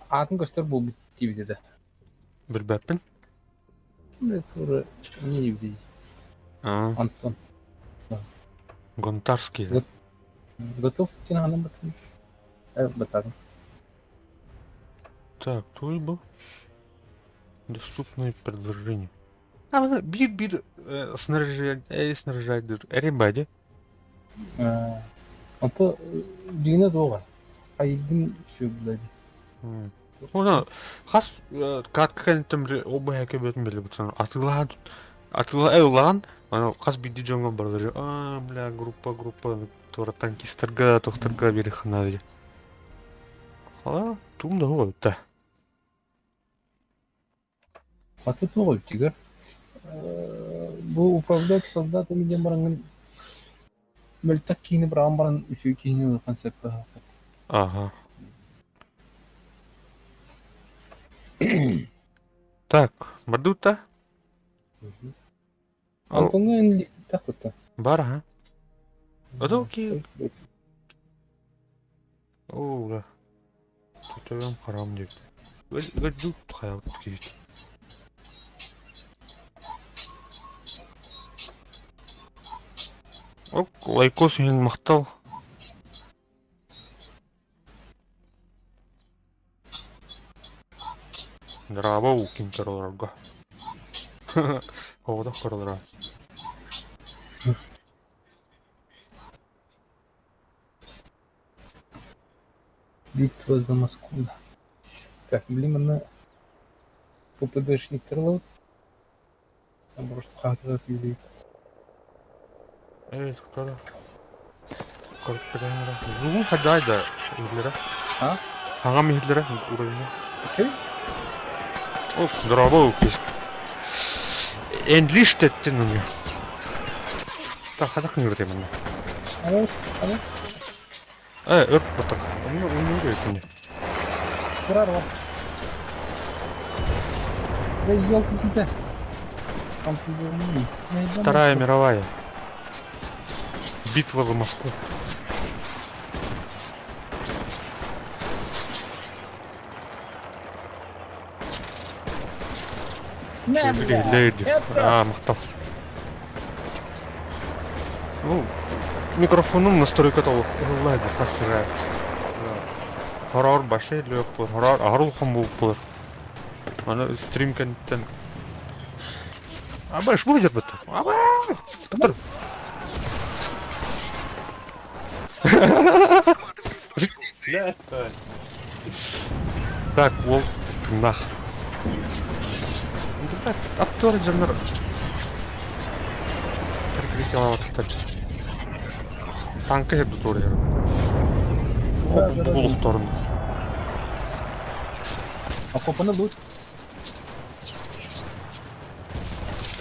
Аатын көстөр буолбут диэбитэ да. Билбэппин. Тура не диэбитий? Аа. Антон. Гонтарский. Готов диэн батын. Батадым. Так, туй был. Доступные предложения. А, биир-биир снаряжать, снаряжать, эребади. Ото дьиҥэ дуоҕа айгын сүөбүлэди. Оны хас катка кэнниттэн били ол быһа кэбиэтин билибит атыылаан атыыла ыллаан аны хас биирдии дьоҥҥо барылары аа бля группа группа туора танкистарга тохторго биэриэххэ наада Хала туум да буолбут Аты туох эбитигэр бу управлять солдатами диэн бараҥҥын мөлтөх киһини быраҕан баран үчүгэй киһини ылыаххын сөп быһыылаах. Ага. Так, бардыбыт Антоҥҥа эн лиистэтэх кытта. Бар аха. Ото ки Оо, да. Төбөм харам диэбит. Өлдүк хайабыт киһит. Ок, лайкос иһин махтал. Драба укин көрөлөргө. Оҕотох көрөлөрө. Битва за Москву. Так, блин, манна ППДшниктэр ылабыт. Там просто хаатыга киирии. Эй, кто Зугун хадьай да иһиллэрэ. А? Хаҥам иһиллэрэ уровня. Үчүгэй? Ок, дорообо кис. English теттин у Так, хадах кыҥырытый манна. Алло, алло. Э, өр батак. Онно онно өтүнэ. Турар бар. Да елки Там Вторая мировая. Битва за Москву. Аа, махтал. Ну, микрофонум настройката уһулла хас сыра. Хороор башай лөк бур, хороор аһар улахан буолуп Аны стрим кэнниттэн Аба, шбу дьарбыт. Аба! Тутар. Так, уол тыыннаах. Актер дьоннор перекрестиловаттар. Танка херду туора Булустарын. Окопаны лут.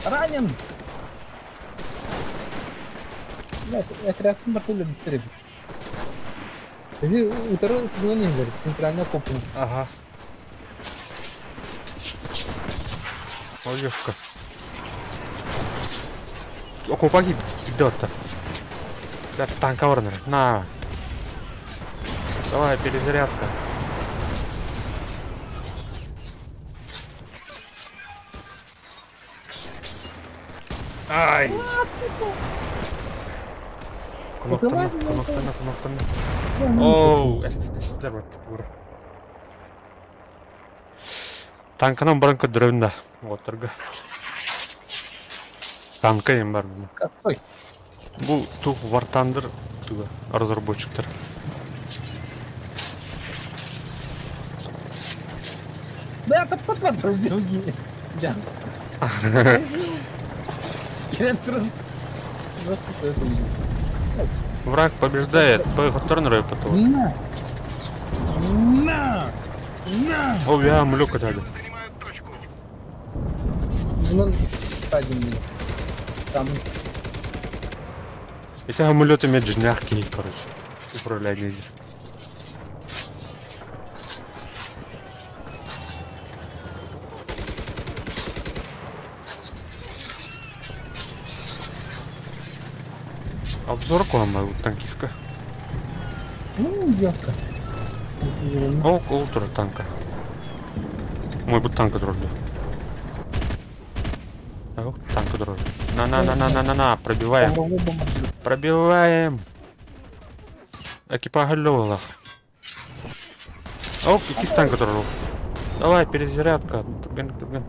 Ранен! Отрядтын барта өлөрбүттэр эбит. Эти утары тугунан иһэллэр, центральный окопун. Ага. Ой, Окопа киирдэ отто. Танка баранар. На. Давай, перезарядка. Ай! Кнопканы, кнопканы, кнопканы. Оу, эстер бар. Танканан баран көрдөрөбүн да, уолаттарга. Танка диэн бар муну. Какой? Бу тух War Thunder туга разработчиктар. Да, это подводил Дян. Враг побеждает, хотторун потом. На! На! На! О, я млёк этады. Bunun Там. Эти самолеты меджняхки, короче, управлять лидер. Обзор куһаҕан танкистка. Ну, ёпта. Ол ол турар танка. Мой танка турар Танка турар. На-на-на-на-на-на-на, пробиваем. Пробиваем. Экипаж өллө Ох, иккис танка турар. Давай, перезарядка. Түргэн, түргэн.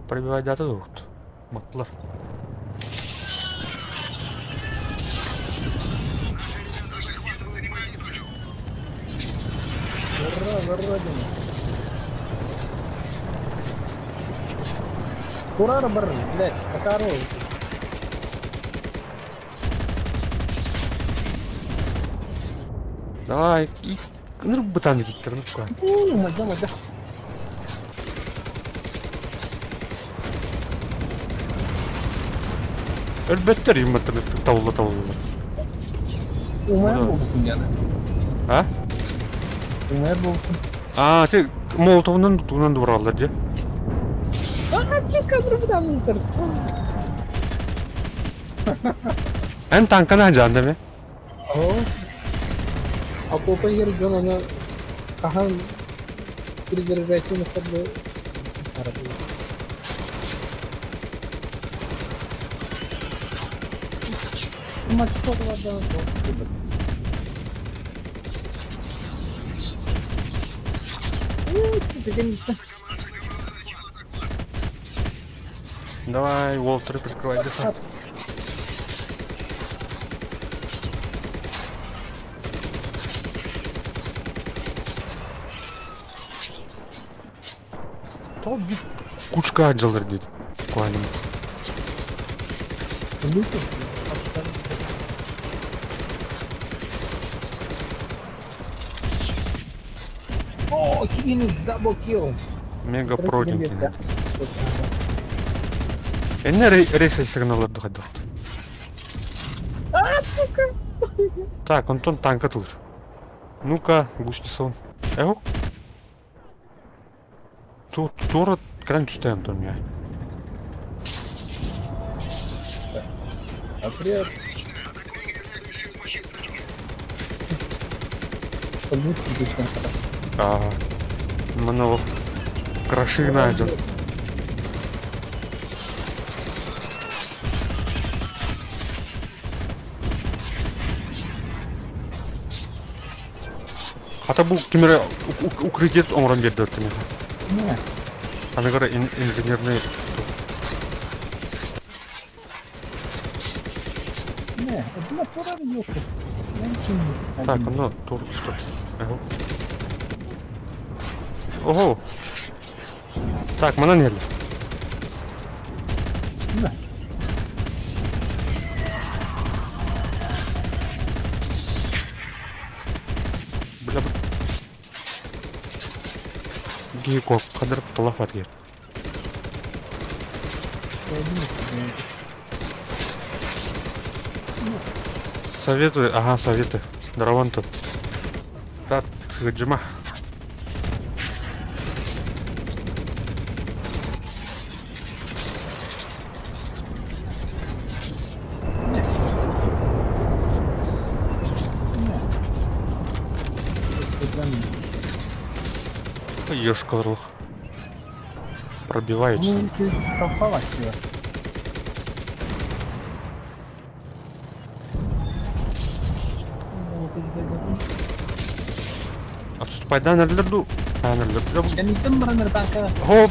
Пробивай дата тут. Маттылар. Ура, за родину! Курар бар, блядь, Касару. Давай, и ну бытан киттер, ну-ка. Мадя, мадя. Өлбөттөр юмматтар тавулла тавулла. Умайар буолбуккун диэн. А? Умайар буолбуккун. А, ти молотовунан тугунан дуураллар дии. А, сука, бытан ыытар. Эн танканы хадьаан дeme. Оо. Окопа иһэр дьон аны хаһан перезаряжайся на ходу. Давай, Уолтер, прикрывай дыха. То бит кучка дьалар диит. Куаним. О, кинул double kill. Мега проденький. Энне рейс сигналлар хайдах. А, сука! Так, онтон танка тылыр. Ну-ка, гусеница. Эу. Тут тура кран түстэ Антон я. Апрель. А, мано кроши найден. Хата бу кимере укрытие оҥорон биэрдэ Не. Аныгар инженерный Не, это турар ёпта. Так, ну тур что? Ого. Так, манан иһэллэр. Да. Бля, Гико, кадр талафат кер. Советую, ага, советы. Дараван тут. Та цыджима. Ешкарлых. Пробиваются. Ну, ты пропала сила. А тут пайдан ду. Кэнниттэн баран танка. Хо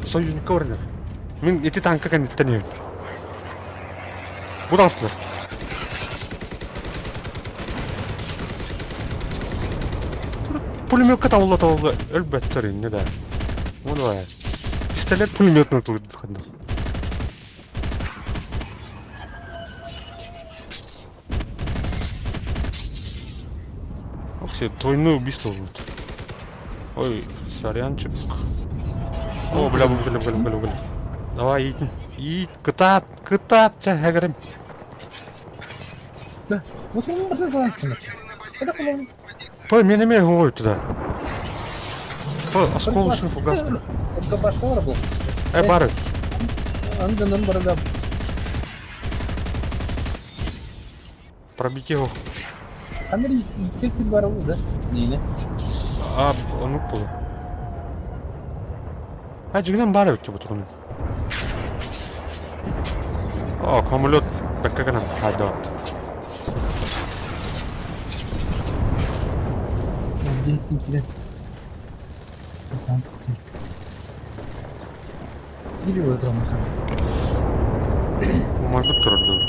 союзник орнер. Мин ити танка кэнниттэн иһин. Бу таҕыстылар. Пулеметка табылла табылла өлбөттөр инне да. Ну давай. Пистолет пулеметный тут ханна. Ох, все, тройное убийство будет. Ой, сорянчик. О, бля, бля, бля, бля, бля. Давай, ит, ит, кытаат, кытаат, чэ, Да. Вот он может Это по-моему. По, мен эме ой туда. По, осколочный фугасный. Башкалар был. Бары. Андынан барда. Пробить его. Ханна икки сир бара да? Нина. А, оннук буолуо. А, дьиҥинэн баар эбит бу тугунан. О, самолет бэккэ гынан хаайдаабыт. Дьиэттэн киирэн. Саан тухтун. Киири буолан Умайбыт турар дуу.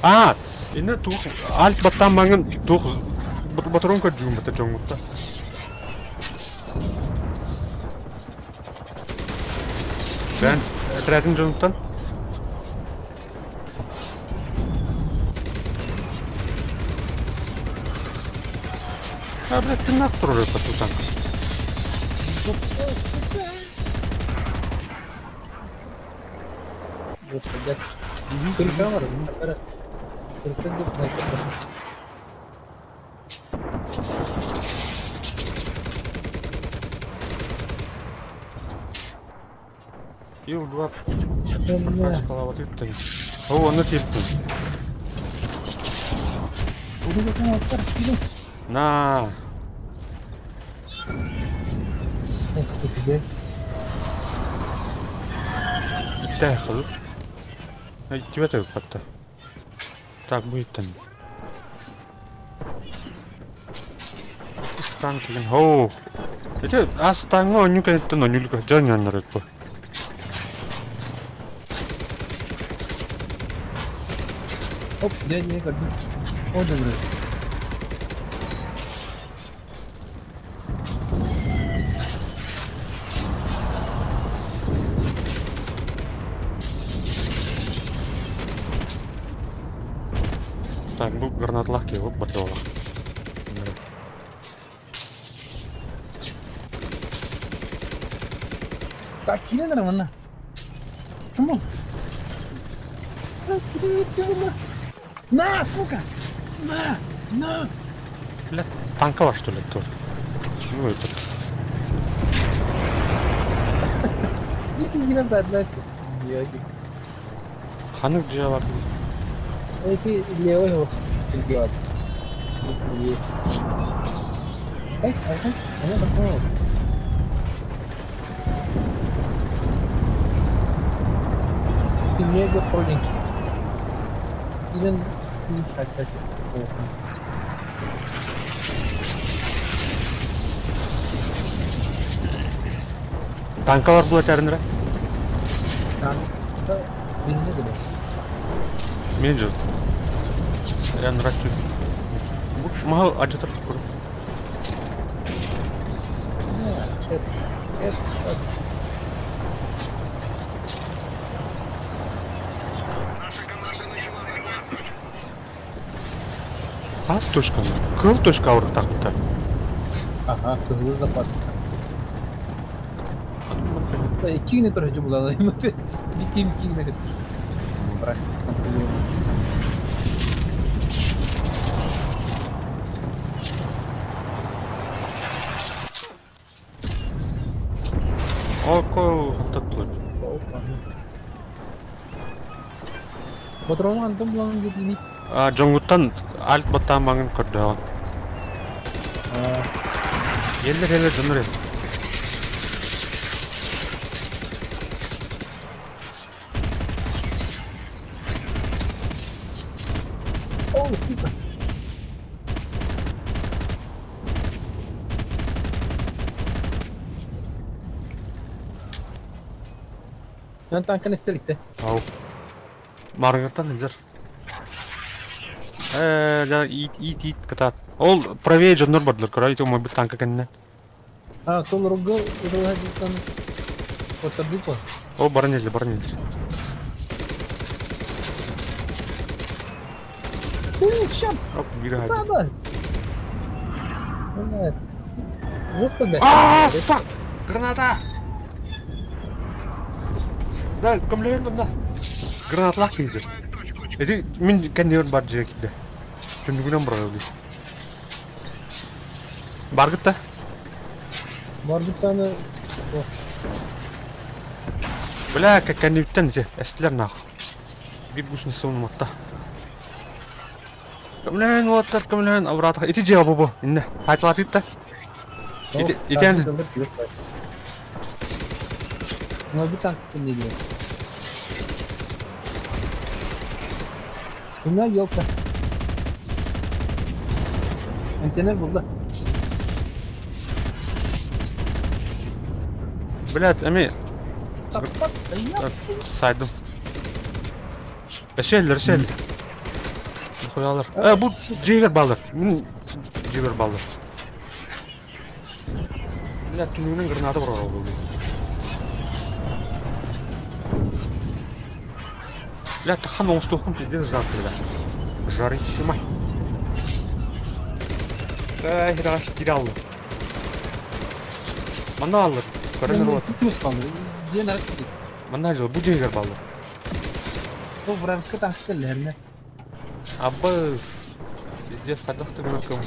А, инне туох альт баттаан маҥын туох батарон көрдүүгүн бата дьоҥҥутта. Бэн, этрээтин дьонуттан? А, блядь, тыыннаах турар это тутан. Господи, Телефон бар. Телефон снайпер. Ил-2 Пачкалаабат О, ону тиэртим. На. Иттэ хылып. Иттибэт эбит Так, бу иттэн. Танк деген. Хоу. Ити астааҥҥа оонньуу кэнниттэн оонньуулук дьон дьоннор бу. Оп, дядя, не көрдүм. О, дьоннор. Так, бу гранаталаах киһи бардыбалах. Так, киирэн эрэ манна. Чому? На, сука! На! На! Бля, танка бар что ли тут? Ну это. Биир киирэн саадылайсың. Ханнык дьиэ бар? Эти левый сиргэ бар. Эй, ага, она такая. Сильнее проленький. Или не хватает. Танка бар була тэринэрэ? Танка билинэ да. Мен же. Янрачу. Махал ажатар кур. Хас точканы? Кыл точка ауыртақпыта. Ага, кыһыл запад. Иккигини көрөчү булалайым. Бикким иккигини көстөр. Брак. Око хантаттылар. Патрон антон булан дедини. Дьоҥҥуттан альт баттаан маҥын көрдөҕүн. Еллер еллер дьоннор О, сука. Мен танканы истеликте. Ау. Маргаттан илдьэр. Ээ, дьэ, иит, иит, иит, кытаат. Ол правее дьоннор бардылар, көрө, ити умайбыт танка кэннинэн. А, толоруга ырылаһа Оттардыы О, баран илдьэр, баран илдьэр. У, черт, Оп, биир аһайда. засада! Блядь. Жестко, блядь. А, fuck! Граната! Да, көмлөйөн да. Гранатлаах киһидир. Ити мин кэннигэр бар дьиэ киирдэ. Түннүгүнэн быраҕыллыы. Баргыт да? Баргыттаны... Бля, кэннибиттэн ити эстилэр нах. Биир гусеница унуматта. Көмөлөһөн уоттар, көмөлөһөн, обратно. Ити дьиэ бу бу. Инне. Хайталатыт да. Ити итен. Ну bir tank ne diyor? Bunlar yok da. Antenler buldu. Блядь, эми сайдым. Эшеллер, эшеллер. Хуялар. Э, бу Джигер балыр. Джигер балыр. Бля, түнүгүнэн граната бар ол. Бля, тахан оңустуохпун пиздец жарко, бля. Жарище мать. Э, хираш кире алды. Манна алыр. Көрөнөр вот. Манна жыл бу жегер баллы. Бу вражеский танк келлерне. Абы пиздец хайдах да гына көм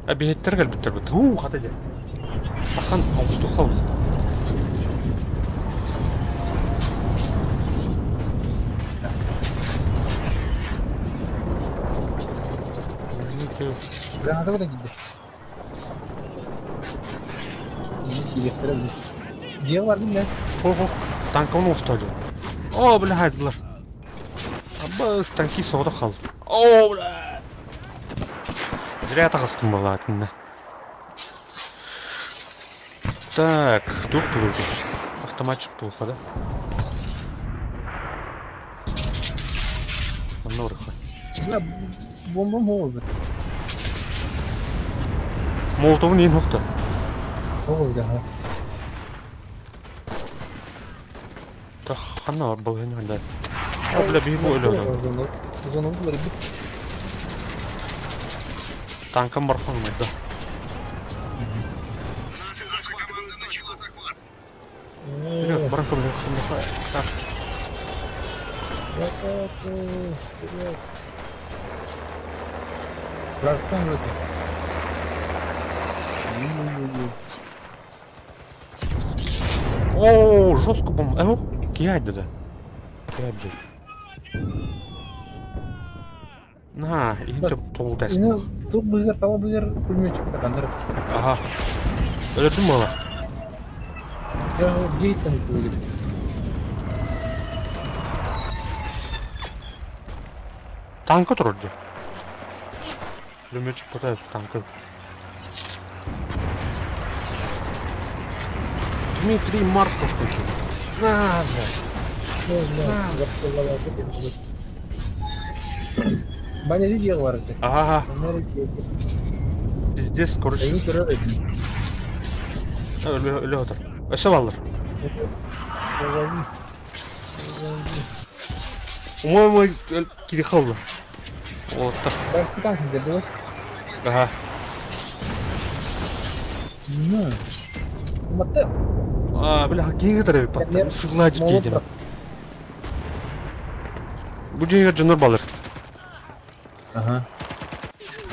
Эбиһиттэр кэлбиттэр бит. Уу, хата дьэ. Тахан оҥостуохха буолла. Граната куда киирдэ? Киириэхтэрэ били. Дьиэ бардым да. Хо-хо, танкабын оҥостоо дьон. Оо, бля, хайдылар. Абыс, танки соҕотох хаалла. Оо, бля. Зря таҕыстым буолаатынна. Так, туох туруутуй? Автоматчик плохо, да? Онно барыха. Бля, бомбам оҕолбут. Молотовун иин охто. Оҕолбут аха. Та ханна бар балыһын ханда. О, бля, биһи бу өлөдө. Зону булар бит. Танкам бархан умайда. Вперед, баран көмөлө. Так. Вперед. Растан вроде. О, жестко бомба. Э, киайды да. Киайды. На, иһин толдайсың. Тук быгар, тала быгар, пулеметчик такандар. Ага. Өлөрдүм буолар. Я гейтен тугули. Танка турар дии. Пулеметчик пытается танка. Дмитрий Марков такой. На, бля. Баня видео бар Ага. Пиздец, короче. Өлө отыр. Өсө баллар. Умой кири қалды. Оттар. Ага. А, бля, киһи кытары баттар. Сыллаажыт киһи Бу дьиэгэр дьоннор балыр. Ага.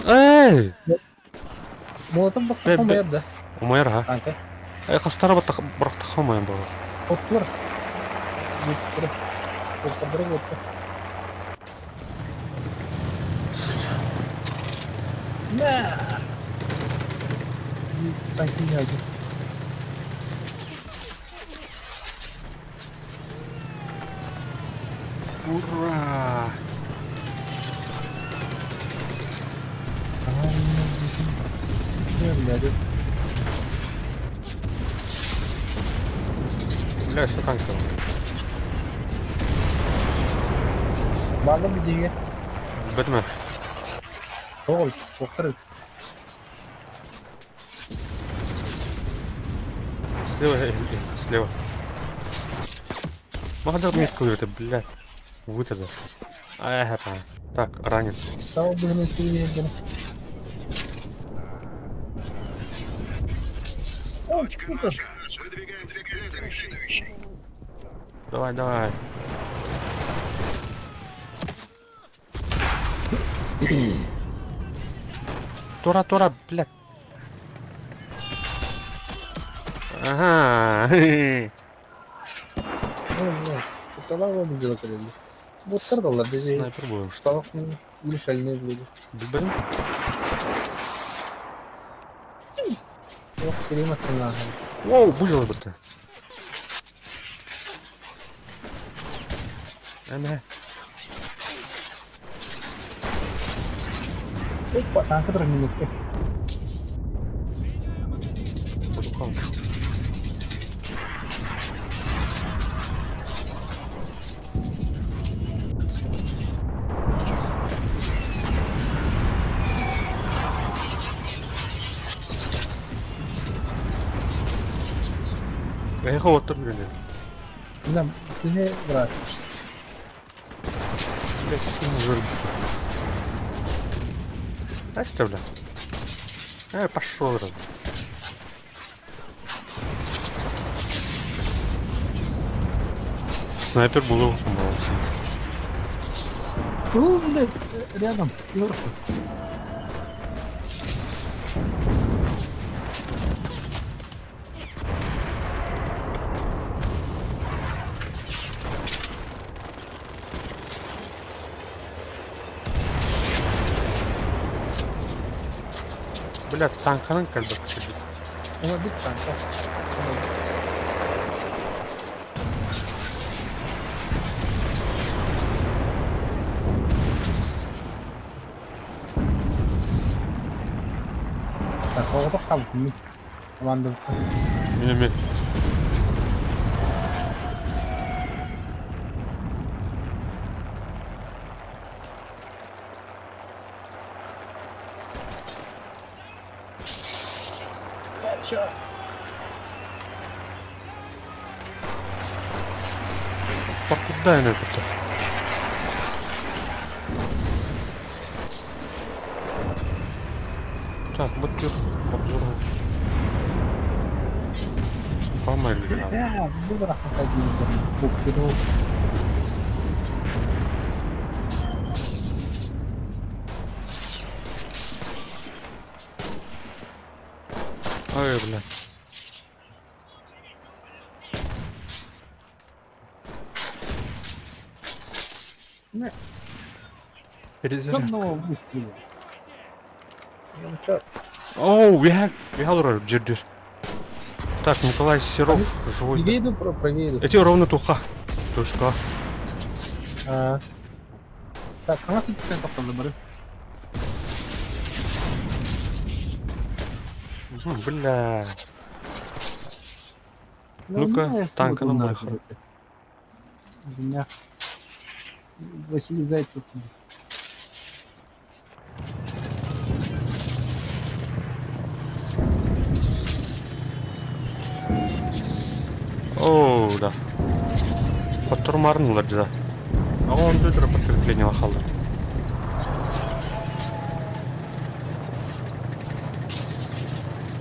Эй! Молотом бахта умайар да. Умайар ха. Э, хастара баттах бырахтаха умайан буолар. Оттур. Оттур. На! Ура! Бля, что танк там? Баҕа бидигэ. Бэтмэ. Оҕол, охтар. Слева, слева. Махадар метку это, блядь. Вытяжи. Ага, так, ранен. Стал бы на О, супер. Давай, давай. Тора, Тора, блядь. Ага. Буттар даллар дии. Снайпер буолуом что. Или шальные люди. Билбэтим. Ох, Керим Воу, выжил это. Эмэ. Опа, танка турар немецкий. Потухал. Эйиэхэ уоттар билинэр. Да, сине брат. Блядь, уже. Знаешь бля? Пошел, раз. Снайпер был молодцы. Ну, блядь, рядом, сверху. Бля, танканан кэлбэт Она бит танка. Так, оҕото хаалбыт командабыт. Мин эмиэ. Покуда я это? Так, вот тут обзор. Помогли. Бля, бу барахсан диэн Ой, бля. Не. С Перезарядка. одного выстрела. Ну чё, Оу, we have дыр Так, Николай Серов, живой. левее иду, правее иду. Эти ровно туха. Тушка. А, Так, а у нас тут центр забрали. Бля. Ну-ка, танка нам выход. У меня Василий Зайцев. Оу, да. Подтурмарнулар да. А он тут подкрепление лохалды.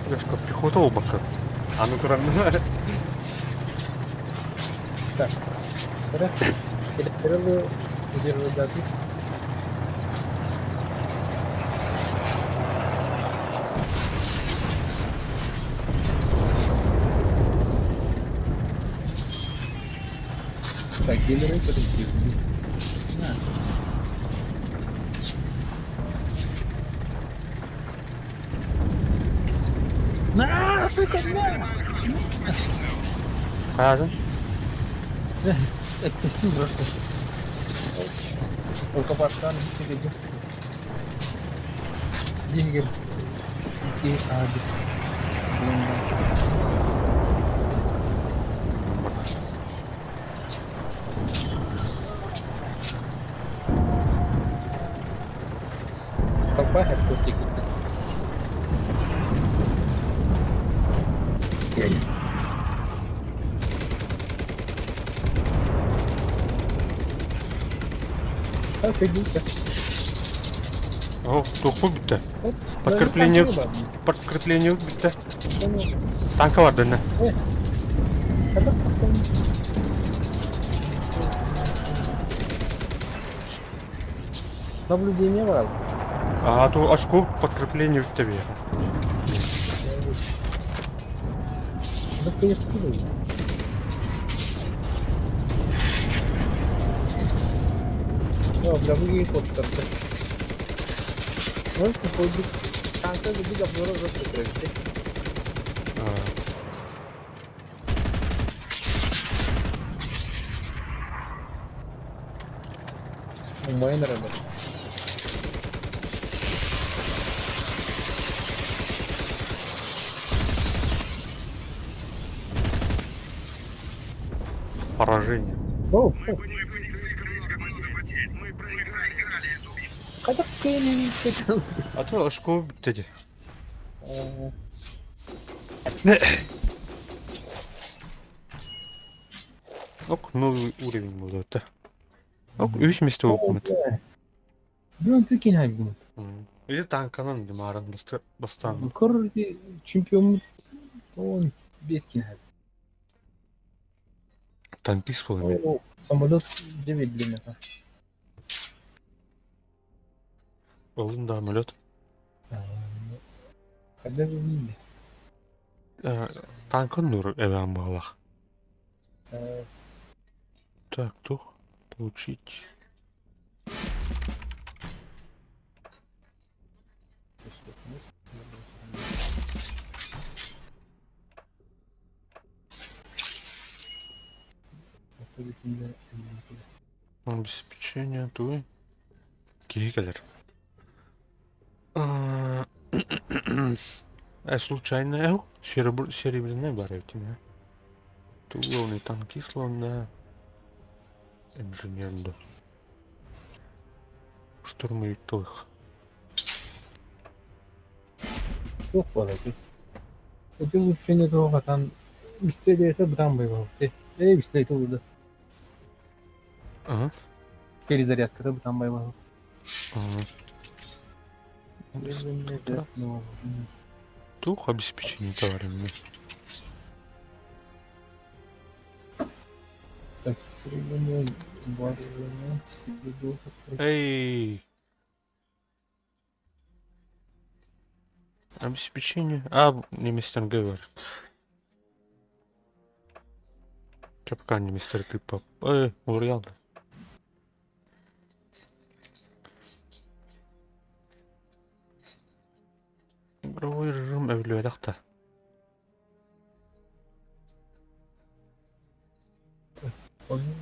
Лешка, пехота обака. А ну туран. Так, Кириллу удерживать. Так, генератор На. На, сука, на! Хайа? Отпусти просто. Рукопашкан тебе. Дингер. Идти ады. Толпа хертутик. Офигеть. О, туху битте. Подкрепление. Подкрепление битте. Танка бар дэнэ. Наблюдение брал. А то очко подкрепление битте бер. Да конечно, куда. Бля, куоттарда. Может, курдук танка курдук обзора көрөбүт. Умайан эрэллэр. Поражение. О, Хайдах кыайан А то очко бүттэ дии. Ок, новый уровень буолуо этэ. Ок, үс миэстэ буолбут. Бүгүн кин хайбын. Или танканан димарын бастаан. Көр чемпион он бес кин хайбын. Танкист буолуо. Самолет 9 для меня. Олун да самолет. Когда же видели? Танкын нур эбээн баҕалаах. Так, тух получить. Обеспечение туй. Киһи кэлэр. Случайно серебряный бар этим. Туловный танкист да. Инженер да. Штурмовик туох. Туох буолар Ити улучшение туох атан бистэлиэтэ бытаан байбалты. Эй, бистэлиэтэ улуда. Ага. Перезарядката бытаан байбал. Ага. Туох обеспечение товарами. Так, Эй! Обеспечение. А, не мистер Гевер. Чапка не мистер Пипа. Эй, Лориал. Игровой режим эвлюэдахта.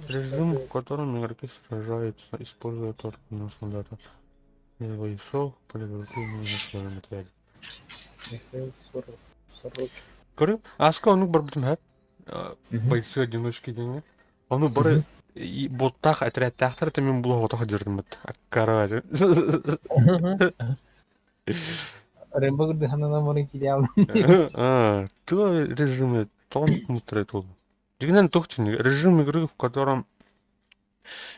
Режим, в котором игроки сражаются, используя только одного солдата. Без бойцов, полевиков на своем отряде. Михаил Сорокин. Көрү, аска оннук барбытым һэп. Бойцы-одиночки диэҥҥэ. Ону бары боттаах этэрээттээхтэр этэ мин булуоҕутах дьырдыммыт. Аккара Рэмбо кырдыханана марын кириал. Тыа режимы тоҕо внутри туол. Дьиҥинэн туох режим игры, в котором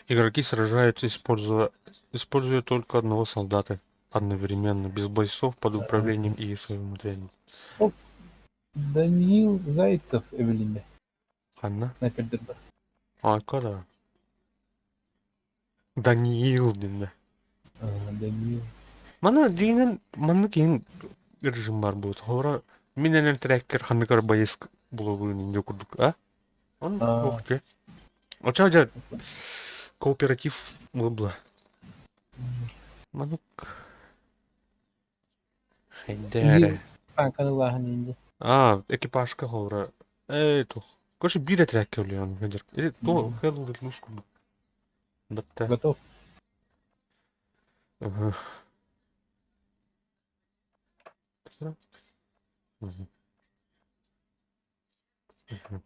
игроки сражаются, используя только одного солдата одновременно, без бойцов под управлением и своим отрядом. Даниил Зайцев эбилиннэ. Ханна? Снайпердербэр. Ака да. Даниил диэн Даниил. Маны дьиҥинэн маннык иһин режим баар буолуо. Холобура мин энэр треккер ханнык эрэ боец буолабын инньэ курдук а? Он ох дьэ. Оччоҕо дьэ кооператив буолла. Маннык хайдаа Танканы инде. А, экипажка холобура ээ туох. Короче, биир этрээккэ үлэлээн сылдьар. Или то Hell Let Loose курдук. Батта. Готов. Ага. Мгм. Мгм.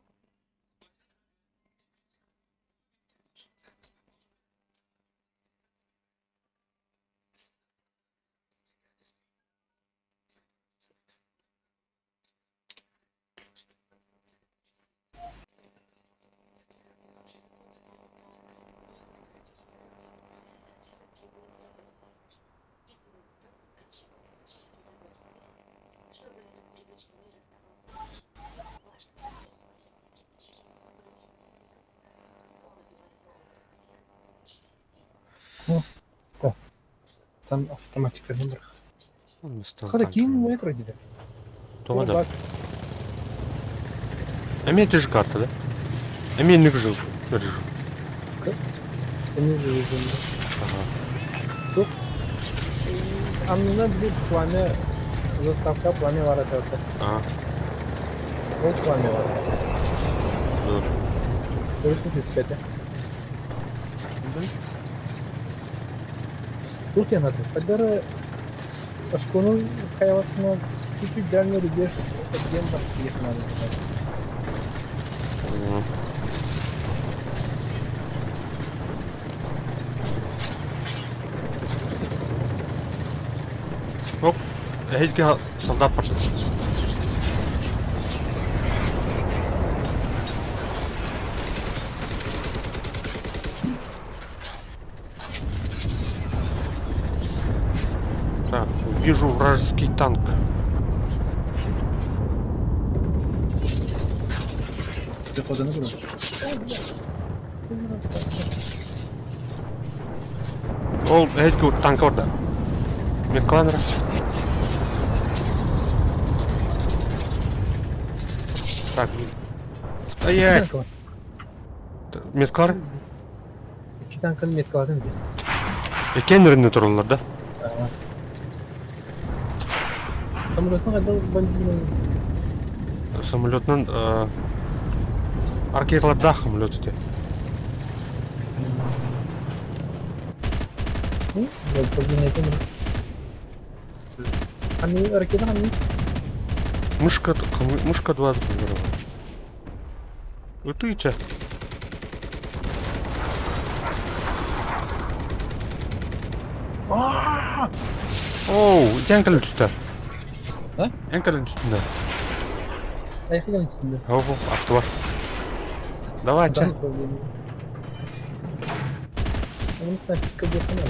Там автоматчиктарын бырах. Мистер Хата киин Танкин. муя көрдүлэр. Тоҕо да? Эмиэ те же карта, да? Эмиэ инник жил. Режим. Они же режим. Ага. Тут аннынан били пламя, заставка пламя баар этэ. А, Ол пламя баар. да. Өрүс сүппэтэ. Тут я надо. Подары Ашкону хайватына чуть-чуть дальний рубеж отден бар надо. М. Оп, эһиги солдат бар. Так, вижу вражеский танк. Ты куда? Ол эһиги танк орда. Меткаланера. Так, стоять! Меткалар? Икки танканы меткаладым дии. Экеннеринде тураллар да? Самолеттан қайда бомбилен? Самолетынан ракеталардаах самолет ити. Ну, управление. Они ракета они. Мышка, мышка 2 Ытыча. Оу, эн кэлэн түстэ. А? Эн кэлэн түстүн да. Айхыган үстүндө. Оу, аттыбар. Давай, чэ. Управление. Он снайперская где-то надо.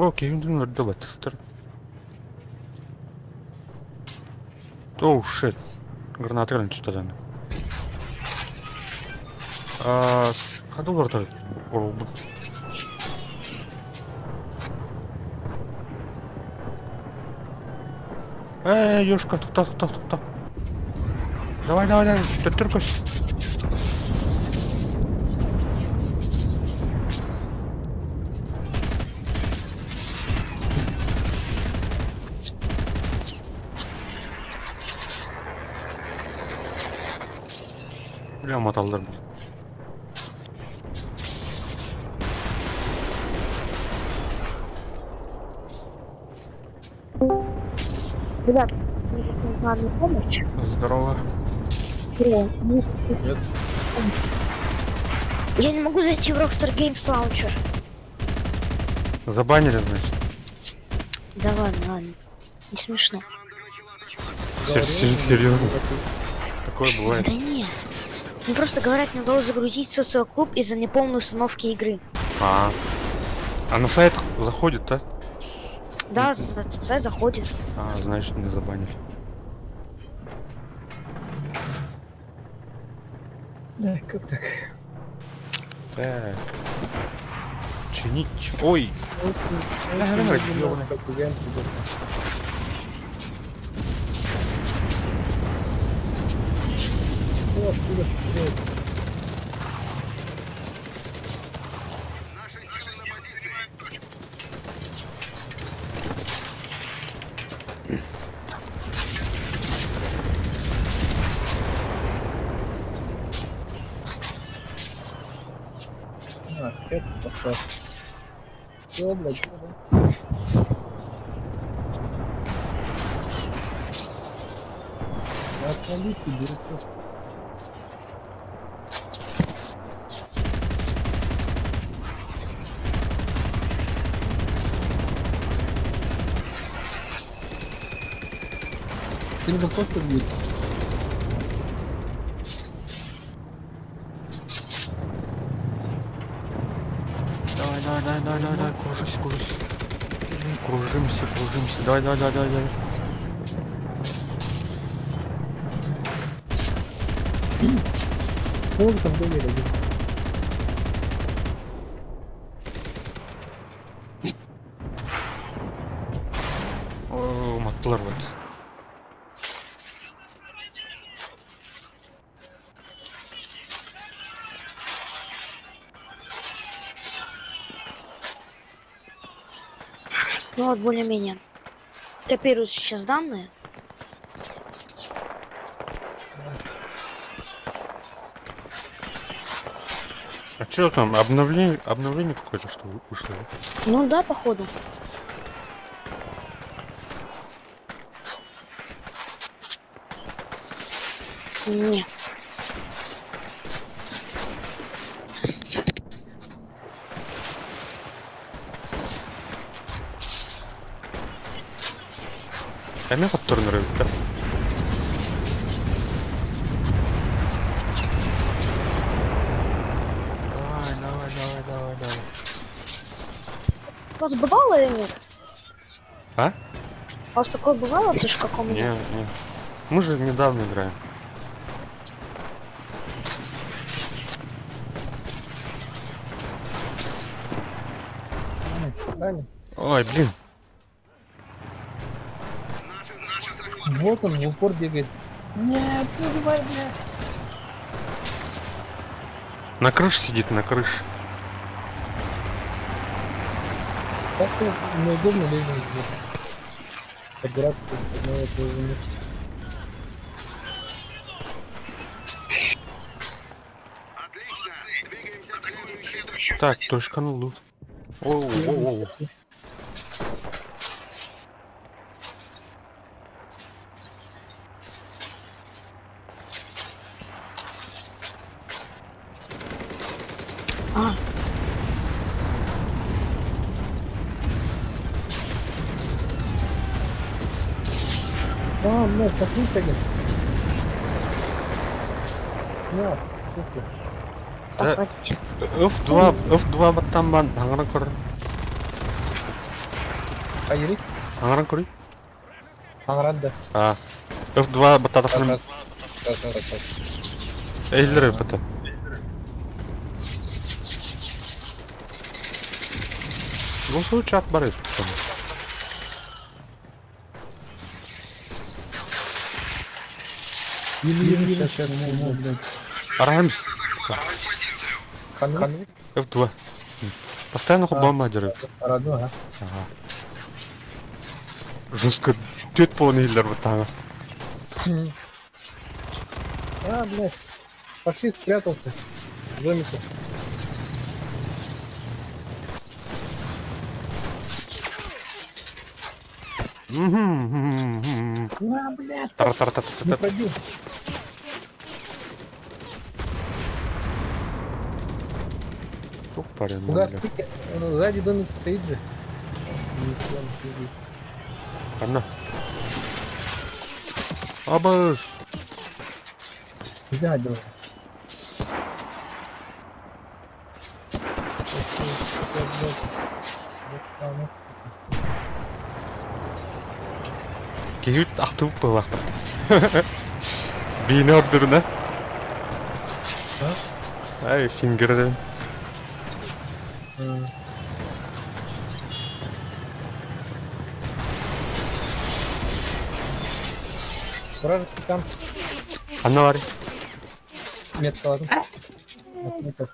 Окей, ну давай, тыстыр. Оу, shit. Граната кэлэн түстэ дан. А, хада олордор? Орулбут. Эй, ёшка, тохто, тохто, тохто. Давай, давай, давай, төттөр көс. Бля, маталдар. Ребят, мне нужна одна помощь. Здорово. Привет. Нет. Я не могу зайти в Rockstar Games Launcher. Забанили, значит. Да ладно, ладно. Не смешно. Серьезно? Такое бывает. Да не. Мне просто говорят, не удалось загрузить социоклуб из-за неполной установки игры. А. А на сайт заходит, да? Да, сайт заходит. А, значит, не забанили. Да, как так? Так. Чинить. Ой! О, откуда стреляют? А, это пошел. Все, блядь, да. Отвали ты, дурачок. Ты не просто будет? Давай, давай, давай, давай, давай, давай, кружись, кружись. Кружимся, кружимся. Давай, давай, давай, давай, давай. Сколько там были? О, маттылар вот. Ну вот, более-менее. Копирую сейчас данные. А что там, обновление, обновление какое-то что вышло? Ну да, походу. Не. Эмиэ хотторунар эбиттэр. Давай, давай, давай, давай, давай. У вас бывало или нет? А? У вас такое бывало, ты ж как у Не, меня? не. Мы же недавно играем. Правильно? Ой, блин. Вот он в упор бегает. Нет, не убивай, блядь. На крыше сидит, на крыше. Как-то неудобно лезем где-то. Подбираться с одного и того же места. Так, точка на лут. Оу, оу, оу. А, А, блядь, такой один. На, сука. так, Да. хватит. F2, F2 баттан бан, аңаран көр. Айрик, Аңаран көрүй. Аңран да. А. F2 баттатахын Так, так, так, так. эйлер бата. Голосовой чат бар edi. Или сейчас, сейчас, блядь. Арамс. Хан, F2. Постоянно бомба дерет. Раду, ага. Жестко төт болған елдер баттағы. А, блядь. Фашист спрятался. В домике. На, блядь, Тар тар тар не тар. пробил. Парень. Угас, ты сзади домик стоит же. Нихуя не видит. Анна. Абыз. Сзади. Давай. Кейт ақтуып была. Бейне ордеріне. Ай, фингерден. Вражеский танк. Анна бар. Метка ладно. Отметил.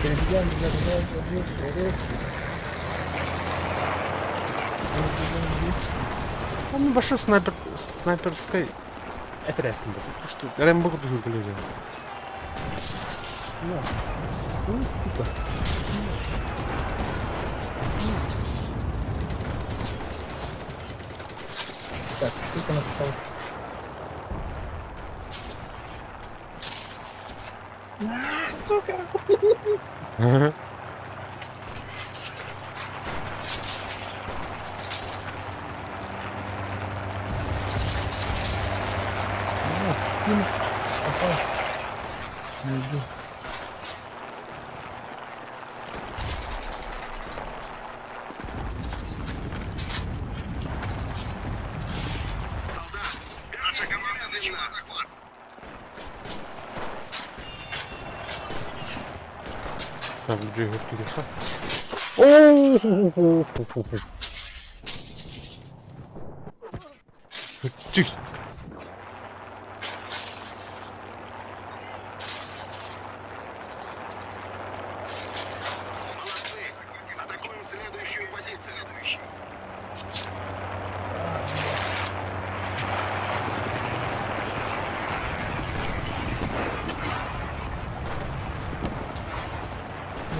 Перебегаем за Он вообще снайпер, снайперской отряд. Что, Рэмбо люди. Ну, сука. Так, сколько нас осталось? А, сука! А, спину попал. Не убил. Так, где перешла? Оу! Чик.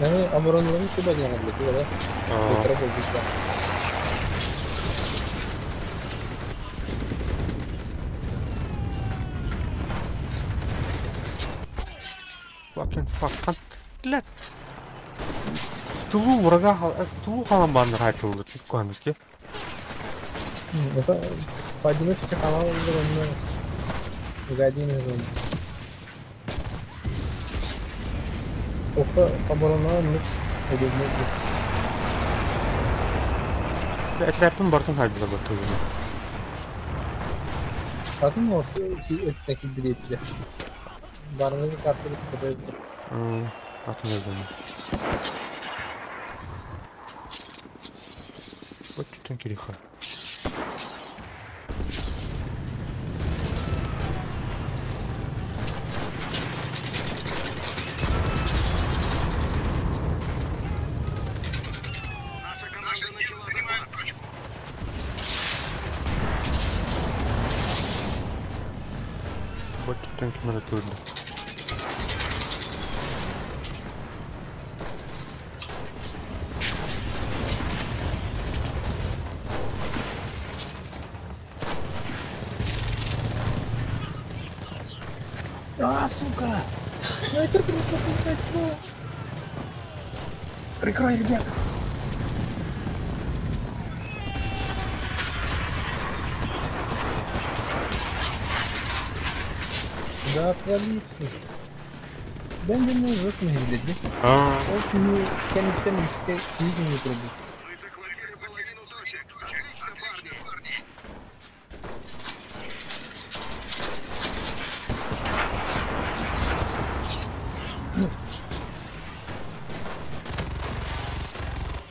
Аны оборонларын кубаньаҕа билэ Петра буолбута. Fucking fuck. Блядь. В тылу врага, в тылу халан баннер айтылды, чуть куаныки. Это поодиночке халал онно гадин Оха оборона оннук өйдөбүнэ. Этрэппин бартын хайдыла баттылы. Атын осы өттө килдириэппитэ. Барыны картыр көтөбүт. Атын өйдөмө. Өттүттэн кириха. Өттүттэн ким эрэ тыырда. А, сука! Снайпер прикрой! Прикрой, ребята! Да отвали ты. Дай мне жопу не блядь. Ол кини кэнниттэн эмискэ киһи киһини турбут.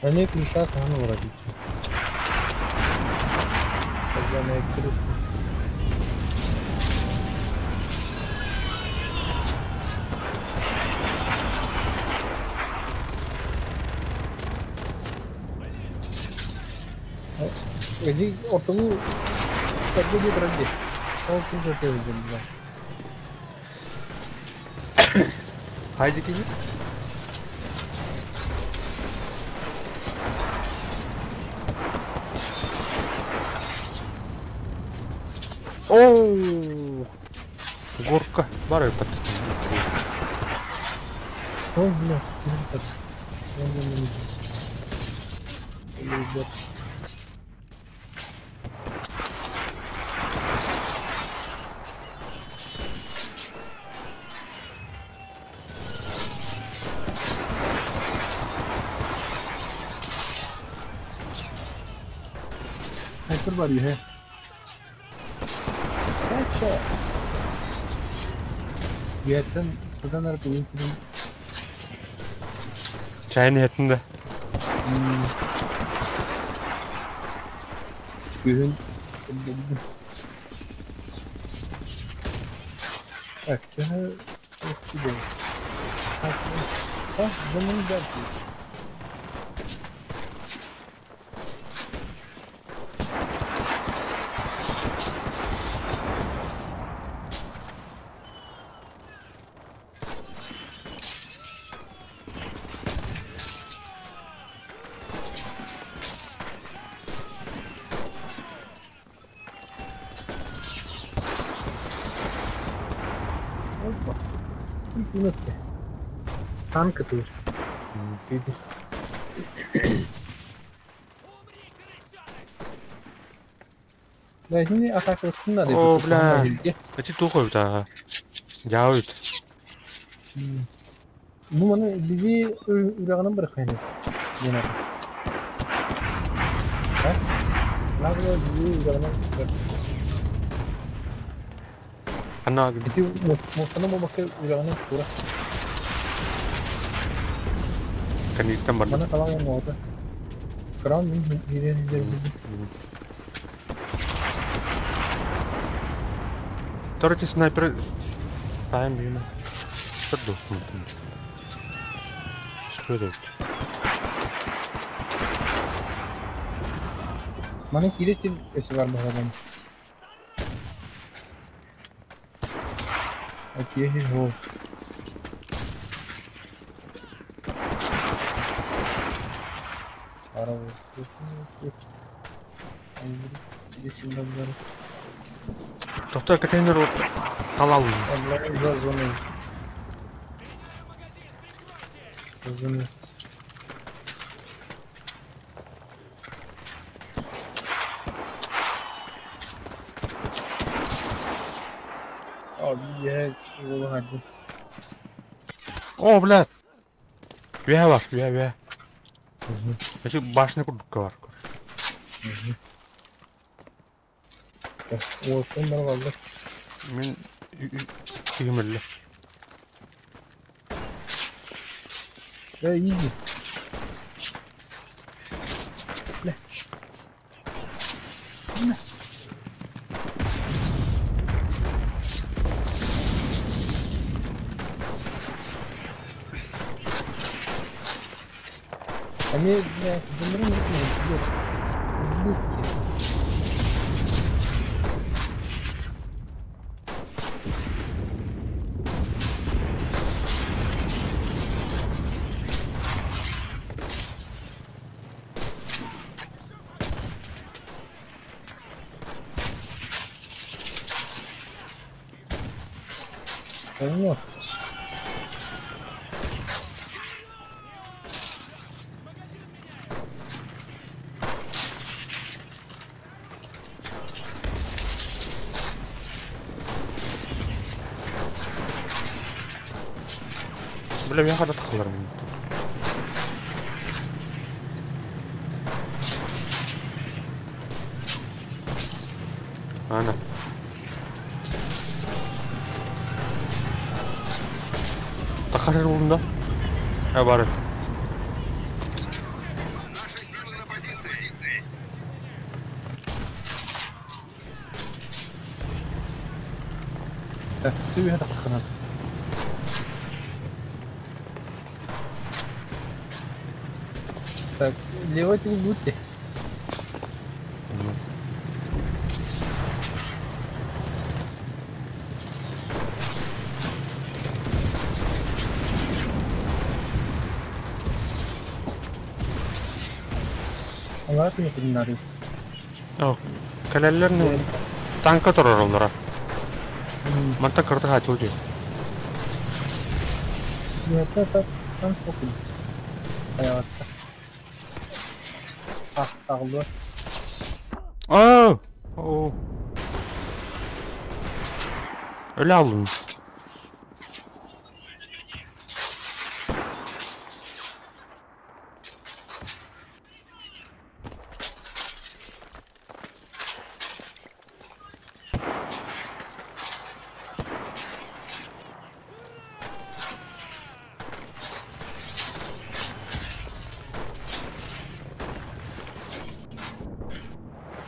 Они крыша саҥаны олорор диэччи. Когда на крысы. Иди ортону эргэ дии турар дии. Ол кыыс ытыы сылдьар. Haydi киһи. Оу! Горка. Бар эпат. Ой, бля, так. Ребят. Снайпер бар үһэ. Headshot. Үөһэттэн сытан эрэ тугун күнүн Чайын иһэтин да. Күһүн көрдөрдүм. Так, төһө Ah, дьонун бэрт. Опа. Күнөттө. Танк ытыыр. Да, итини атака надо. О, бля. Эти туох эбит Дьаабыт. Бу маны бизи үрэҕинэн бырахайны. Диэн ата. А? Надо бизи үрэҕинэн Ханна Ити муостаны буолбакка үрэҕинэн тура. Кэнниттэн барда. Маны халаан оҥоото. Кыраан мин киирэн Короче, снайпер ставим мимо. Что Что Маны киирэ сир өссө бар баһылан. Окей, го. Тохтоо контейнер талалын. За зоной. За зоной. О, я его гадит. О, блядь! Үөһэ бар, үөһэ, үөһэ. Эти башня курдукка бар. Уоттан бар баллар. Мин киһим өллө. Да, изи. Бля. На. Они, блядь, замру, блядь, ублюдки. Вот. Бля, миэхэ да тахаллар Ана. Тахарар булдум да? Э, бар. Так, сүүһэ тахсахына. Так, левый будьте. Алар не О, кэлэллэр танка турар Манта кырты хатыл дии. Это там сколько? Хаяватта. Ах, тағылды. О! О! Өлө алдым.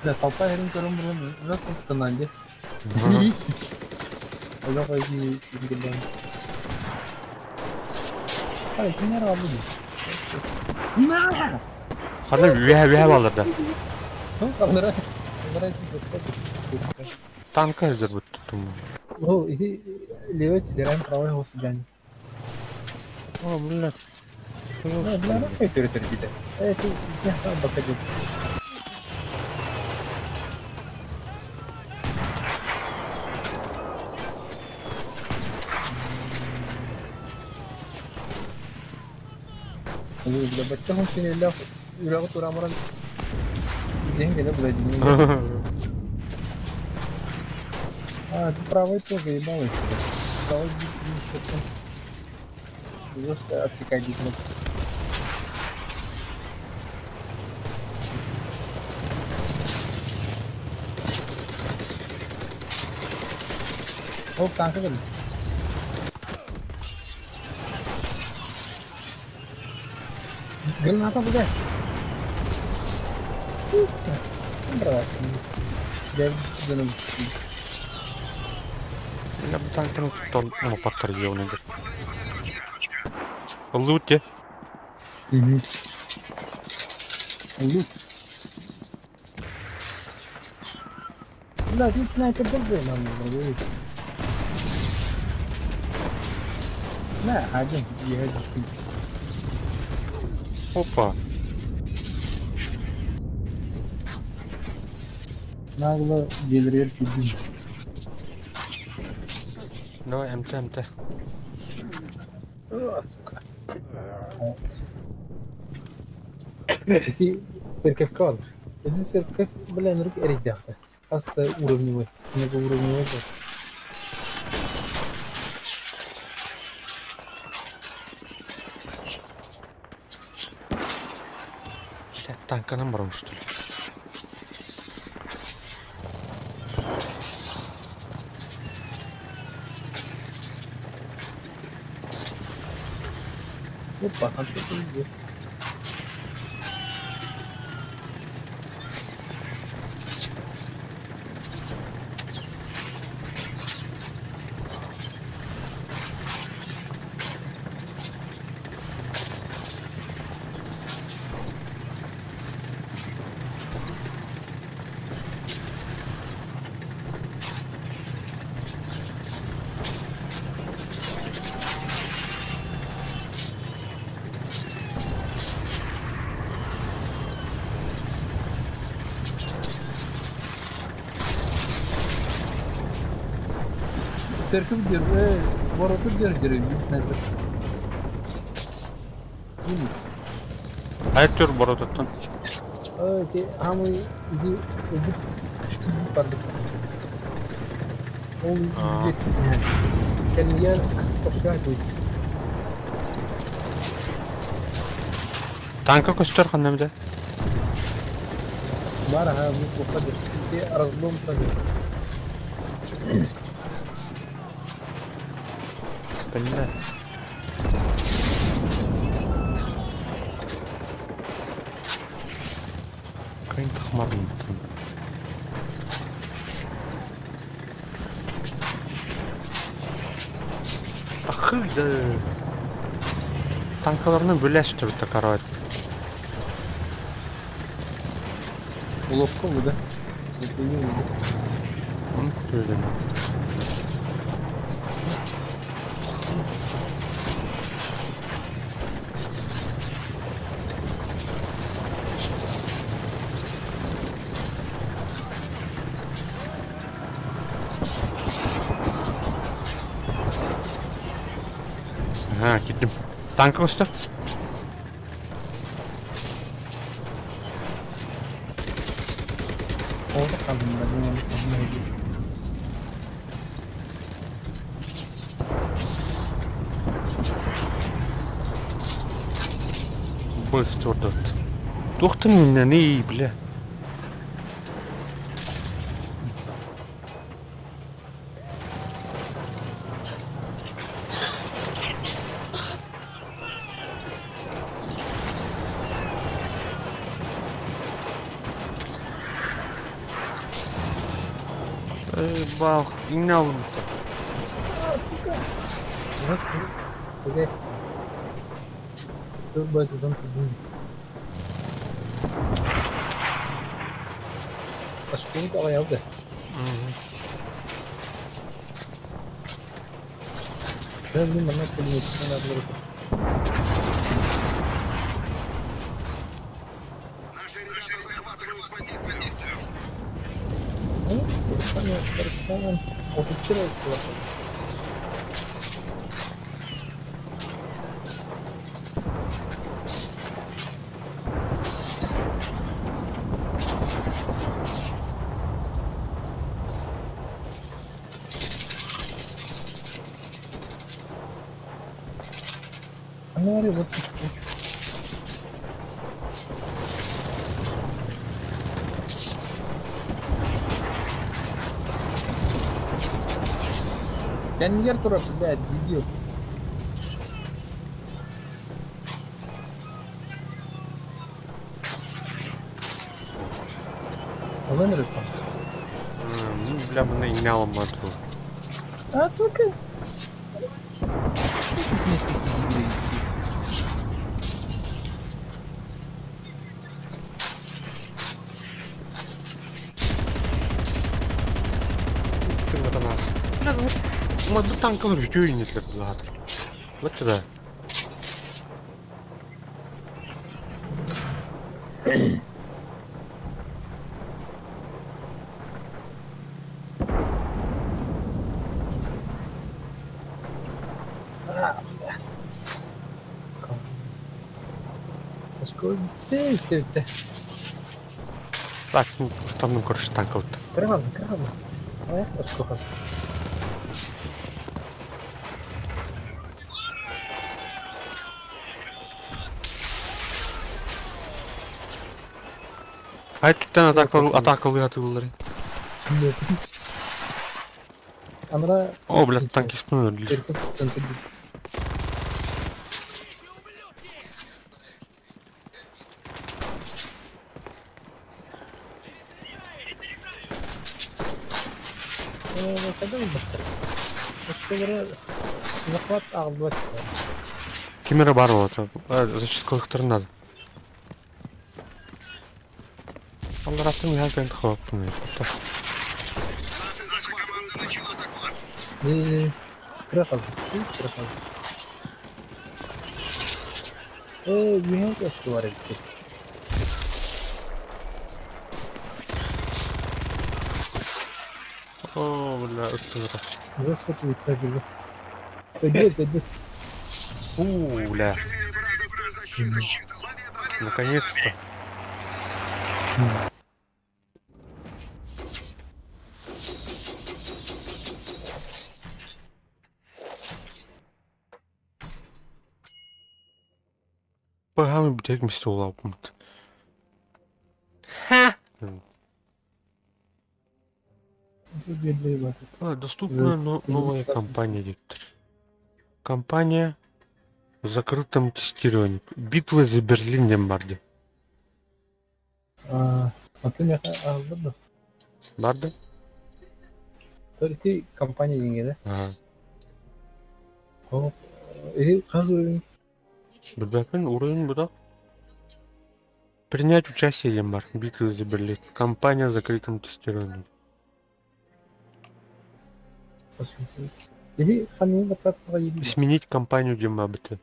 Да, толпа ерин көрөн бурун uzak ıskınlandı. Uzak ayı ilgilen. Hayır, kimler aldı? Ханна үөһэ үөһэ балларда. Аллара. Аллара. Танка эзер буттум. О, иди левый теряем правый государь. О, блядь. Ну, бля, ну, территория диде. Это я там бакадет. Бля, баччахон синеллэх үрэҕи турамаран диэн кэлэ була дии. А, ты правый тоже ебалый. Правый Жестко отсекать кнопку. Оп, танка кэлли. Граната куда? Сука. Брат. Я Бля, бу танканы тон мопаттар диэҕинэ Ыллыбыт дии. Мгм. Лут. Бля, ты снайпер держи нам, блядь. На, один, ягодички. Опа. Нагло дьиэлэригэр киирдим. Давай, МТ, МТ. А, сука. Ити церковь баар. Ити церковь, бля, нырык эрэйдээхтэр. Хас да уровневой. Многоуровневой был. Бля, танканан барабын что ли? Опа, там что-то идет. Церковь держи, ворота держи, снайпер. Айттыр борототтон. Ити хамый иди иди бардык. Ол кэннигэр тохсугар будет. Танка көстөр ханна эмитэ? Бар аха бу туохха ити разлом тоже. Бля. Кайын тахмарын. Ахы да. Танкаларны бөләштер карават. Уловка бу да. Это не Оны күтүлдүм. Ага, киттим. Танка көстөр. Orada kaldım ben. Ben Быстро. Туохтан иннэний, бля. Эй, бах, инне алынды. А, сука! У нас хозяйство. Тут будет дом трибуны. Ашкун аҕай да. Даже манна пулеметчик надо было. Ну, хорошо, хорошо. Вот и вчера успела. Ну, вот Кэннигэр турар, блядь, дебил. Ылын там. Ну, бля, мына инне алынмады. А, сука! Тыҥатан аас. Бу танкалар үтүө иннилэр булаатыр. Лачча да. Так, устанным, короче, танка вот. Хай туттан атака атыллары. О, блядь, танкист өлдүлэр. Ким эрэ баар буолуо. Зачисткалыктарын надо. Аллараттан үһэ кэлэн тахабаппын. О, бля, ыттыгыта. У, бля. Наконец-то. Баһаамай бүтэһик миэстэ улааппыт. Ха! Доступна новая компания диэбиттэр. Компания в закрытом тестировании. Битва за Берлин диэн баар дии. Баар да? Билбэппин, уровень бутах. Принять участие диэн баар. Битва за Берлин. Компания в закрытом тестировании. Сменить компанию диэн баабыта.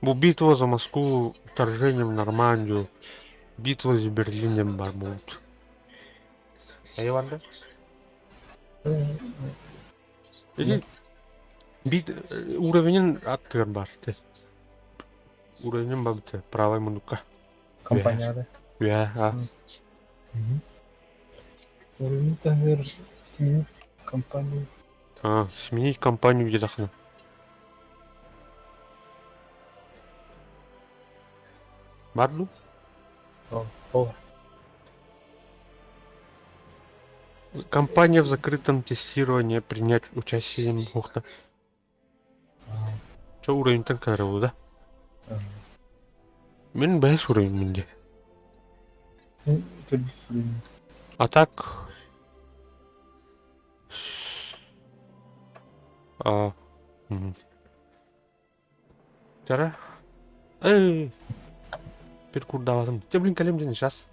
Бу битва за Москву, вторжение в Нормандию, битва за Берлин диэн баар буолбут. Хайа барда? Или бит уровенин аттыгар баар Уровенин бабыта правай муннукка. Компанияда. Үһэ, а. Уровень таһыгар сменить компанию. А, сменить компанию диэтэххинэ. Бар дуу? О, Компания в закрытом тестировании принять участие уохта. Чэ уровеньтан кыарабы да? Мин бэһис уровень дии. Төрдүс уровень. А так... А... Чара? Эй! Бир курдаабатым. Дьэ, блин, кэлиэм диэн сейчас.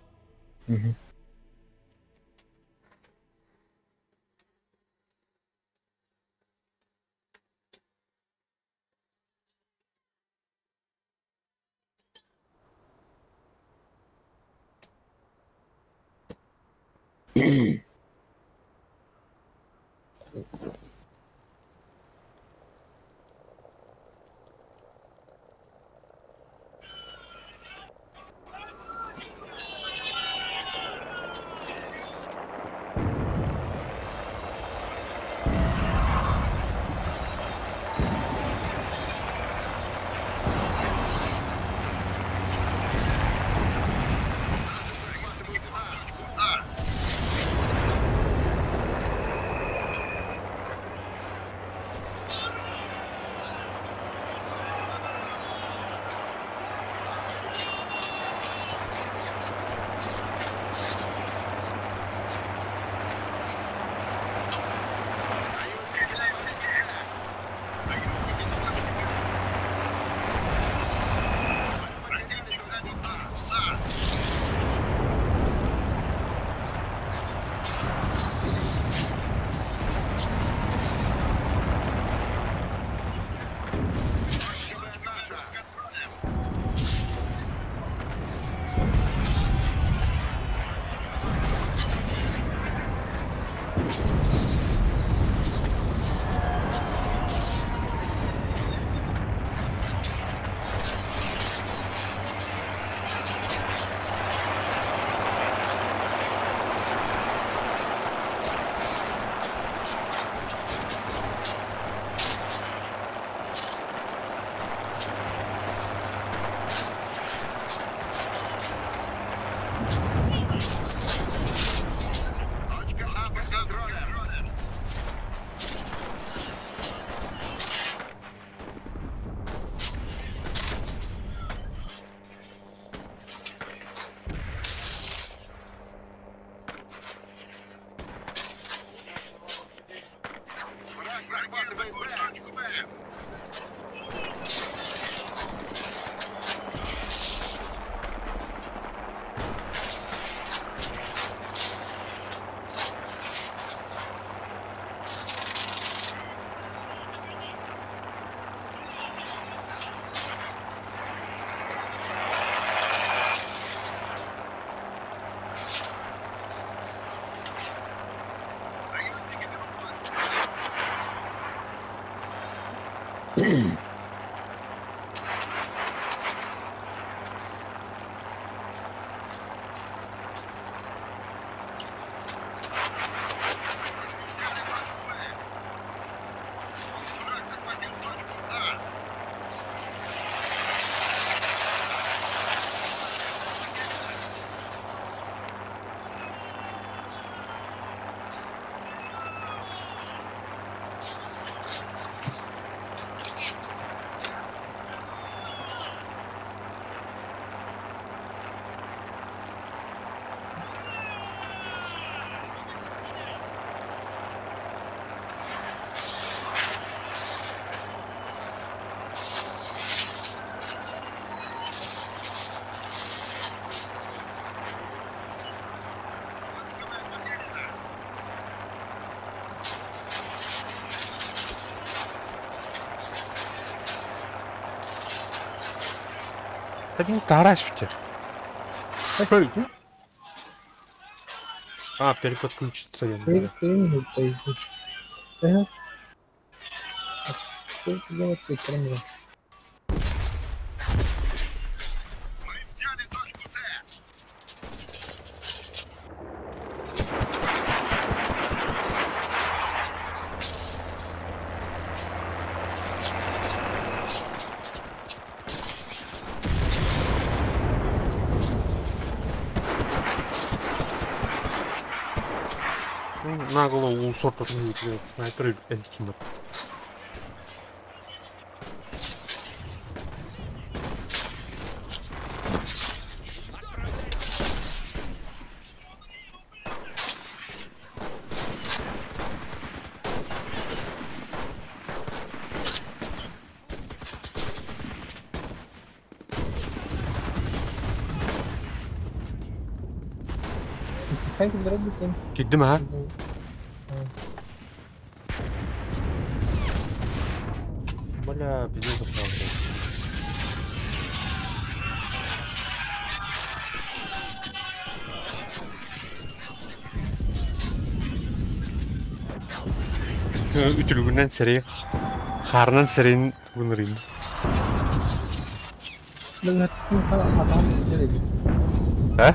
Таким таращите. А, переподключиться я не На голову сорт снайпер эльтмет. Киирдим аһа. Бля, пиздец засрал. Үтүлүгүнэн сэрии хаарынан сэриин гынырын. Э?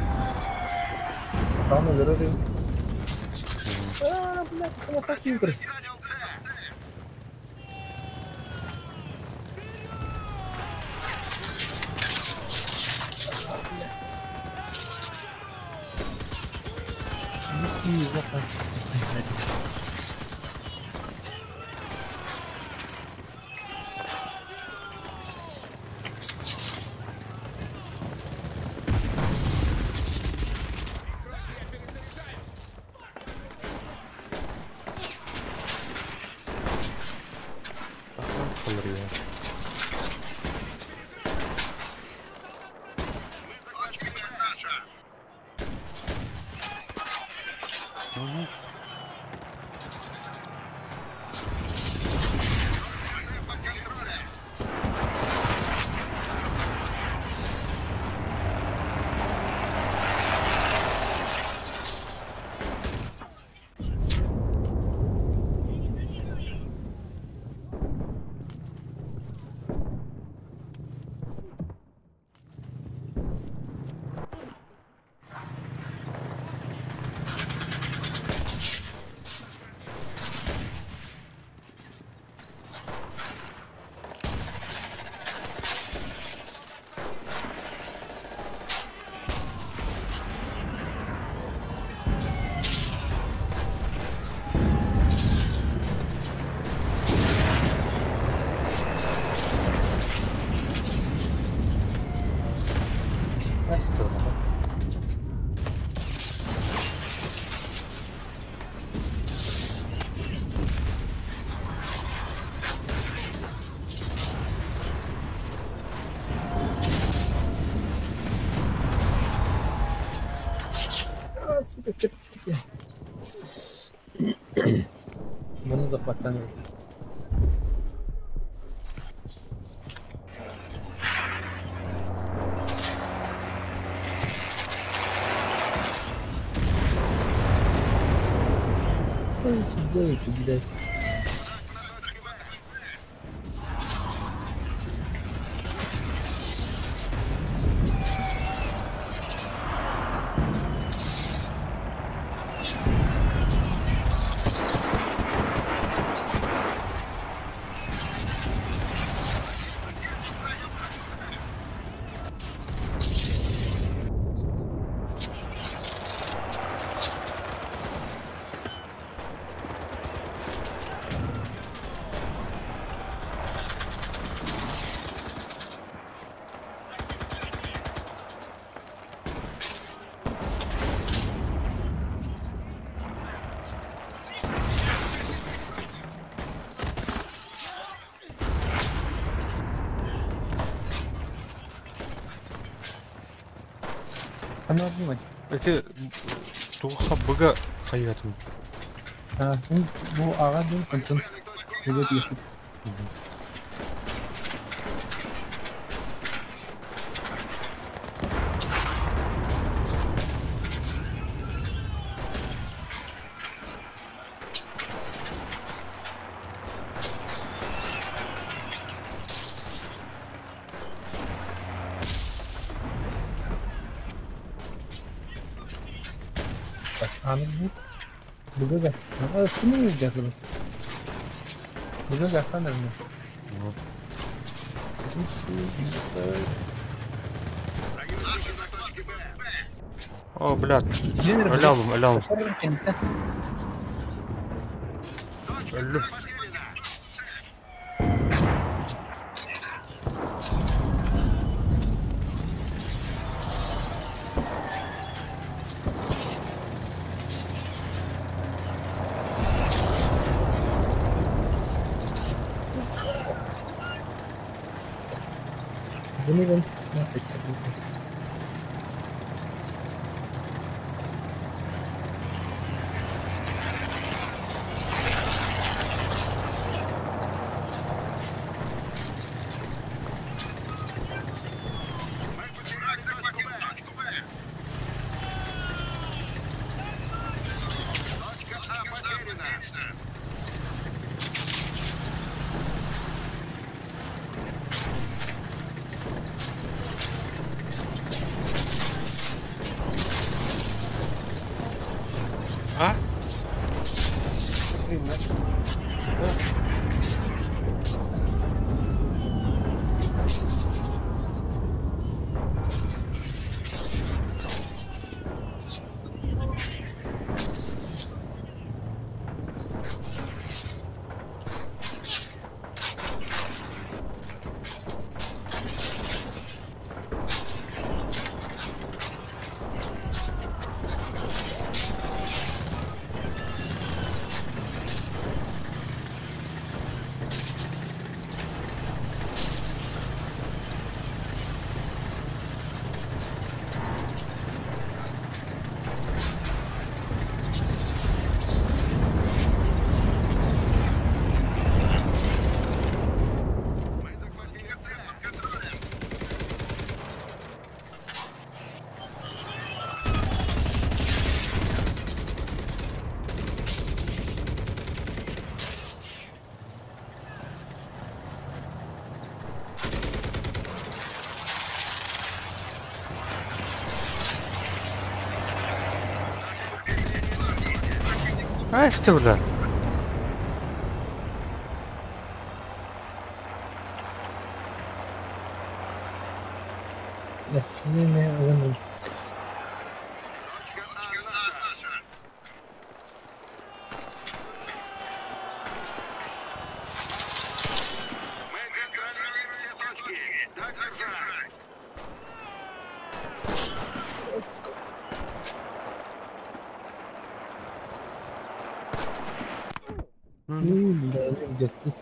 Сука, чэпчэки. Маны захваттан Что вы делаете, блядь? Аны ордук. Ити тугу хабыга хайыатын? Бу аҕа дуу онтон быга тиэспит. Аны бу быга гас. Кими жазылы? Быга гастан эрне. О, блядь. Өлө өлө. Өллүм. Bunu ben А? Эсти, бля. Мен ылын. Ну, да, где-то.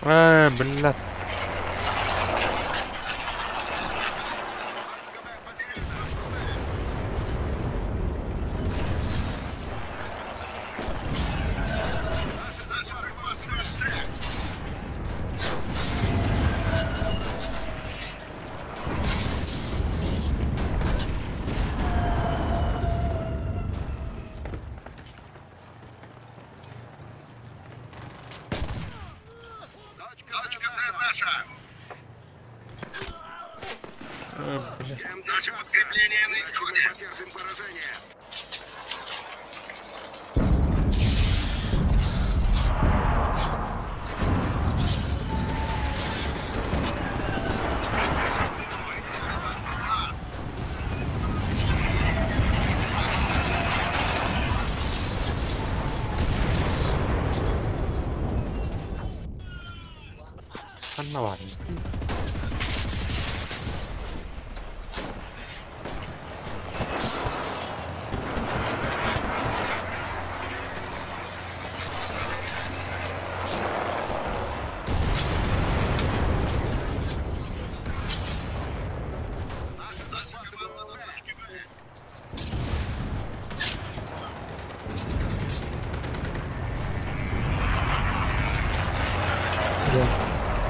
Блядь. Бля. Ханна баарый? Да.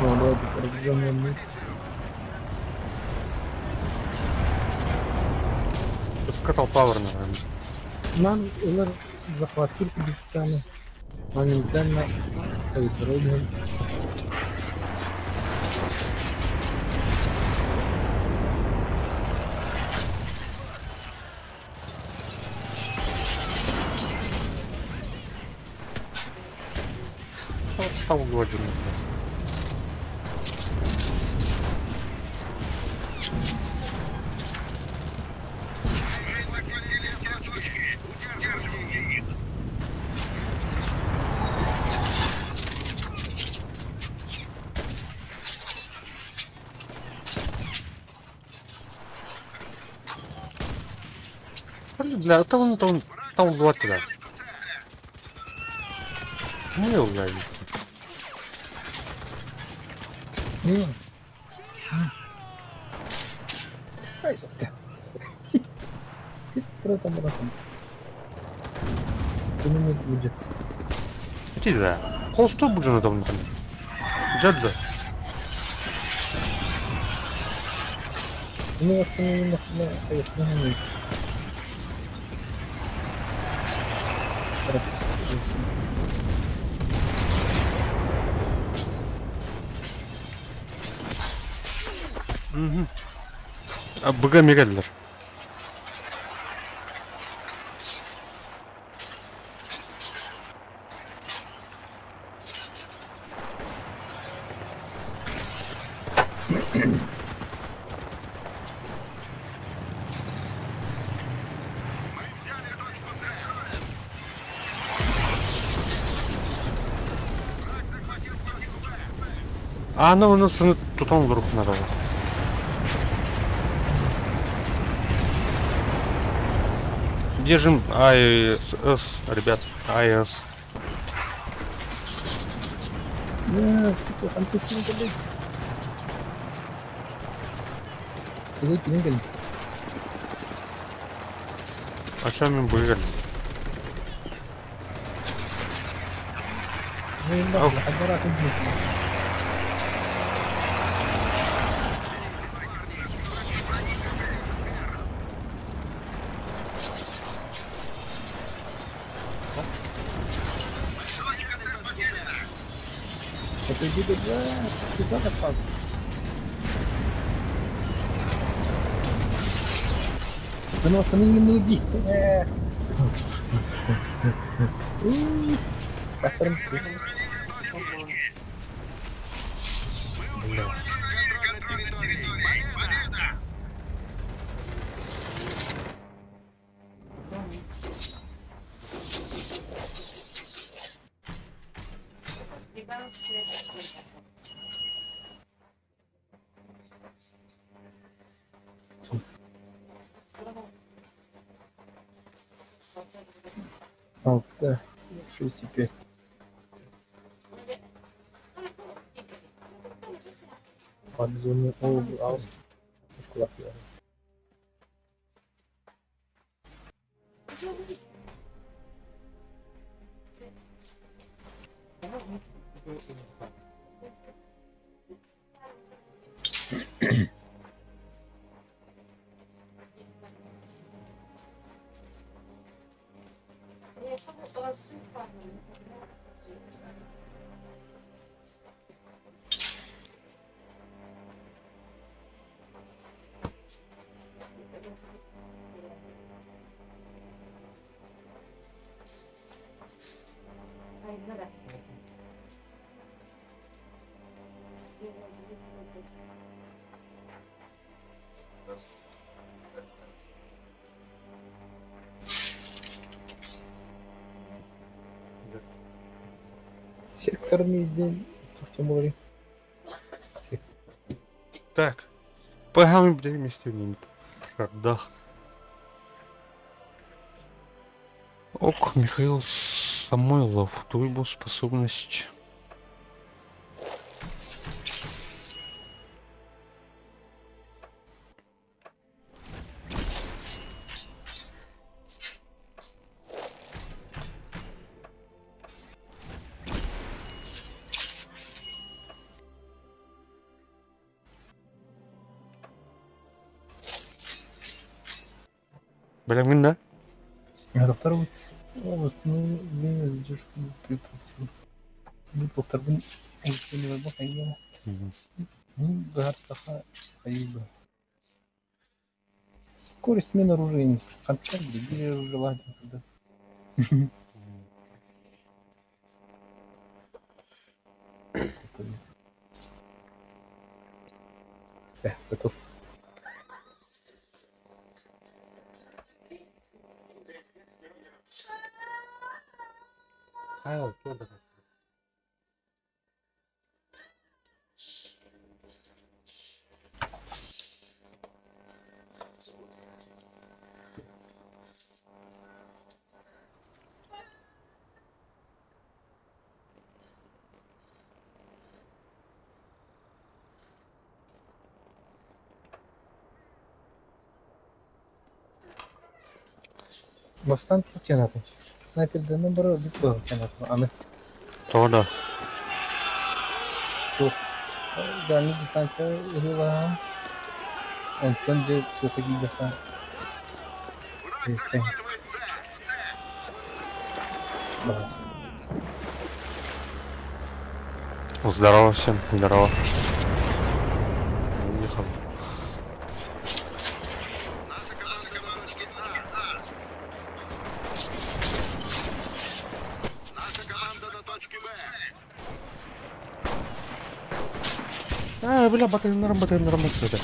Ну, давай тут разгромим. Скатал павер, наверное. Нам ылар захватил кубиктаны. Моментально повторяем. Стал убивать. Бля, это он там, там убивать туда. Не убивай. Ну. Айста. Там там. Цены будет. Иди да. Холсто будет там. Джадза. Ну, остановим на Угу. А БГ мегаллер. А, ну, у нас тут он вдруг надо. Держим АСС, ребят, АС. Сука, там тут не. А что мы выиграли? Ну, Отойди до куда напал? Ну, останови ноги. Бля. Алта, 6,5. Под зону Аус. Секторный день. Тем более. Так. Погнали, блядь, вместе Шардах. Ок, Михаил Самойлов, твою способность. Бэлэмҥин да? Второй восстановление задержку препятствий. Повторбун Скорость смены оружия Готов. Хайл, Федоров. Бастаан туох Снайперданан барар ордук быһылтаната аны Тоҕо да? Туох дальний дистанция ыһыылаһан онтон дьэ туохха киирдэххэ Здорово всем, здорово. Уехал. А, бля, батальон, батальон, батальон.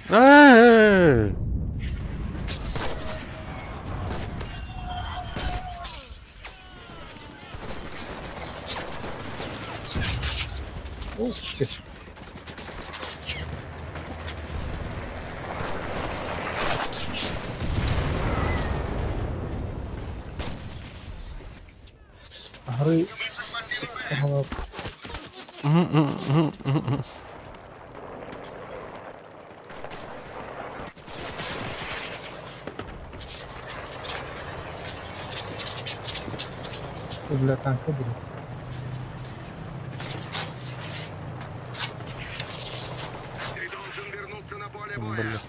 Эй! Ух ты. Аһары Бля, танка были. Ты должен вернуться на поле боя. Бля.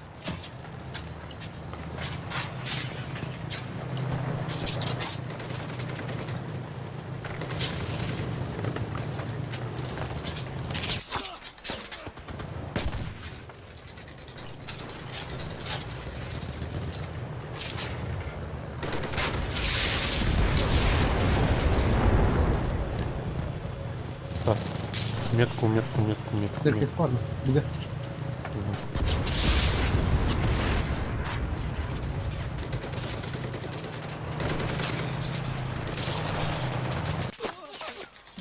Так, метку, метку, метку, метку. Церковь метку. парно. Где?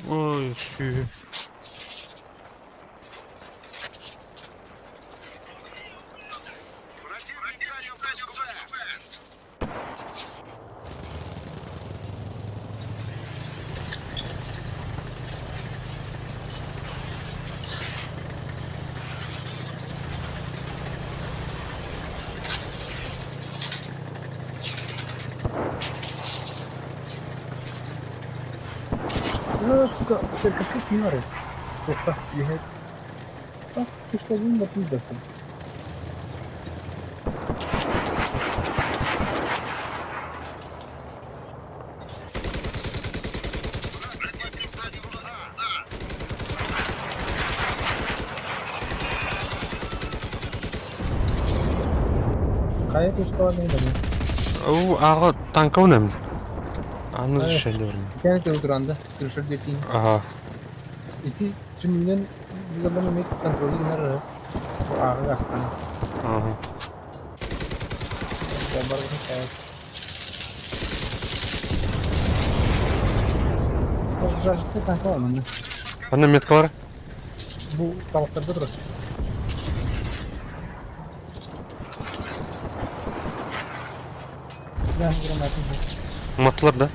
Ой, фи. Противник занял точку Б. А, сука, церковь как нары. Плохо, ехать. А, ты что, один на пизда там. Хайа тушкалар не дали. Уу, ааҕа танкабын эм. Аны шеллерин. Иккиэн туранда, тырышыр диэки. Ага. Ити түннүнэн билэрбэн эмиэ контроль гынар ааҕы астана. Ага. Вражеская танка онно. Ханна меткалар? Бу талахтарга турар. Я гранату. Уматтылар да?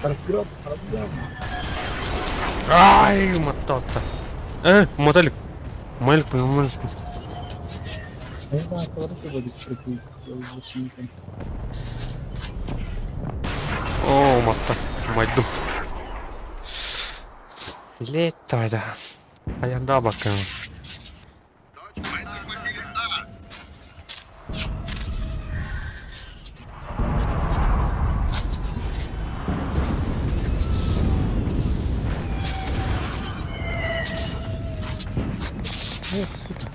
Разгреб, разгреб. Ай, уматта. Моталик. Малик, малик. Не знаю, кого ты будет прикрыть. О, уматта. Майду. Билет тогда. Аянда бакын. О, сука.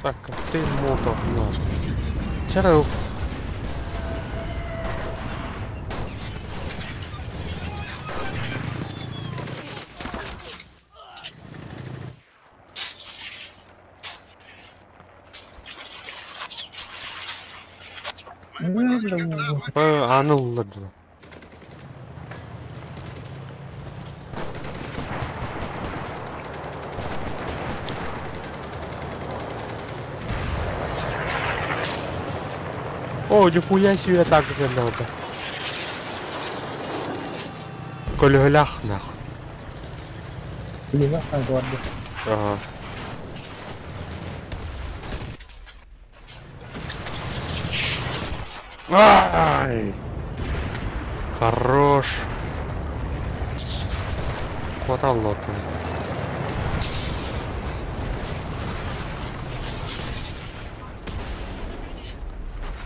Так, коктейль молотов на. Вчера Аныл да. О, нихуя себе так же надо. Көлөһөлөөх нахуй. Блин, а, гвардия. Ага. Ай! Хорош. Хватало лотом.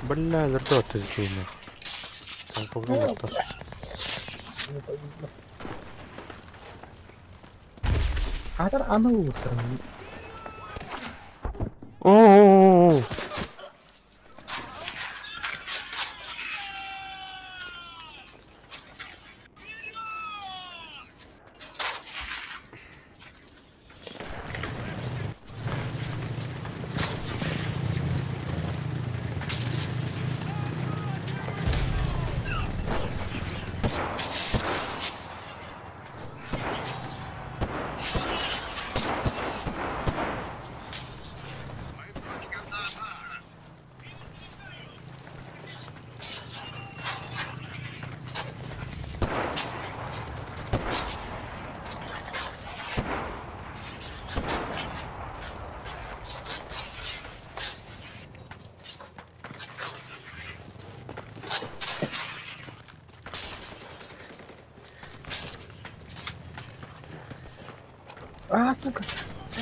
Бля, лердо ты нахуй. Там погнал-то. Атар аныл утром. О-о-о-о! А, сука. А.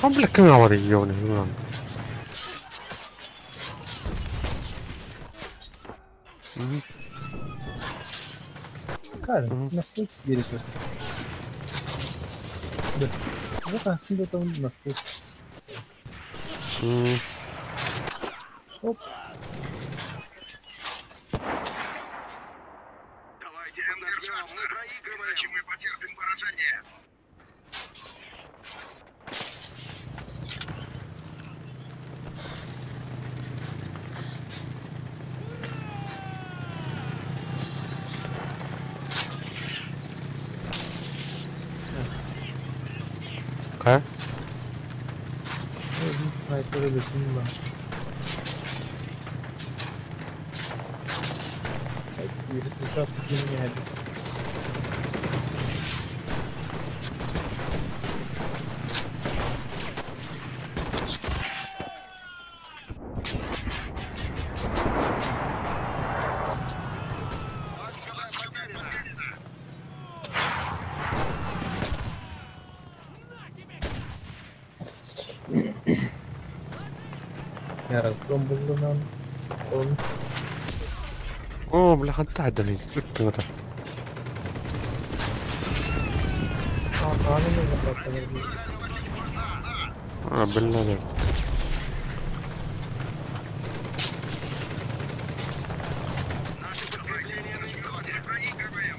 Там, бля, канал регионы, ну ладно. Cara, настройки двери просто. Да. Вот отсюда там настройки. Оп. Давайте подождем, мы проигрываем. Иначе мы потерпим поражение. Хайа? Снайпер өлөтүн баар. Я разгром буллунан он Оо, бля, ханта айдалый. Ыттыҥата. А, бля, Наше подкрепление на исходе. Проигрываем.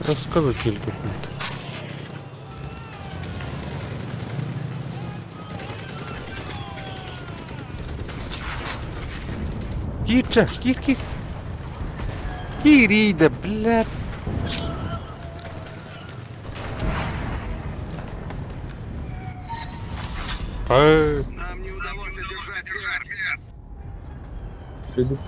Рассказывай килькут. Кирча, кир, кир. Кирида, блядь. Эй, Нам не удалось одержать верх. Шөйдүп.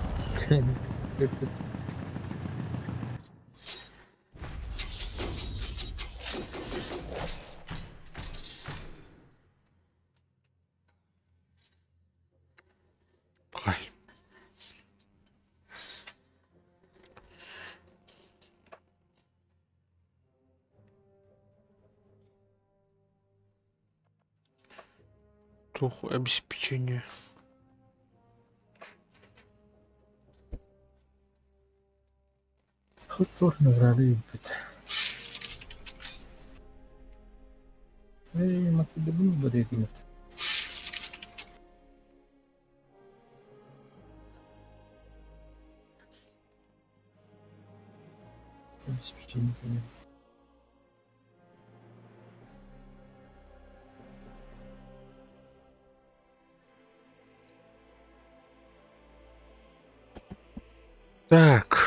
Хай. Тух обеспечение. Хотор награды ыыппыт. Ээ, матыдыбын бадыытын. Обеспечение понятно. Так.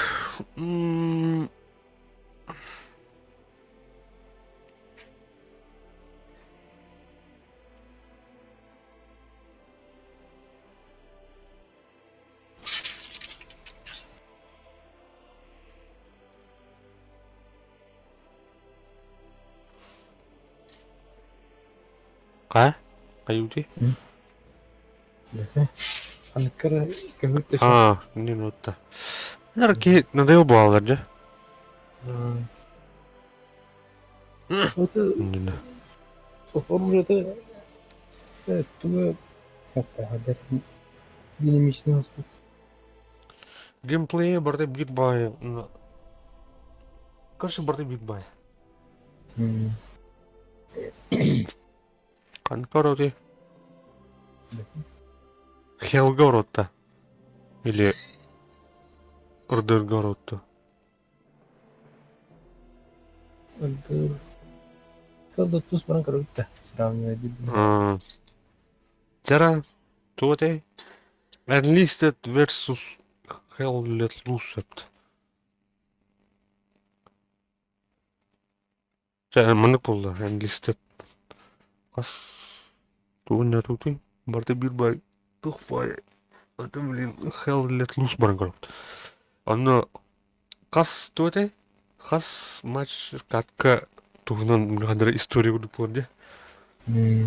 М, Хайа? Хайути? Аныккара көһүт А, не нотта. Нарки надоел буоллар дьэ. Вот Не оружие туга динамичный оступ. Геймплей барда биг бай. Короче, барда биг бай. Конкороти. Хелгородта. Или Рдергородта. Правда, тус баран көрөбүт сравнивать Тера, туоте. Enlisted versus Hell Let Loose. Чэ, маннык буолла, Enlisted хас тугун туутуй барыта биир баай туох баай аты блин Hell Let Loose баран көрөбүт. Онно хас туох этэй хас матч катка туһунан ханна история курдук буолар дии.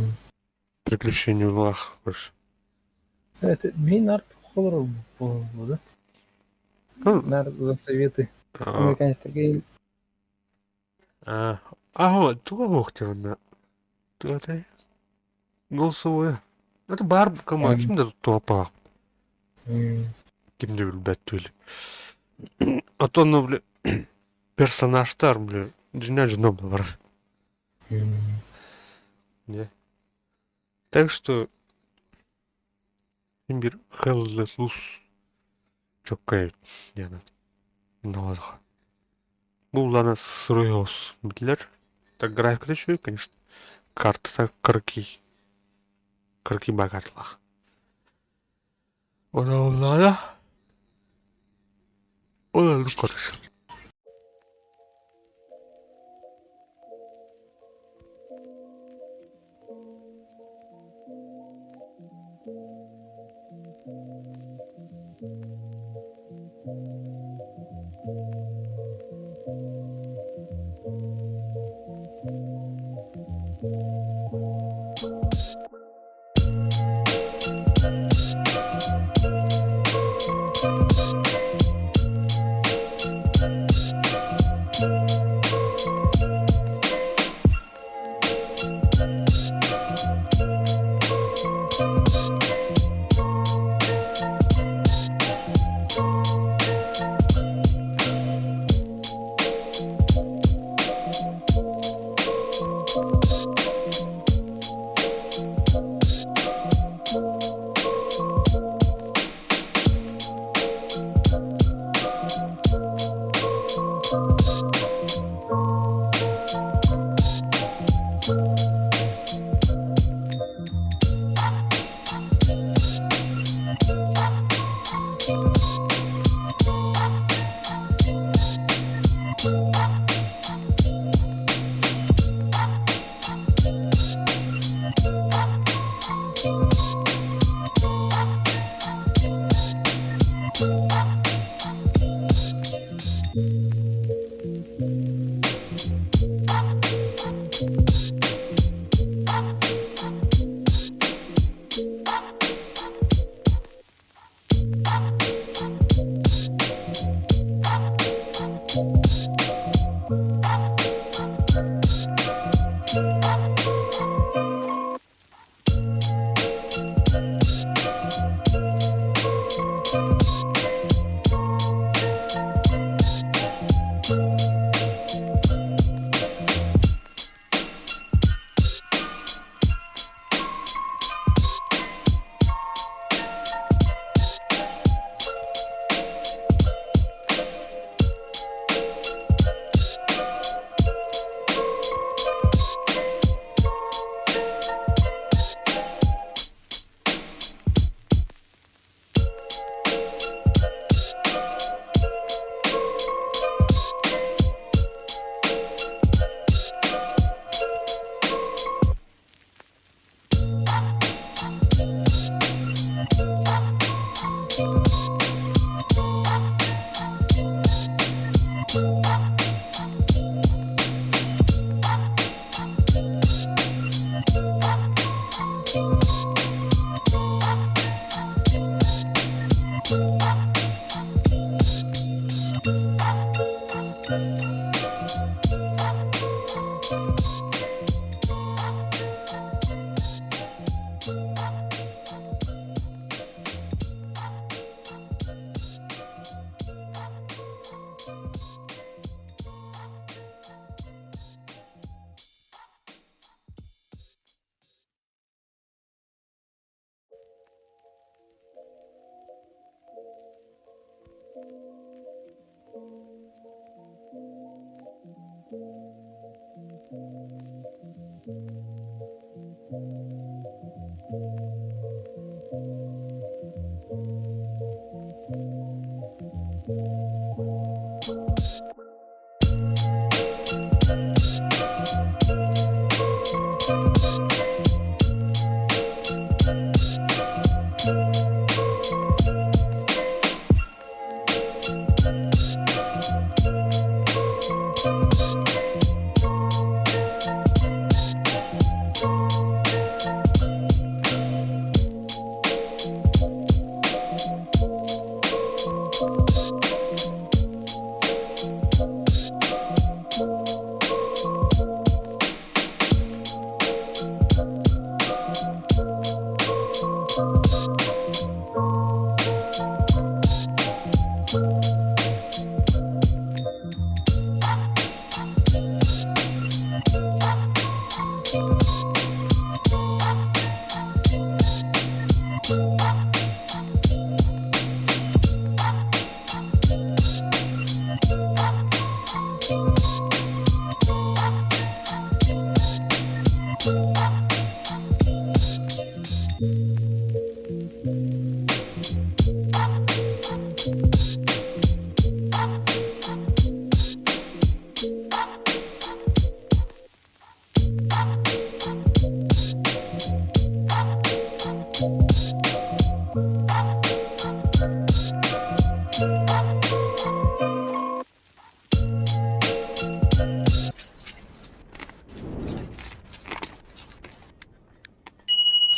Приключениялаах короче. Это мин арт холор буолбу да? Нар за советы. Американецтерге А, туга буохтугунна туга этэй голосовое. Это баар кама ким да туоппаах ким да билбэт түл. А то ону бля персонажтар бля дьиҥэ дьоно бар. Не. Так что син биир Hell Let Loose чоккай диэн наҕадаха. Бу улаана сырой оҕус биллэр. Так графиката үчүгэй, конечно. Картата кыракый кыракый баа карталаах. Ону улаана ол көрүс.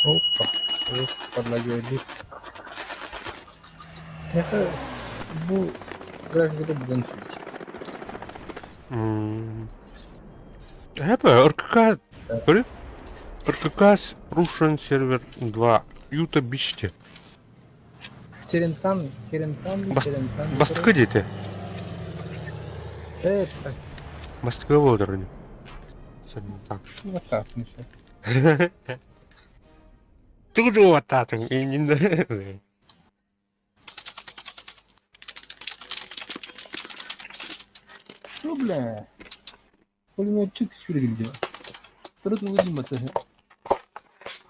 Опа, подлагивает. Это бу графиката бүгүн сүт. Эпэ, РКК... Көрү? РКК Russian Server 2 Юта Бичте. Терентан, Терентан, Терентан. Бастыкы диэтэ. Это. Бастыкы буолар ини. Так. Вот так, ну все. Тугу тугу иннин. Что, бля? Пулеметчик сүргүлдү. Турут улун баты.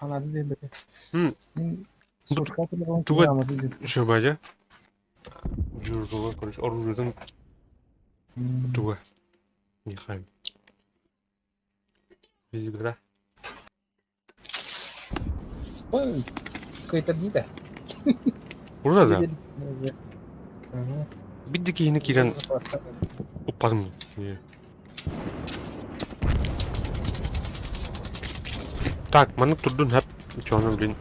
Анады дебете. Туга шөбәдә. Журжуга, короче, оружиетын туга. Нихайм. Видите, Ой, кайтардида. Урда да. Бидди киһини киирэн уппатым. Так, маннык турдун хэп. Чону блин.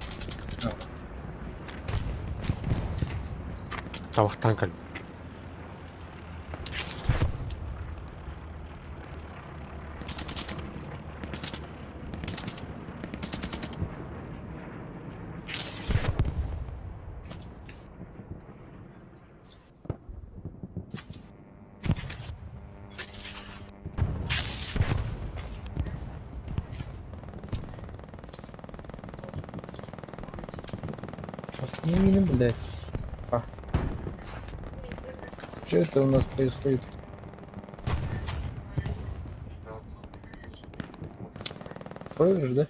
Табахтан кэл. Не, блядь. А. Что это у нас происходит? Проигрыш, да?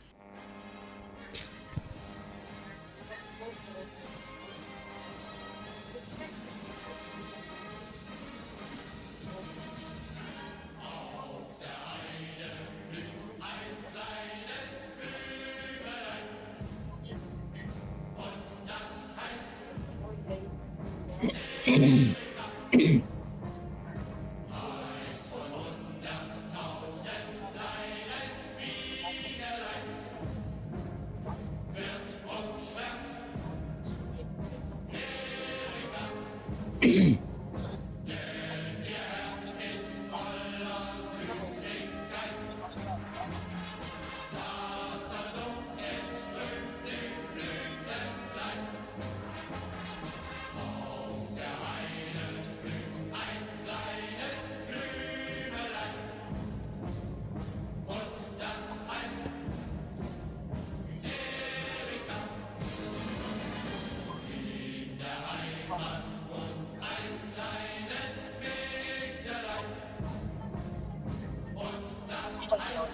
Что делать?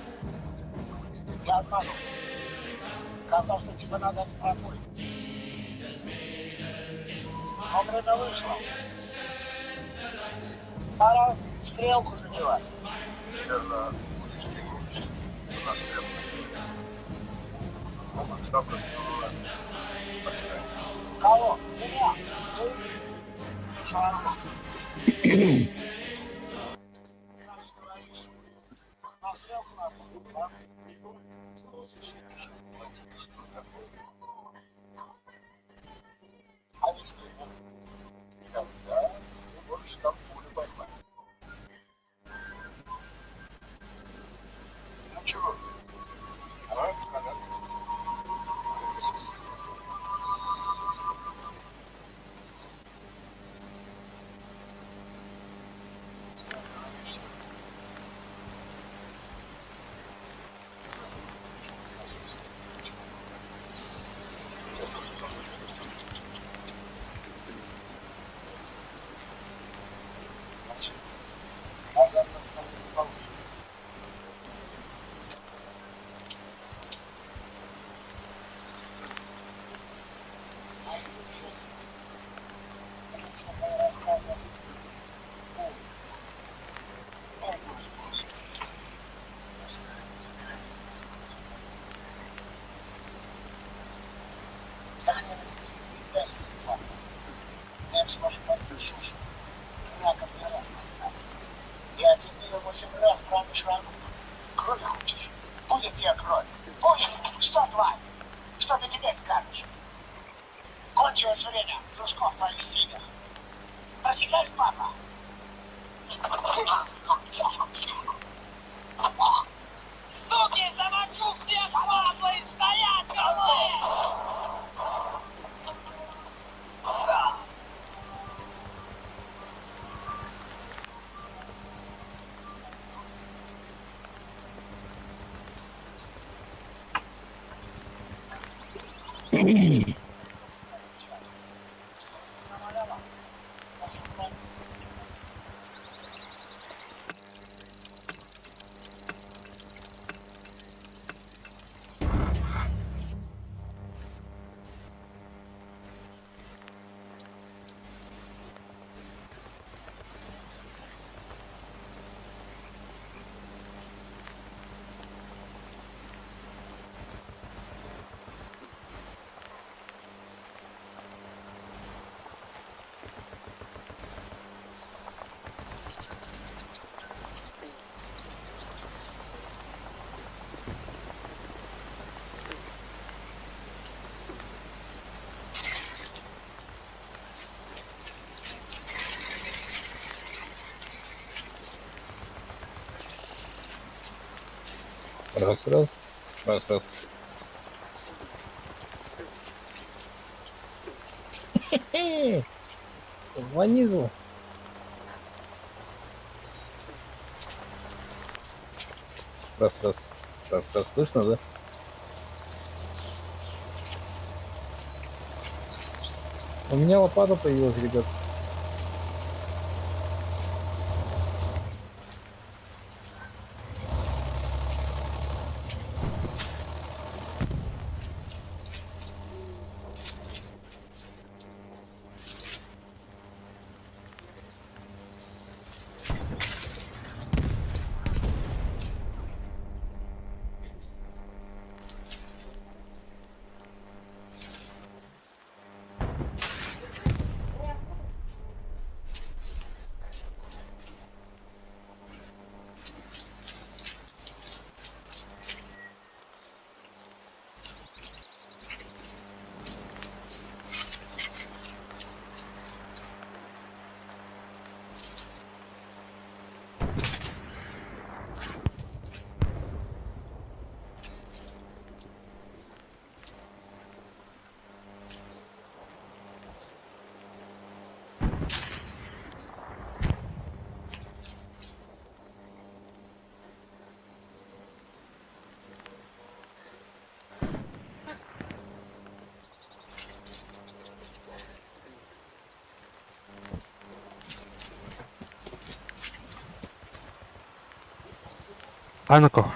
Я обманул. Сказал, что тебе надо пробой. Но время вышло. Пора стрелку задевать. Верно, будешь ты У нас Кого? Меня? Ты? Шарма. Говоришь, на стрелку надо, да? А если нет? Тогда ты можешь там пулю поймать. Ну чего? Давай, когда? Назад нас не получится. А если, если мои рассказы Я тебе 8 раз промышу. Крови хочешь? Будет тебе кровь. Будет! Что, тварь? Что ты теперь скажешь? Кончилось время дружков твоих синих. Просекаешь, папа? Суки, замочу всех, падлы, стоять, козлы! Раз, раз. Раз, раз. Хе-хе. Ванизу. Раз, раз. Раз, раз. Слышно, да? У меня лопата появилась, ребят. Ханыко.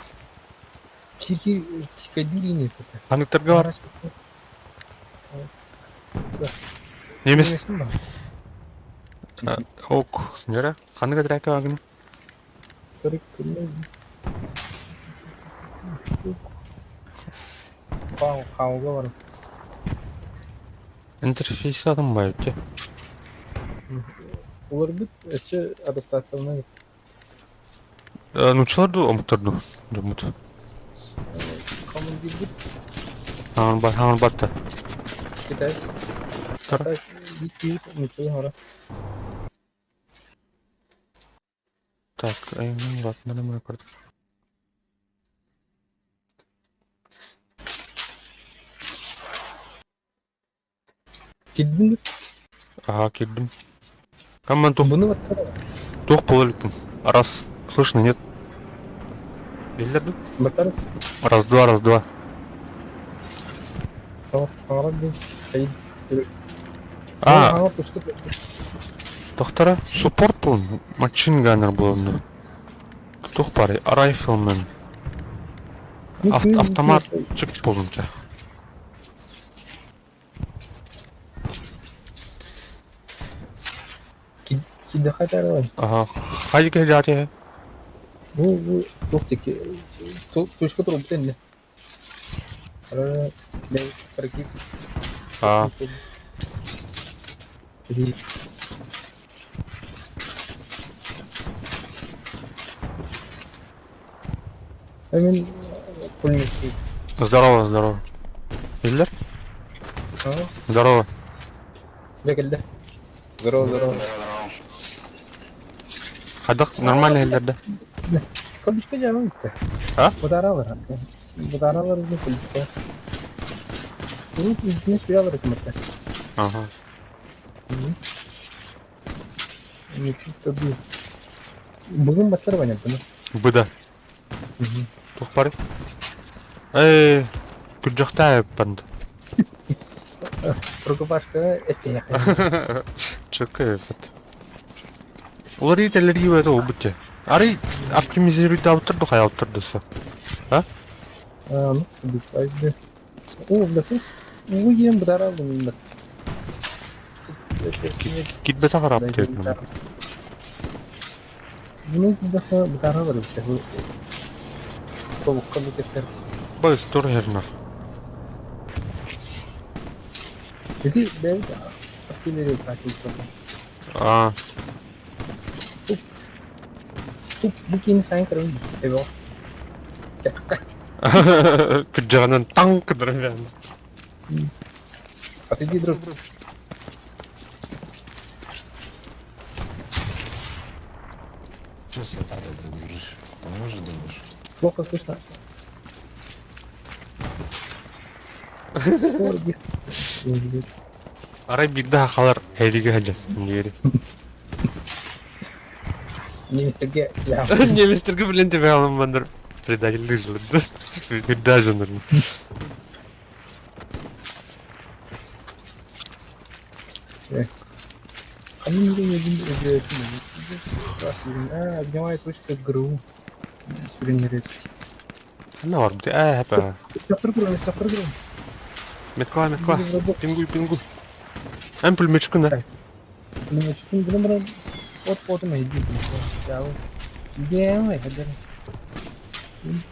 Киир тикадилини. Ханыктарга бар. Немец. Ок, нера. Ханыга драка агын. Хауга бар. Интерфейс адам байыпчы. Олар бит өссө адаптацияланан Нуччалар дуу, омуктар дуу? Дьоммут. Командирбит Хаҥар батта. китаец. Тара. Биир нуччалыы хара. Так, аймын ладно, мына көрдүк. Кирдиҥ Ага, кирдим. Команд тух Буну баттара. туох буола иликпин. Раз. Слышно, нет? Биллэрдим? Баттара. Раз, два, раз, два. Хаҥарар дии. А, тохтара суппорт буолун, machine gunner буолун. Туох баарый? Rifleman. Автомат чик буолунча. Кидахатарылай. Ага, хайдык жаате. Бу бу туох тики тушка турбут инне. Ара бэй А. Мен пулеметчик. Здорово, здорово. Биллер? Здорово. Бекелде. Здорово, здорово. Хайдах нормально эллерде. Колючка дьаамын бүттэ. А? Бытааралар. Бытааралар диэн колючка. Урут үрдүнэ сүрэ этим этэ. Ага. Бүгүн баттар баняттым. Быда. Туох бары? Эй, күрдьэхтээ банд. Рукопашка этте. Чөкө эфет. Олар ителер это обутте. Ары оптимизирует ауттыр хай ауттыр десе. А? Ну, бит. О, бля, уем бытааралым. Китбете харап дедим. Bunu daha бытааралар бит. Тобукка битер. Быз тур хернах. Ити бэл артиллерия сакыл. А. Бу кини сайн көрөн эбо. Күрдьэҕинэн таҥ кыдырын Отойди, друг. Че с Натальей ты дружишь? Поможешь, думаешь? Плохо слышно. Арай биирдэ халар эригэ хаджан диэри. Немецтерге Немецтерге билен тебе алыммандар предательдик жылыр. Предательдер. Они не один огневая точка ГРУ. Сүрүннэрет. Ханна бар бит. Ээ, хэпэ. Стоп, Меткла, меткла. Пингуй, пингуй. Эн пулеметчикун да. Пулеметчикун билен баран от потом иди. Делай, хадер.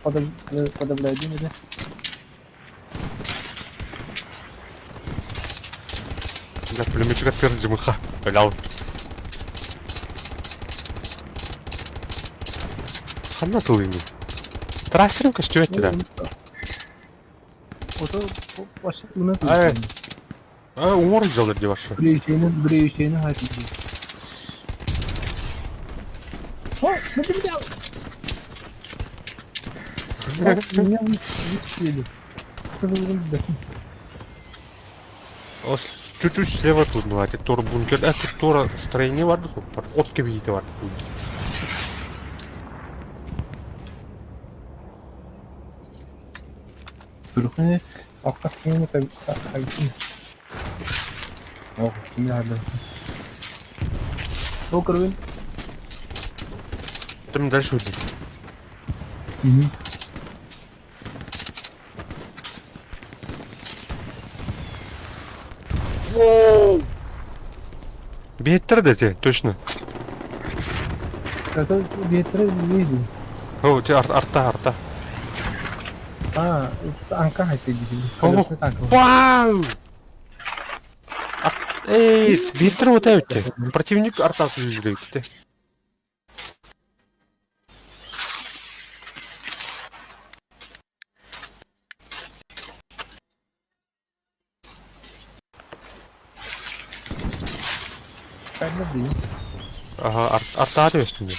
Подавляю да. Да, пулеметчик тыр жымыха. Өлау. Ханна тылыйны. Трассерым көстүбөт да. Ото башы уна. Ай. А, уңор жалыр деп башы. Бирейшейни хати. О, ну ты меня. Меня высели. Ос чуть-чуть слева тут бывает, тур бункер, а тут тура строение бар бар, от кебейті бар. Түрхүнэ аккас кемini табитин. Ох, кими хады. О, көрүн. Там дальше уйди. Биһиттэр да ити, точно. Это биэттэрэ билиэдин. О, ти арта, арта. А, танка хайты дии. Колесный танк. Вау! Эй, биһиттэр вот эбитти. Противник артасы жүзүлэйбитти. Аха, артаа түбэстим дии.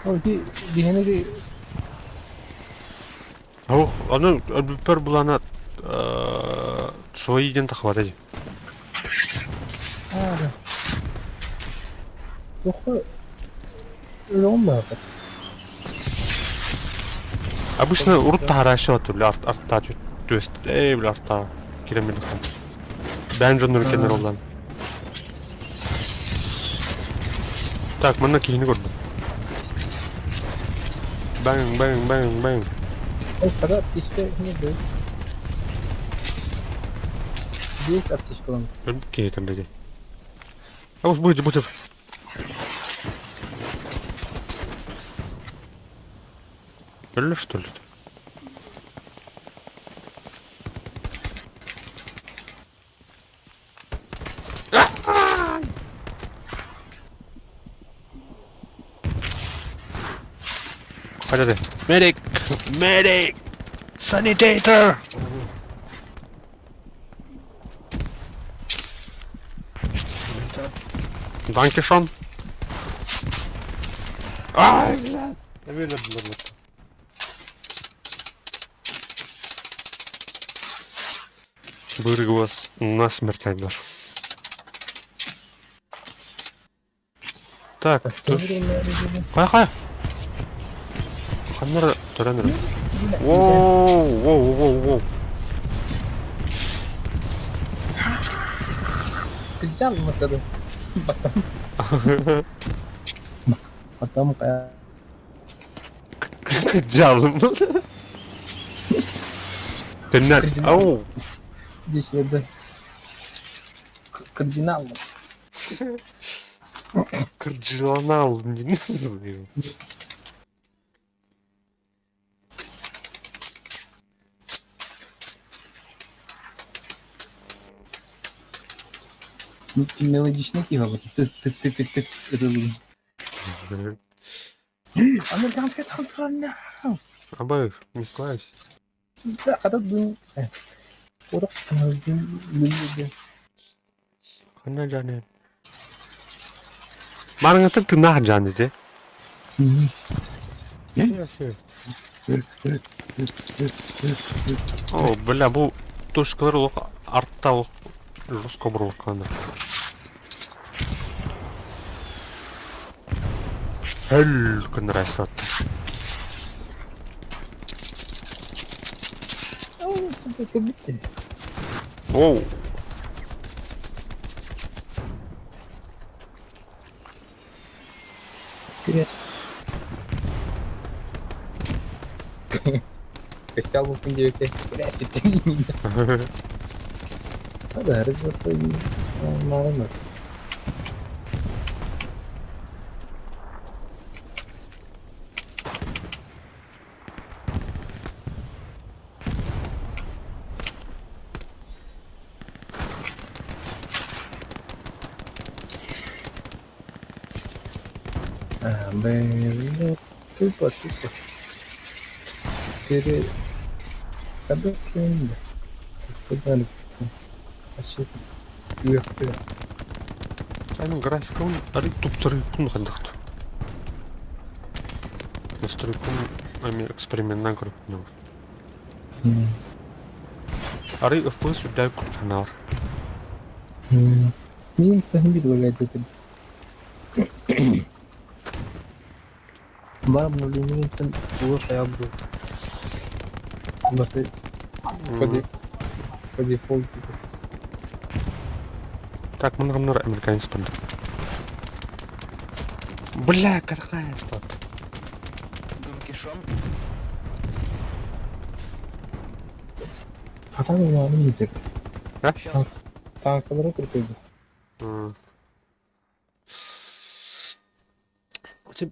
Ити биһини ити Оо, ону өлбүппэр булана свои диэн тахсыбата дии. Аа, Туохха өлөҕүн баҕар. Обычно урут таһарааччы бля артаа түөст ээ бля артаа кирэн билихан. Бэйэм дьоннору кэннэр оллан. Так, манна киһини көрдүм. Бang, bang, bang, bang. Ой, хара аптечка не был. Есть аптечка вон. Киһи там блядь. А вот будет, будет. Өллө что ли? Хайда Medic! Medic! Sanitator! Dankeschön. Ай, блядь! Быргуас насмерть айдар. Так, Хайа, хайа. Ханнара төрөн эрэ. Воу, воу, воу, воу. Кыдьаал матары. Потом. Потом Кыдьаалым. Төннөр. Ау. Здесь это кардинал. Кардинал, не знаю. Ну, мелодичный тихо, вот ты ты ты ты ты это Американская танцевальня. Абай, не склаюсь. Да, а тут Ханна жане. Марыңатын тынаах жан дете. О, бля, бу точкалар олох артта олох жестко бұрылқанды. Хөл күн растат. Оу. Привет. Костял был в Да, разве Блин, тупо, тупо. Пере... Куда Сенин графикаң ары тупсарыппын хайдахт. Настройкам эми эксперименттан көрүп Ары FPS үрдээк куртанаар. Мин сахин бит гуляет это. Бар обновлениеттен лучше я буду. По дефолту. Так, мына гымнар американец барды. Бля, какая что? Донкишон. Хатан улаанын бүтэр. Сейчас. Танкалары кыртыйды.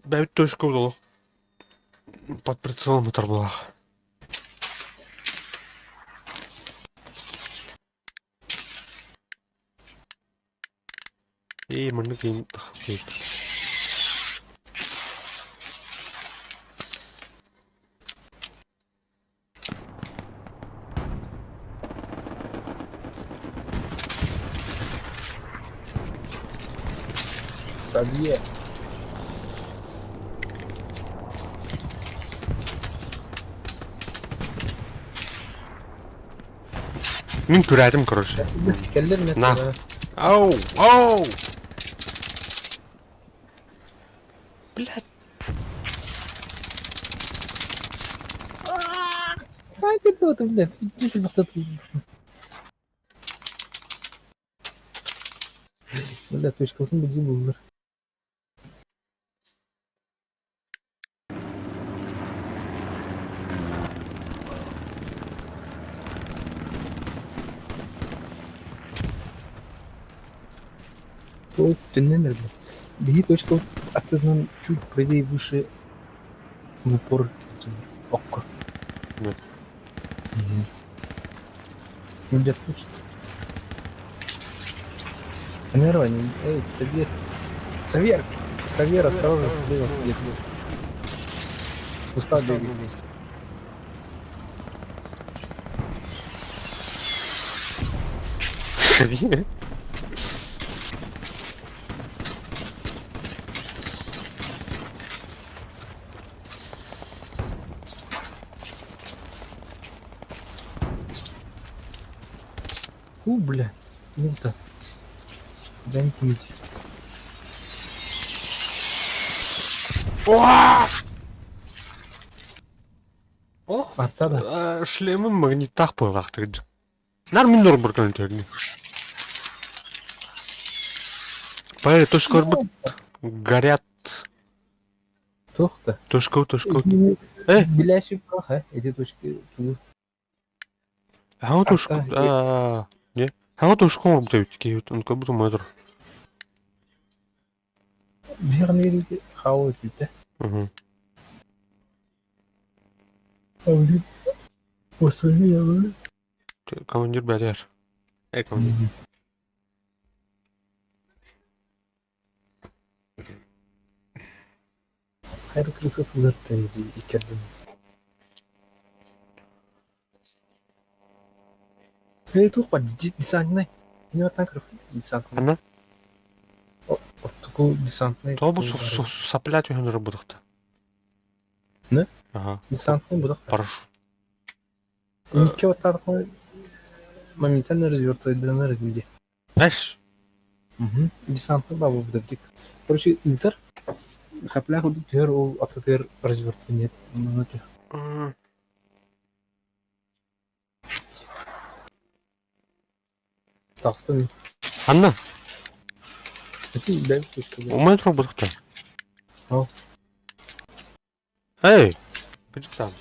Бэйбит точка удалох. Под прицелом оторвала. И маннык иин Савье. Мин күрээтим, короче. Кэллэр мен. На. Оу, оу! Блядь. Сайт это, блядь, десять бахтат. Бля, точкабытын билии буллар. Ол төннөн эрэ. Биһи точка аттынан чуть правее выше в упор окко. Да. Ну, где точно. Нормально. Эй, Савьер. Савьер! Савьер, осторожно, слева. где-то. Куста бегает. Савьер? У, бля. Ну-то. Да не кинуть. Ох, Арта да. шлемым магниттаах буолаахтык. Нар мин норбор көнтөрүн. Пай, точка көрбүт горят. Туох да. Точка, точка. Э? Билэси плохо, эти точки. Ту. Хаҥа точка. Арта. А, не. Хаҥа точка оҥорбут эбит киһи, он как будто метр. Верно хао это. Мгм. А блин. Остальные, Командир бәрер. Эй, командир. Хайр крыса сылдырты икердин. Эй, тух бар, десантный. Не вот так десантный. Ханна? Оттуку десантный. Тобу сопля түһэн ырбытыкта. Не? Ага. Десантный будак. Парашют. Нике вот так моментально развертывает где. Эш. Угу. Десантный бабу будак. Короче, интер. Сопля худу тер ол аттер развертывает. Ну, это. Тастын. Ханна, Эти бәл точка. у метро будукта. Ол. Эй, где там?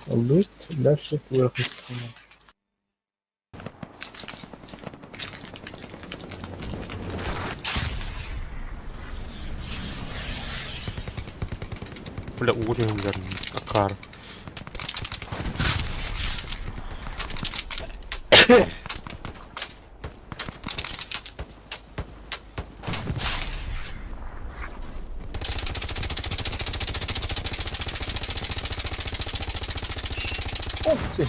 Лут, дальше вверх. Бля, уровень Акар. О, все.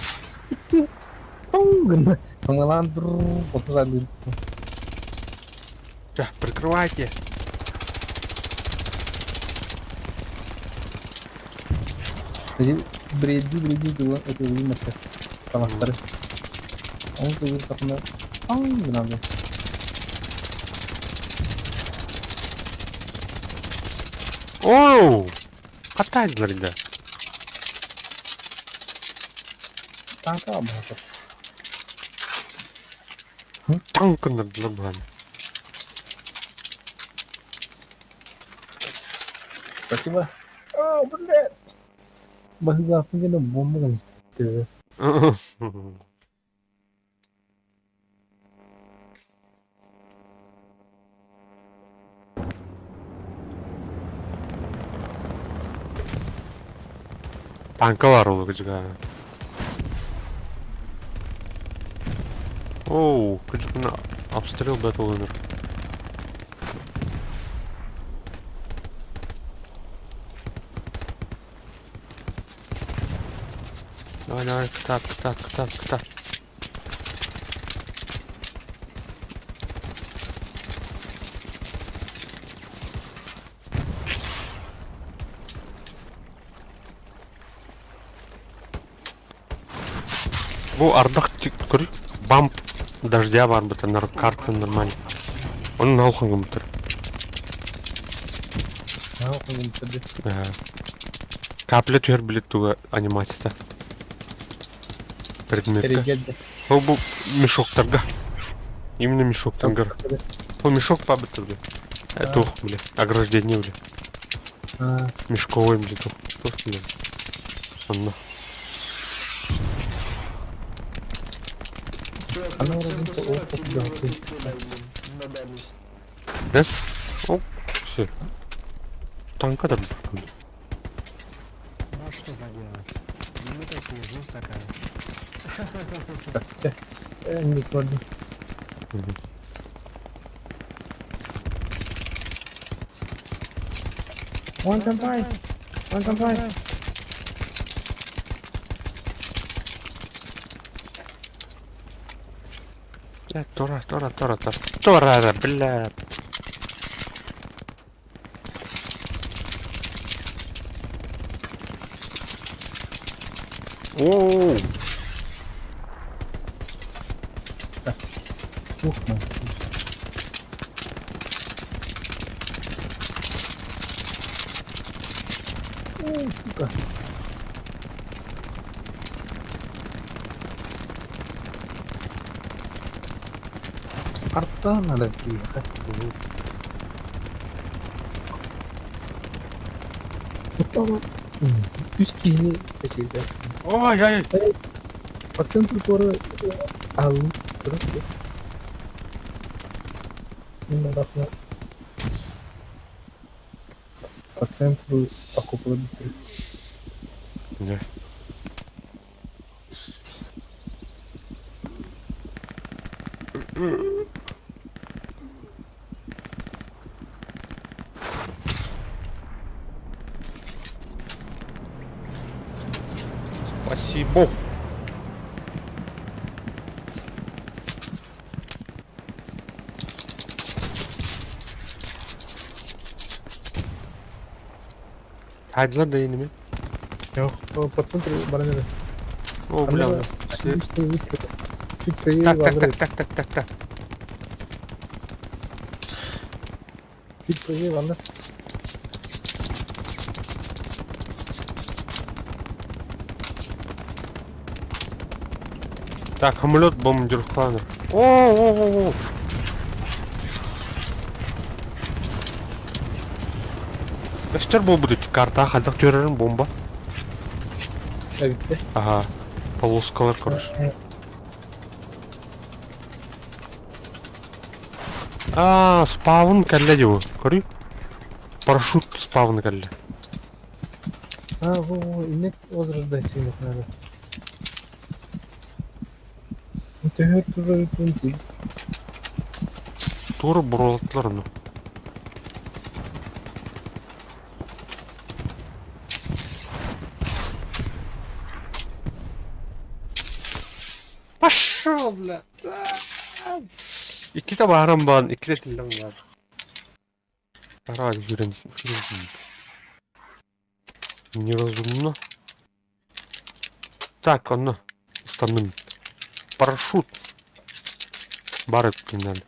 Пум, Паңалан, отыз. Да, прикрывайте. Бреди, бреди, было это вымышля. Тамаштары. Он тоже такой, пам, надо. Оу! Катать, да. Танка абы. Танк нормально. Спасибо. О, блядь. Баһыылаахпын гына буомба гына истэхтэ. Танка бар ол кыдьыга. Оу, кыдьыкна обстрел бэт олонор. Давай, давай, кытаат, кытаат, кытаат, кытаат. Бу ардах көр бамп дождя бар бытанар карта нормально. Он налхан гымтыр. Капля түһэр билет туга анимацията. Предметка. Ол бу мешоктарга. Именно мешоктарга. Ол мешок пабыттыр бля. Туох бля. Ограждение бля. Мешковой бля туох. Туох бля. Онно. Да? О, все. Танка да. Ну а что поделать? Мы такие, жизнь такая. Не клади. One time One time Бля, Тора, Тора, Тора, Тора. Тора, бля. Оу. Ух, Ой, сука. Арта надо ехать. Үс киһини эчийдэ. Ой, ай. По центру города ау. По центру окопала быстрее. Да. Спасибо. Хайдылар да иними? Yok, по центру баранины. О, бля. Чуть правее Так, так, так, так, так, так, так. Чуть правее, ладно. Так, самолет бомбардировкаланыр. О, о, о, о. Өстөр буолбут карта хадах түөрэрин бомба. Ага. Полоскалар, короче. А, спавн кэллэ дии Көрүй. Парашют спавн кэллэ. А, во, во, иннек возрождайся иннек надо. Төһөр турар үтүн Тура буруолаттылар ону. Пошел, бля. Иккитэ бааран баан, иккитэ тиллэн баар. Араа жүрен Неразумно. Так, онно. Ыстанным. Парашют. Бары күннән.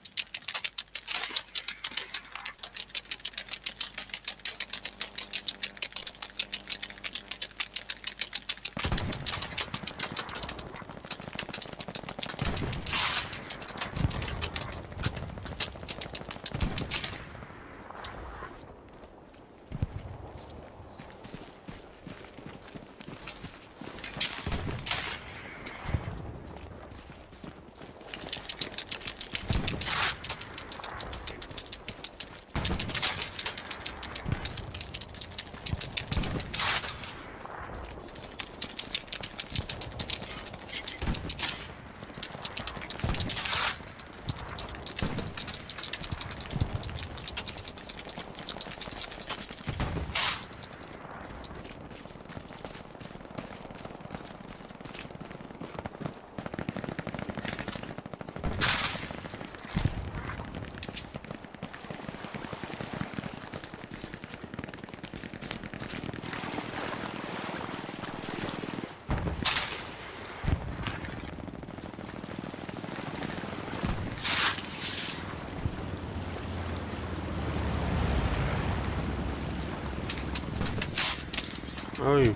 Ой.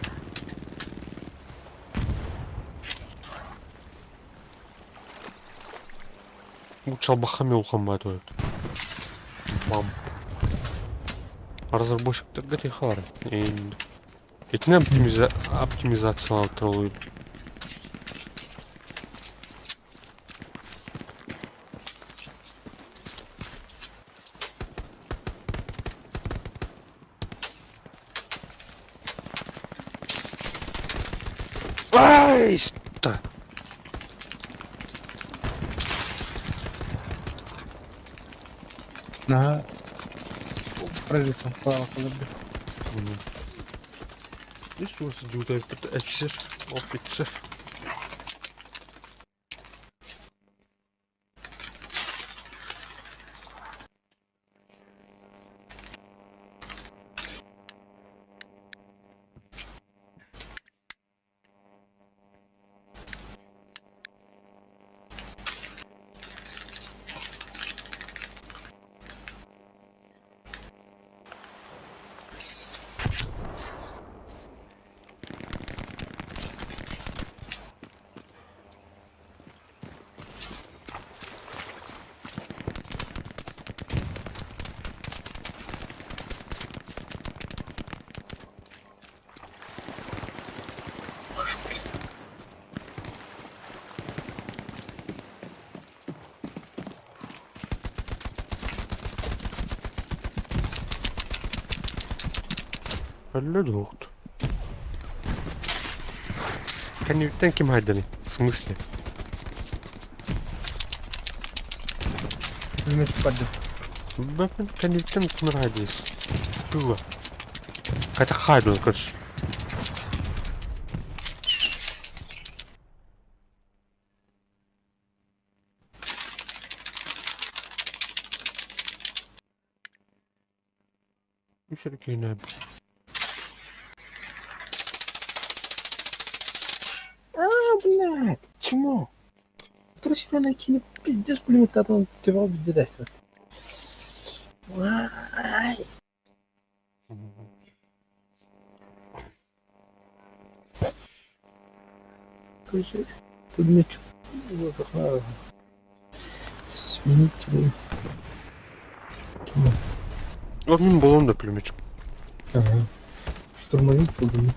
Бу чалбахха улахан баҕайы туойбут. Бам. Разработчиктарга тиэхэ баар. Итини оптимизациялаабыттар Ай, что? Наһаа прорисовкалаах олордо. Здесь у вас идут офицер, офицер. Өллө дуоҕут. Кэнниттэн ким хайданый? В смысле? Пулеметчик барды. Кэнниттэн ким хайдыыс? Тыла. Хотя хайдун, короче. Үс эрэ киһини А, блядь, чмо. Второстепенная кини пиздец пулеметтан тебя убедилась. Ай. Короче, пулеметчик. Вот, Сменить его. Ол мин буолуом да пулеметчик. Ага. Штурмовик буоллум.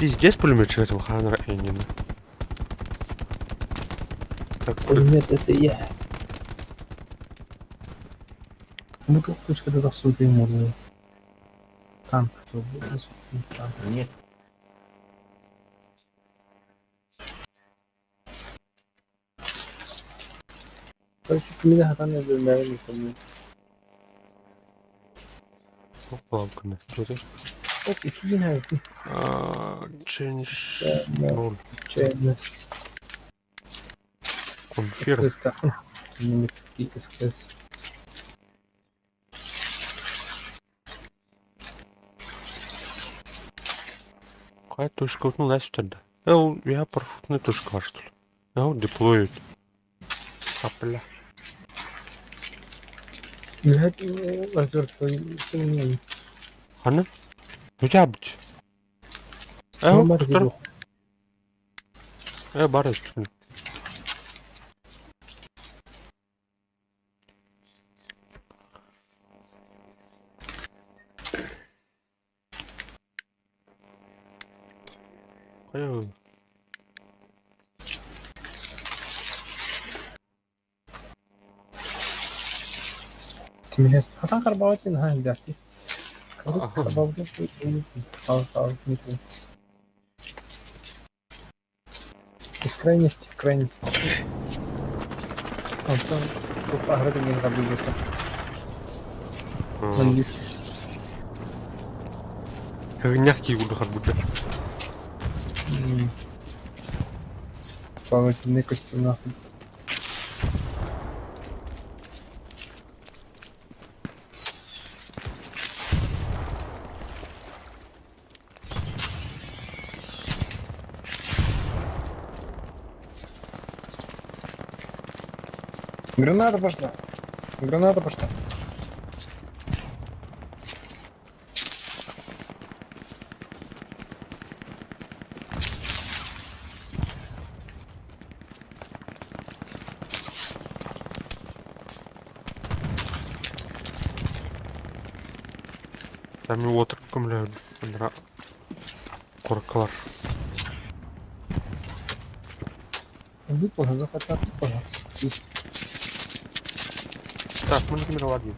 Пиздец пулеметчик этого Ханера Эннина. Так, Пулемет это я. Ну как точка до тахсыбыт буолуо. Танк танк. Нет. Короче, кимине хатан өлөрмөҕүн ыыталлар. Палканы. Оп, иккигин хаайбытый. Change role. Чайно. Confirm. СКС Немецкий СКС. Какая точка? Ну, да, сюда. Я парашютная точка, что ли? А вот деплоют. Сопля. Үһэт развертывай Хана? Бүтэ Э, Э, бары Хайа. Тимирээс хатан карбаабатын хаан илдьээхтий. Карбаабатын Из крайности в крайность. Онтон туох аһара тэҥҥэ хардыыллар. Английский. Хагнях кии харбыта. Плавательный костюм нахуй. Граната пошла. Граната пошла. Там уотур көмөлөһөр куоракка бар. Выполнил, захотел, Так, мы например, ладно.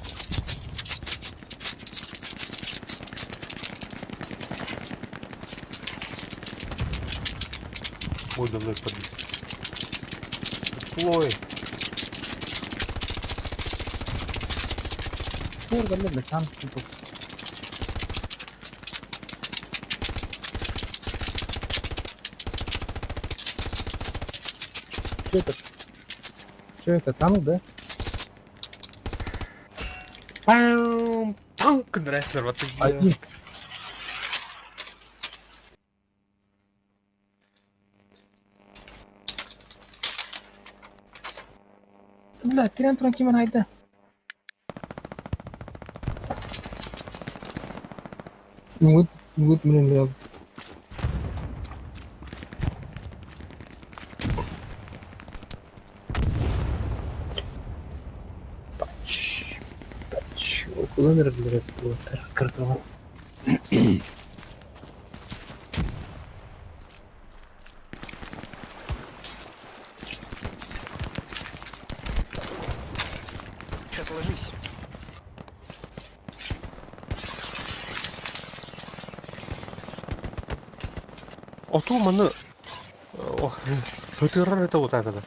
Ой, давно подбит. Плой. Что это? Что это, танк, да? Пам! Танк нравится, вот Один. Бля, тирэн туран ким айда? Вот, вот, блин, бля. Пач, пач, окуланыр блядь, кыркала. Чё, ложись. Оту маны Көтөрөр это вот это.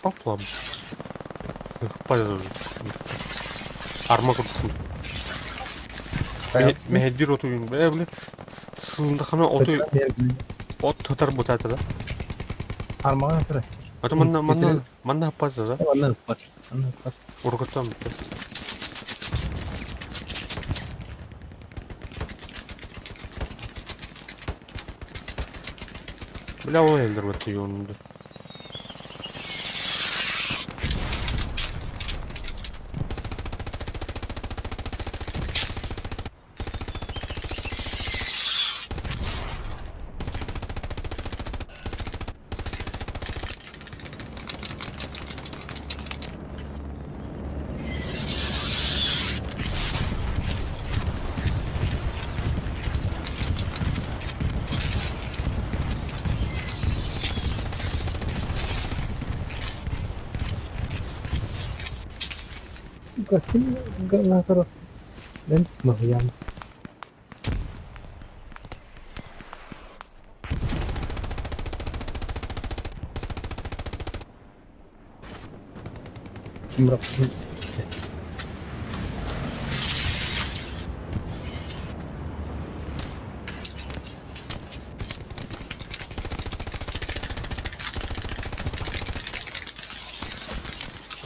Поплам. Арма курдук. Мехеддир оту бе бile. Сылындахана оту от татар бутата да. Армаға кірі. Ата манна манна манна аппаза да. Манна аппат. Манна аппат. Ургатам. Бля, ол элдер бетти йонунду. Сука, ким галаторов? Мен махуям. Ким рап?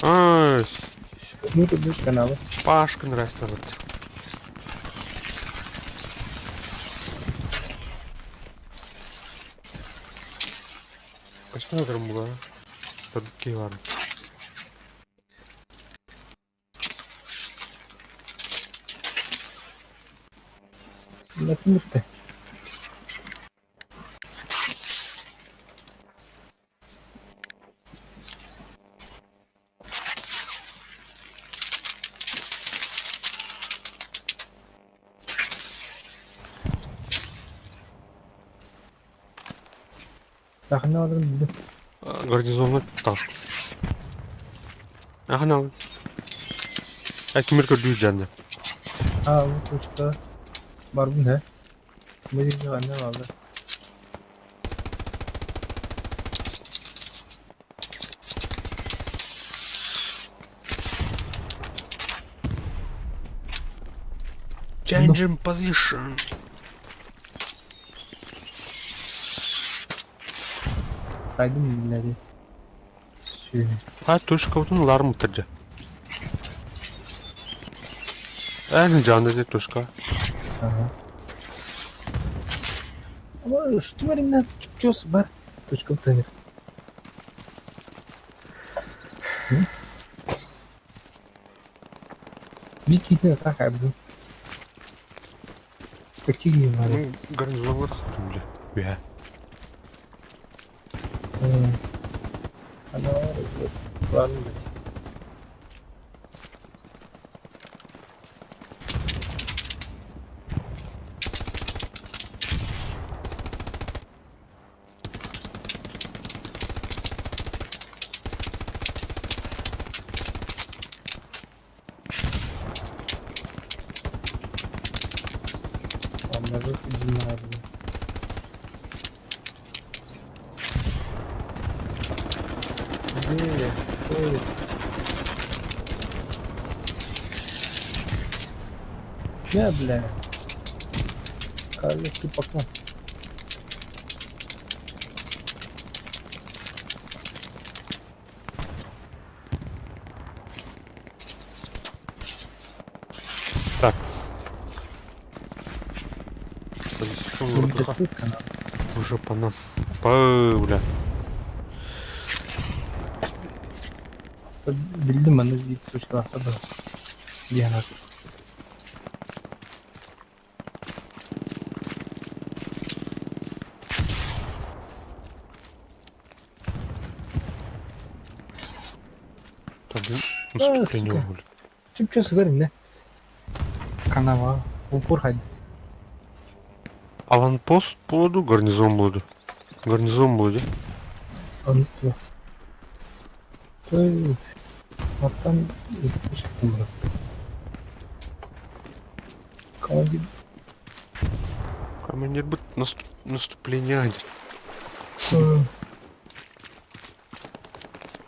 Ай, Ну, тут будет каналы. Пашка нравится вот. Качан отырмын бұға? Табикке бар. Латын бітті. Тахны алырым bildim. Гарнизонға тас. Аха, ал. Ә, кімір көрді жанды. А, bu kuşta var bu ne? Bu anne vardı. Changing position. Kaydım bile. Ha, точка отun ларм тұрды. Әне жанды де точка. Ага. Ama что на чос бар. Точка в центре. Бикини так абду. Какие надо? Гарнизонға тақтым біле. Бе. Ана var mı? Знаю. Где я? Кто это? Не, бля. Королевский поклон. Так. Уже по нам. По, бля. Биллим маннык биир точкалаахтар да диэн Наступление, бля. Чүпчэ сытар иннэ. Канава. Упор хай. Аванпост буолду, гарнизон буолду. Гарнизон буолду. Онно. Той оттон Командир. Командир будет наступление один.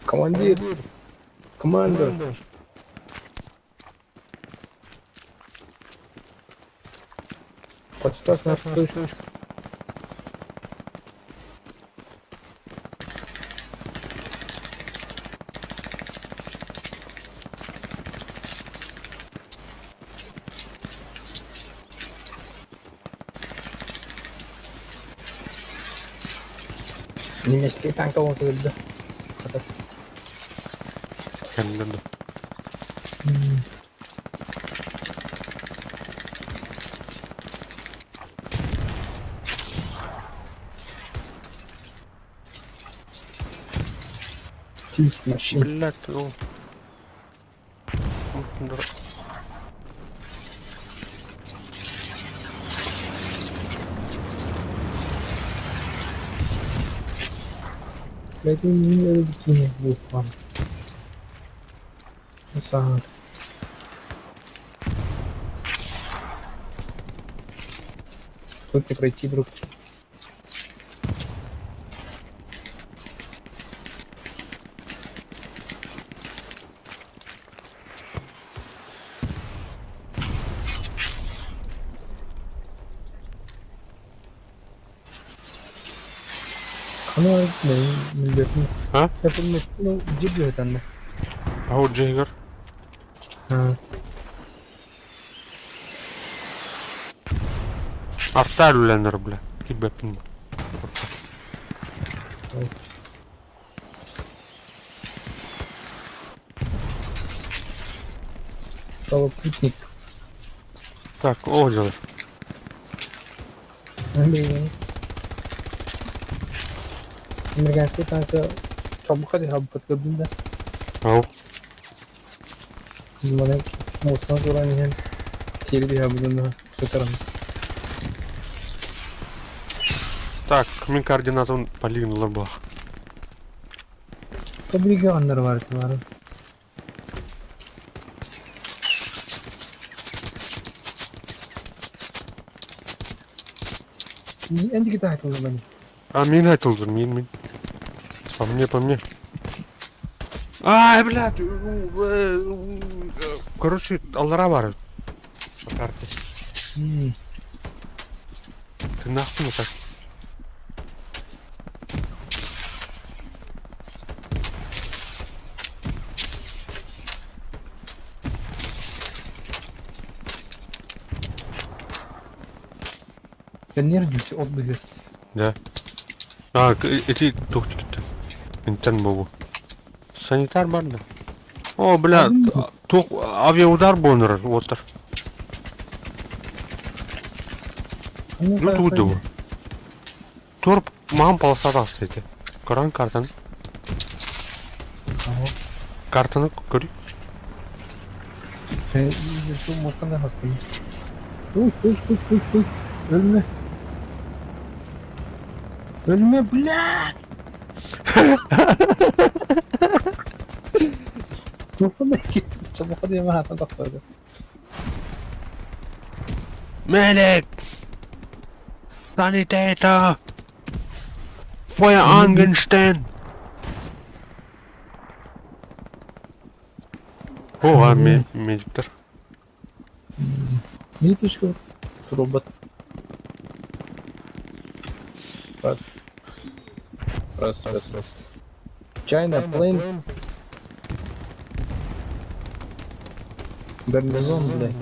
Командир. Команда. Подставь нашу точку. Немецкий танк оҥордо. Кэллэ да. Машина. Блядь, ол. Блядь, не өлбүтүнэ буолбам. Саҥа. Тут не пройти, друг. Хана билбэппин. А? Ну, дьиэ этэннэ. Ау, Джейгер. Арта үлэлэнэр, бля. Килбэппин. Правопутник. Так, о, делаешь. Американский танка чобуха диһабыт көрдүм да. Ау. Маны муустан туран иһэн тиэри диһабытын сытаран. Так, мин координатын полигон буах. Фабрика аннар бар бары. Эн диги айтылды мани. А, мин айтылдыр, мин, мин. По мне, по мне. Ай, блядь. Короче, аллара бар. По карте. Ты нахуй ну так. Нервничать отдыхе. Да. А, эти тухтики-то. Интерн богу. Санитар бар да. О, бля, тух авиаудар бонер, вот. Ну тут да. Торп мам полосада кстати. Коран картаны. Картаны көрүй. Ой, ой, ой, ой, ой. Ölme. Ölme, блядь! Nasıl ki? Çabuk hadi hemen hata da söyle. Мелек! Sanitäter! Feuer angestellt! О, медиктер. Ниточка робот. Раз. Раз, раз, раз. China plane. Гарнизон, блядь.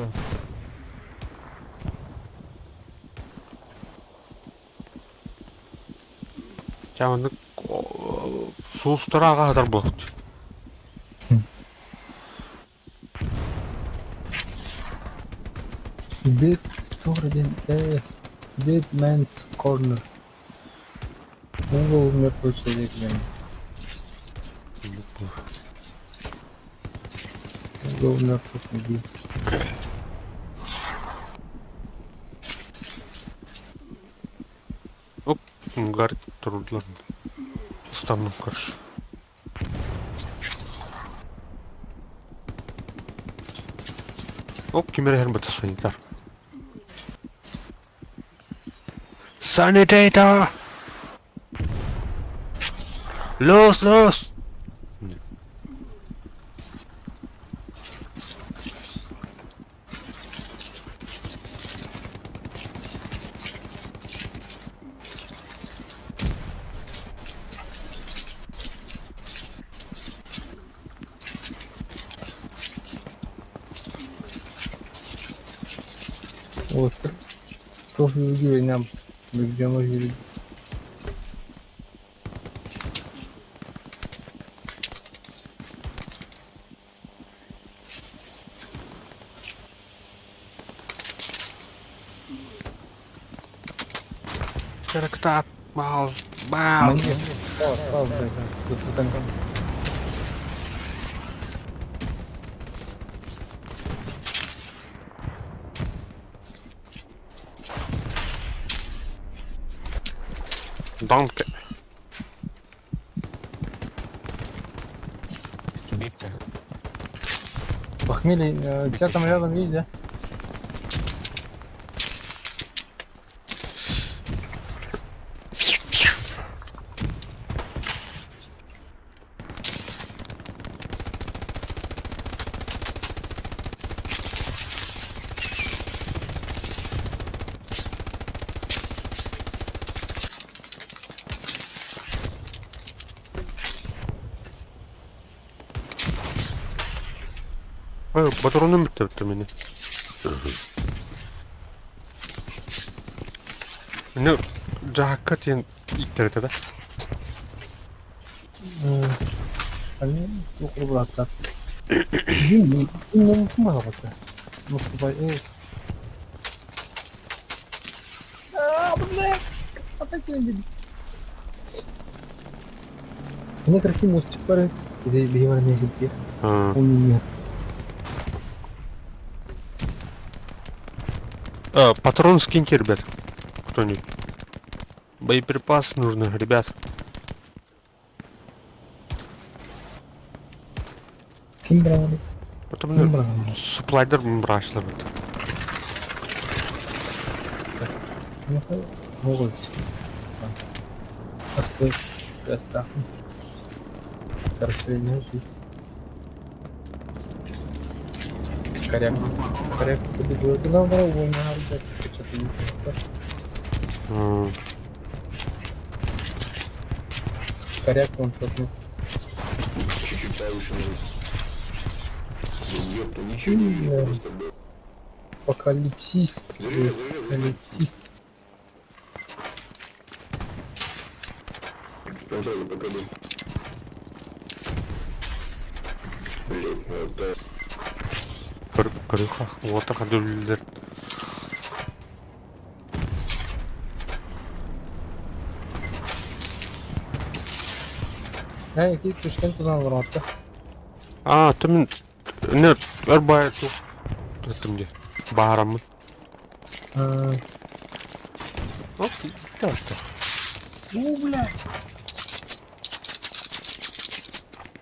Чэ оннук суустара аҕаһытар буолбут. Dead туох диэн Dead Man's Corner. Угол мертвого человека диэн. Угол мертвых людей. Оп, гар турдулар. Устанным короче. Оп, ким эрэ иһэр санитар. Sanitator! Los, los! Вот. Туох үөрэнэм бүгдьөмө үөрү Кытаат, баал, баал. Danke. Bitti. Похмелье, у тебя там рядом есть, да? Ой, патроным бүттэ бүттэ мени. Ну, жаакка тиэн ииттэрэтэ да? Они туох бырааттар. Бүгүн ким баҕабыта? Москва Мне какие мостик пары, где бивар не где. Он не Патрон скиньте, ребят. Кто-нибудь. Боеприпас нужно, ребят. Ким брали? Потом Ким брали? Суплайдер брашлар. Могут. Аста. Короче, не Коряк. Коряк. Коряк он шотный. Чуть-чуть повыше. Ёпта, ничего не видно просто, блядь. Апокалипсис. Апокалипсис. Там сразу покажу. Блядь, ну это... Көрүхах, уота хадуллер. Эй, ти түшкен тузан олоротто. Аа, түмін не өр бай тух туттум ди. Баараммын. Оп, таста. У, бля.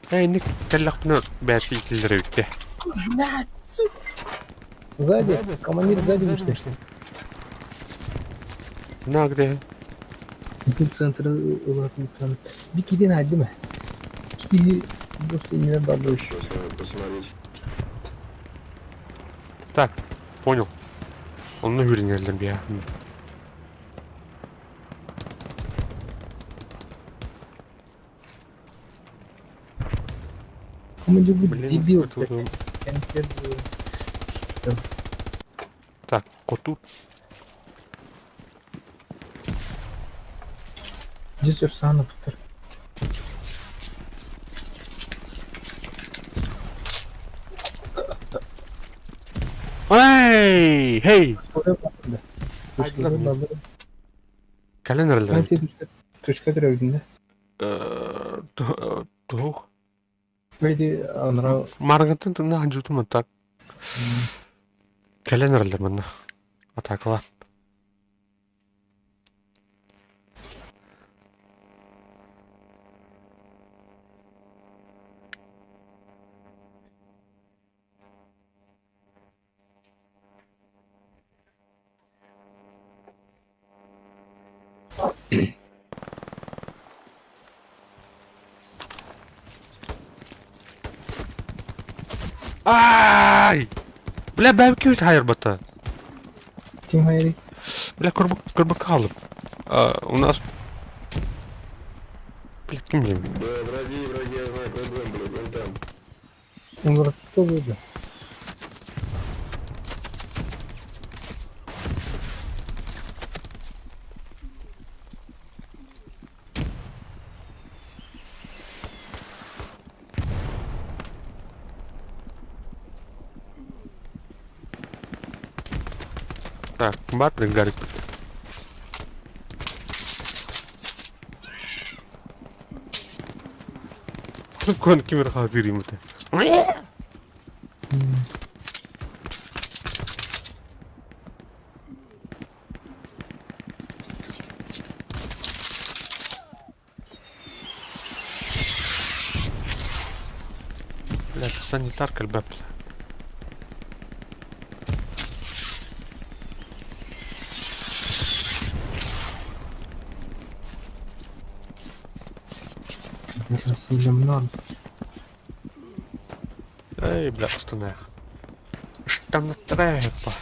Эй, ник тэллэхпинэ бэти итиллэр эбитте. Блядь, сука. Сзади, командир сзади вышли. На где? Ити центры ылатыттан bir киһи наадым ээ. Киһи просто иннинэ барбыт. Сейчас надо посмотреть. Так, понял. Онно үрүнэллэр биэ. Кому-нибудь Блин, дебил, это вот- конфет. Так, коту. Здесь Урсана Петр. Эй, хей! Кэлэн эрэллэр. Точка төрөбүтүндэ. Туох? Веди анра Маргантын тына ханжутум так. Кэлэн эрэллэр манна. Атакала. Ай! Бля, бэбки хайыр бата. ким хайри? Бля, көрбүк көрбүк хаалым. У нас... Бля, ким диэн? Да, враги, враги, я знаю, проблем, блядь, вон там. Олар кто болды? Так, бат Гарик. Кон кимер хазыр имте. Блядь, санитарка льбеп. Сулемнан. Эй, бля, останах. Штан трепа.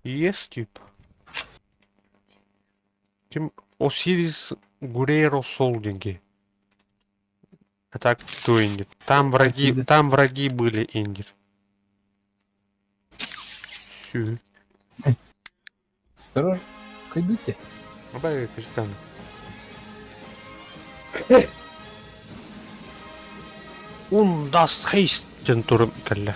Есть тип. Ким Осирис Гурейро Солдинги. Это кто Ингер? Там враги были, Ингер. Сю. Осторожно. Кайдите. Абай, капитан. Un das heißt диэн турум кэллэ.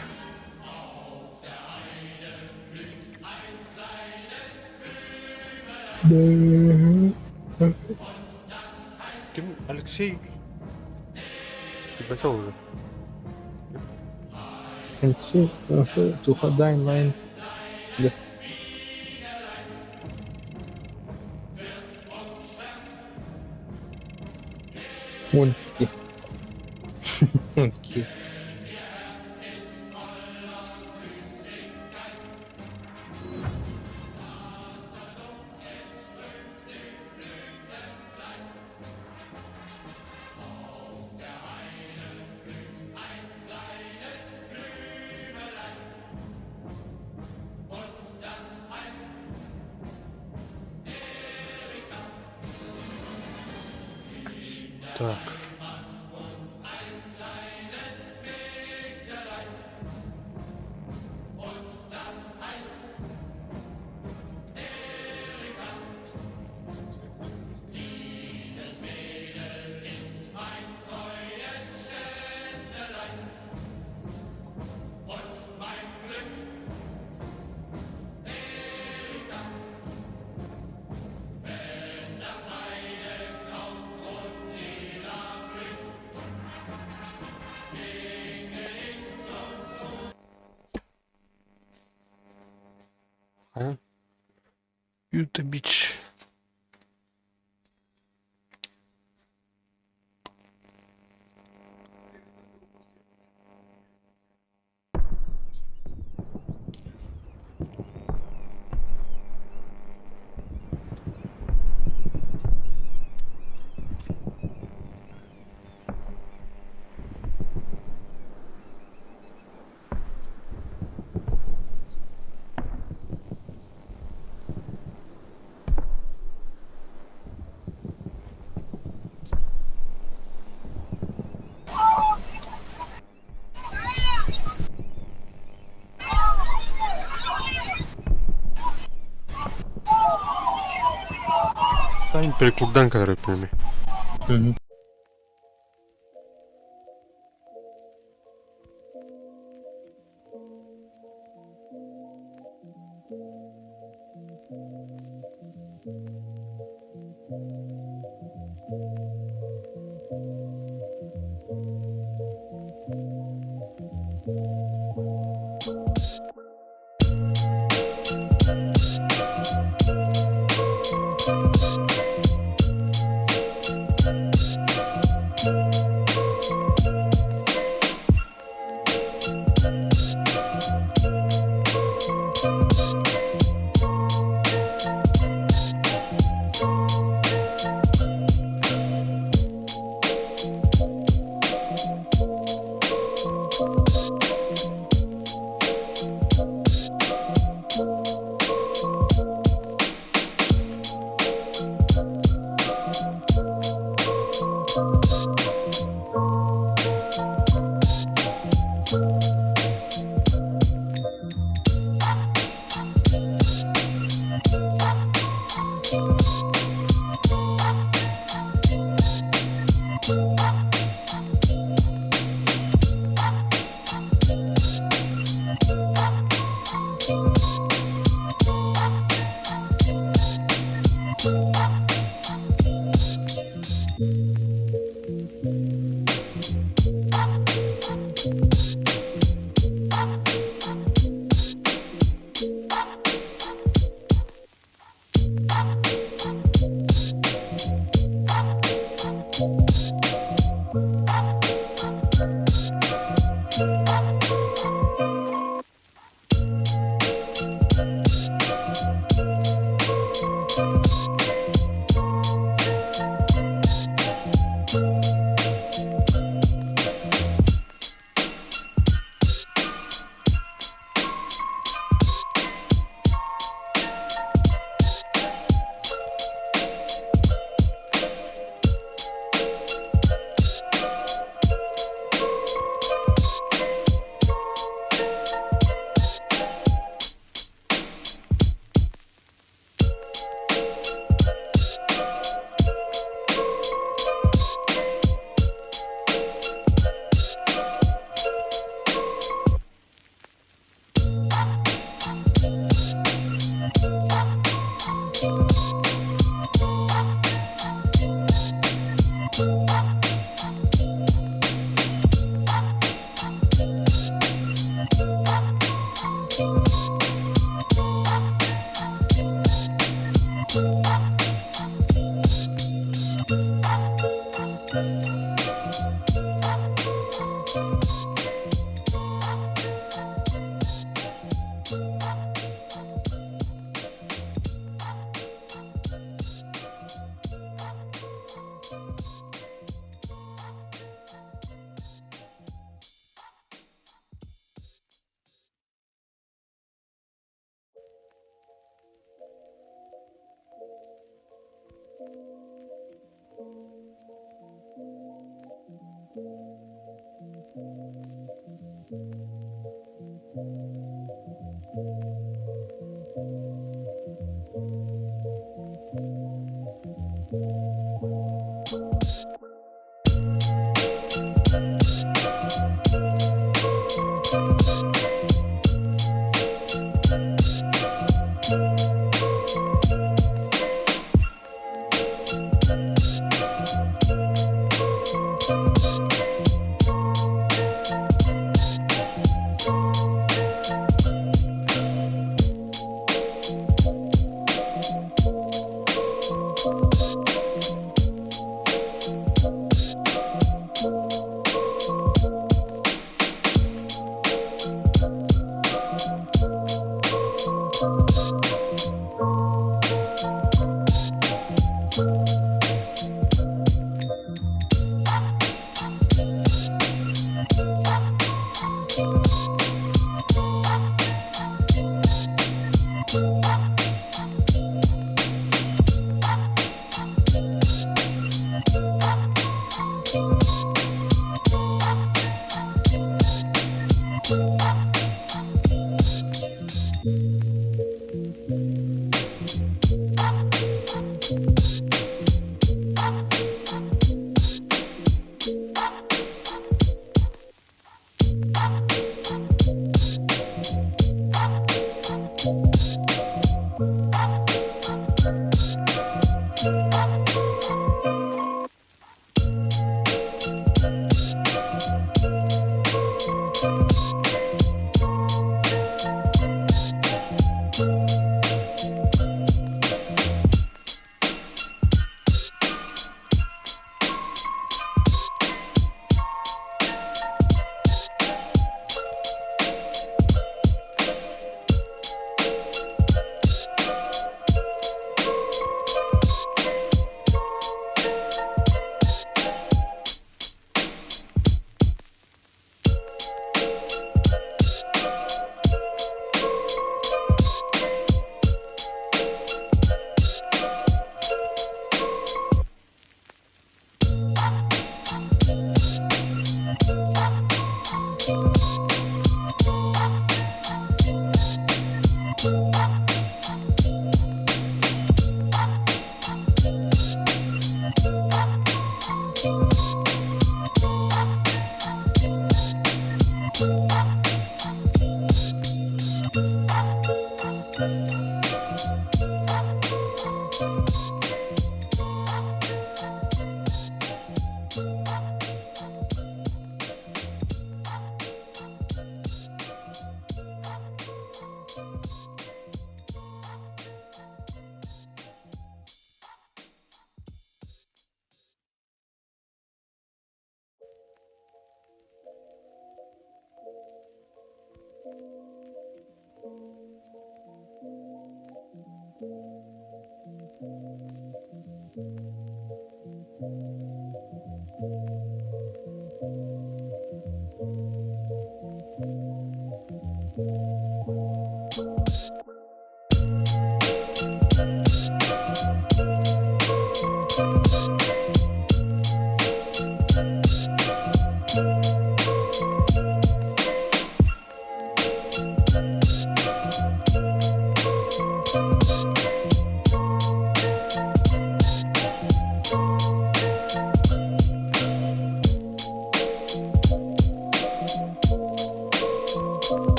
Ким Алексей? Типа уже. Алексей, туха Dying Line. Да. Вон такие. Вон такие. Так. А? Юта Бич. Тань перекурдан кэлэр эппин Мгм.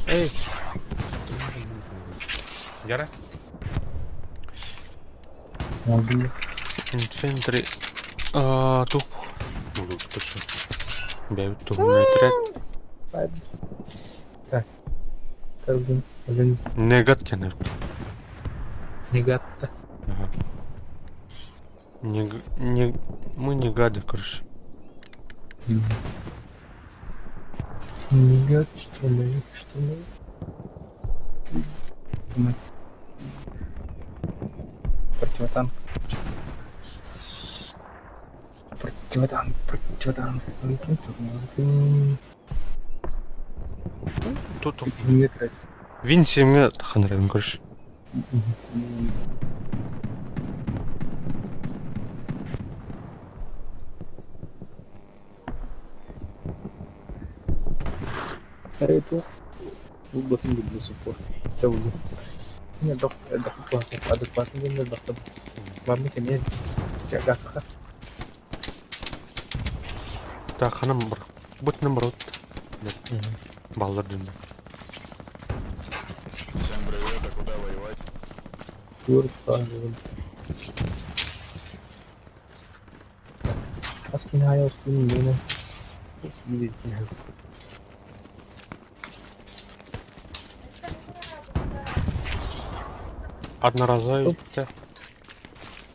Эй! Яра? Инфентри... Тух... Негат кенер. Негатта. Ага. Не, не, мы не гады, короче. Негат, штурмовик, штурмовик. Противотанк. Противотанк, противотанк. Тут Винси мне ханрен, короче. Так, ханам бар. Бут номер. Баллар дын. Всем привет, а куда воевать? Одноразовый.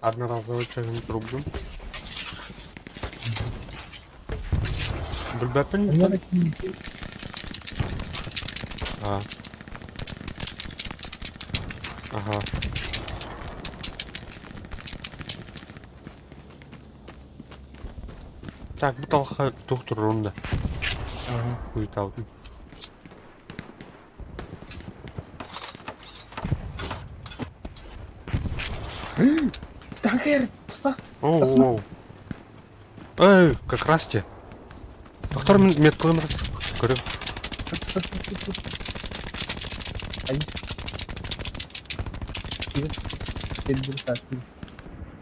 Одноразовый чаһын турбун. Билбэппин. А. Ага. Так, бу талха туох турурун да. Уйтаутун. Танкер! Оу, Эй, как раз те. Доктор меткалым Көрүм. Ай.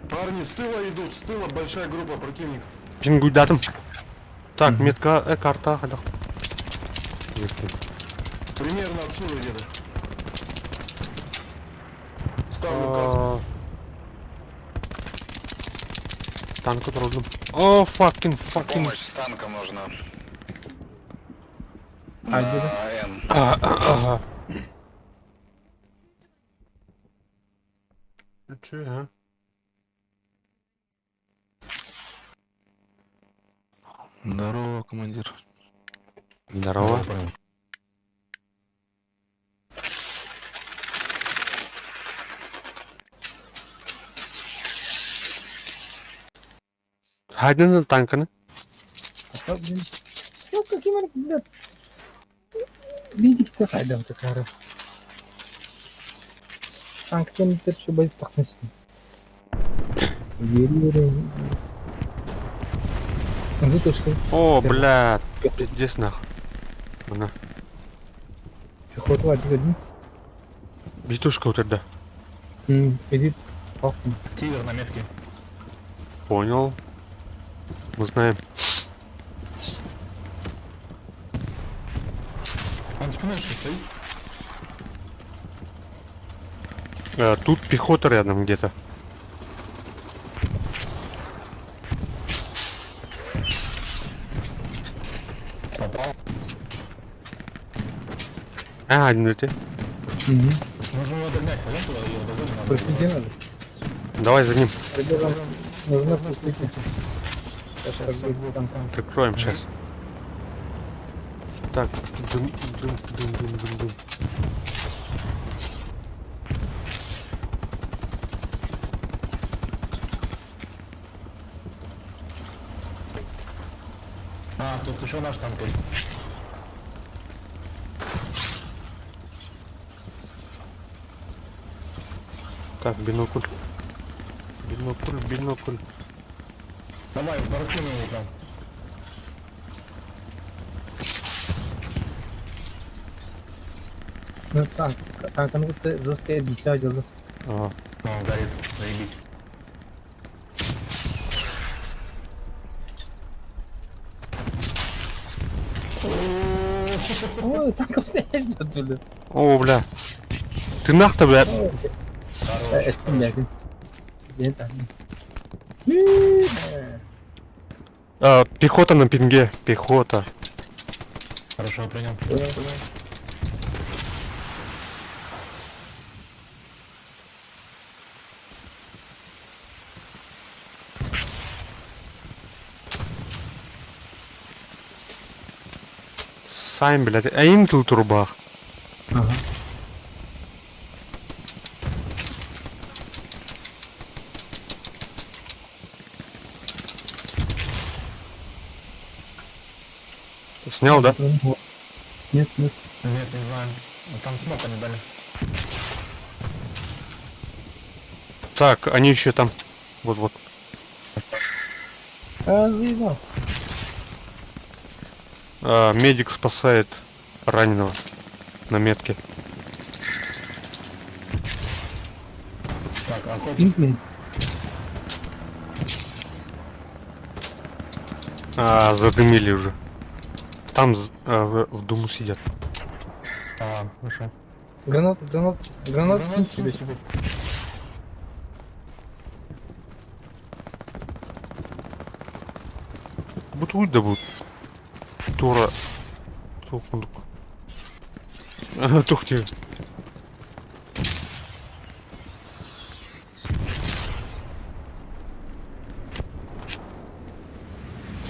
Парни, с тыла идут, с тыла большая группа противников. Пингуйдатым. Так, метка, карта, хадах. Примерно отсюда где-то. Ставлю каску. Танка трудно. О, fucking, fucking. Помощь с танком нужна. А, где На Н. Ага. Ну че, а? Здорово, командир. Здорово. Хайден танканы. Ну, каким блядь. Видик сайдам такара. Танктен терші байып тақсын үстін. Вытушка. О, бля, пиздец нах. Мына. Пехота один. Битушка вот это. Иди. Тигр на метке. Понял. Мы знаем. Он спиной что стоит? Тут пехота рядом где-то. Попал. А, один эти. Угу. Нужно его догнать, пойдем туда, его догоним. надо. Простите надо. Давай за ним. Нужно пустить. Сейчас будет там. Прикроем сейчас. Так, дым, дым, дым, дым, дым, дым. А, тут еще наш танк есть. Так, бинокль. Бинокль, бинокль. Давай, барахлим его там. Ну, танк. Танканы будто жесткая дича делает. А, О, горит, заебись. Ой, танков снять отсюда. О, бля. Ты нахта, бля. Эстим А, пехота на пинге. Пехота. Хорошо, принял. Сам, блядь. А им тут трубах. Ага. Снял, да? Нет, нет. Нет, не знаю. Там смок они дали. Так, они еще там. Вот-вот. А, заебал. А, медик спасает раненого на метке. Так, а Пинг А, задымили уже. Там в дыму сидят. А, хорошо. Гранат, гранат, гранат, кинь тебе. Бутуй да будет. Тура. Тухундук. Тух тебе.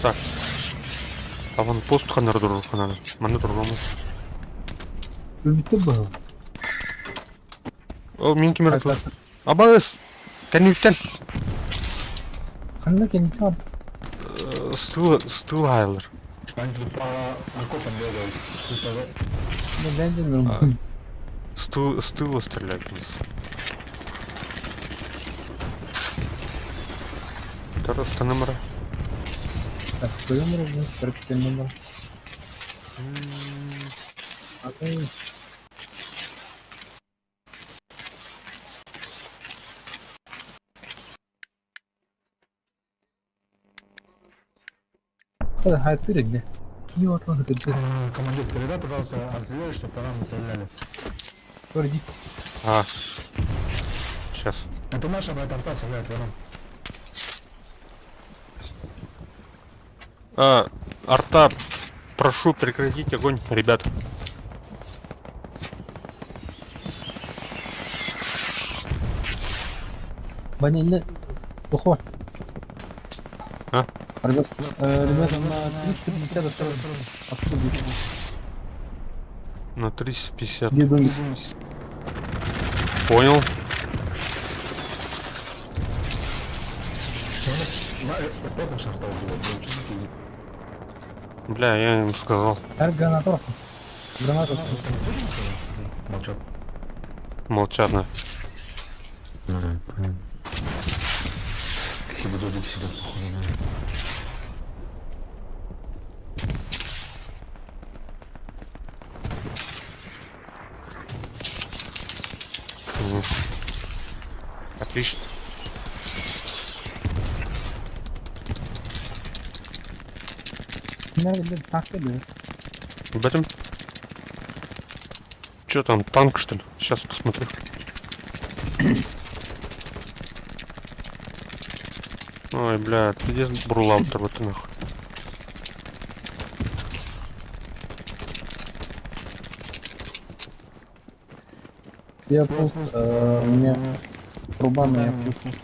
Так. Аванпост ханнары турар хананы. Манна турар Өлбүттэр быһылы. Ол мин ким эрэ Абаас! Кэнниттэн! Ханна кэнниттэн ат? Стыл, стыл хаалар. Они тут по окопам бегают. С тыла стреляют у нас. Второй номера. Так, какой номер? 45 номер. А ты... Командир, передай, пожалуйста, артиллерию, чтобы по нам не стреляли. А, сейчас. Это наша, блядь, арта стреляет по нам. А, арта, прошу прекратить огонь, ребят. Ваня, Ухо. А? Ребят, ребята, на 350 осторожно. Откуда? На 350. Где домик? Понял. Бля, я им сказал. Граната. Граната. Молчат. Молчат, на. Какие бы додики сидят, походу, да. Отлично. В этом? Че там, танк что ли? Сейчас посмотрю. Ой, бля, ты где бурлаутер вот ты нахуй? Я пуст, у меня труба на я пуст.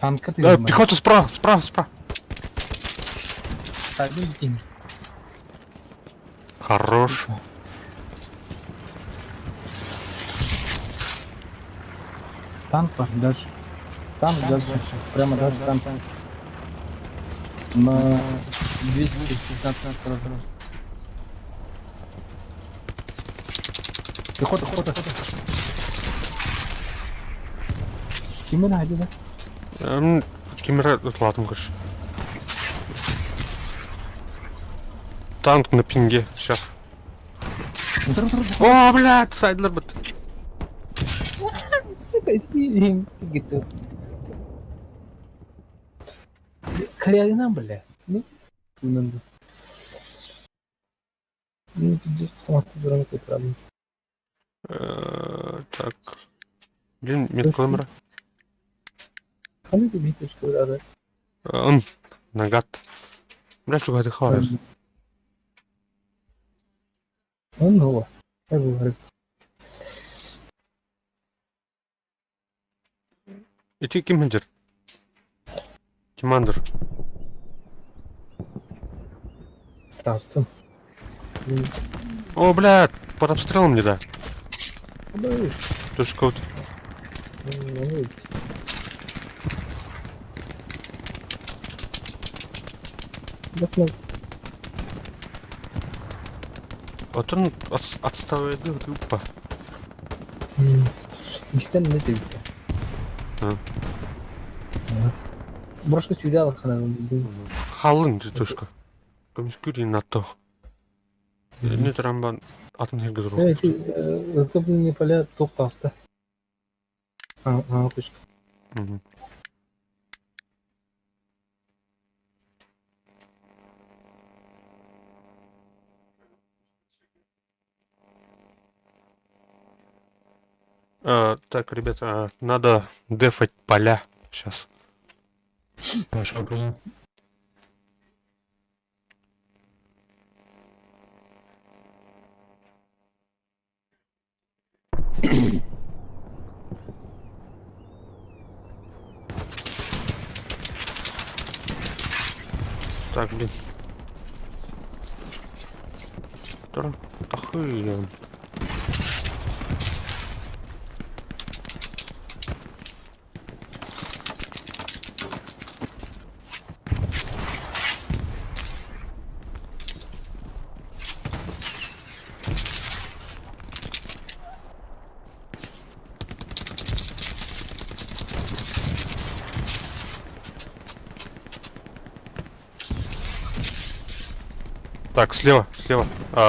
Танка ты Пехота справа, справа, справа. Хорош. Танк дальше. Танк дальше. Прямо дальше танк. На 215 сразу. Пехота, пехота. Кимена hadi да? Кимера, ладно, короче. Танк на пинге, сейчас. О, блядь, сайдлер бит. Сука, это где-то. Корягина, бля. Ну, надо. Ну, тут здесь автомат дронка, правда. Так. Блин, меткамера. Хали ты биточку, да, да. Он, нагат. Бля, чего ты хаваешь? Он ново. Я говорю. Ити ким хедер? Командир. Тастым. О, бля, под обстрелом не да. Точка вот. Вот он отставает группа. Бистен не тебе. Брошку чудяла хана. Халын точка. Комискюри на то. Не трамбан атын хергезру. Эти затопленные поля тоқтасты. А, точка. Так, ребята, надо дефать поля сейчас. Хорошо, понял. Так, блин. Тахы. Так, слева, слева.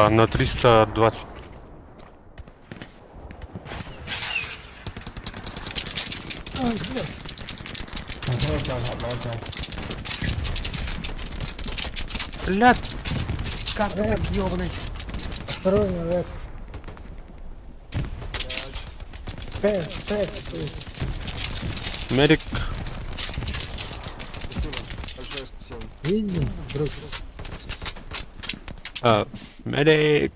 На 320. Блядь! Как это ёбаный? Осторожно, Ред. П, П, Мерик. Спасибо. Большое спасибо. Видели, друг? Медик.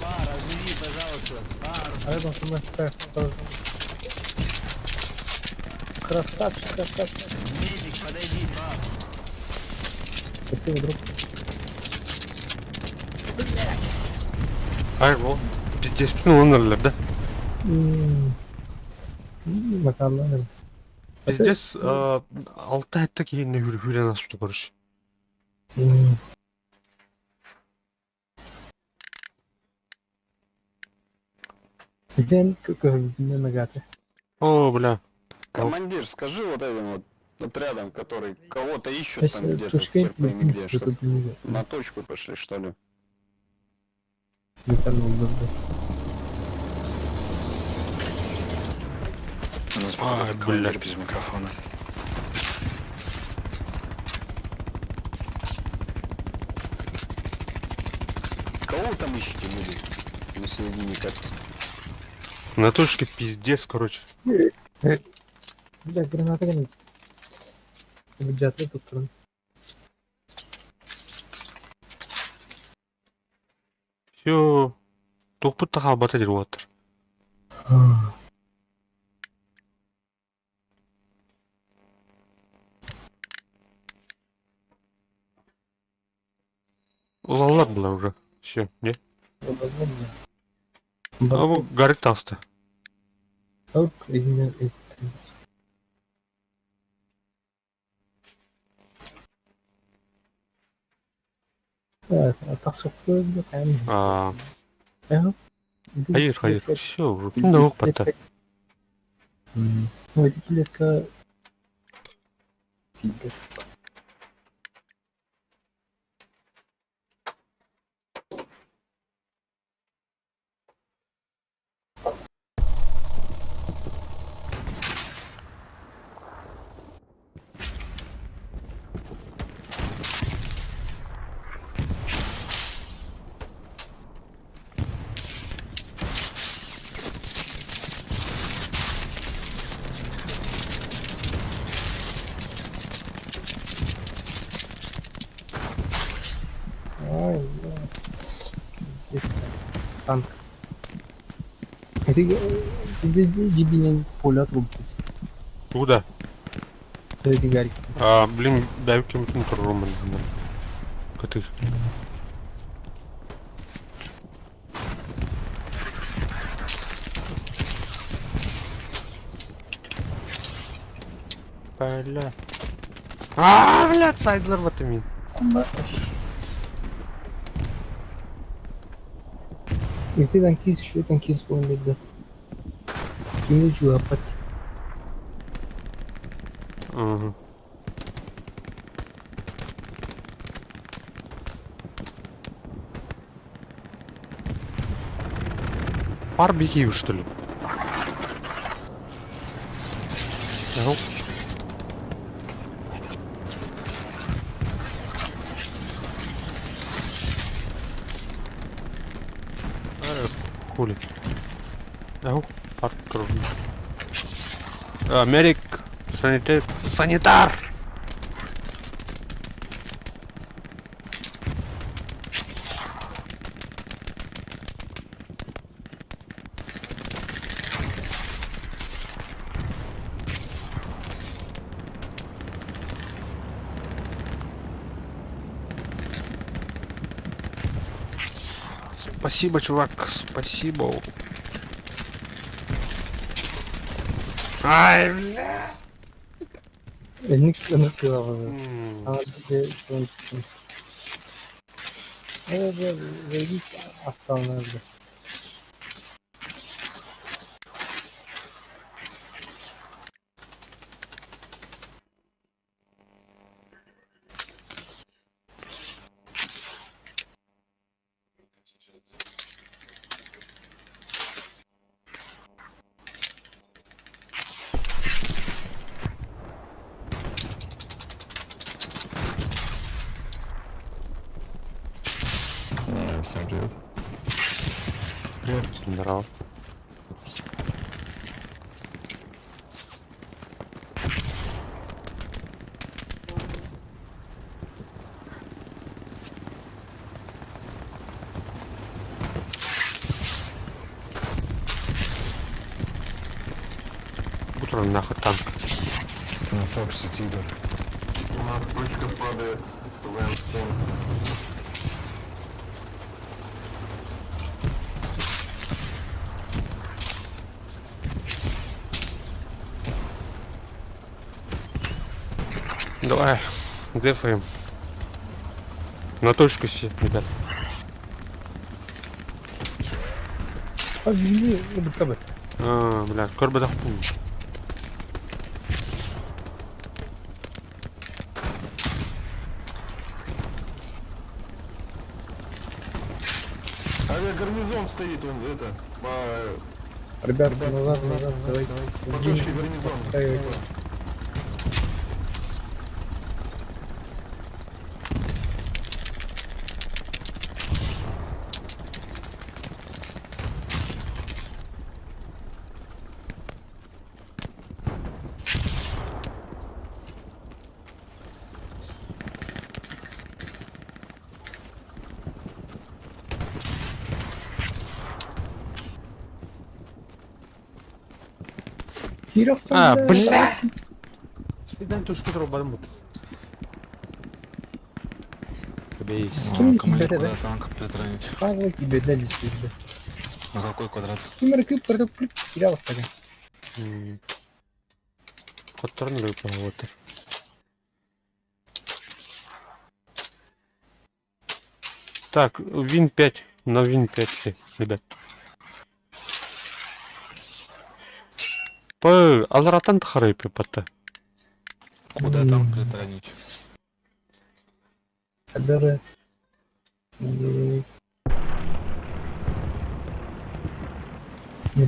Пар, оживи, пожалуйста. Пар. А рядом со мной П, осторожно. Красавчик, красавчик. Медик, подойди, пар. Спасибо, друг. Ай, ол пиздец, ну он да? Макарлар. Пиздец, алты айтта кейін хүрен асыпты, короче. Ден көһүлбүнэ нагаты. О, бля. Командир, скажи вот этим вот отрядом, который кого-то ищут там где-то, Тушкин хер пойми где, чтоб на точку пошли, что ли. У нас Ай, походу командир блядь. без микрофона. Кого вы там ищете, люди? На середине как? На точке пиздец, короче. Бля, граната гранат. Бюджет тут турун. Все. Тухпут тахалбата дир уаттар. Улаллар была уже. Все, не? А бу гарик таста. Ок, изинен А, хайыр, хайыр. Все, уже. Ну, патта. Ну, эти клетка... Тигр. Ай, бля. Здесь танк. Это дебильный поле отрубить. Куда? Это Гарик. А, блин, дай кем-то турруман. Катыр. Бля. А, блядь, сайдлер в этом мин. Ити танкист, что танкист был да. Кини жуапат. Ага. Барбекю, что ли? Ага. Эх, хули. Ау, Артур. Америк, санитар. Санитар! Спасибо, чувак, спасибо. Ай, бля. Инник ынырык кыылабын. Аттаҕына Всем привет. Привет. Здорово. Утром нахуй танк. На Фоксе Тигр. У нас точка падает в М7. Давай, дефаем. На точку все, ребят. А, бля, көрбөтөх. Авиагарнизон стоит, он это, по, Ребята, назад, назад, давайте. по точке гарнизона. Отстаивайте. А, бля! Дай точку дробанут. Бейс. Ким Командир, киберде? куда танк притронить? Ханнык киберде дии. На какой квадрат? Ким эрэ кып-кыргып киирэ оҕустаҕа. Хотторун өлөрүп Так, Вин 5. На Вин 5 шли, ребят. По аларатан тахарай пата. Куда танк притронить? Хадары. Не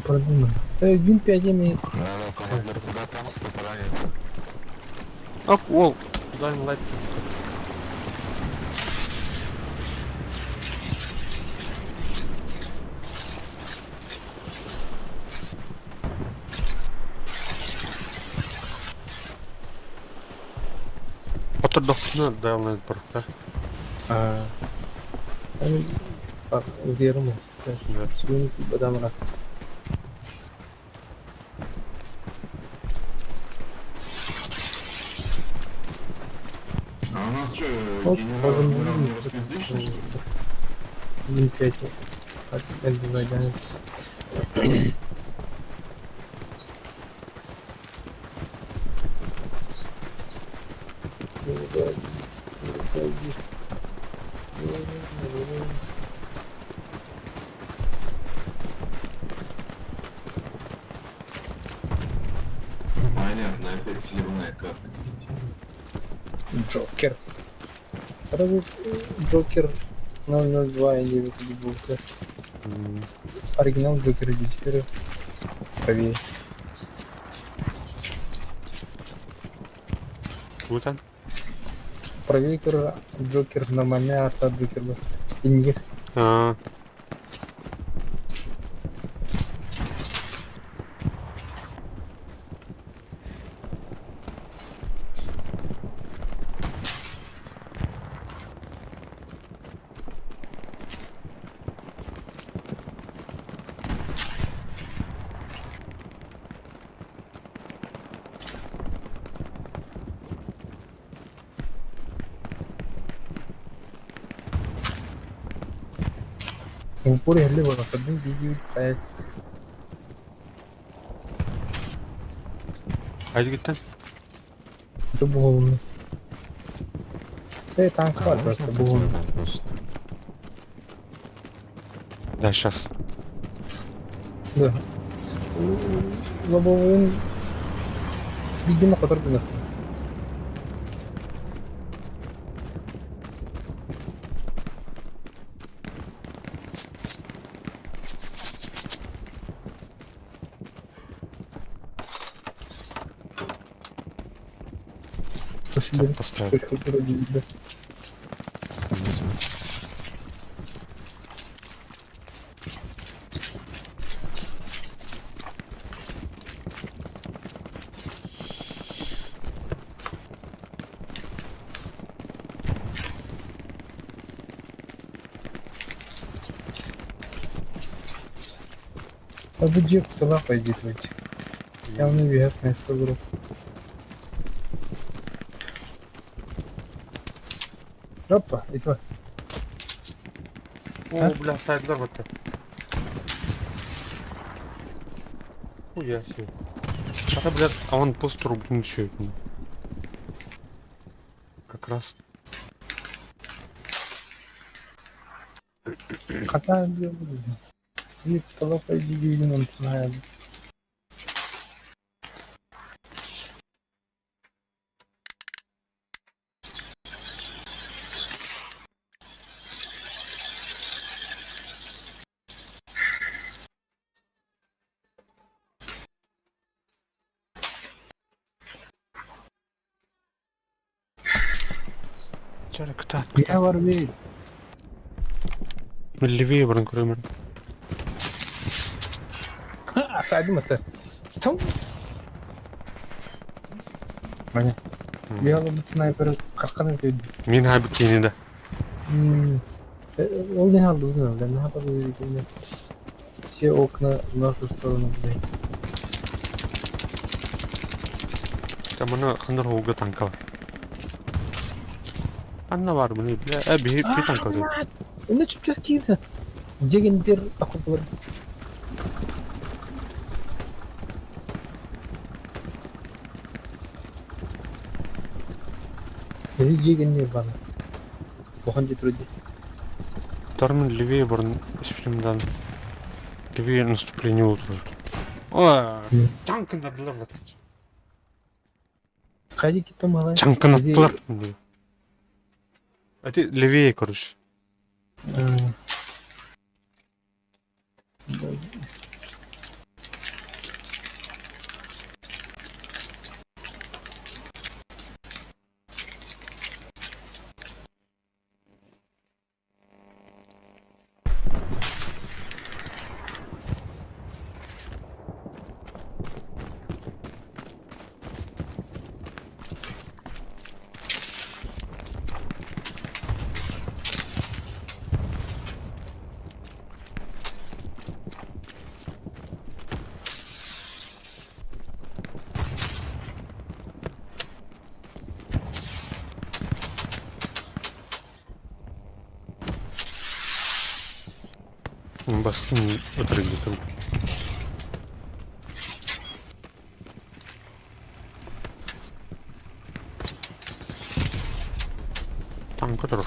продумано. Вин 5 имеет. Алло, командир, куда танк притронить? Оп, ол. Dying Light. Отурдохпутуна Dying Light бар, да? Уверен. Да. Сүгүн бадамыра. А у нас что, Вот, генерал, возомнили, не русскоязычный, что ли? Вин 5. Понятно, опять сливная карта. Джокер. Сразу Джокер 002 я не выходил. Оригинал Джокера теперь правее. Бутан. Правее көрөр Джокер нормальный арта Джокер был. Иннигер. А. В упор иһиллэ буолбатарбын дии-дии сайа Айдыгыттан? Это буолуну. Э, танк А бар можно просто буолуну. потерять пост? Да, сейчас. Да. Лобовойун видимо хотор гынар. Стоп, поставил. Спасибо. А бу дьиэ куталаах пойдет выйти. Явно весная группа. Опа, это. О, бля, сайдлар вот так. Хуя себе. А блядь, а он пост рубнул еще. Как раз. Хата Биир куталаах пойдет онтун Чара кытаат. Биһэ бар бит. Левее баран көрөмөр. Сайдым это. Том. Маня. Я алып снайпер қаққан өтеді. Мин хабы кини да. Ол не алды өзін бля, не алды Все окна в нашу сторону, блядь. Там аны хандар хоуга танка бар. Анна бар міне бля, э би би танка бар. Эне чүпчэс кийинсе. Дегендер окоплар. Эли жегендер бана. Охан жетірді. Тармын левее баран фильмдан. Левее наступление утро. Ой, чаңкындадылар вот. Қайда кетті малай? Чаңкынаттылар. А ты левее, короче. Бастын өтірік тұр. Танка тұр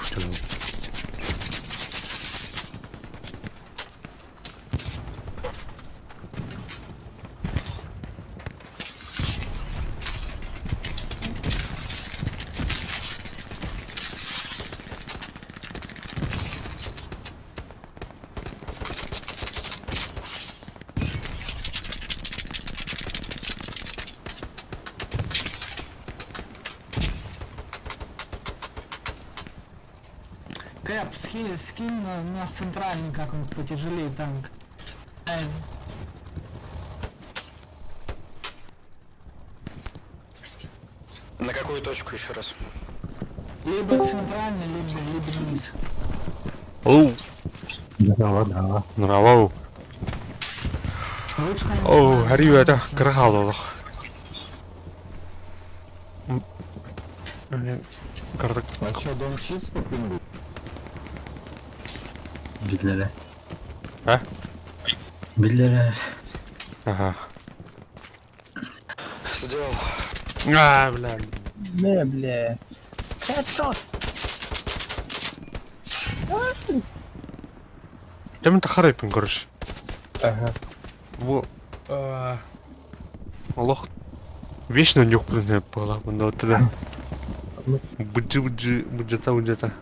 Кэп, скинь, скинь на центральный, как он потяжелее танк. На какую точку еще раз? Либо центральный, либо вниз. Оу, Да, да. нравау. Лучше, конечно, Оу, хари это кырахалолох. Кардак А что, дом чист по пингу? Битлere. А? Биллэрэр. Ага. Сделал. А, бля. Бля, бля. Headshot! Кем это харайпын, короче. Ага. Бу олох вечно нюхпун была мында тогда. Быджы быджы быджата быджата.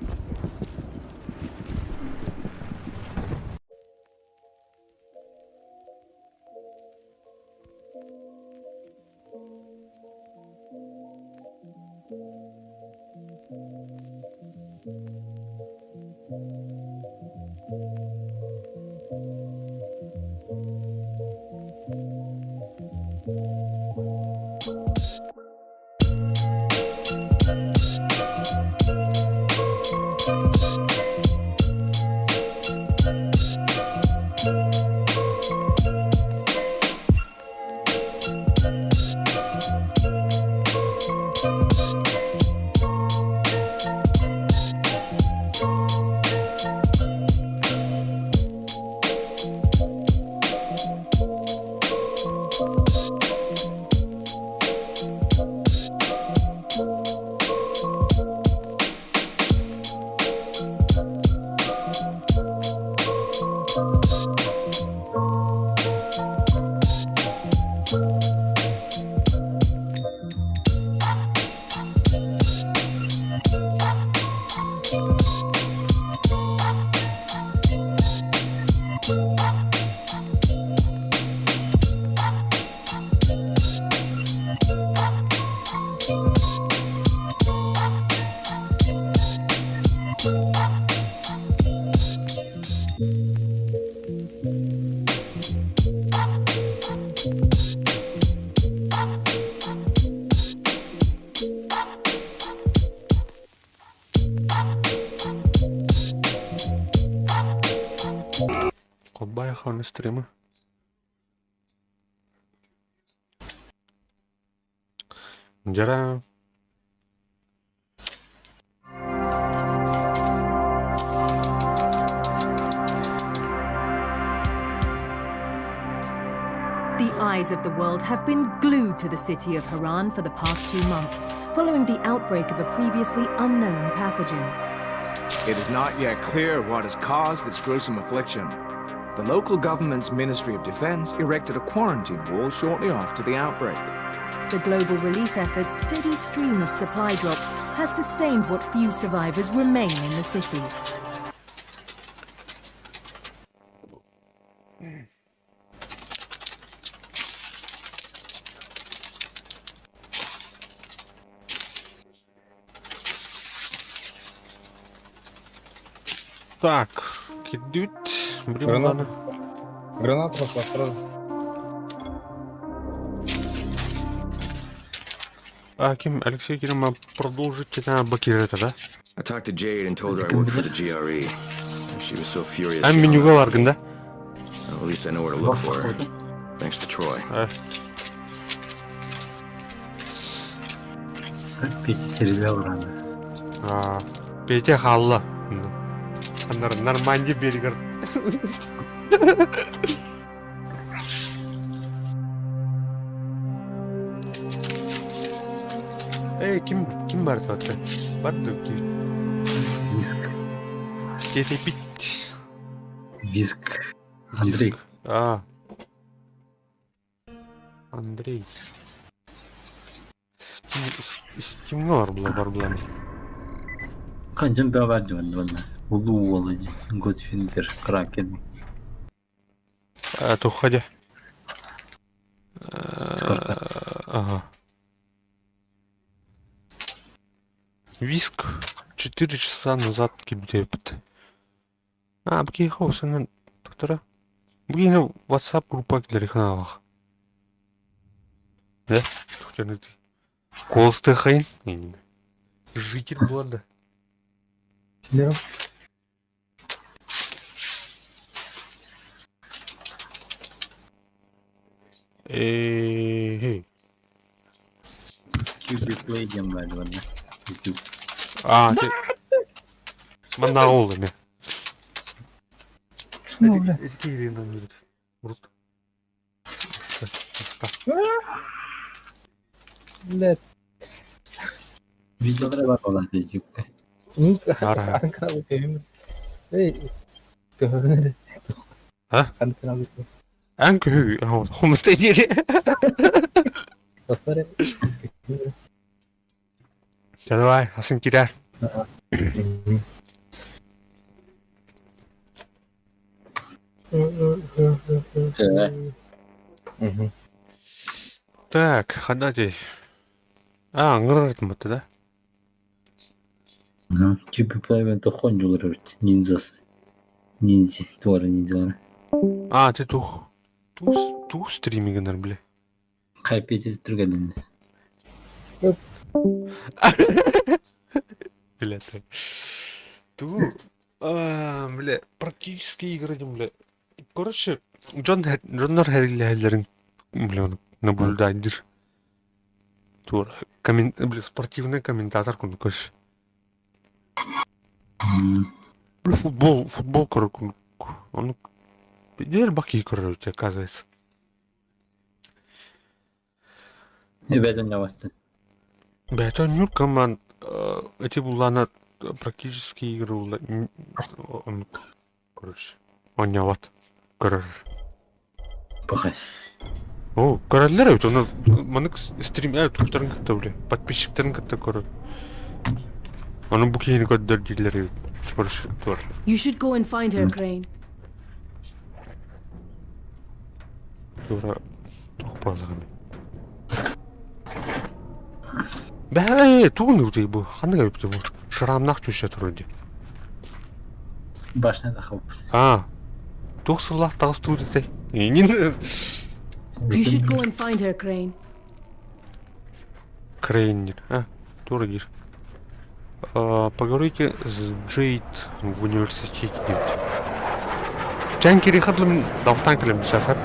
Колбайха стрима. Дьара The eyes of the world have been glued to the city of Haran for the past 2 months, following the outbreak of a previously unknown pathogen. It is not yet clear what has caused this gruesome affliction. The local government's Ministry of Defense erected a quarantine wall shortly after the outbreak. The global relief effort's steady stream of supply drops has sustained what few survivors remain in the city. Так, кидют. Граната. Блин, Граната пошла сразу. А, ким, Алексей Кирилл, продолжить это блокировать, да? I talked to Jade and told her I work for the GRE. She was so furious. А she hung менюга up. баргын, да? Well, at least I know where to look for her. Thanks to Troy. А, Петя сериал рано. а, Петя хаалла. Норманди берегер. Эй, ким, ким бар это? Бар ки. Виск. Кети пить. Виск. Андрей. А. Андрей. Ким бар була бар була. Канжан бәбәр жуан ванна. Улуу уолы Годфингер Кракен. А, то ходя. Сколько? Ага. Виск 4 часа назад кибдепт. А, бки хоусынан доктора. Бки WhatsApp группа килер ханавах. Да? Доктор, Колстыхайн. Житель города. Да. Эй, QB Play диэн баар ванна. YouTube. А, ты... Манна олами. Ну, бля. Эти киирин аннырыт. Урут. Блядь. Видеолары бар болады ютубка. Ара. Атын каналы көһүм. Эй, көһөрүн А? Атын каналы Эн көһү. Хомустай диэри. Достар. Давай, асын кирер. Так, ханна дей. А, аңырар да? Чипи плавен тохон жолар ниндзасы. Ниндзи, туара ниндзалар. А, ты тух. Тух, тух стримингенер, бля. Хайпеть түргенин. Бля, так. Ту, а, бля, практически игры, бля. Короче, Джон Джоннор хәрилләһәлләрен, бля, он наблюдать. Тур, бля, спортивный комментатор, короче. Бля, футбол, футбол, короче, он Дер баки, короче, оказывается. Эбеден яватты. Бля, это Нюрка, ман, эти булана практически игры була, он, короче, он не вот, короче. Пахай. О, көрөллөр эбит, оны манык стрим туктарын кытта бля, подписчиктерин кытта көрөр. Оны бу киһини көрдөр дииллэр эбит. Короче, тур. You should go and find her, Crane. Тура тух балыгын. Бә, тугын үтей бу. Ханнык эбит бу? Шрамнах чүшә туры ди. Башня да хауп. А. Тух сыллах тагыс туды те. Инин You should go and find her, Crane. Крейнер. А, туры дир. А, поговорите с Джейд в университете. Чан кири хадлым давтан килем жасап.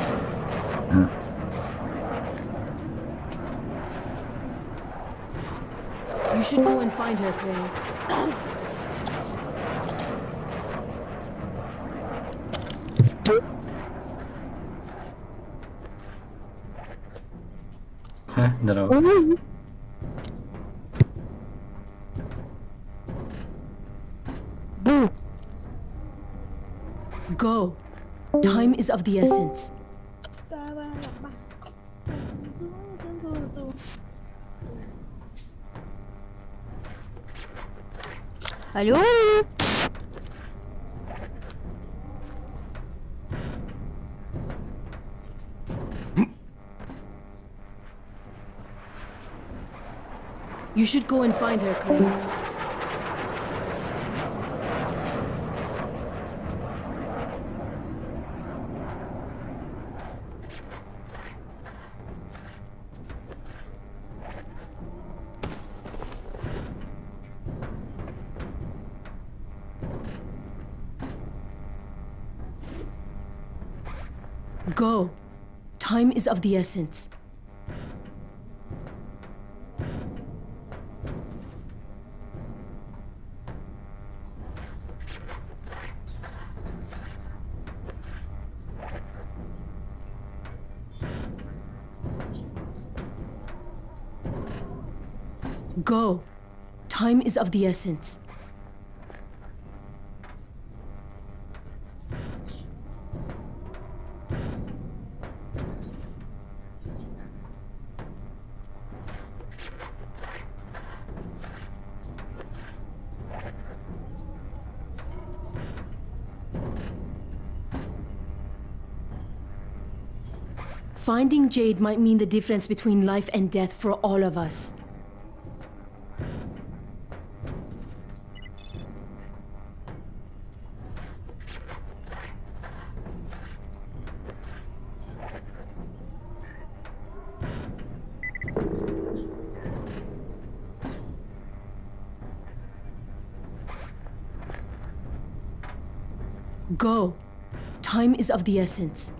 You should go and find her, Crane. Ха, здорово. Go. Time is of the essence. Алло? You should go and find her, Crane. Go. Time is of the essence. Go. Time is of the essence. Finding Jade might mean the difference between life and death for all of us. Go. Time is of the essence.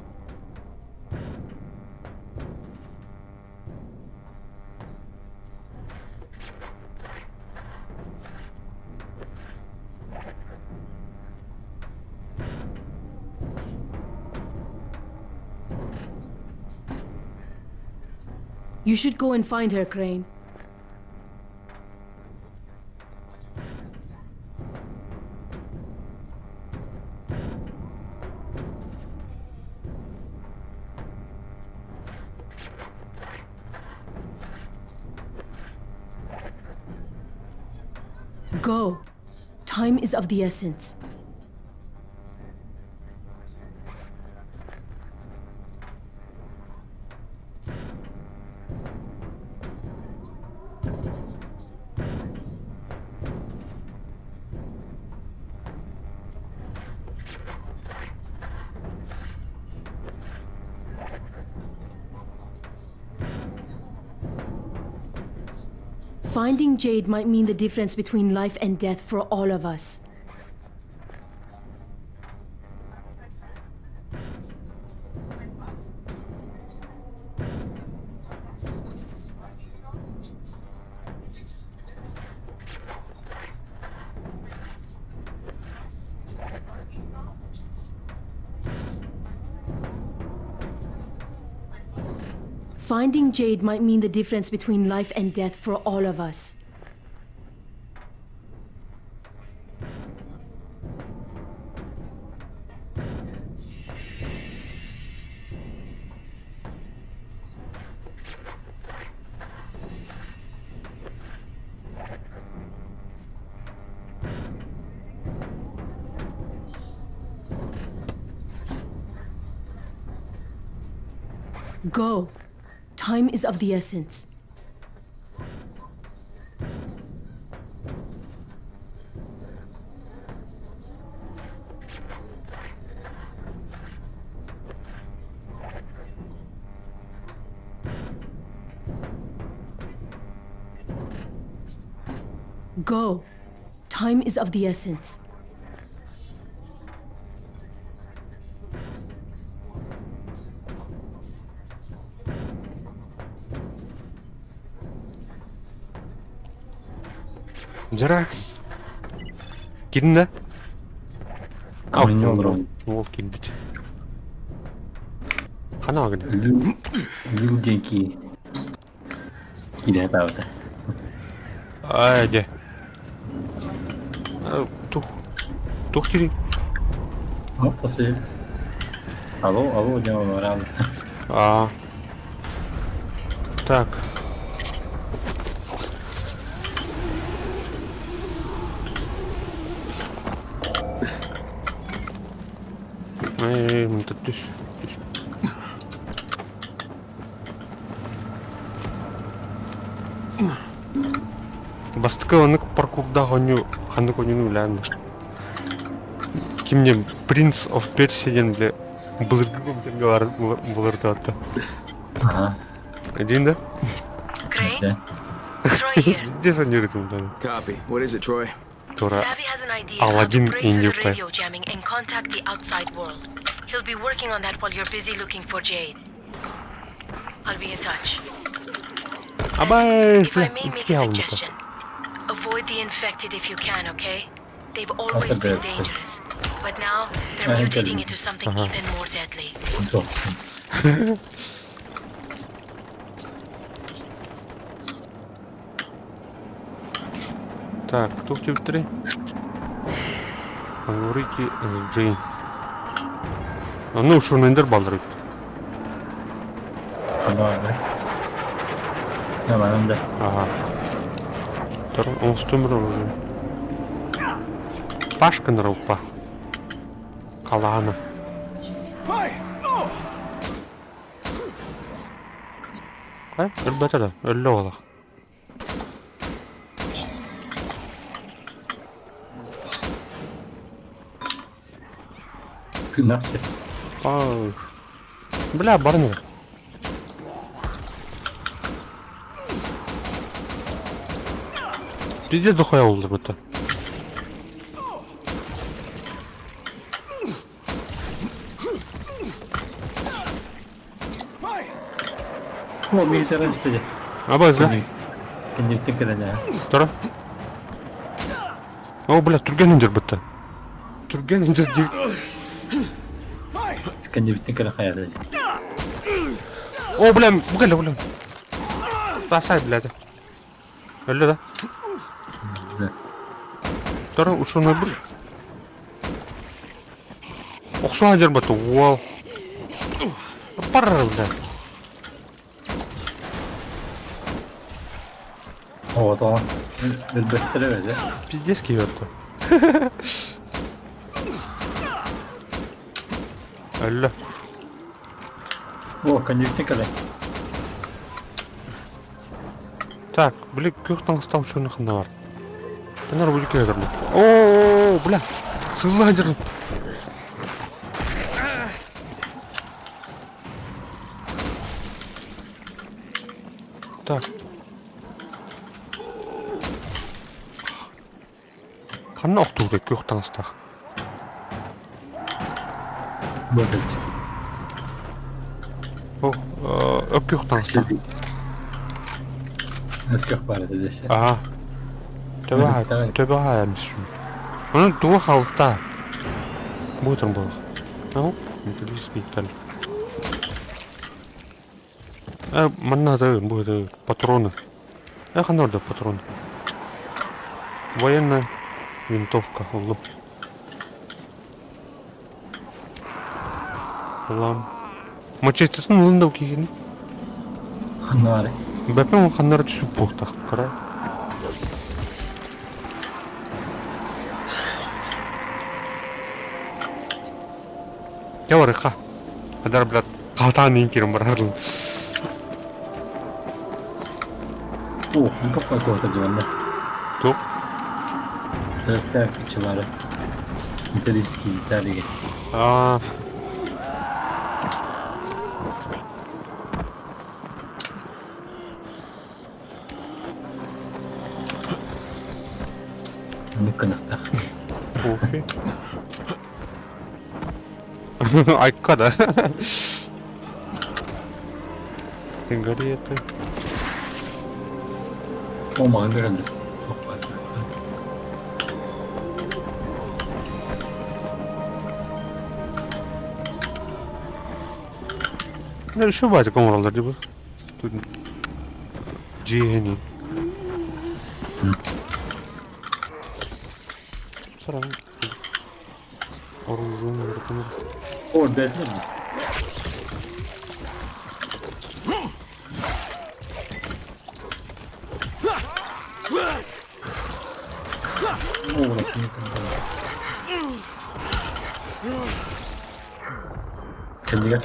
You should go and find her, Crane. Go. Time is of the essence. Finding Jade might mean the difference between life and death for all of us. Finding Jade might mean the difference between life and death for all of us. Go. Time is of the essence. Go. Time is of the essence. Дьара. Кирдин да? Ойнуу олоробун. Уол киирбит. Хана гына. Лил Лил диэн кии киирэ сатаабыта. Ай дьэ. Тух туох диирий? Алло, алло диэн олорон Аа. Так. Эй, түс. Бастакы оннук паркурдаах оонньуу ханнык оонньууну билэҕин дуо? Ким диэн Prince of Persia диэн бile былыргы кэмҥэ баар былырдаатта. Аха. Диин да? Crane? Troy here. Где саньырытым да? Copy. What is it, Troy? Тура Savvy has an idea how to Аладдин break through the индюка. radio jamming and contact the outside world. He'll be working on that while you're busy looking for Jade. I'll be in touch. Абай, If I may make a бля, suggestion, avoid the infected if you can, okay? They've always been bad. dangerous. But now they're I mutating tell into something Uh-huh. even more deadly. Суох. Так, туох диэбиттэрий? Поговорите с Джейн. Ну, шунендер баллар эбит. Хабаары. Манан да. Ага. Оҥостон уже. Пашка нырылпа. Халаана. Э, өлбөтө да, өллө олох. Тыыннаах сир. Ай. Бля, баран Пиздец дохуя олдыр бытта. О, милитаран истэ Абаз, да? Кэнниттэн кэлэн ээ. Тура. О, бля, түргэн инжир бытта. Түргэн инжир дии. Кэнниттэн кэлэн хайаата. О, бля, бу кэллэ, бля. Бросай, блядь. Өллө да? Да. Тора ученый был. Охсуğa дьарбата уол. Пар, блядь. Оҕотоҕо өлбөттөр эбэтэ. Пиздец киһи Өллө. О, коньяктан кэлэн. Так, били күөх таҥастаах учуонай ханна бар? Ханна бу киһи турбут. О, бля, сылла сылдьар. Так. Ханна охтубутай күөх таҥастаах? Бодать. О, өк күөх таҥастаах. Өк баар этэ десе. Аа. Төбө төбө хаайамсым. Онон тугу хаалта? Буутан буолуох. Ну, металлический деталь. Манна бу патроны. Э, ханна орда патрон? Военная винтовка, уллум. Улам. Мачетатын ылын да киһини. Ханнары. Бэппин ол ханнары түсүп буохтах кыра. Я барыха. Адар, блядь, хатаан иин кирин барардым. О, ну какой-то диванна. Туох? Так, чевары. Металлические детали. Аа. Ну-ка, нахтах. Кофе. Айка да. Сигареты. О, маҕан көрөллөр. Еще батик оҥороллор дии бу. Дьиэһини. Саран. Оружие О, бэрт О, Кэннигэр.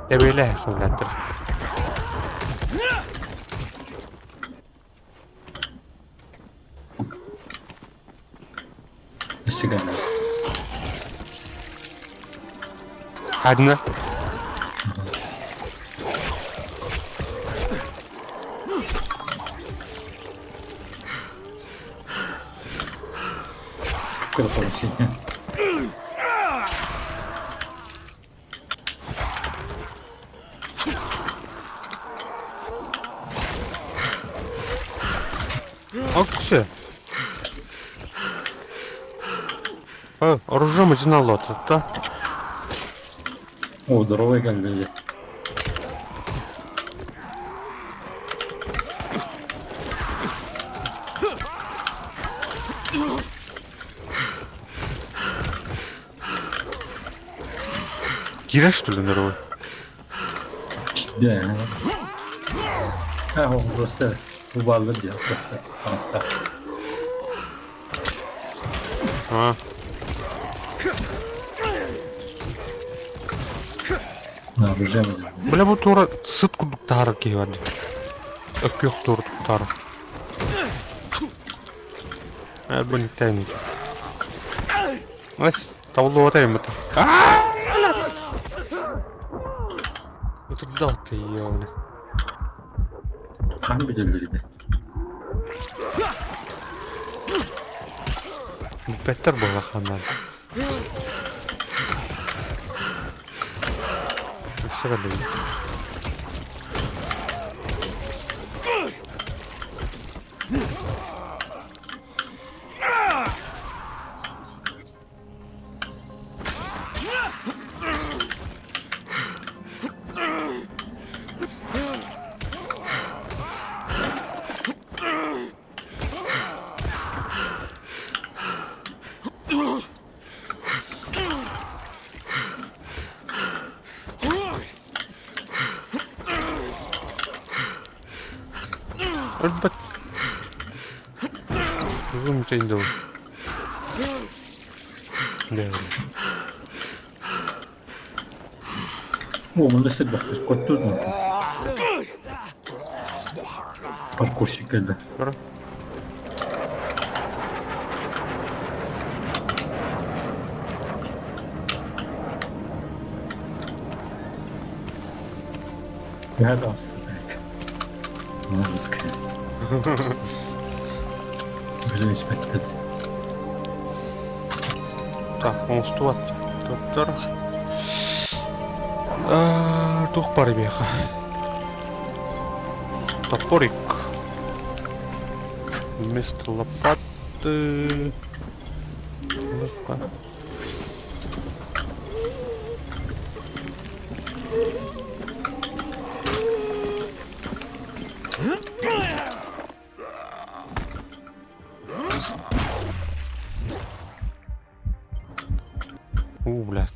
Тэбиэлээх хоннаттар. Өссө кэллэ. Хадна. Какое получение. Оксе. Оружие материал да? О, здоровый кэллэ. Киирэр что ли здоровый? Да. А, он просто убаллар дьэ. Таҥастаах. А, На оружие материал. Бля бу туора сыт курдук таһаарар киһи бар дии. Өккүөх туора тутаары. Э, бу никтээний. Ас, табыллыбата эммит. Ытырдаҕа ёбаный. Хаһан бүтэллэр Бүппэттэр буолла хааннаан. Өссө кэллибит. Өлбөт. Бүгүн чэйдэл. О, манна сирбэхтэр, коттур мантан. Паркурщик кэллэ. Я таҕыста Музыка. Уже испэттэр. Так, оҥостубат. Тоттор. Туох бар эбиэхэ? Топорик. Вместо лопаты... У, блядь.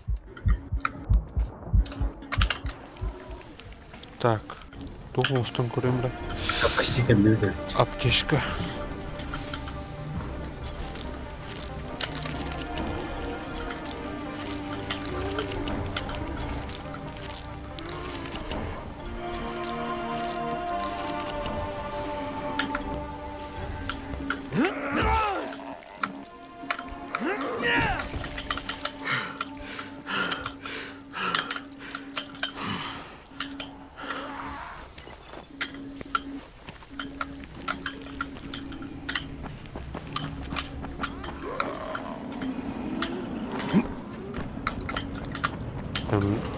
Так. Туох оҥостон көрөм бля. Почти кэллибит Аптечка.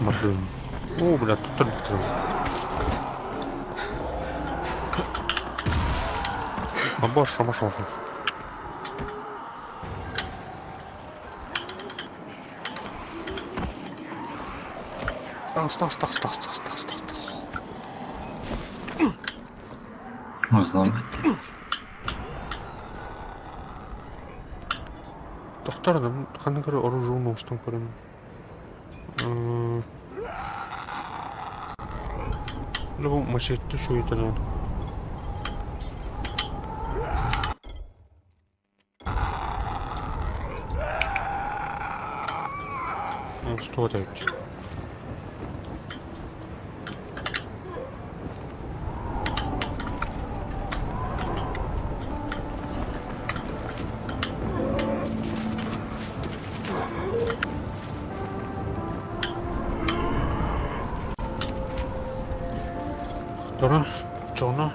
Мардым. О, бля, тут только Обош, обош, обош. Тас, тас, тас, тас, тас, тас, тас, тас. Взломать. Тохтор, ханна көрө оружие оҥостон көрөм. Бу мачете шуйтанан. Что это? Дора, Джона.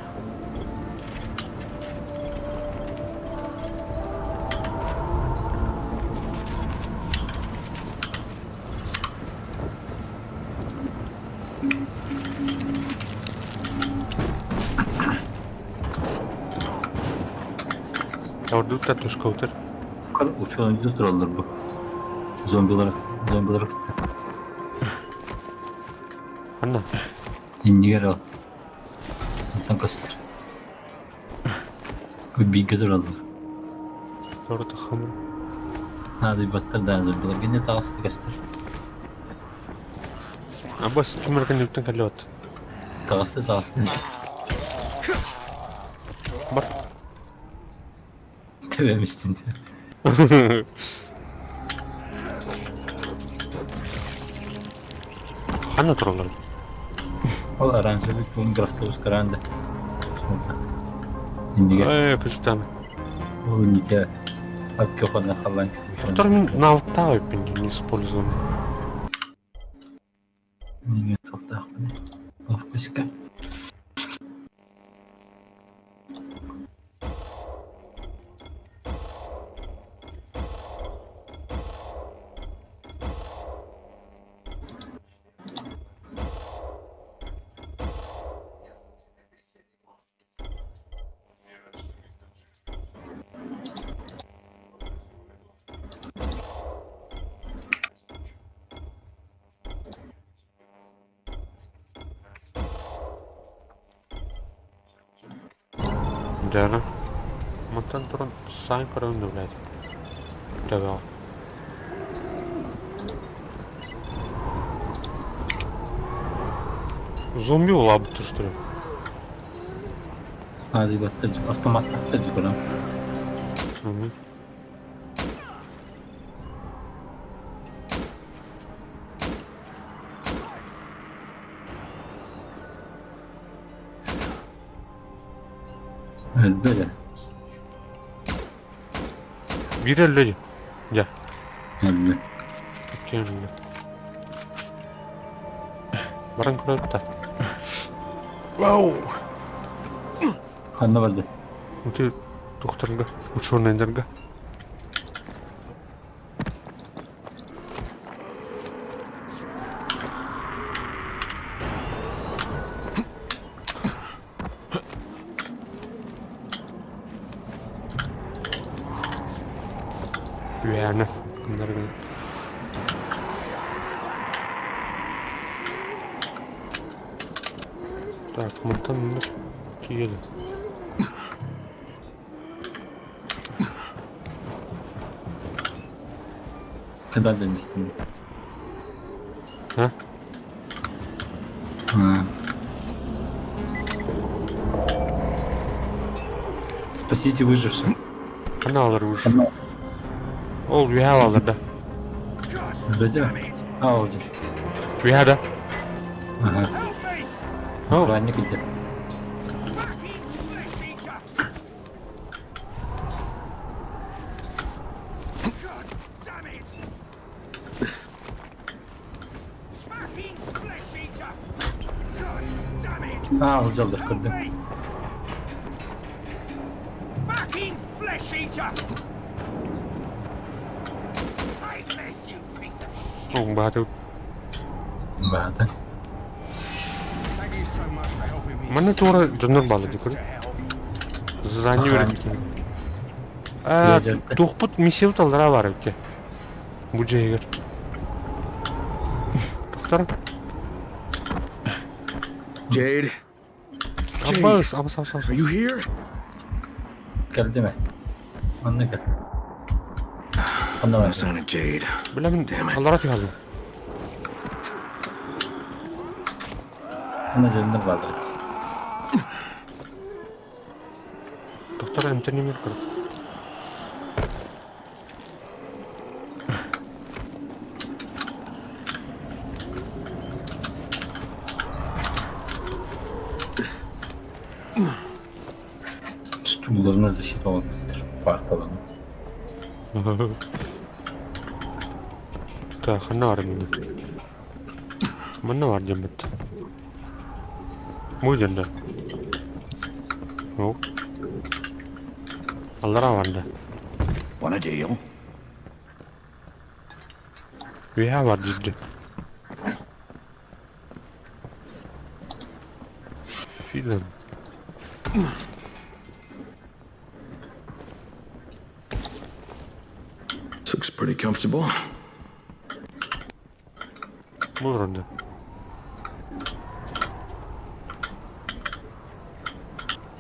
Ордук татушка утар. Учуон тураллар бу. Зомбилар, зомбилар кытта. Анна. Иннигэр ол. Онтон көстөр. Бииргэ тураллар. Ордук хамыр. Наадыйбаттар да зомбилар. Гэнэ таҕыста көстөр. Абас кимер кэнниттэн кэллэбэт. Таҕыста таҕыста. Бар. Төбөм истин. Ханна тураллар? Ол оранжевый туун графтовус каранда. Иннигэр. Э, көстөн. Ол инники атка хана халлан. Который мин навыктаах эппин не использованный. Неге тоқтаақпын. Ловкоська. Дьэ, мантан туран саан көрөн да блядь. Дьэ, Зомби улаабыт что ли? Наадыйбаттар автоматтаахтар дьукуран. Өлбө да. Биир өллө дии. Дьэ. Өллө. Икки өллө. Баран көрөт да. Вау! Ханна барды? Ити тухтарга, учуонайдарга. Үөһээнэ гыннаргын. Так, мантан маннык киирэн. Когда донести? А? А. Спасите выживших. Каналлар уже. Ол үөһэ баллар да. Вроде. А, ол дир. Үөһэ да. Ага. Охранник идет. Аа, ол дьаллар көрдүм. Ол бааты. Баата. Манна туора дьоннор бааллар дии көрү. Задание үөрэтин. Туохпут миссия таллара бар эбит. Бу дьиэгэр. Тохтор. Jade? Jade? Абас, абас, абас, абас. Are you here? Кэлдим ээ. Манна кэл. Ханна No бар? sign of Jade. Билэмин аллара түһэллэр. Ханна дьоннор бааллар эбит. Доктор эмтэнимир көрө. Стулларына защита оҥорбуттар паарталарын. Так, ханна баар маны? Манна баар диэммит. Бу дьоннор. О. Аллара барда. Want a deal? Үөһэ бар диирдэ. Фильм. This looks pretty comfortable. Бу вроде.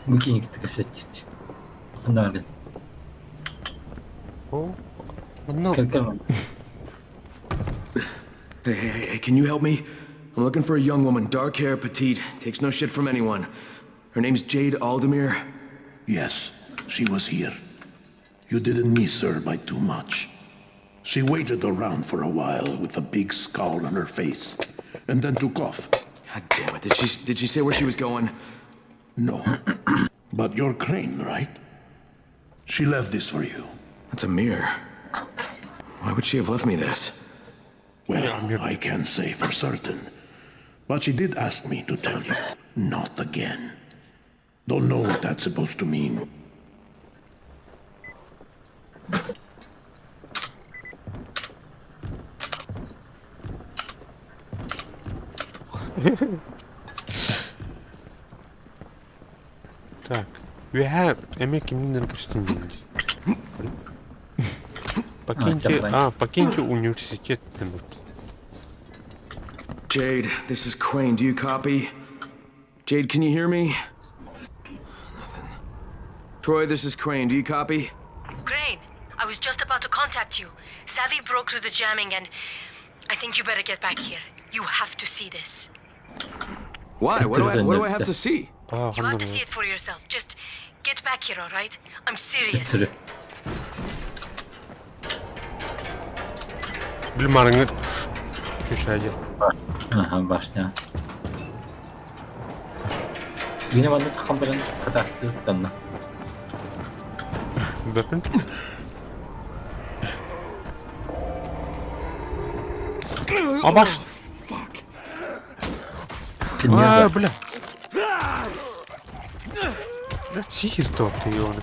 Бу киһи кэпсэттит. Ханна баар О. Манна Кэл кэл манна. Hey, hey, hey, hey, can you help me? I'm looking for a young woman, dark hair, petite, takes no shit from anyone. Her name's Jade Aldemir. Yes, she was here. You didn't miss her by too much. She waited around for a while with a big scowl on her face, and then took off. God damn it. Did she say where she was going? No. But you're Crane, right? She left this for you. That's a mirror. Why would she have left me this? Well, I can't say for certain. But she did ask me to tell you. Not again. Don't know what that's supposed to mean. Так. Үөһэ эмиэ кимнин көстүм диэн. Покиньте, а, покиньте университет диэн. Jade, this is Crane. Do you copy? Jade, can you hear me? Nothing. Troy, this is Crane. Do you copy? Crane, I was just about to contact you. Savvy broke through the jamming and I think you better get back here. You have to see this. Why? What do I have to see? Аа, You have ханна to see it for yourself. Just get back here, all right? I'm serious. Төттөрү. Билмарыңы түшәйе. Аха, башня. Yine bana tıkan katastı tanna. Бөпін. Абаш. А, бля. Бля, сихир ты ёны.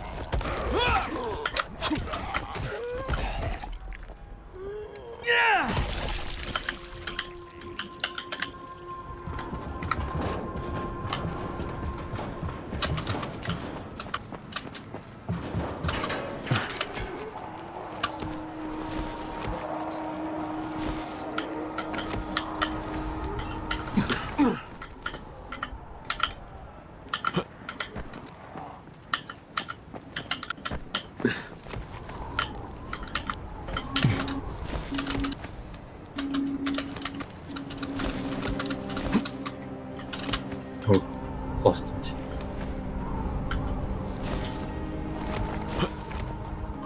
Hostage.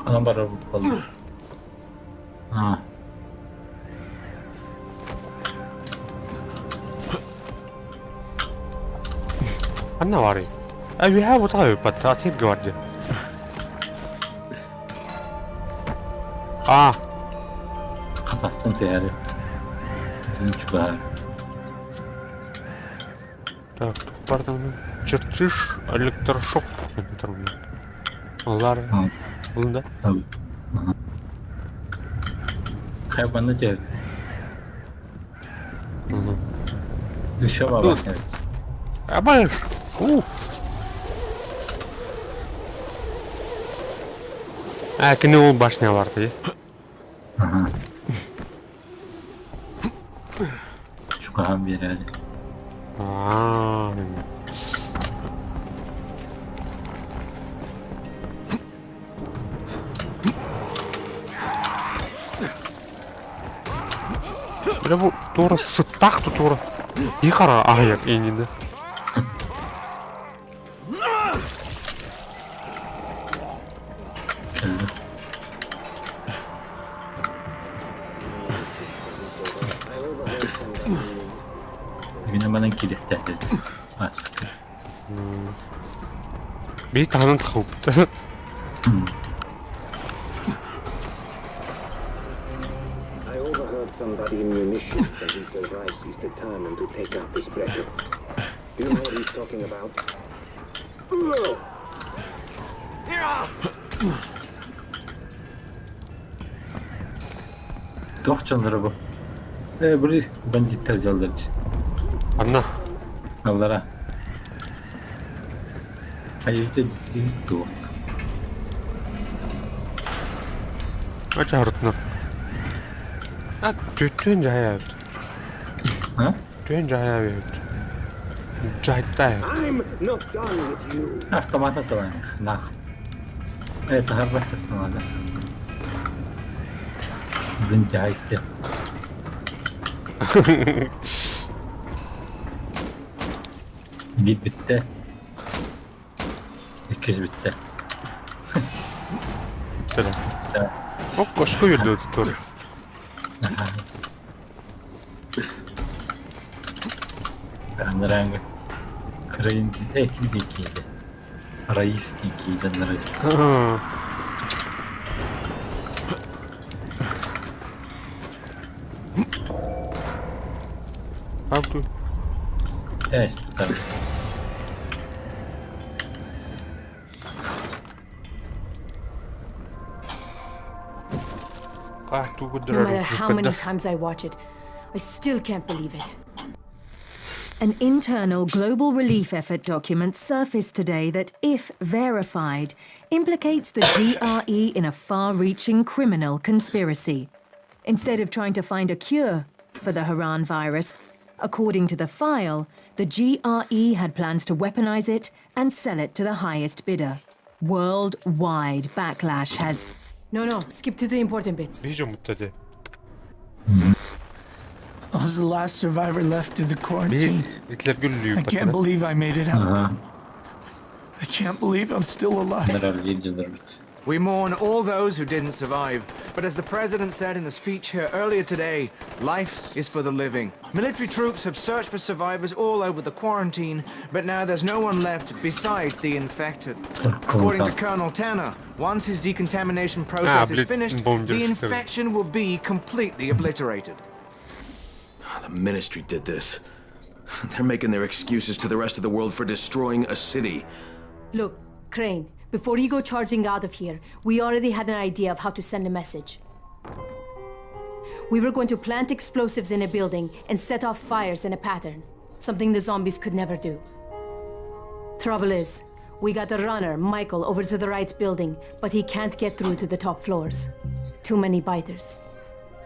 Ханан барар буолла. Аа. Ханна барый. А үһэ бутаа ыппат, атыыр гвардия. А, Хатастан түһээри. Чугаһар. так, пардон. Чертеж электрошок. Алар. Булда. Хайбаны түһэр. Еще баба. Абаш. У. А, кини ол башня барды. Ага. Чугаһан биэрээри. Аа. Бля, бу туора сыттаах туора. Ихара аһыйар иннинэ. Кэллэ. Yine bana кириэхтээх Ааспыкка. Биир таһынан таххыбыт. I overheard somebody in munitions and he says Rice is determined to take out this breaker. Do you know what he's talking about? Туох дьонноро бу? Ээ, били бандиттар дьаллар дии. Анна. Аллара. Хайыта дии туох. Ача харытна. А, түттүн жаябыт. А? Түн жаябыт. Жайттай. I'm not done with you. Автомата талаан. Нах. Это харбач автомата. Блин, жайтты. Биир бүттэ. Иккис бүттэ. Төре. Да. Окко жүрдү тур. Анарааҥҥы Крайын э ким диэн киһитэ? Раис диэн киһитэ анараа. Абду. Э, специально. No matter how many times I watch it, I still can't believe it. An internal global relief effort document surfaced today that, if verified, implicates the GRE in a far reaching criminal conspiracy. Instead of trying to find a cure for the Haran virus, according to the file, the GRE had plans to weaponize it and sell it to the highest bidder. Worldwide backlash has. No, skip to the important bit. Биир муттады. I was the last survivor left in the quarantine. Биир итлер I can't believe I made it out. I can't believe I'm still alive. We mourn all those who didn't survive, but as the president said in a speech here earlier today, life is for the living. Military troops have searched for survivors all over the quarantine, but now there's no one left besides the infected. According to Colonel Tanner, once his decontamination process is блин, finished, бомбер the что ли. infection will be completely obliterated. The ministry did this. They're making their excuses to the rest of the world for destroying a city. Look, Crane, before you go charging out of here, we already had an idea of how to send a message. We were going to plant explosives in a building and set off fires in a pattern, something the zombies could never do. Trouble is, we got a runner, Michael, over to the right building, but he can't get through to the top floors. Too many biters.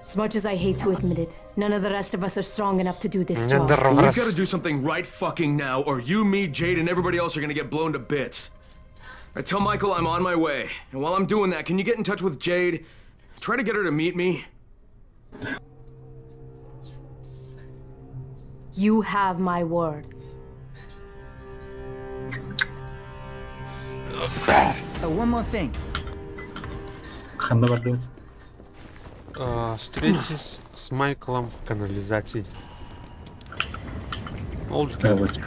As much as I hate to admit it, none of the rest of us are strong enough to do this job. We've got to do something right fucking now, or you, me, Jade, and everybody else are gonna get blown to bits. I tell Michael I'm on my way, and while I'm doing that, can you get in touch with Jade? Try to get her to meet me. You have my word. Oh, one more thing. Ханна бардыбыт? Встретись с Майклом в канализации. Ол Короче.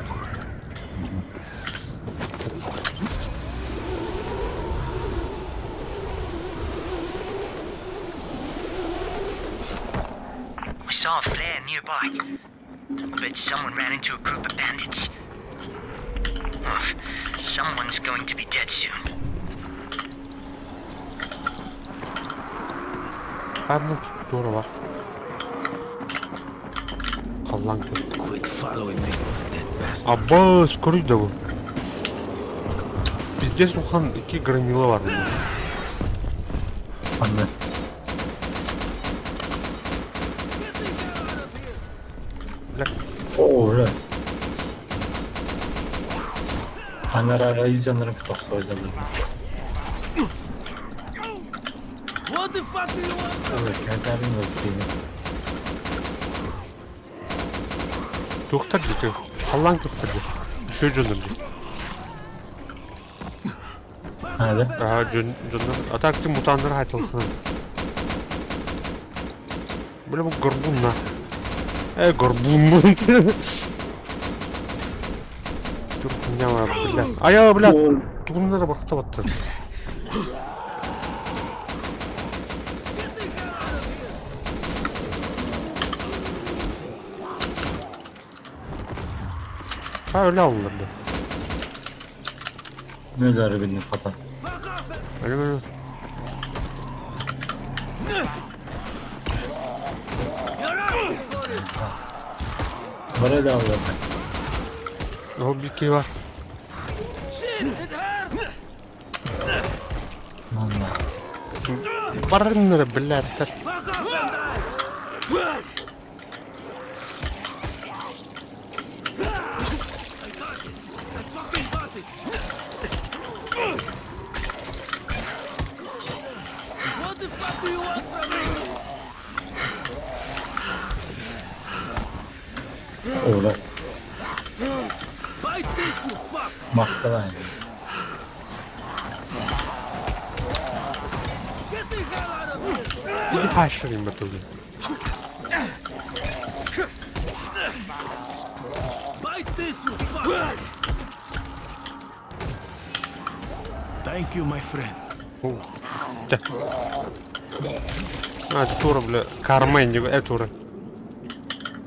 We saw a flare nearby. I bet someone ran into a group of bandits. Oh, someone's going to be dead soon. Ханна тура бар. Халлаан көр. Quit following me, you dead bastard. Аббас, көрүй да бу. Пиздец улахан икки громила бар. Ханна. Бля. Оо, бля. Анара из дьоннорун тохсоо дьоннорун. What the fuck do you want? Ой, кэтэрин өскөйнө. Туохтар дии. Халлаан туохтар дии. Үчүгэй дьоннор дии. А, да? Аа, дьон дьоннор. А так ты мутаннар хайтылсың. Бля, бу горбун на. Горбун. Тур хуйня, бля. А я, бля, тугуннара бакта батты. Ha öyle aldılar da. Нөлөрү билин хата. Öyle öyle. Бары да алды. О, bir key var. Манна. Барыннары, блядь. What the fuck do you want from me? Оо, Bite this, you fuck! Маскалаан. Get the hell out of here! Иди хашыр юм ба түгэ. Bite this, you fuck! Thank you, my friend. Да. А, это тура, бля. Кармен, тура.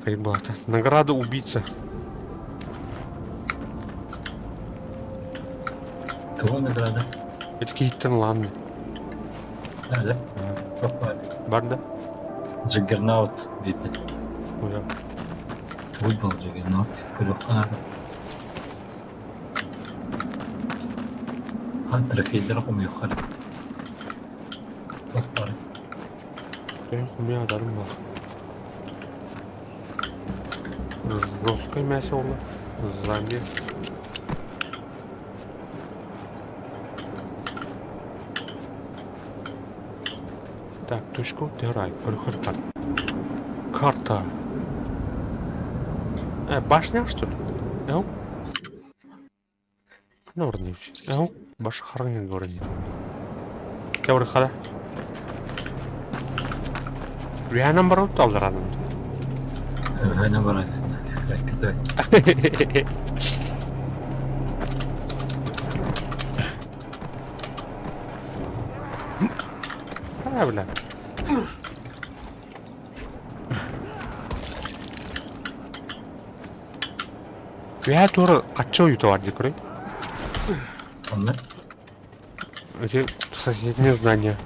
Ребята, награда убийца. Тугу награда? Это кейттен ладно. Да, да? Пропали. Бар да? Джаггернаут видно. Ой, Тугу был Джаггернаут. Көрөххөн. Ха, трофейдер хомуйхар. Тохпар. Ben хумя адарым бар. Жесткое мясо олар. Замес. Так, точку дырай. Көрөхөр карта. Карта. Башня, что ли? Эу? Хана баран Баш хараҥ баран Кэбир хара. Үһэнэн баран таллараным. Үһэнэн баран А, бля. Үһэ туора хачча уйута бар дии көрүй. Онно? Эти соседнее здание.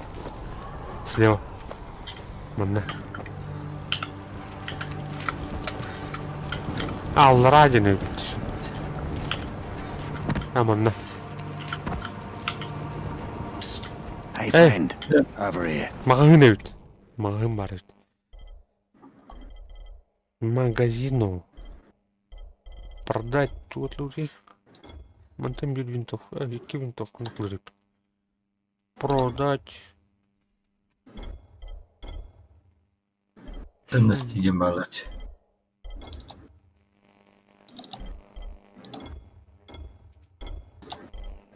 Слева. Манна. Аллараа диэн эбит. А манна. Hey friend, over here. Маҕаһыын эбит. Маҕаһыын бар эбит. Магазину. Продать тут людей. Мантан биир винтовка, икки винтовканы ылырып. Продать. Ценности диэн бааларчы.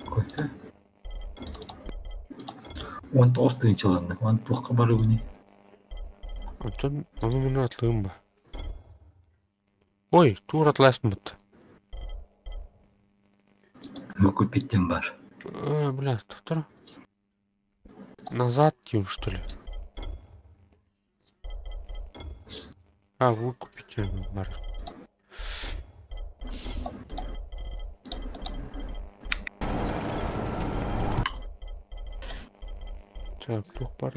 Кофе. 19 тыһыынчаланна. Уон туохха барыбыный? Оттон ону муну атлыым ба. Ой, тур атласпыт. Выкупить бар. Бля, тур. Назад тем, что ли? А, выкупить бар. Так, туох бар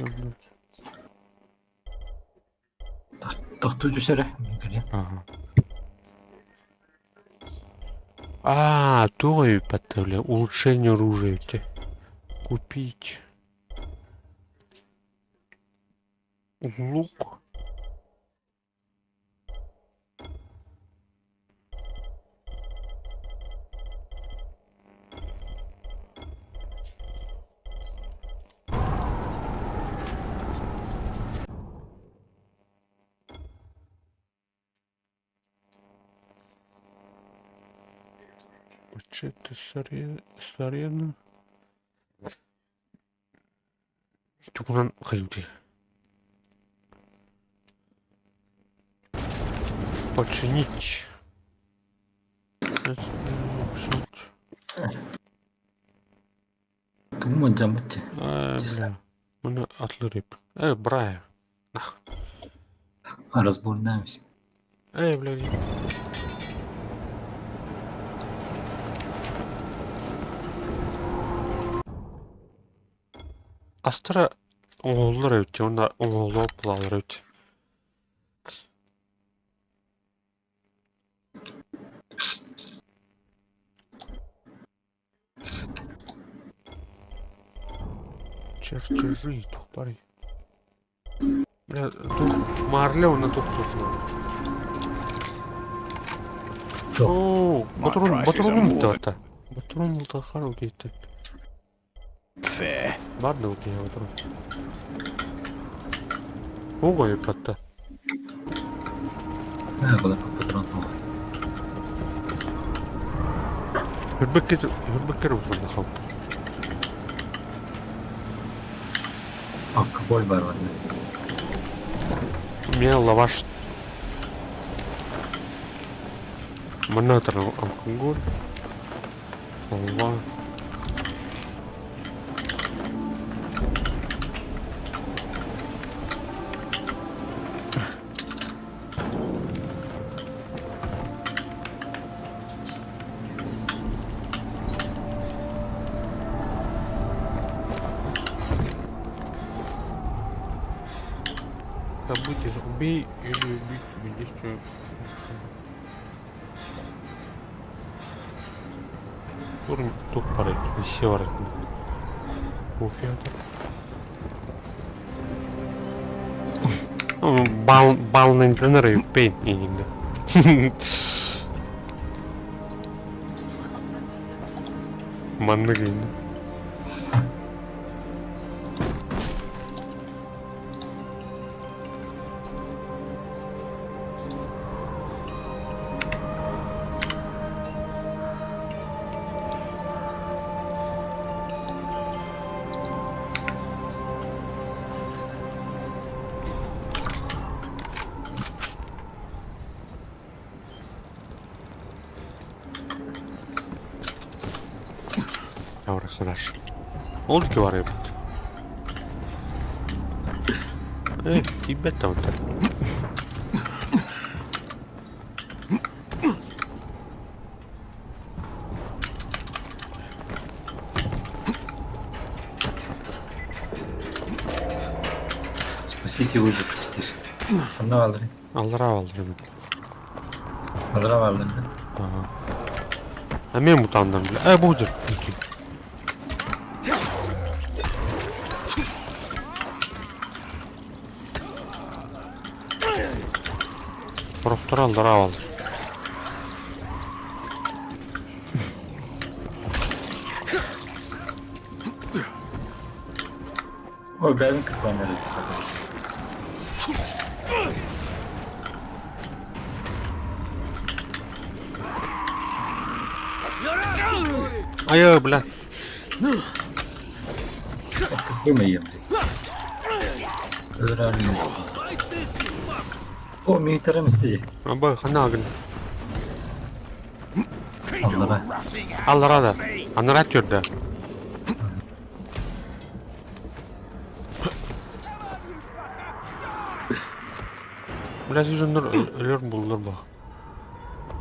Тохтуу түсэрэ. Ага. А, то и бля, улучшение оружия те. Купить. Лук. Это сарена. Тугунан хайыты. Починить. Тугу мадьаммыт Бля. Маны атлырып. Брая. Нах. Разбордаемся. Эй, бля. Астара оҥоһуллар эбит, уонна оҥоһуллубат буолаллар эбит. Чертежи туох баарый? Бля, туох маарля уонна туох туохна. Оо, ботурун ботурунум бүтэ Ботурун бултахар утейтен. Fair. Бар да утея ботурун. Ого, епатта. Патрон Hürбекке hürбекке уфурда хап. Алкоголь бар манна. У меня лаваш. Манна алкоголь. Халва. Событие убей или убить тебе действие. Турн тух парит, все варит. Кофе. Бал балный тренер и пей иногда. Маннык инде. Барахсанаш. Ол икки бар эбит. Э, тиийбэт да онтон. Спасите выживших тише. Ханна баалларый? Аллараа бааллар эбит. Аллараа бааллар да? Ага. А мен мутаннар бля. Э, бу жүр. Сорохтор аллараа бааллар. Ой, бэйэбин кырбаан эрэр. Айы, бля. Кырбыма ийэм Өлөрөөрүн. О, миитэрим исти. Абы, ханна агын. Аллара. Аллара да. Анара түрді. Бля, дьоннор өлөр буллар ба.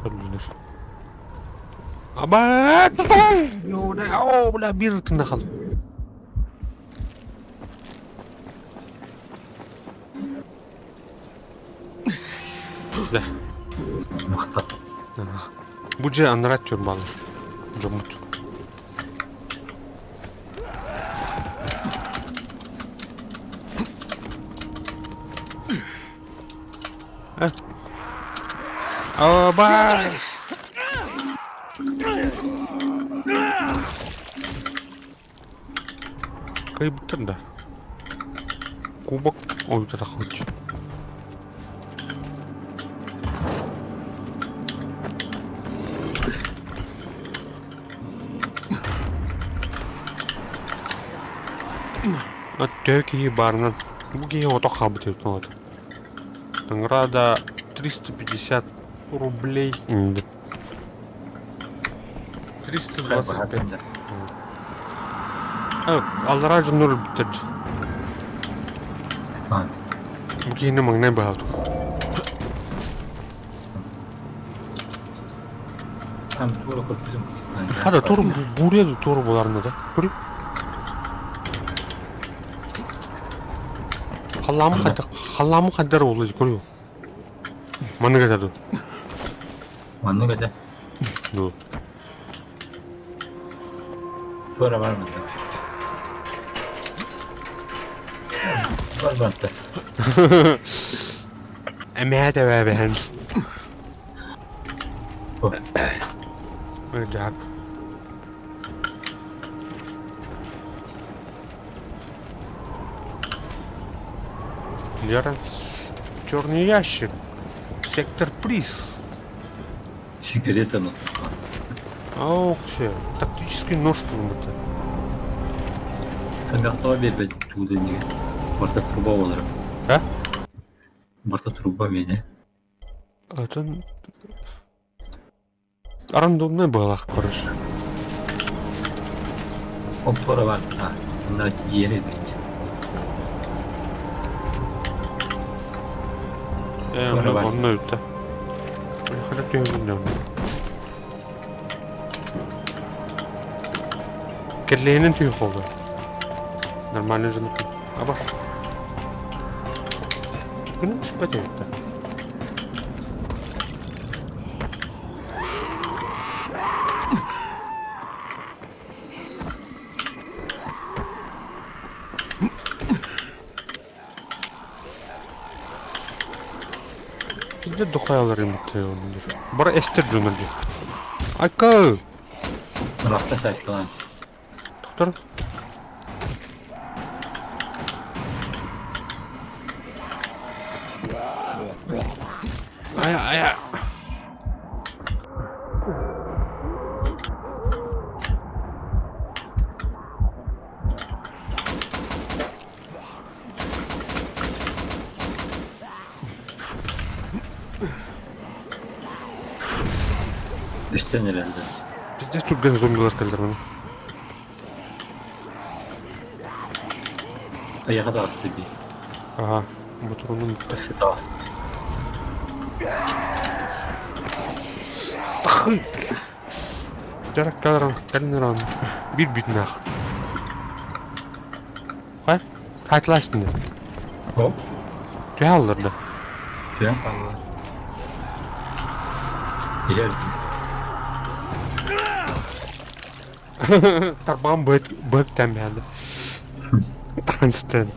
Көрдүлэр. Абат! О, бля, бир тында қалды. Бля. Махтал. Бу же анара түр балыр. Жомут. Аба! Кайбыттар да. Кубок ойда хоть. Төһө киһи баарынан бу киһи ото хаалбыт эбит вот. Награда 350 рублей. 325. Аллараа дьоннор өлбүттэр дии. Бу киһини маҥнай быһаабытым. Хара тур буря да тур буларны да. Көрүп. Халламы хаддар халламы хаддар болду көрү. Маннык этэ дуу? Маннык этэ. Дуу. Туора бар манна. Бар барта. Эмэһэ тэбээбэһэн. Дьаак. Лера, черный ящик. Сектор приз. Сигарета ну. Ауксе, тактический нож курмыта. Тамяхтаға бербет туды неге. Барта труба олар. А? Барта труба мене. Это рандомный была, короче. Опора бар. А, ана тиер эбит. Э, онно үтте. Хара көһүн Керлэһинэн түйү холду. Нормально же. Аба. Күнүм түспэт эбит Где духаялар имитте Бара эстер дьонор дии. Айка! Рахта сайтталан. Доктор. Ая, ая. Үстен эрэлдэр. Пиздец түргэн зомбилар кэллэр маны. Айаха таҕыста дии. Аха, ботуруонум бүттэ. Өссө таҕыста. Дьарак кэлэрэн, кэлин биир бүтүнээх. Хай, хайтылаастын О? Түһэ алларда. Түһэн хааллар. Иһэр Тарбаҕым быһык тэммэһэлэ. Тахынстан.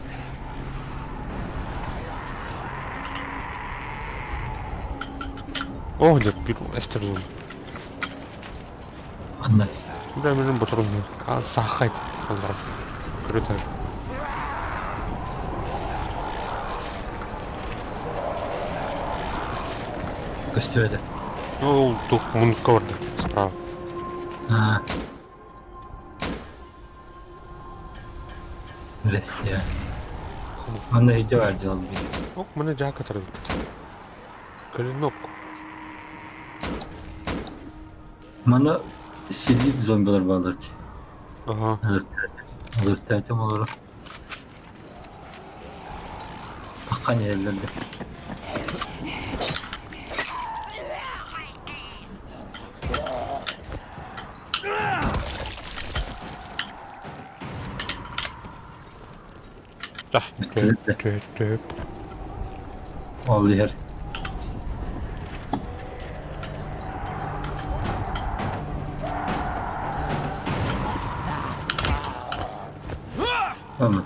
О, нет, эстерлун. Анна. Да, мен ботурум. Сахайт. Круто. Көстүбэтэ. Ну, тут муннукка барда, справа. Аа. Үлэстиэ. Манна иһдьэ баар дьыал бит. Ок, маны жака тарбыт. Клинок. Манна сидит зомбилар баалар дии. Ага. Ылыртаатым олору. Таххан иһэллэр да. Төп, төп. Ол иһэр. Anlat.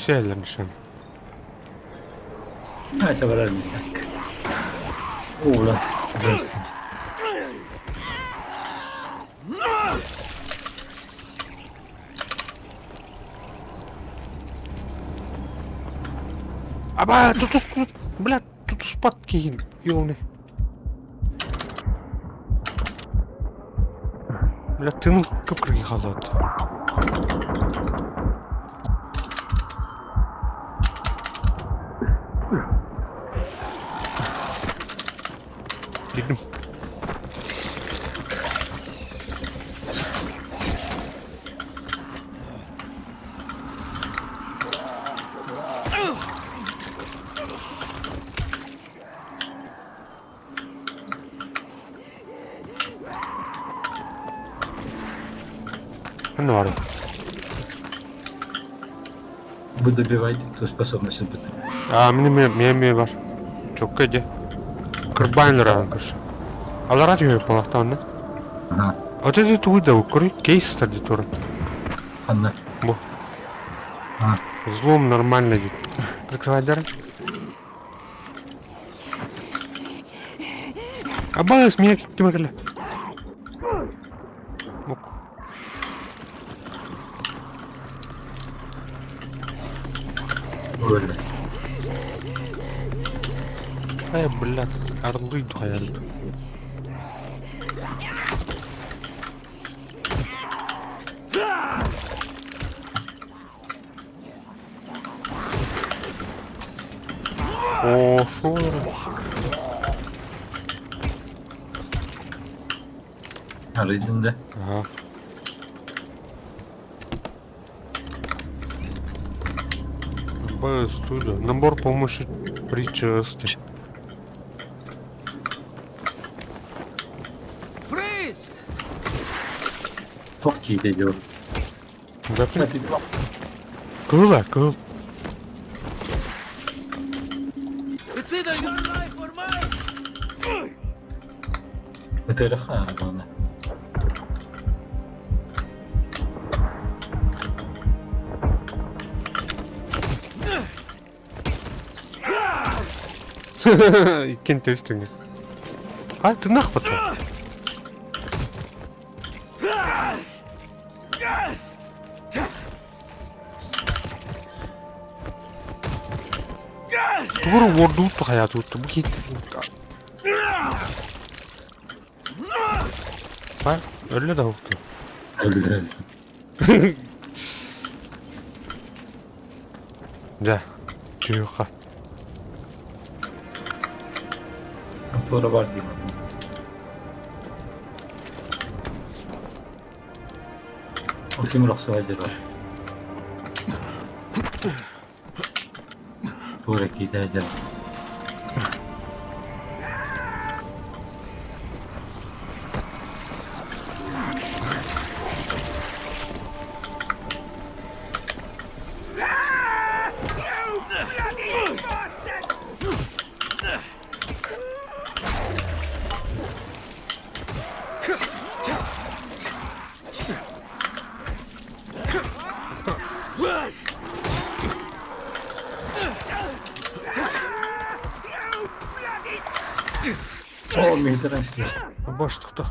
Şeylermişim. Ha, барар так. О, Аба, тутус, бля, тутуспат киһин, ёлны. Бля, тыным кып-кыргый халат. Girdim. Ne var? Вы добиваете ту способность быть. А, мне мне мне бар. Çok kötü. Кырбайнлар кыршы. Алар атıyor палахтан. Ага. Вот это тугуда укры кейс стади тур. Анна. Бу. А. Взлом нормально идет. Прикрывай дар. Абалас меня кимакала. Öyle. Ай, блядь, орлы хаярды. О, шо Araydım da. Ага. Б студия. Набор помощи прически. Freeze! Çok iyi ediyor. Да ты. Кыла, кыл. It's either your life or mine! Это главное. Иккен төстүңе. А, ты нах потом. Тугур ворду хаяту бу хит. Ha, öyle de oldu. Öldü öldü. Да. Тихо. Тура бар дейм. Тимир охсуһа дьоро. Туора киитэ дьон. О, миһитэрэн истилэр. Боштухта.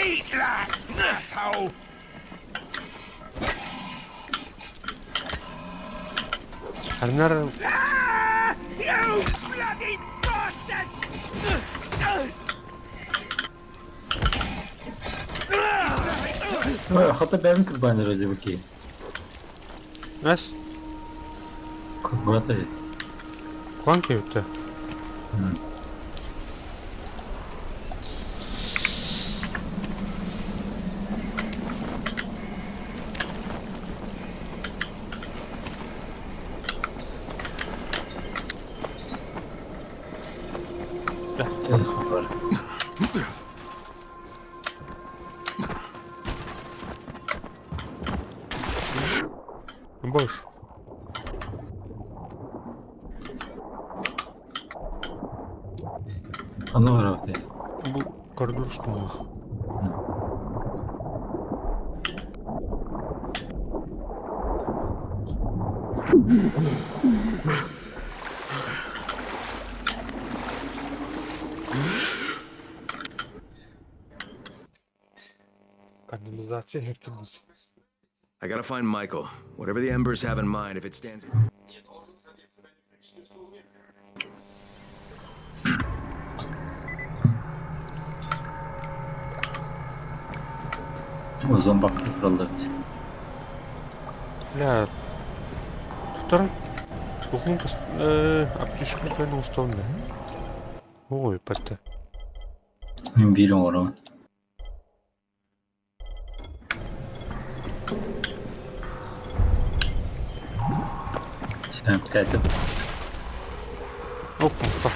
Eat that, asshole! Арнар You bloody bastard! Хата бэйэм кырбаан эрэ дьэбэкэй. Нас Кырбаата Куан кэбиттэ. Больше. Ханна барабыт Бу коридор устун. Канализация хертибус. I gotta find Michael. Whatever the Embers have in mind, if it stands. Озон бакты тураллар. Бля. Второй. Тухун кас аптечка кайна устонда. Ой, патта. Мин биир оҥоробун. Сэмтээтим. Оп, муста.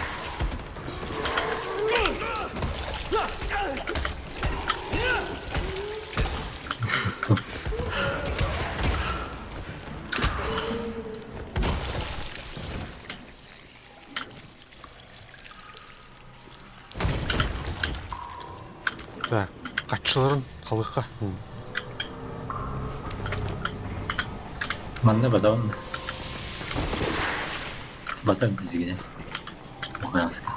Так, каччыларын халыха. Манна батабын. Батар дизигинэ. Бухайаска.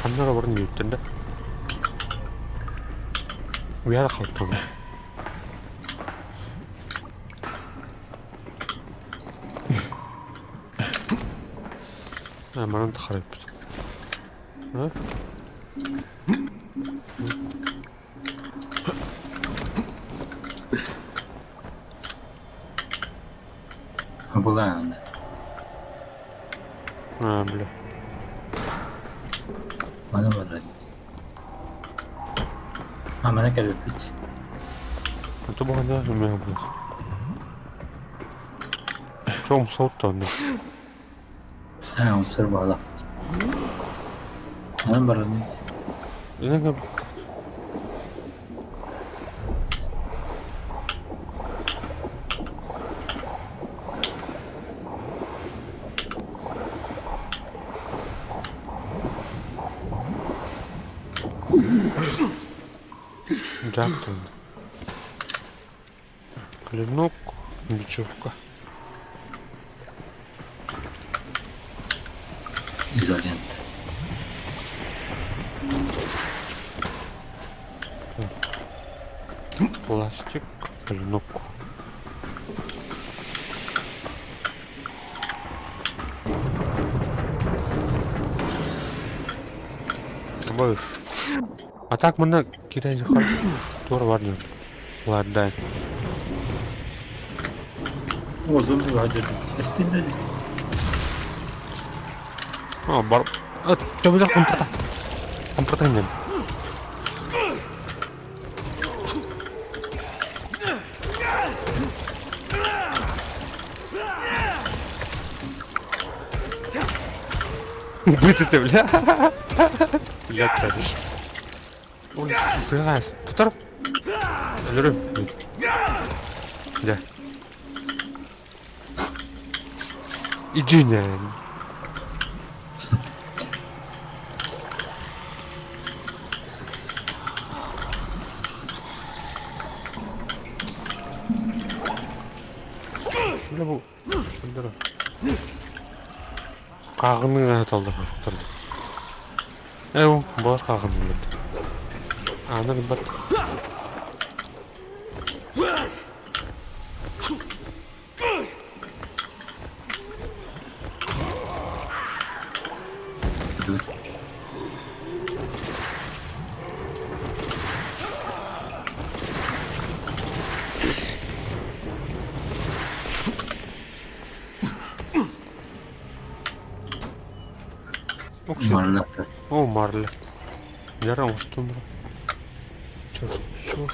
Ханнара барын диэбиттэр да. Уйара халтан. Манан да харайбыт. Булаан. А, бля. Маны барар. А мана кэлбит. Это было да, у меня было. Чем сауттан? Аа, умсар баҕалаах. Манан баран. Иногда Джактон. Клинок, бечевка. Изолента. Пластик, клинок. Больш. А так манна киирэн туора бар дьон. Ладно. О, зомби вадит. Эстиннэ. О, бар. Төбөлөр компота. Компота иннен. Быты бля. Бля, Ой, сыгас. Тутар. Өлөрүм. Да. Иди не. Бля бу. Қағының талдыр. Эу, бар қағының. Аны бат. Марля. О, марля. Яра устун. Чё, чё?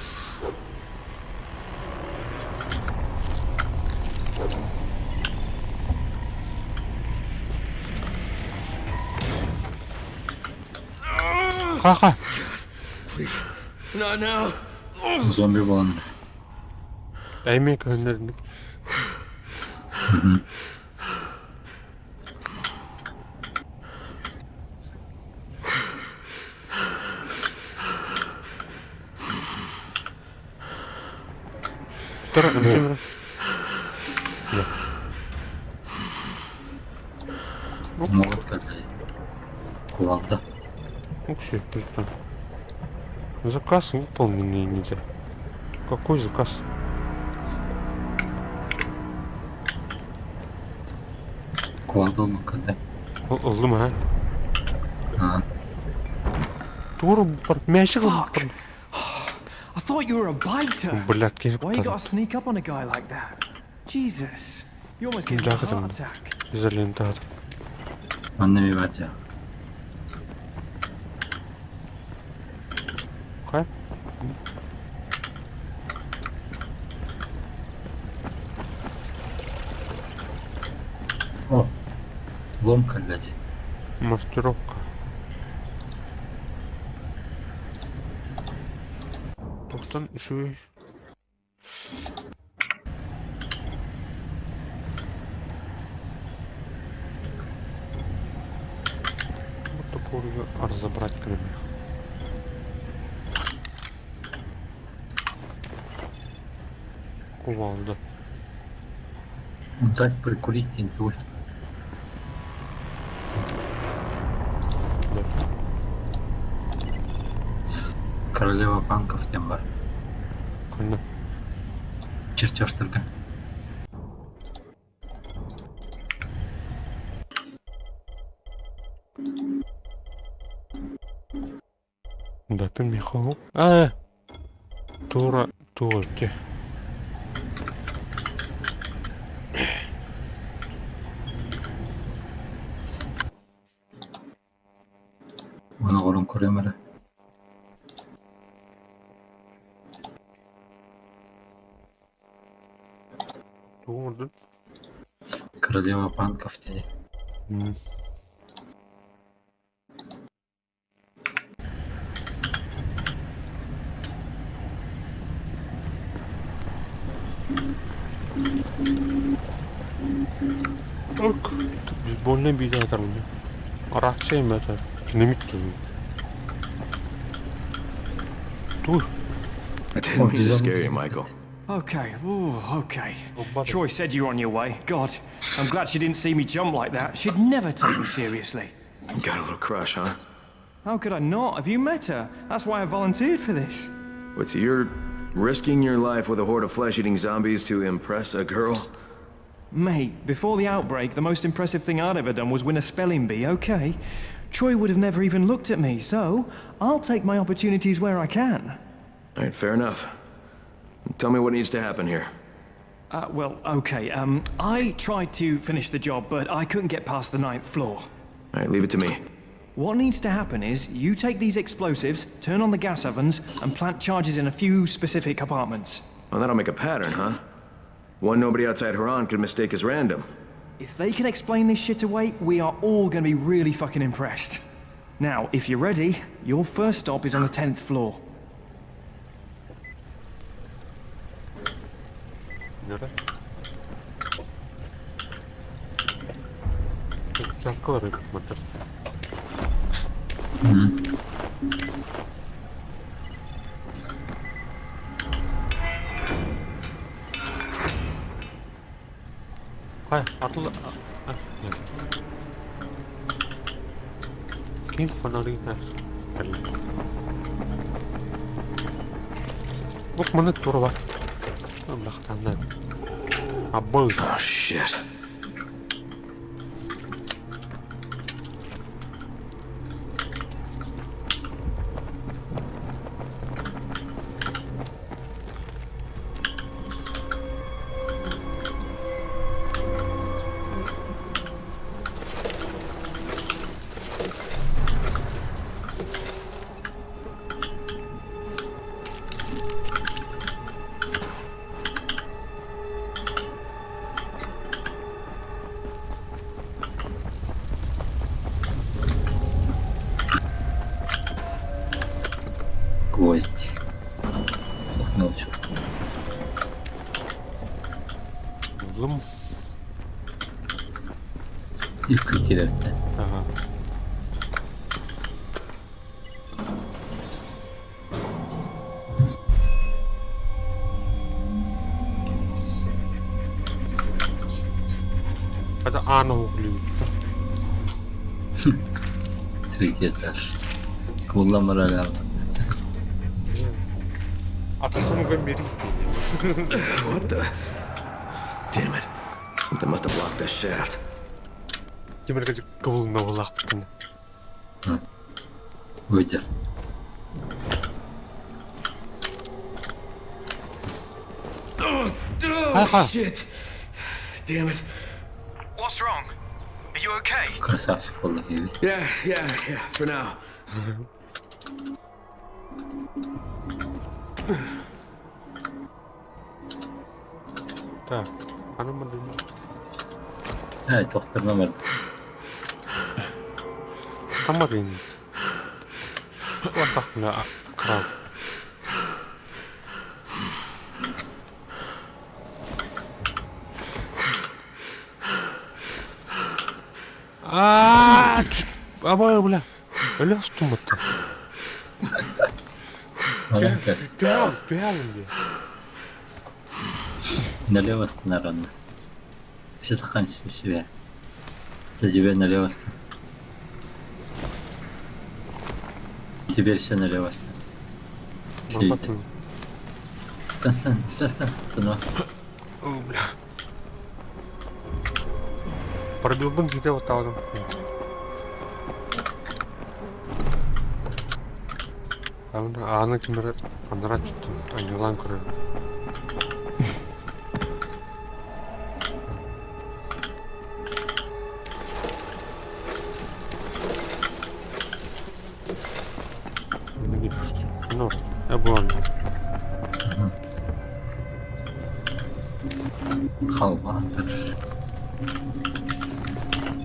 Ха-ха. Please. Not now. Зомби буолан. Эмиэ көһүннэрдик. Тура, тура. Молот кэллэ. Кувалда. Вообще, прикольно. Заказ выполненный нельзя. Какой заказ? Кувалда ылбыккын Ыллым, а? А. Тура бар, мячик Fuck. I thought you were a biter. Блядь, киһи Why you куттаным. gotta sneak up on a guy like that? Jesus. You almost gave me a Жакытым. heart attack. Изолента. Манна эмиэ баар дии. Хай. О, ломка, блядь. Маркировка. Тохтан үчүгэй. Вот топоры разобрать кроме. Кувалда. Дать прикурить не дуй. Королева банков диэн баар. Ханна. Чертежтарга. Да ты Михаил. А, Тура, Тура, где? Оны оҕорон көрүөм эрэ. Тугу Королева банков диэн. Ок, тут бейсбольная бита оторвали. Рация это. Динамит тоже. Туй. I didn't mean to scare you, Michael. Okay, ooh, okay. Troy said you were on your way. God, I'm glad she didn't see me jump like that. She'd never take me seriously. You got a little crush, huh? How could I not? Have you met her? That's why I volunteered for this. Wait, so you're risking your life with a horde of flesh-eating zombies to impress a girl? Mate, before the outbreak, the most impressive thing I'd ever done was win a spelling bee, okay? Troy would have never even looked at me, so I'll take my opportunities where I can. All right, fair enough. Tell me what needs to happen here. Well, okay. I tried to finish the job, but I couldn't get past the ninth floor. All right, leave it to me. What needs to happen is you take these explosives, turn on the gas ovens, and plant charges in a few specific apartments. Well, that'll make a pattern, huh? One nobody outside Haran could mistake as random. If they can explain this shit away, we are all gonna be really fucking impressed. Now, if you're ready, your first stop is on the 10th floor. Nere? Чаккалар мантар. Хай, артыл. Ким фонари Ох, маны турба. Бахтанна. Абыл. Oh, shit. Гвоздь. Мелочь. Буллум. Икки киирэртэ. Ага. Это аана углю. Третий этаж. Кулла Атахымга бери. What the? Damn it. Something must have blocked the shaft. Кимерге кыбылына булак бутын. Выйдер. Oh, shit. Damn it. What's wrong? Are you okay? Красавчик буолла эбит. Yeah, for now. Так, аны мындын. Ээ, тохторно бар. Стамарын. Уантах мына краб. Аа, абай бля. Өлө стуматта. Түһәл, түһәл инде. Налево сторона. Все себе. За тебе налево стан. Теперь все налево стан. Стан, стан, стан, стан. Туда. О, бля. Пробил бын где вот там. Аны кимер андыра түттүм. Анюлан көрөр. Ну, я. Халватор.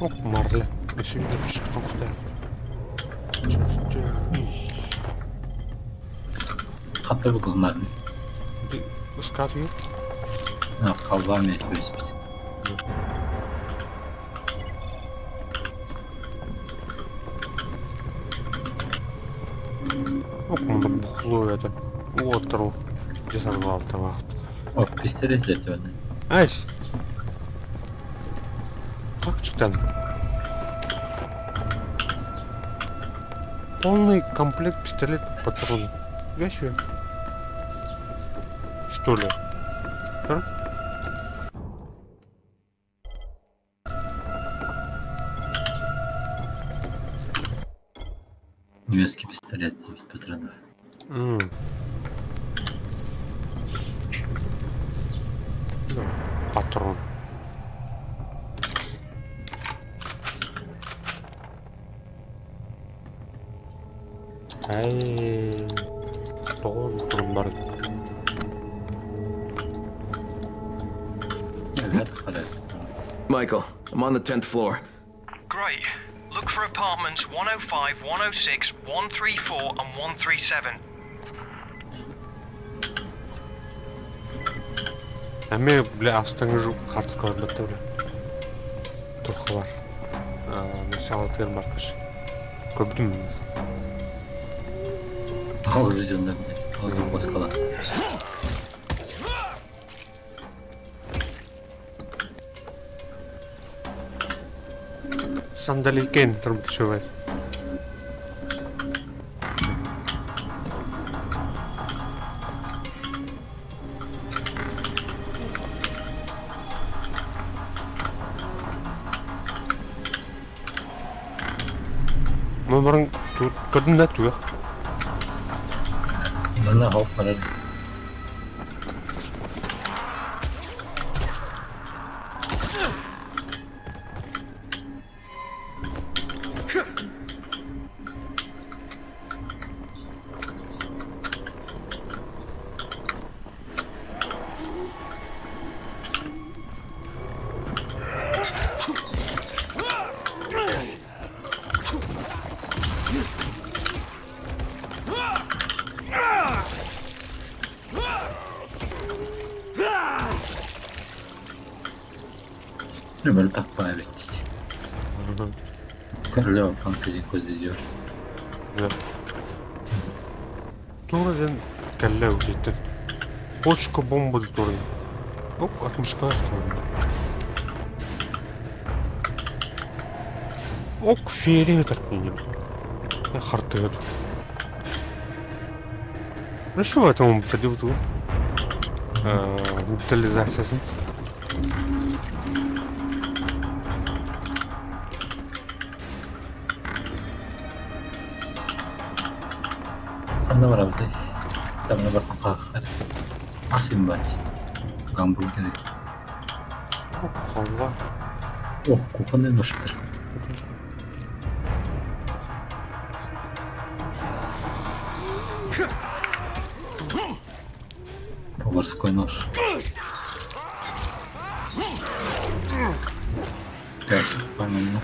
Ох, марля. Еще не пишет, кто Хаппа был марли. Скаф А, халва мне өспүт. Ох, мында бухло это. Уотро. Где сорвал там? О, пистолет для тебя. Айс. Как читан? Полный комплект пистолет патрон. Вещи. Что ли? Да? Немецкий пистолет 9 патронов. Патрон. Ай, тоҕо турун барын. Michael, I'm on the 10th floor. Great. Look for apartments 105, 106, 134, and 137. Эмиэ бля астыҥы хартыскаларбатта бля. Туох бар. Началатыгар баркыш. Көрдүм. Ол уже дьоннор ол баскала. Сандаликен турбут Мамарың көрдүм да туя. Манна хоп барар. Мөлтөх баҕайы Көрүлэ көзүдүөр. Тура ден кэллэ үтүттэн. Почка бомба турun. Оп, 60 Ок, фери өтөр минем. Хартыгы. Ну что это он подел Детализациясын. Ханна барабытай. Камера бар кухар. Асым бар. Гамбургеры. Халва. О, кухонный нож тыр. Поварской нож. Так, нормально.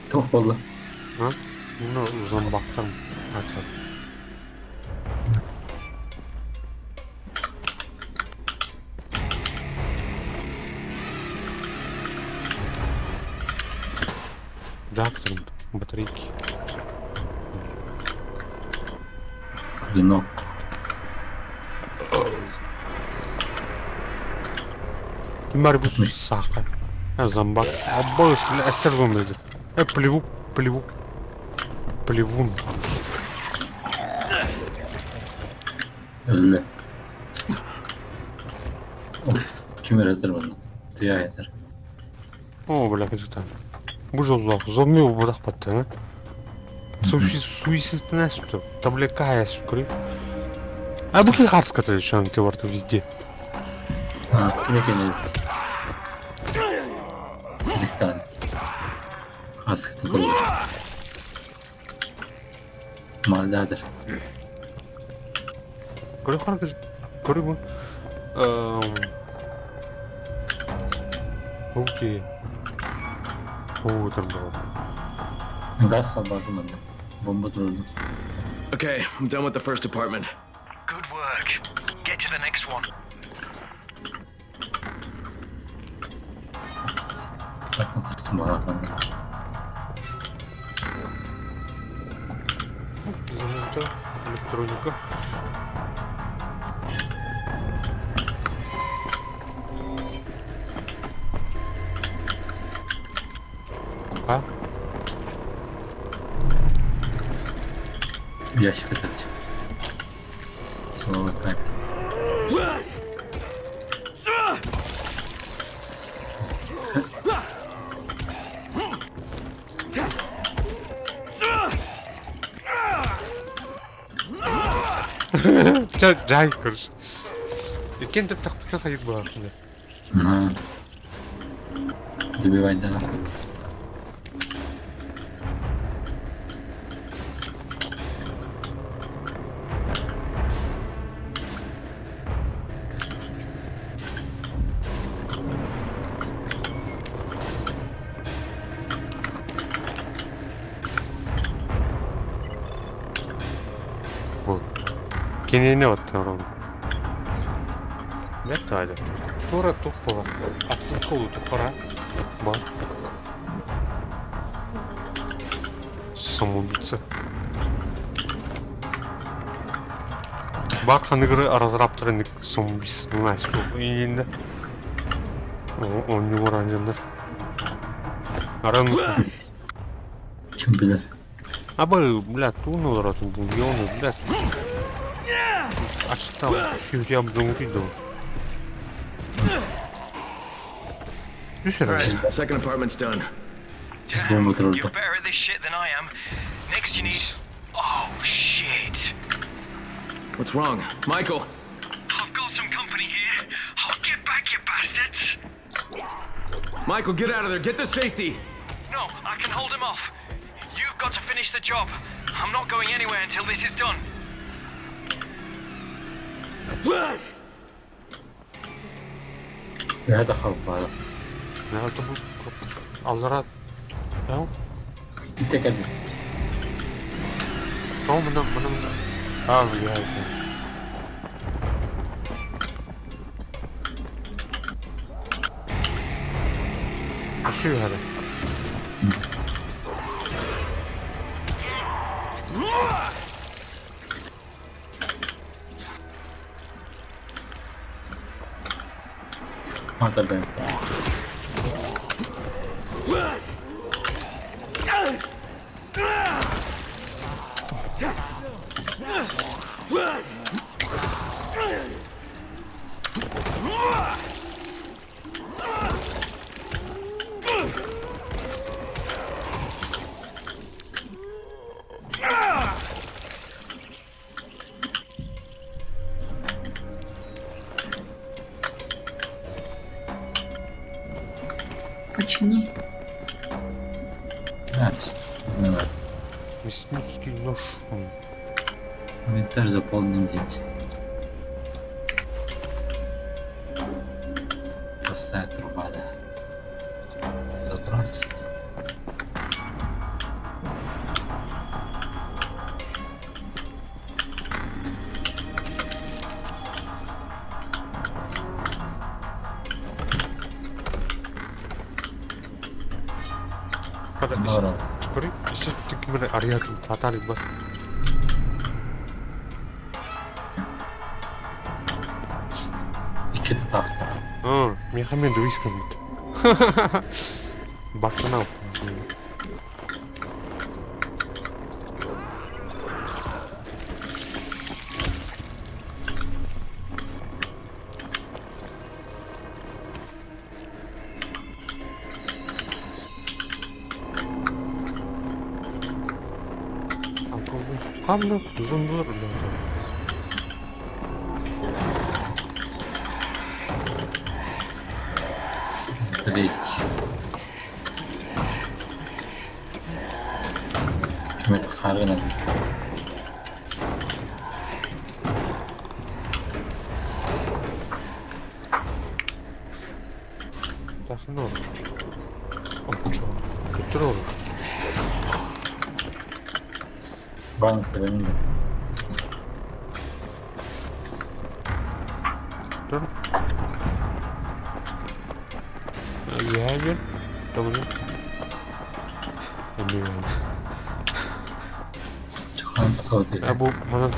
Туох буолла? А? Ну, зомбактан. Ата. Реактор, батарейки. Клинок. Ким бу саха. Зомбак. Аббас, бля, эстер зомби. Плеву, плеву. Плевун. Өллө. Ким эрэтэр манна? Тыа этэр. О, бля, это. Бу жоллах, зомби убудах батты, а? Суицид что? Таблетка я скорее. А бу ки хардска что ты варта везде. А, кини кини. Диктан. Хардска такой. Малдадыр. Көрө хар көрө бу. Окей. О, турду. Газ халбарды манна. Бомба турду. Okay, I'm done with the first apartment. Good work. Get to the next one. Балаҕан. Изолента, электроника. А? Ящик этот. Силовой кабель. Чэ, дьай көрүс. Иккиэн тэптэхпитинэ хайык баар. На. Добивать давай. Кинини оттон Бэрт Тура тух буолар. Атсын кулу тухара. Бар. Самоубийца. Бар ханыгыры разрабтарын самоубийца. Инде. Он не оранжемдер. Аран. Ким билэр? Абы, бля, туну ротун буйону, бля. Ачтал, хюрям дунгидо. All right, second apartment's done. Бомба You're турда. better at this shit than I am. Next you need. Oh shit! What's wrong? Michael! I've got some company here. Oh, get back, you bastards! Michael, get out of there! Get to safety! No, I can hold him off. You've got to finish the job. I'm not going anywhere until this is done. هذا خرب هذا. Аллара. Ау. Инте кэлбит. Тоҕо мына мына мына. А, блядь. Шо هذا؟ ما تبين. Почини. Да, всё. Давай. Мясницкий нож. Инвентарь заполнен дети. Простая труба, да. Забрать. Kada Здорово. Көрүй, арыятын таталик бар. Икки тахта. А, меха мен дуискан бит. Бартана. Хамны зондулар. Блять. Ким это харгана? Тахын olur. Опчо. Көтөр olur. Банк пирамида. Dur. Үөһэ бер. Добре. Блин. А бу манан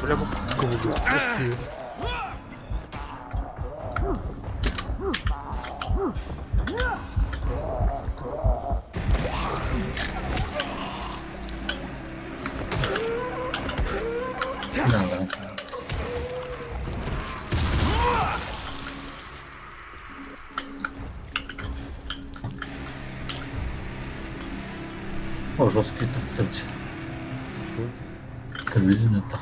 Бля, бу кубулду. О, жесткий тут. Кабелин это.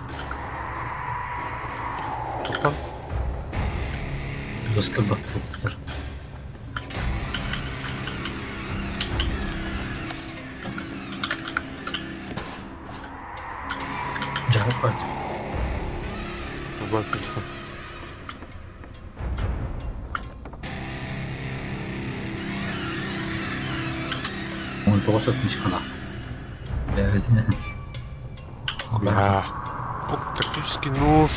Жесткий бактер. Дьаһал партия. 19 отмычкалаах. Бэйэбитинэн. Бля. Тактический нож.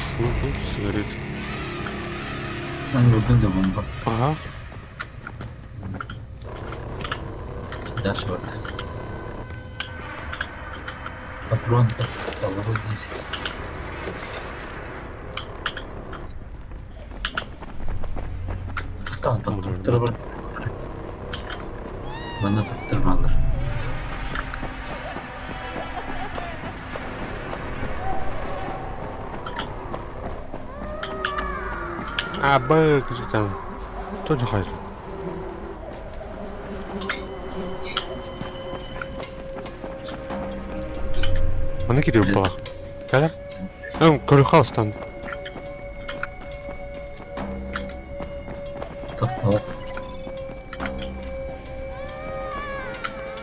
Сигарет. Аны да бомба. Ага. Дальше вот. Патрон того здесь. Там, там, там, Манна туттарбаллар. А, Б, там. Тоже хайр. Манна кирип балах. Кәлер? Көрі қалыстан. Тоқталар.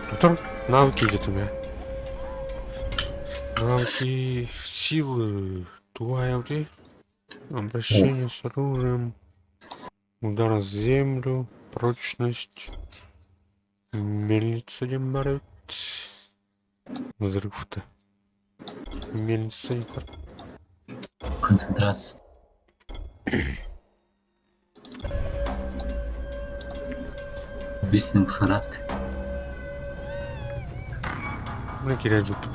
Доктор, навыки где-то у меня. Навыки силы. Туая Обращение с оружием. Удар о землю. Прочность. Мельница не марит. Взрыв-то. Мельница не Концентрация. Убийственный характер. Мына кирә жупит.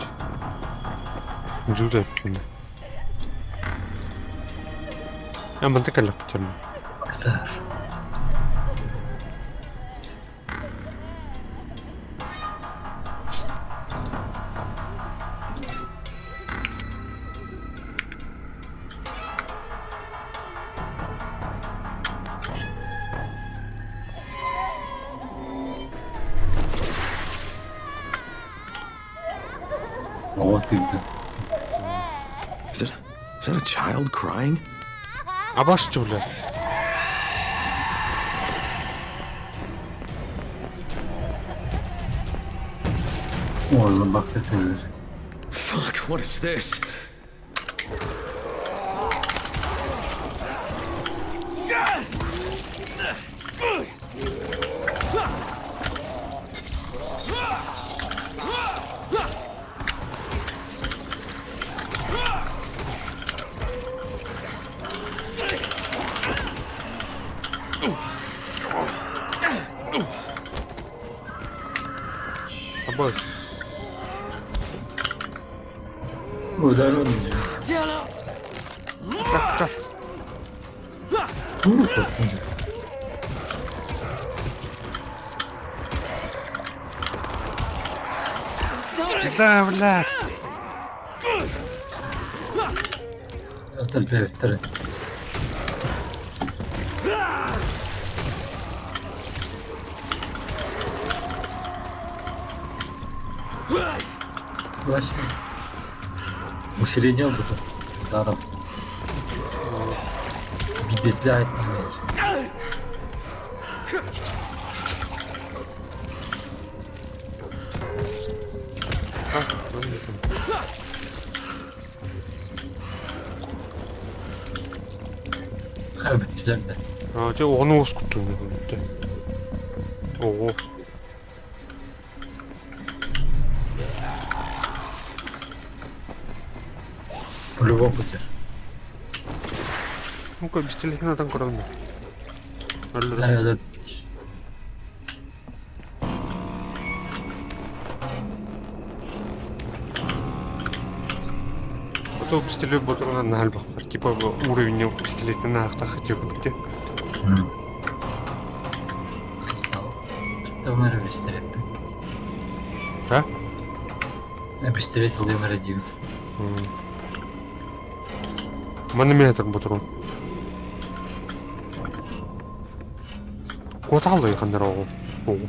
Жуда кини. Я манта калла кутарна. Оҕо тыырда. Is that a child crying? Абаш бля. Оğlum bak tetörler. Fuck, what is this? Абаш. Удар он. Так, так. Да, бля. Төр. Вообще. Усиление было. Ударов. Видетляет Хайбеттилер да. А, те оҕону уоскуттум бүттэ. Ого. По-любому пути. Ну-ка, пистолетин атан көрөм. Да, да. А то пистолет ботурунан наһаа Типа уровень пистолетин аахтах типа. Там эрэ пистолет. А? Пистолет ылыам эрэ диибин. Манометр ботурун. Куотааллай ханнара оҕу. Оҕу.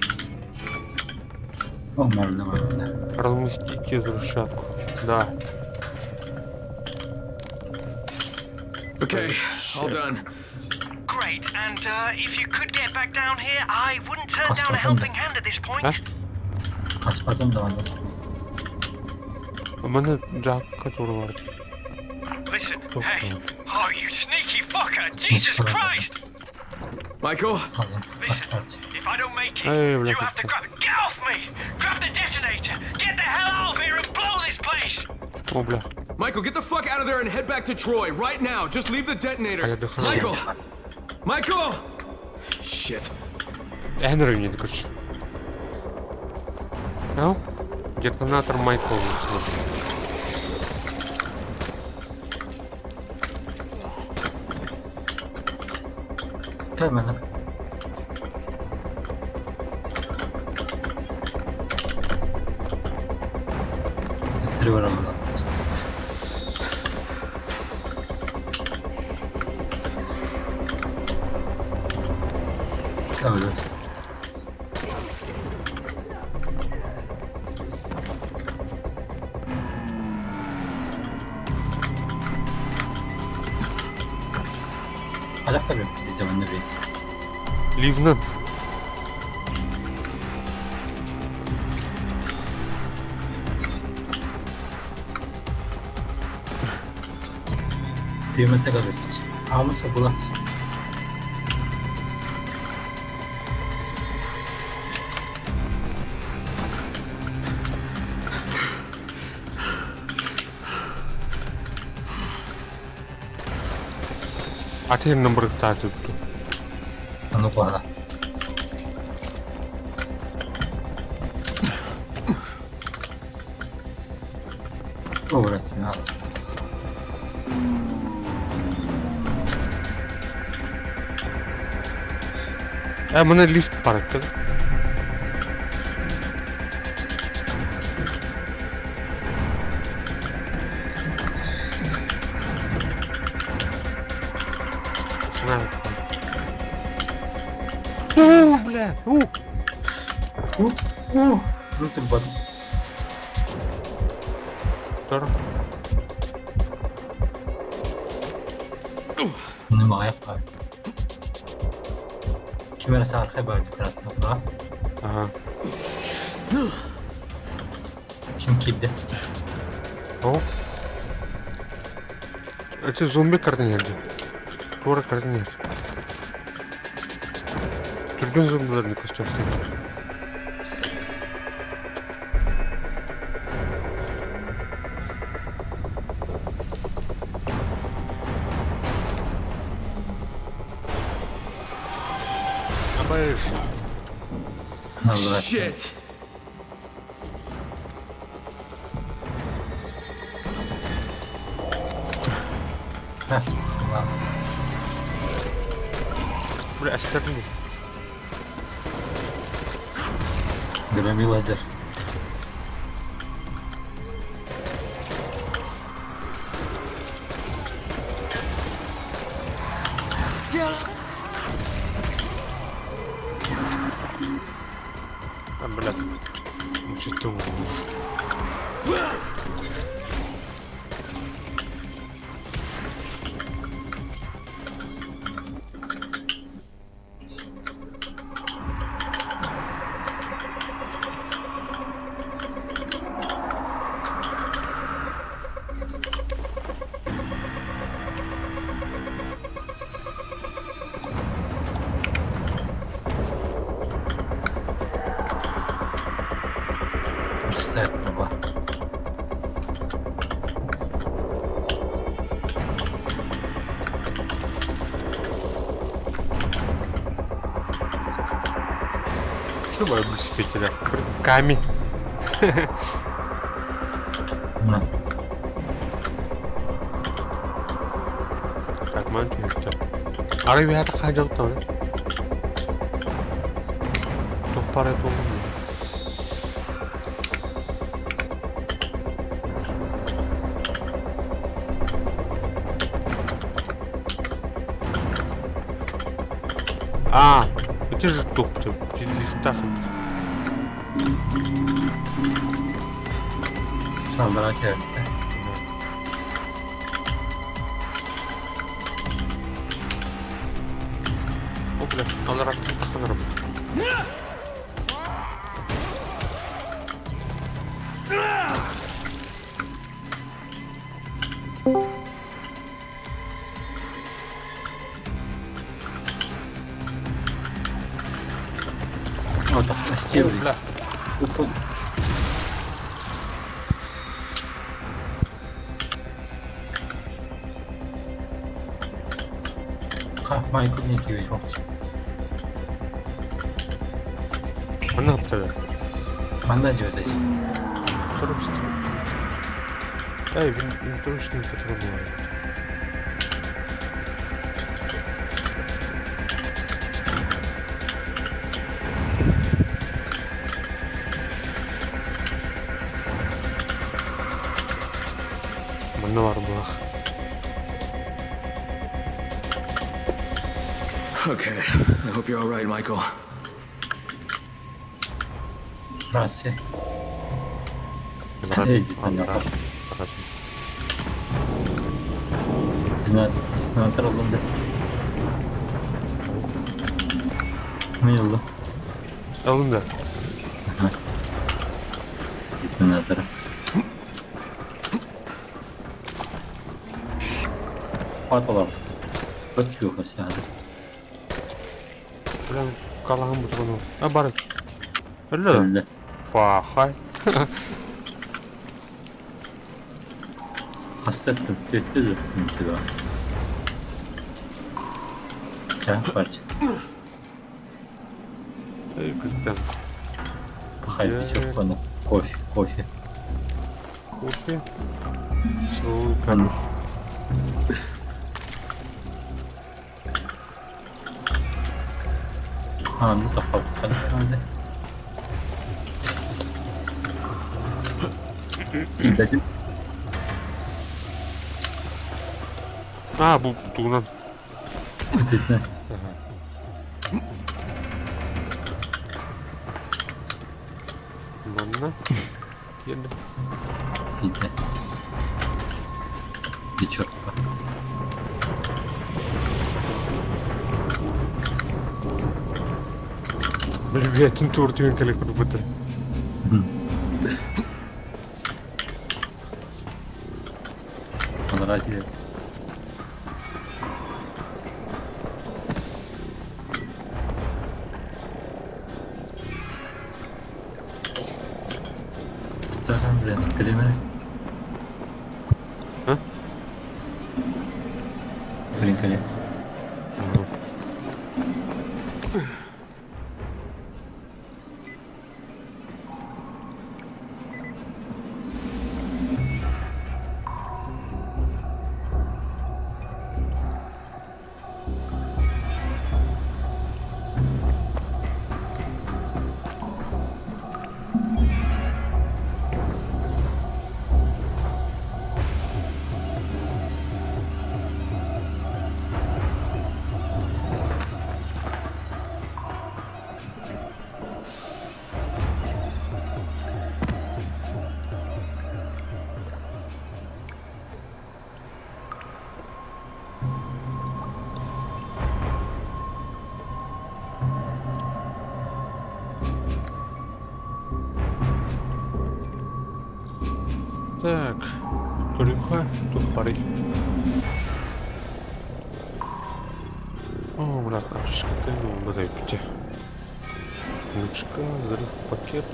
О, манна манна. Разместите взрывчатку. Да. Okay, all done. Great, and if you could get back down here, I wouldn't turn down a helping hand at this point. Хаспатым даҕаны. Маны жакка турур. Listen, hey. Oh, you sneaky fucker! Jesus Christ! Michael? Listen, if I don't make it, Эй, бля, you have to grab. Get off me! Grab the detonator! Get the hell out of here and blow this place! О, бля. Michael, get the fuck out of there and head back to Troy right now. Just leave the detonator. А я дыхаю. Michael! Michael! Shit. Энрю не короче. Ау? Детонатор Майкл. Кэл манна. Три барамына. Кэл Хайдах көрбүппүт ити манна бии? Ливнан. Тыымматта көрбүппүт. Аҕаммыт була. Атын нымбырыктааты. Ону куһаҕан. О, блядь, не надо. Мына лифт бар экен. На. О, бля! У! У, у, ну ты бот. Тор. Нема баар. Ким эрэ саархай баар декоративка. Ага. Ким киирдэ? О. Это зомби кардинерди. Тура кардинер. Түргэн зомбилерни көстөрсүн. Абайш. Shit! Бля, осторожно. Громила дыр. А, бля. Ну, что ты Пустая труба. Что бисипетелер? Камень. Так, ман түһүктэ. Арай үһэ хаадьалта Туох пара буоллун? А, это же тух лифтах. Салдара кэлбитэ. О, бля, алар таханар. О, О, бля. Майкл Никевич. Манна ыптара. Манна дьүөтэй. Точно. Эй, винтовочный патрон бывает. Манна бар булах. Okay, I hope you're all right, Michael. Grazie. Сенатор алынды. Не oldu? Alındı. Сенатор. Паталар. Өткү сяды. Бля, калаһым бутугуну. А бар. Өллө. Пахай. Хастаттым, төттү дү. Ча парча. Эй, күттем. Пахай печок кону. Кофе, кофе. Кофе. Сука. А, ну то хап. А, бу тугунан. Бүтүтнэ. Манна. Киэнэ. Тиде. И черт. Билбиэтин тур түүн кэлэ курбута. Понравилось. Даже, блин, перемер. А? Блин, коли. Так, көрүөххэ туппарый. О, бля, ашка ну, бите. Ручка, взрыв пакет.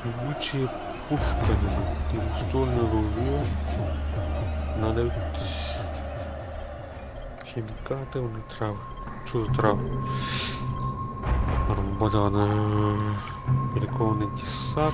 Могучая пушка лежит. Двухствольное ружье. Надо химикаты, травы. Чудо травы. Арбадана. Перекованный тесак.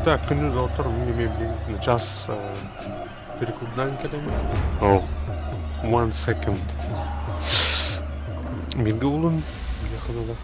Так, күндү доҕоттор, мин эмиэ билигин час перекурдаан кэлэбин. Oh, one second. Бииргэ булун, билиэхэ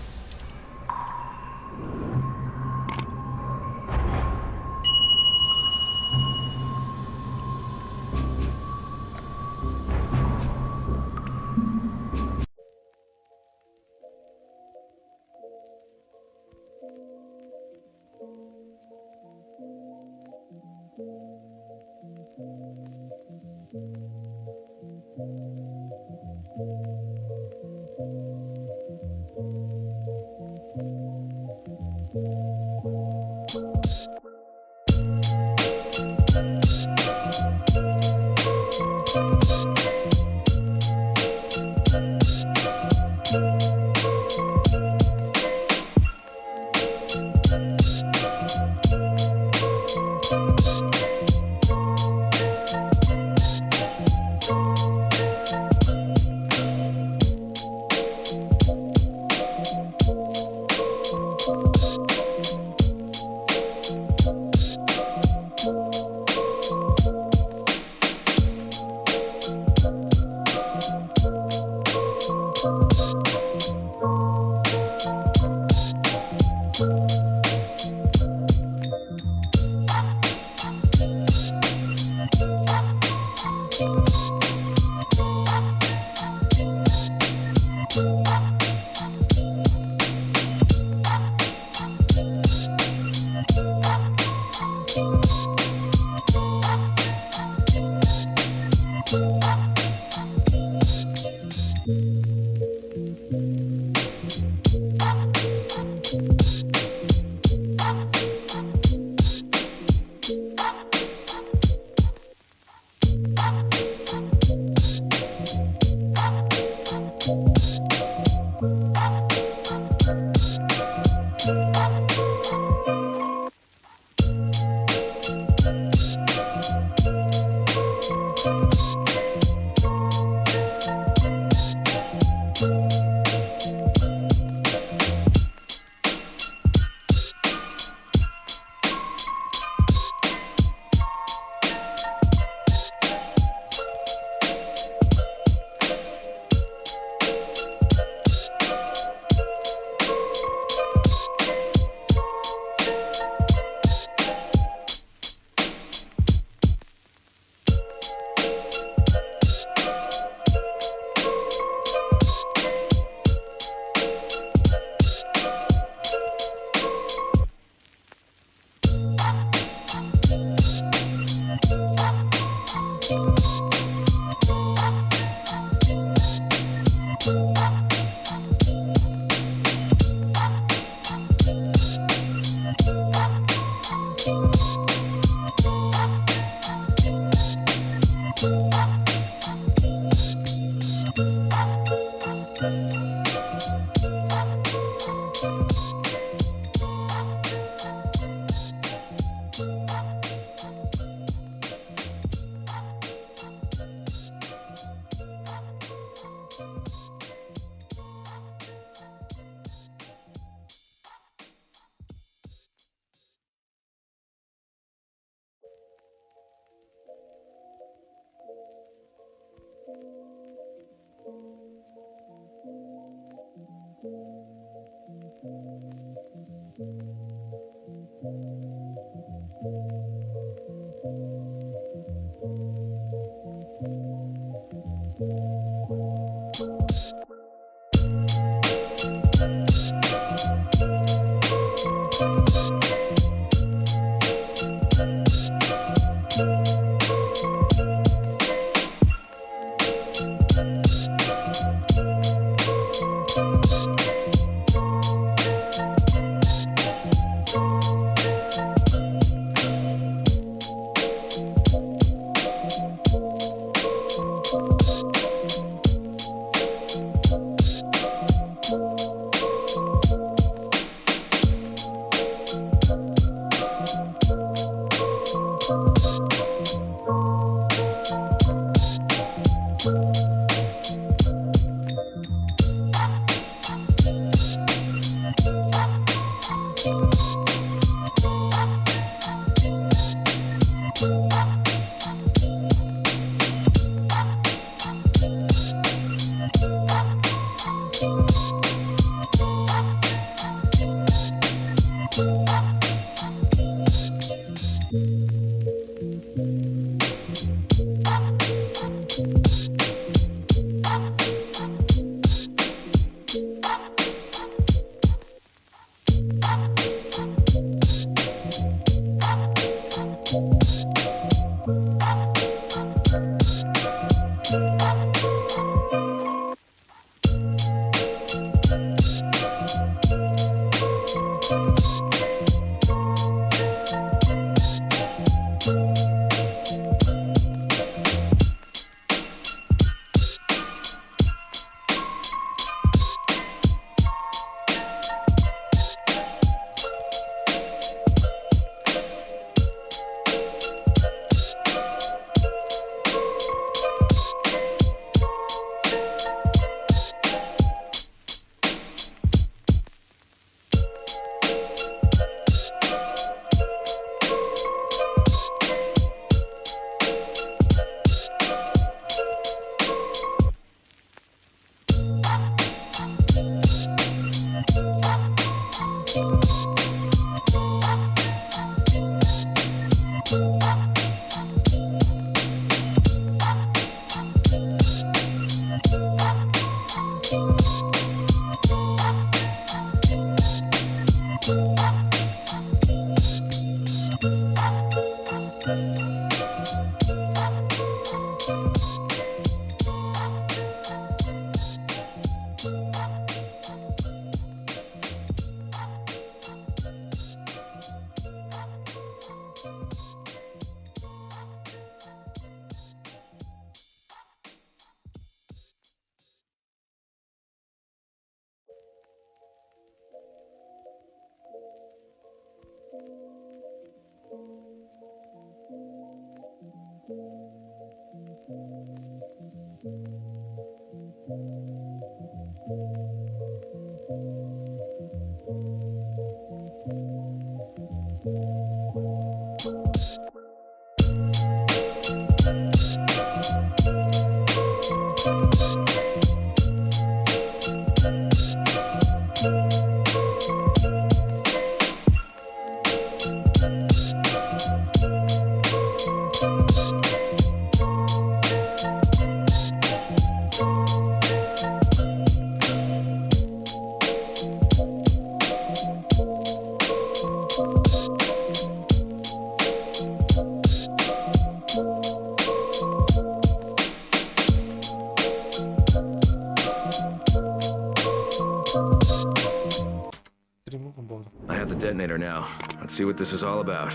the detonator now. Let's see what this is all about.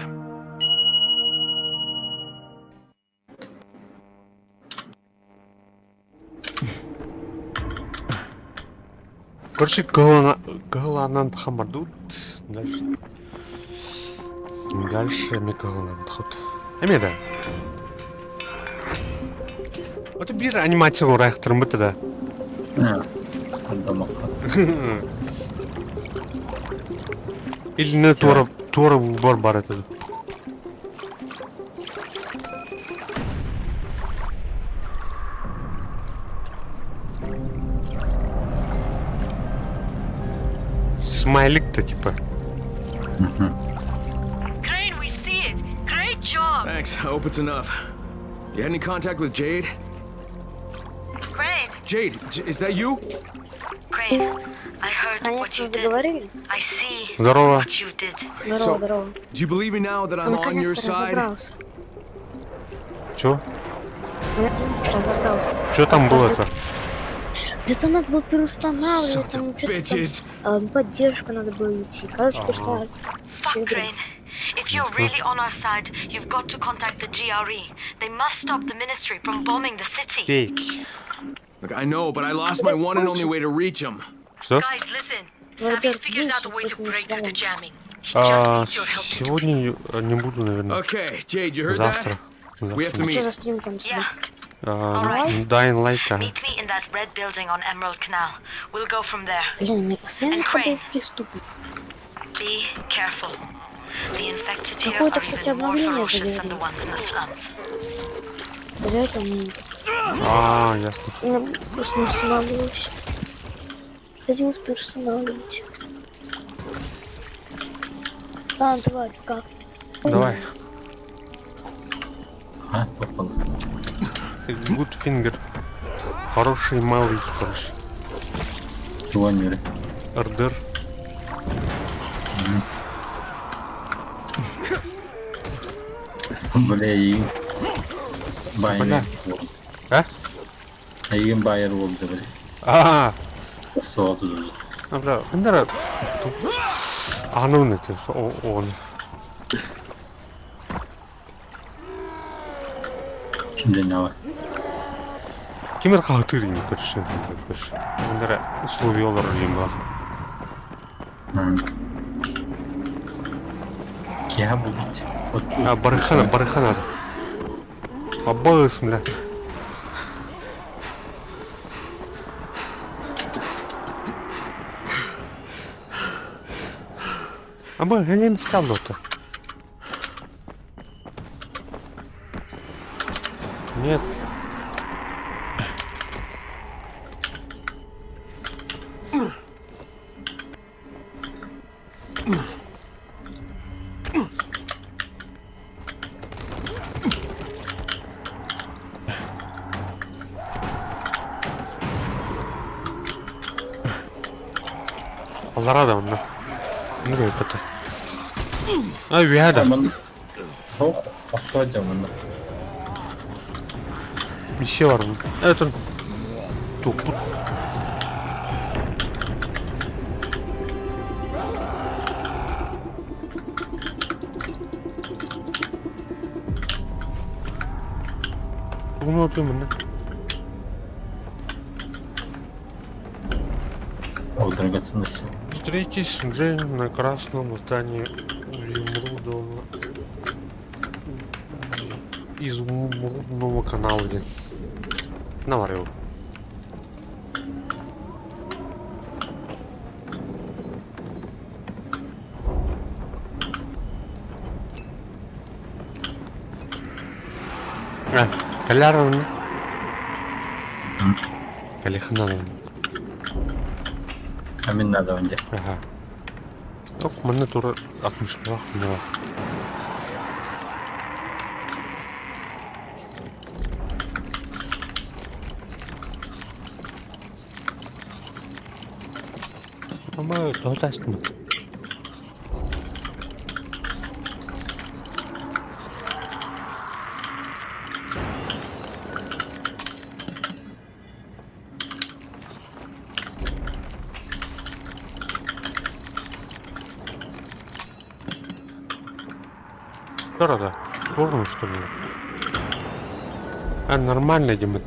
Короче, кыһылаанан хамардут. Дальше. Дальше ми кыһылаанан тахут. Эме да. Это бир анимация урайхтырым быты да. Иліне туора туора бар бар это. Смайлик-то типа. Crane, we see it. Great job. Thanks. I hope it's enough. You had any contact with Jade? Crane. Jade, J- is that you? Crane, I heard what you Наконец-то did. договорили. I see Здорово. what you did. Здорово, So- здорово. Do you believe me now that Он I'm on your наконец-то side? разобрался. Чё? Он наконец-то разобрался. Чё там было-то? Да там надо было переустанавливать, там что-то bitches. там, поддержку надо было идти. Короче, Ага. просто Fuck, Crane. If you're really on our side, you've got to contact the GRE. They must stop the ministry from bombing the city. Фейк. Look, I know, but I lost my one and only way to reach him. Что? Guys, listen. Роберт, Sammy's figured out a way to break through the jamming. He just А, needs your help. сегодня не буду, наверное. Okay, Jade, you heard that? Завтра. We have to Завтра. meet. Что за стрим там тебе? А, Alright. Dying Light, а. Meet me in that red building on Emerald Canal. We'll go from there. Блин, мне постоянно And Crane, падает преступник. be careful. The infected here Какое-то, are кстати, even more обновление ferocious than the завернули. ones in the slums. Из-за этого мне А, ясно. у меня просто не устанавливалось. Приходилось переустанавливать. Ладно, давай, пока. Давай. А, попал. Good finger. Хороший малый, короче. Туанер. РДР. Бля, и... Байер. Бля. А? Айгын байер болды, бля. А, Соғады уже. а, бля, қандара Анын это, он. Кимден ава? Кимер қағытыр ем, короче, короче. Қандара условиялар ем бар. Кия будет. А, барыхана, барыхана. Аббас, бля. Аба, я стал-то. Нет. Аллара да онна. Не это. А, вяда. Ох, осадим. Миссия бар. Это тупут. Bunu atıyorum ben de. О, драгоценности. Встретись с Джейн на красном здании изумрудного изумрудного канала. блин. Наварил. А, Коляровна. Калихановна. А мен надо онде. Ага. Ток манна тура 60 мына. Ама тоотастым. Дорого. Сложно, что ли? А, нормально димит.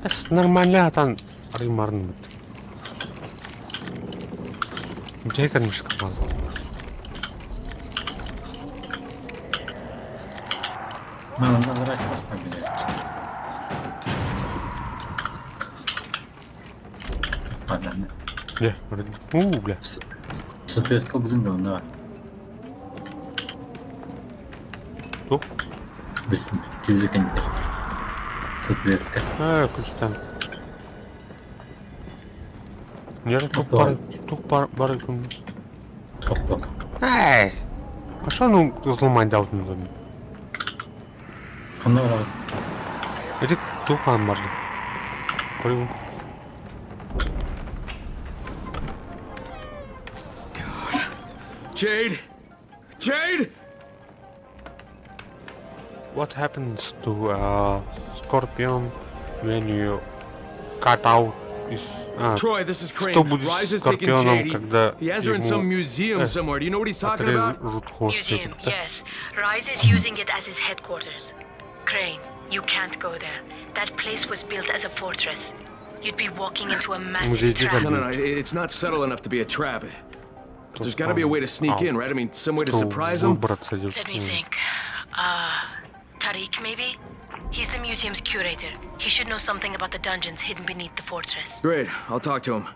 Эс, нормально атан арыймарныбыт. Где конечно мал? Надо заворачиваться побежать. Pardon. Не, у, бля. Статуэтка бүгүн да онно. Туох? Бүтүн телевизор кэннигэр. Статуэтка. Ээ, күстэн. Нер тук бар, тук бар, бар күн. Топ-топ. Эй! А что ну взломать дал мне? Ханна барабыт? Эти тук хаан барды. Көрүгүн. Jade! Jade! What happens to a scorpion when you cut out his... А, Troy, this is Crane. что будет Rise с has taken скорпионом, Jade. He, когда he has her in ему some museum э, somewhere. Do you know what he's talking about? отрежут хвост? Museum, yes. Rise is using it as his headquarters. Crane, you can't go there. That place was built as a fortress. You'd be walking into a massive trap. No, no, no. It's not subtle enough to be a trap. But there's got to be a way to sneak in, right? I mean, some way to Что surprise him. выбраться идет. Let me think. Tariq, maybe? He's the museum's curator. He should know something about the dungeons hidden beneath the fortress. Great. I'll talk to him.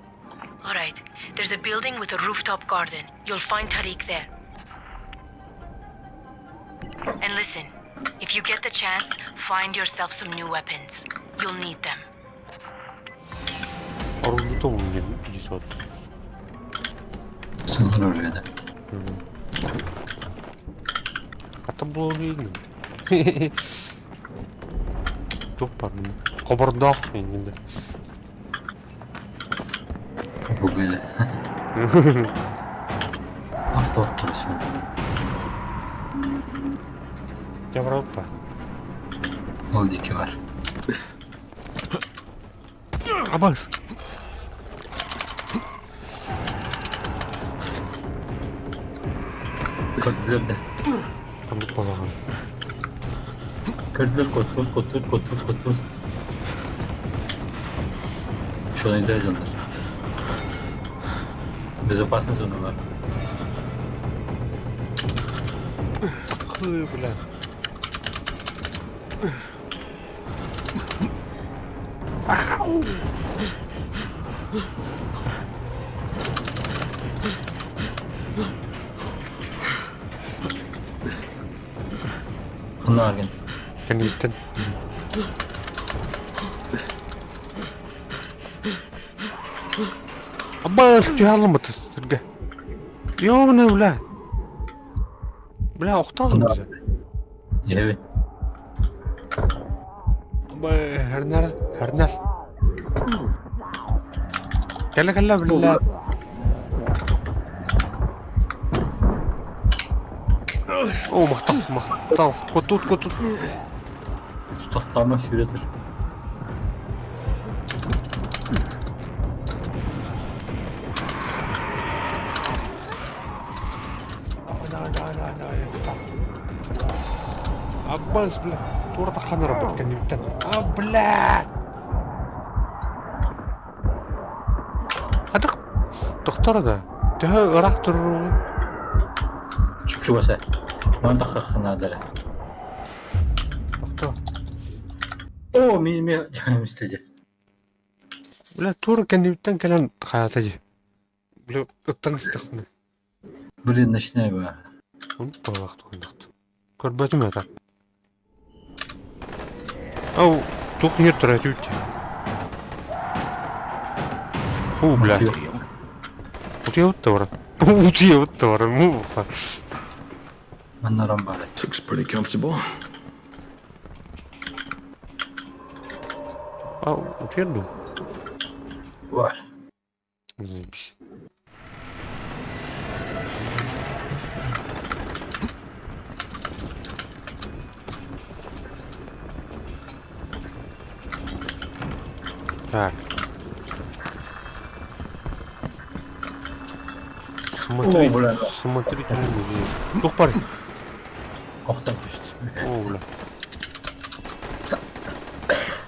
All right. There's a building with a rooftop garden. You'll find Tariq there. And listen, if you get the chance, find yourself some new weapons. You'll need them. Оружие он мне несет. Сылгыр оружие, да. Это было видно. Тух бармын. Кобордоох инде. Кобугада. Ахтох көрсөн. Европа. Ол диэки бар. Абас. Көрдүлэр да. Ханнык балаҕан. Көрдүлэр куттуур куттуур куттуур куттуур. Учуонайдар дьоннор. Безопасный зоналар. Хы, бля. Ханна арген. Кэнниттэн. Абас түһалым сиргэ. Ёбаный, бля. Бля, охталым bize. Evet. Хернер, хернер. Кэлэ кэлэ бля. О, махтал, махтал. Кутут, кутут. Тохтомо сүүрэ тур. Аббас, бля. Тура таххан робот кэнниттэн. А, бля. Хатык тохтор да. Төһө ыраах туруругун. Чугас ээ. Манан таххаххынаадара. Тохтоо. Оо, мин эмиэ мистеде. Бля, тура кэнниттэн кэлэн хаата дии. Бля, ыттан истэхпинэ. Блин, ночная ба. Оннук баҕалаах туһуннахт. Көрбөтүм это. Ау, туох иһэр төрөөтүбүт дии. Уу, бля. Утуйабыт да баран. Утуйабыт да баран. Манна орон баар. Looks pretty comfortable. А, утуйар дуу? Бар. Заебись. Так. Смотри, О, бля. смотрите музей. Туох бар? Охтон түстүм. Оо, бля.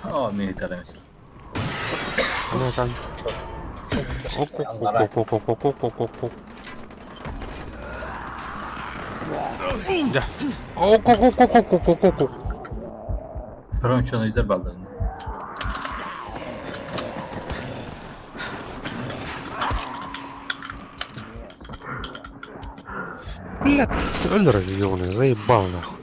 Оо, милитар эмис. Ана там. Ок-ок-ок-ок-ок-ок-ок-ок. Дьэ. Ок-ок-ок-ок-ок-ок-ок. Ромчону өйдөр балларын. Бля, өлөр ёбаный, заебал нахуй.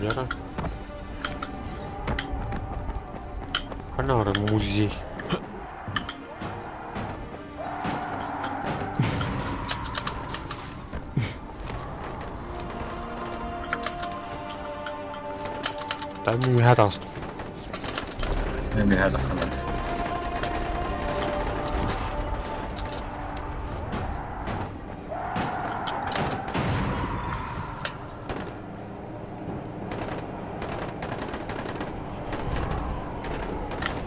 Яра. Анара музей. Там үһэ таҕыстым. Мен үһэ тахсанар.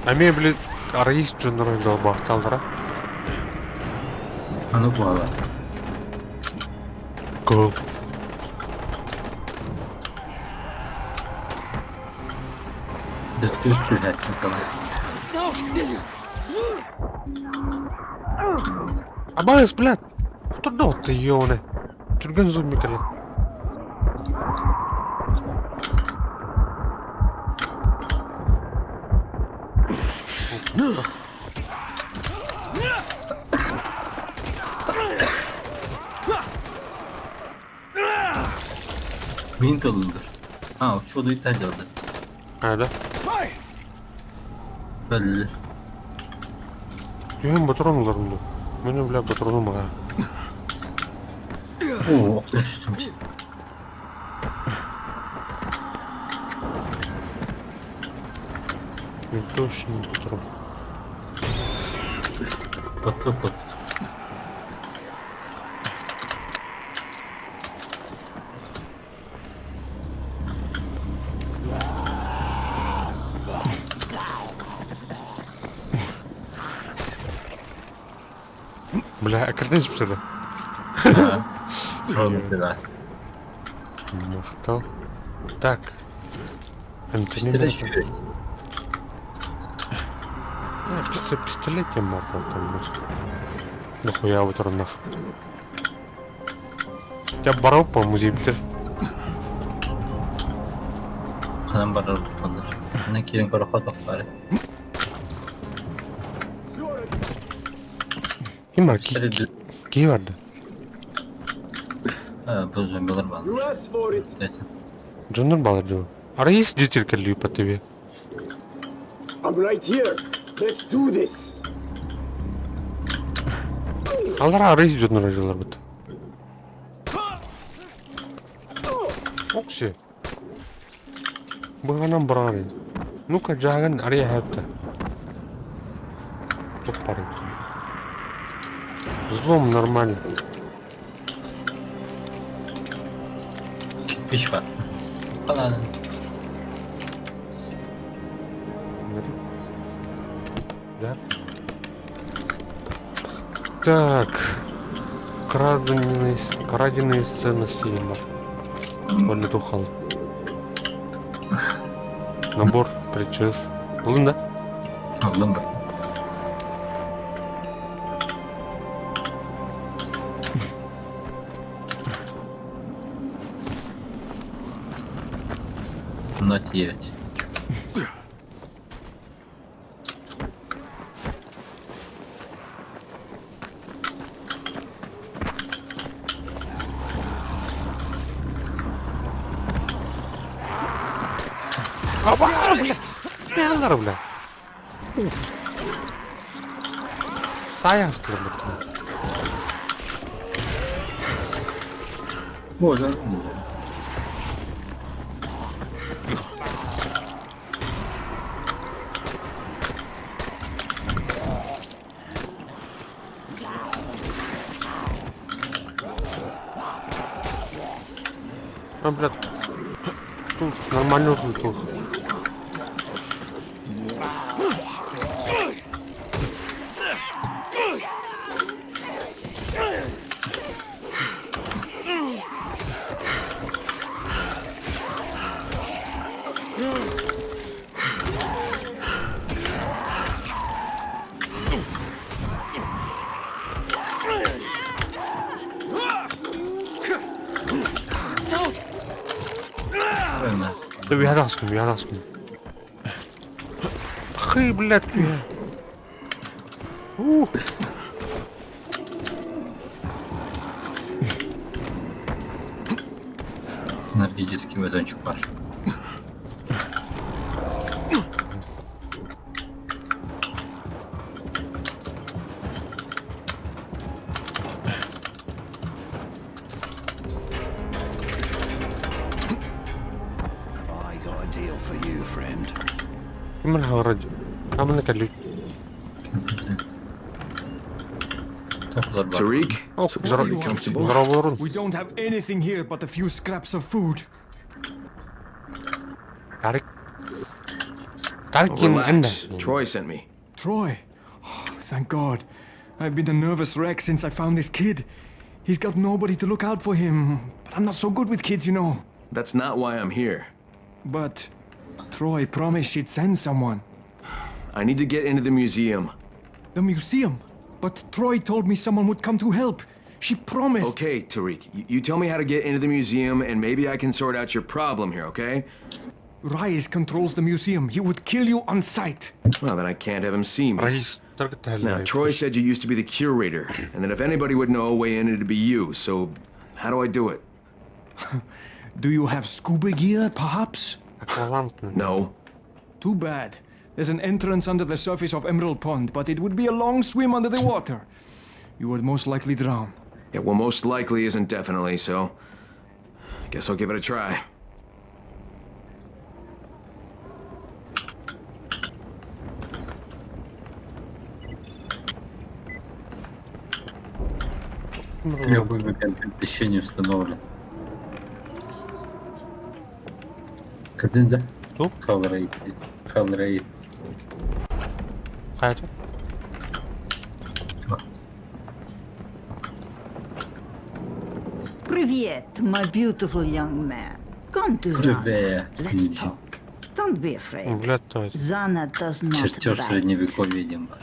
Эмиэ били Раис дьонноро дьолбоохталлара. Аны буолар. Кыл. Дөттүс түһээччи кала. Абайс, блядь! Куда ты, ёбаный? Түргэн зомби кэлэн. Мин тылылдыр. А, учуоду италиялды. Хайда? Бөллү. Түһэн ботурон ыларым дуу? Мин бля ботуронум аҕа. Оо, охто түстүм. Мен точно ботурон. Коттук коттук. Бля, экрден спседі. Да. Махтал. Так. Пистолет чуть. Пистолет я мог там. Нахуя вот нах. Я барал по музей битер. Ханан барар буоллар. Аны киирэн көрөххө тохтоору. Ким бар? Киһи барды. Бу зомбилар бааллар. Дьоннор баалар дуу. Арайыс житер кэллии по тебе. I'm right here. Let's do this. Алара арайыс дьоннор дьылар бут. Окси. Быһанан барарын. Ну-ка жаагын арыйа хэпта. Топпарын. Взлом нормально. Кирпич бар. Халаан. Да. Так. Краденые, краденые ценности ема. Оля тухал. Набор причес. Ылын да? Ыллым ба. На 9. Аба, бля! Бля, бля. Саястыр бля. Боже. А, блядь. Тут нормально тут. Үһэ таҕыстым, үһэ таҕыстым. Хы, блядь, үһэ. Ух. Энергетический батончик бар. Have I got a deal for you, friend? Ким хаҕарaj? Амына кэлли. Tariq? Здорово. Are you comfortable? Здорово. We don't have anything here but a few scraps of food. Тарик. Тарик Oh, ким relax. анда. Troy sent me. Troy! Oh, thank God. I've been a nervous wreck since I found this kid. He's got nobody to look out for him. But I'm not so good with kids, you know. That's not why I'm here. But Troy promised she'd send someone. I need to get into the museum. The museum? But Troy told me someone would come to help. She promised. Okay, Tariq, you tell me how to get into the museum, and maybe I can sort out your problem here, okay? Rais controls the museum. He would kill you on sight. Well, then I can't have him see me. Rais Now, Troy said you used to be the curator, and that if anybody would know a way in, it'd be you, so how do I do it? Do you have scuba gear, perhaps? No. Too bad. There's an entrance under the surface of Emerald Pond, but it would be a long swim under the water. You would most likely drown. Yeah, well, most likely isn't definitely, so guess I'll give it a try. Требуемый контент еще не установлен. Көрдүн да? Hellraid. Hellraid. Хайта. Привет, my beautiful young man. Come to Zana. Привет. Let's talk. Don't be afraid. Блядь, то есть. Zana does not Чертеж bite. средневековья один бар.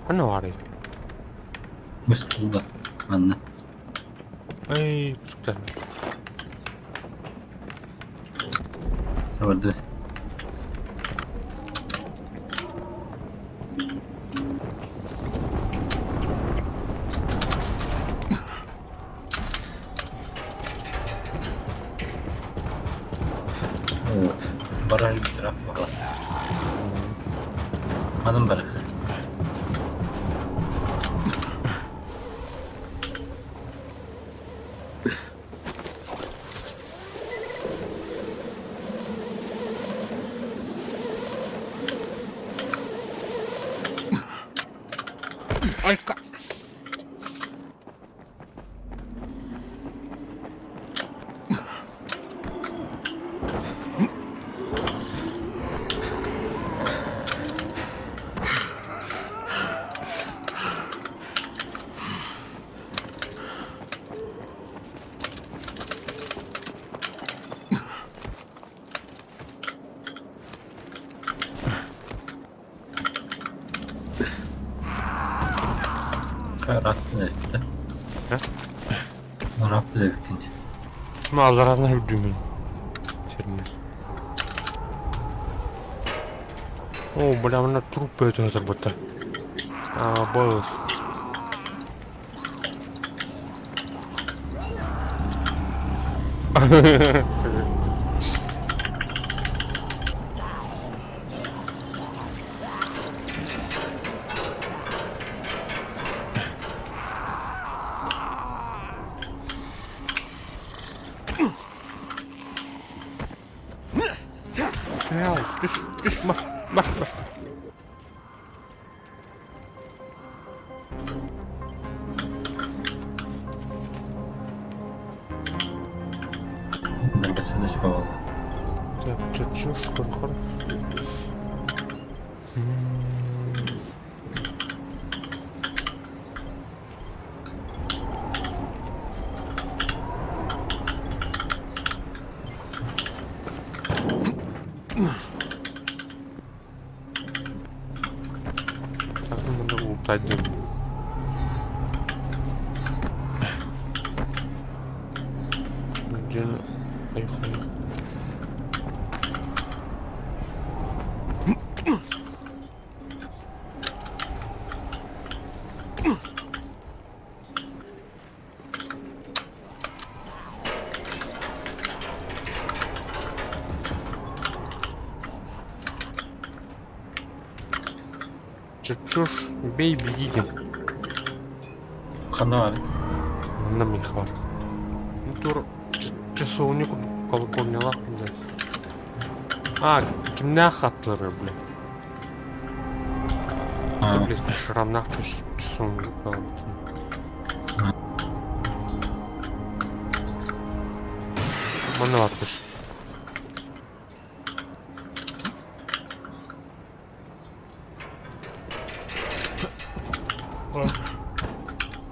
Аны баар. Мускулда. Анна. Эй, сука. Барды. О, барар трап бар. Манын бар. Айка. Рапты да? Рапты ikinci. Малдаразына үрдүмүн. Сирне. О, бля, мына труп өтө азыр бутта. А, бос. Бля, түш, түш, бар, бар, бар. Сыныч буолла. Так, чуть-чуть көрөхөр. Так, ну надо лутать делать. Где? Поехали. Чуть-чуть бей, бегите. Ханна бар. Манна мих бар. Ну, тур часовню колокольнялах, блядь. А, кимнээх аттылары, блядь. Это, блядь, шрамнах часовню Манна баппыш.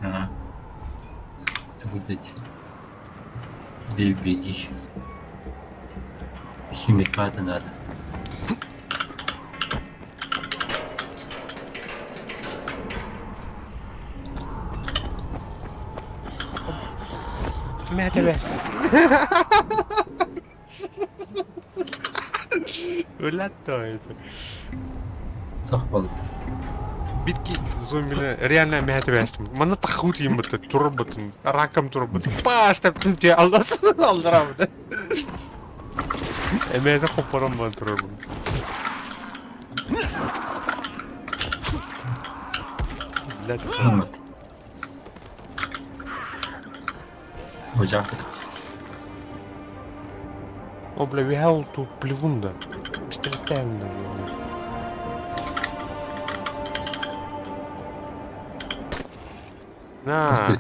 Ага. Блядь. Бей, беги. Химикаты надо. Мэтэ Өләтті это. Тох был. Битки зомбини реально мэтэ бәстім. Мана тахут им быты, тур бытын, раком тур бытын. Паш деп түнте алдырамын. Эмэдэ хоппарам бан турабын. Блядь. Вот. Ужах. О, бля, вял тут плевунда. Пистолетаем, наверное. На.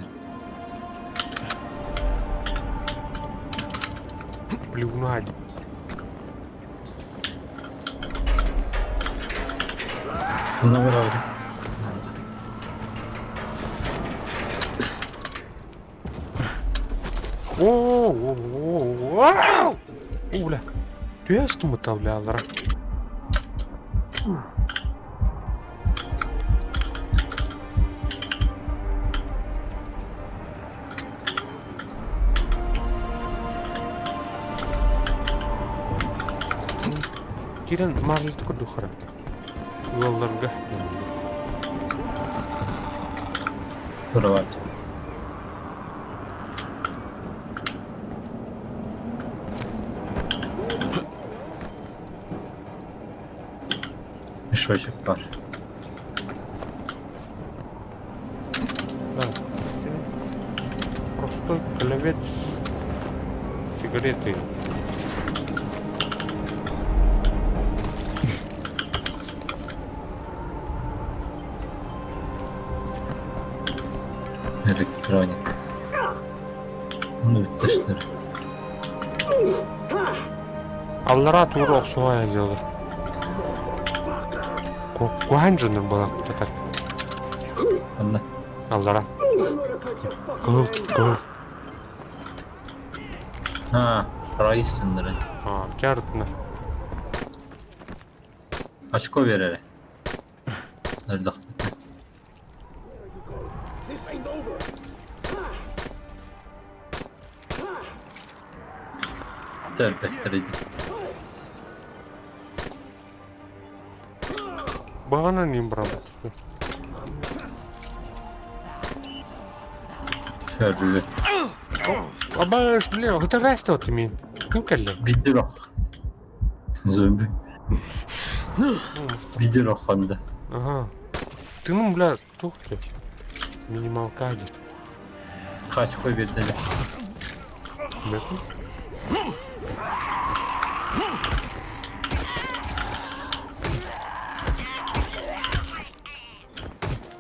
Плевунать. Ханна бар. О, о, о, о, бля. Түэс тумытал, бля, алара. Кирен марлыты курдухара. Уолларга. Кровать. Мешочек бар. Да. Простой клевец сигареты. Электроник. Ну, это что ли? Аллара тура охсуая дело. Куанжины была кто так. Анна. Аллара. Кыл, кыл. А, Раис өннөрө. А, кяртна. Очко берere. Nerede? This ain't over. Терпеттериди. Бағана не брал. Şöyle. Абаш, бля, это растет ми. Ким келли? Бидир ох. Зомби. Бидир охонда. Ага. Ты ну, бля, тух ты. Минималка один. Kaç koy bir dedi.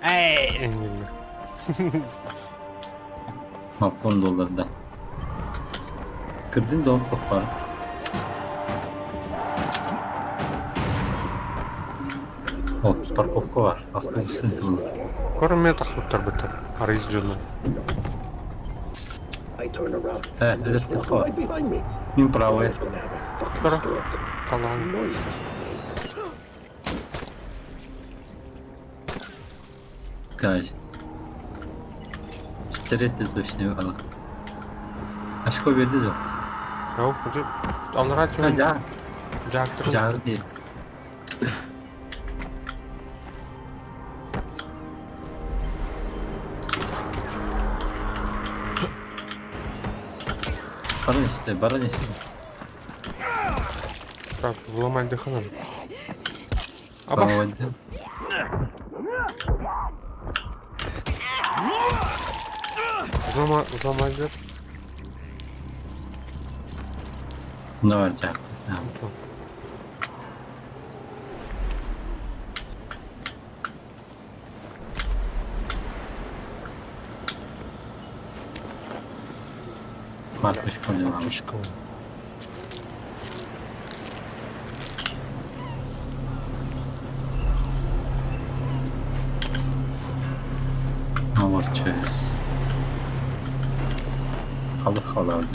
Эй! Мапон долларда. Кырдын да олох баар. О, парковка бар. Автобус тылы. Көрмө тахсыттарбыттар. Арыйыс дьону. Э, это Мин правый. Талан. Даже. Пистолет де точно ала. Очко берди жоқ. Yok, аллара Ha, жа. Жактыр. Жағы değil. Баран işte, баран işte. Так, взломать дыхание. Аба. Взлома, взломать дыр. Ne var жағы? Мартышка Мартышка. No choice. Halı halı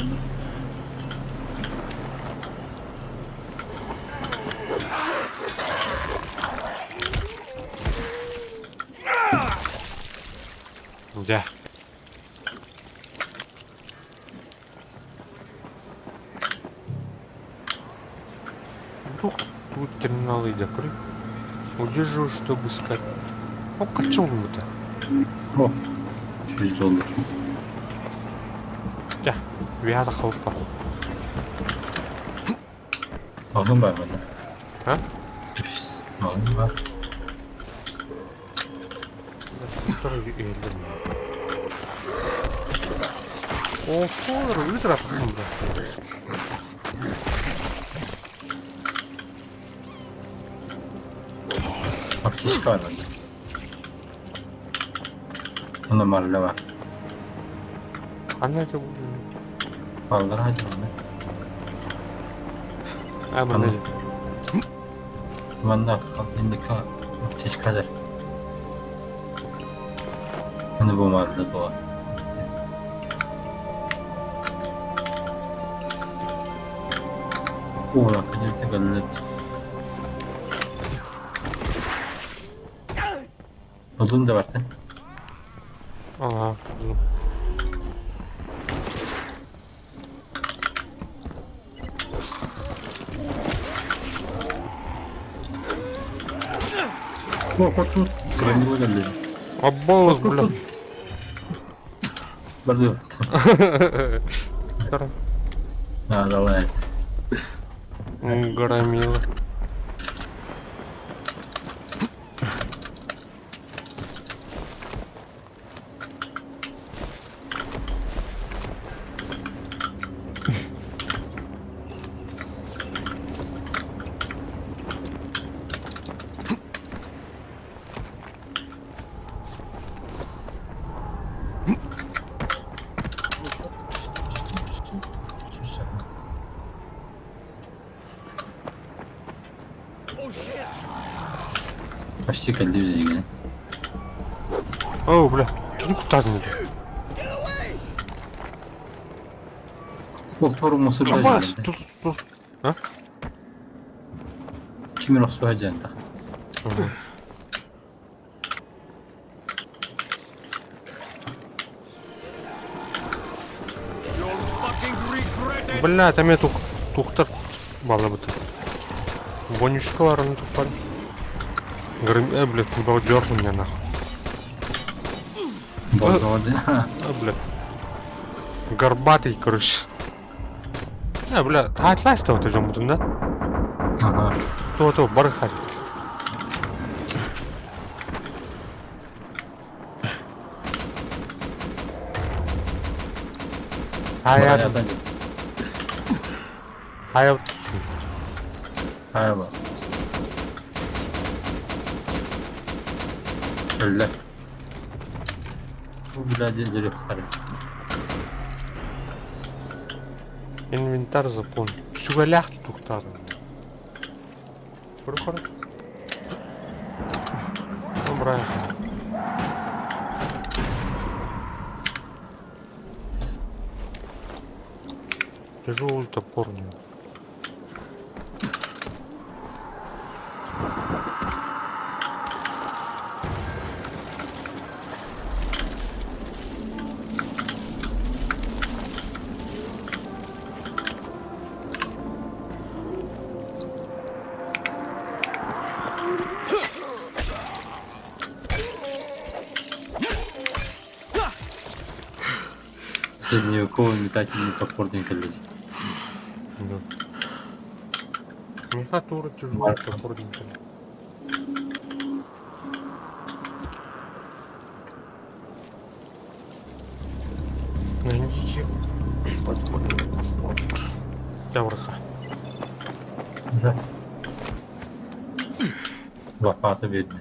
Да. Тут, тут терминалы закрыт. Удерживаю, чтобы искать. О, качел это. О, 100 доллар. Да, вяда халпа. Alın var bende. А? Alın var. О, шо, ветра. Аптечка var bende. Onda marla var. Она это Balları hacı bende. А, мана. Манна indiki аптечка der. Hani bu marla doğa. Ulan кадерте галлет. Odun da var lan. Ага. О, вот тут громила geldi. Аббос, бля. Барды. А, давай. Громила. Почти geldi yine. О, бля. Кини кутадын бля. Ол тормозу да Абас, тут, тут. А? Kimin olsa hacı Бля, там я тух, тухтар бала быты. Бонюшка бар, оны тухпар. Грым, блядь, был дернул меня нахуй. Болду. А, бля. Горбатый, короче. Бля, атлас вот идем, да? Ага. То, то, бархать. А я... А я... Айла. Öyle. Bu biraderleri yukarı. Инвентарь заполнен. Сүгэлээх тутуктаатым. Көрө-көрө. Добрая. Тяжелый топор. Средневековый метательный топор диэн кэллэ. Да. Миха тура тяжелый топор диэн кэллэ. Найдите подводный вход. Тавраха. Да. Лопата биэрдэ.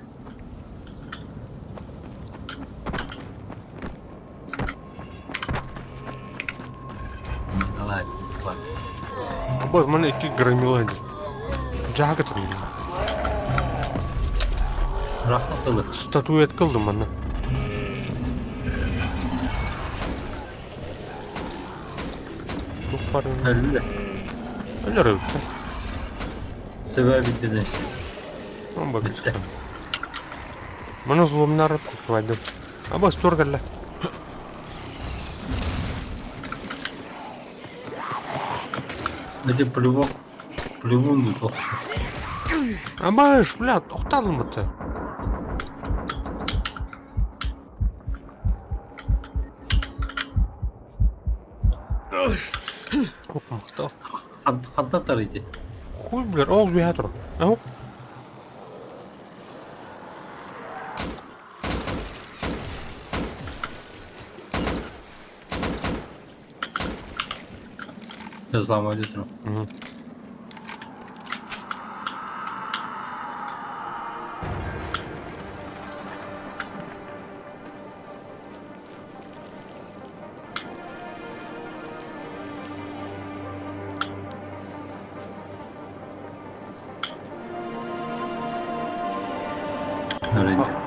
Николай, Николай. Абы, маны икки громила диэн. Дьааһык этим. Рахматылы. Статуэтка ыллым манна. Туох баар Өллө. Өлөр эбит. Төбө бүттүнүс. Он бакыт. Маны взломнар прикладым. Аба стор кэллэ. Эти плевок, плевун тут. Абаш, бля, тоқтадым это. Махтал. Хантан тарыйды. Хуй, бля, ол бия тур. Ау. Взломали тур.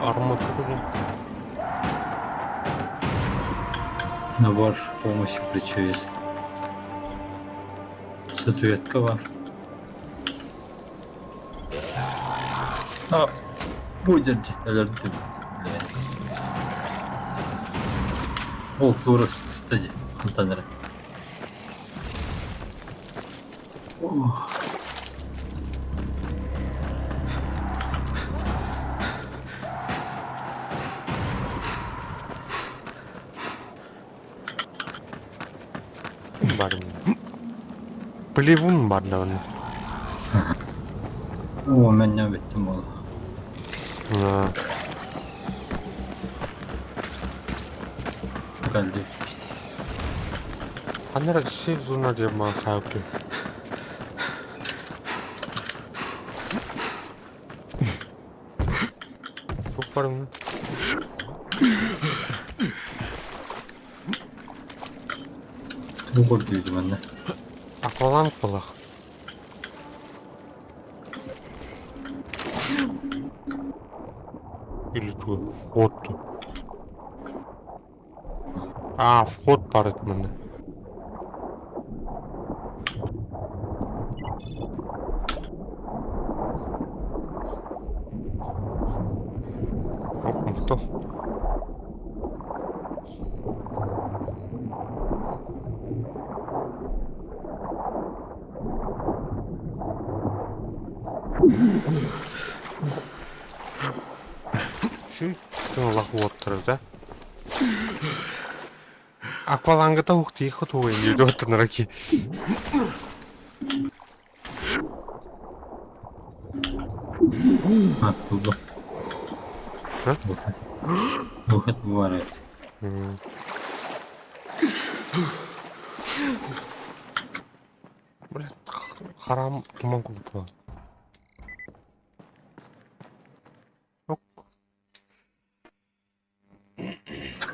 Арма тугу. Набор помощи причуес. Статуэтка бар. А, будет өлөрдүм. Блядь. Ол тура стади хантанара. Ох. Бар. Плевун бар давно. О, мен бүттүм бол. Да. Калды. Анара сейф зона деп маған қауіпті. Тух бар ма? Туу көрдүйдүм анна. Акваланг балах. Или ту вход ту. А, вход бар еді міне. Оп, мықты. Şu тыңлақ оттырды да. Аквалангыта ух тихо туын дейді оттырнараки. А, булду. Выход. Выход бывает. Бля, харам туман күліп болады.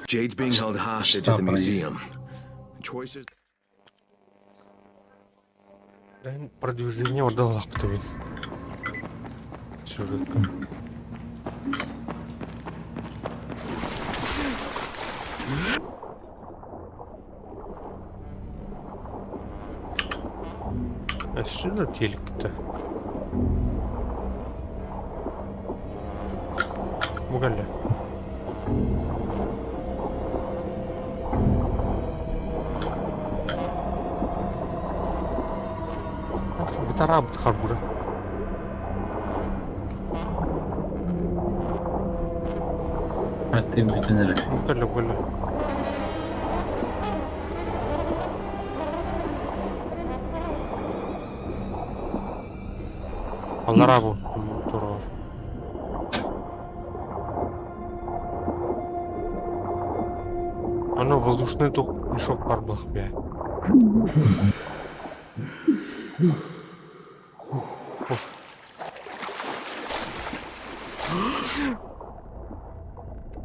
Jade's being held hostage at the museum. The choices. Эн продвижение ордалаахпыт эбит. Сюжетка. Өссө да тиэликпитэ. Бу кэллэ. Бытараабыт харбыра. Аттым бүтэн эрэр. Бу кэллэ, бу кэллэ. Аллараа бу туруор. Аны воздушный тух мешок бар буолуох бээ.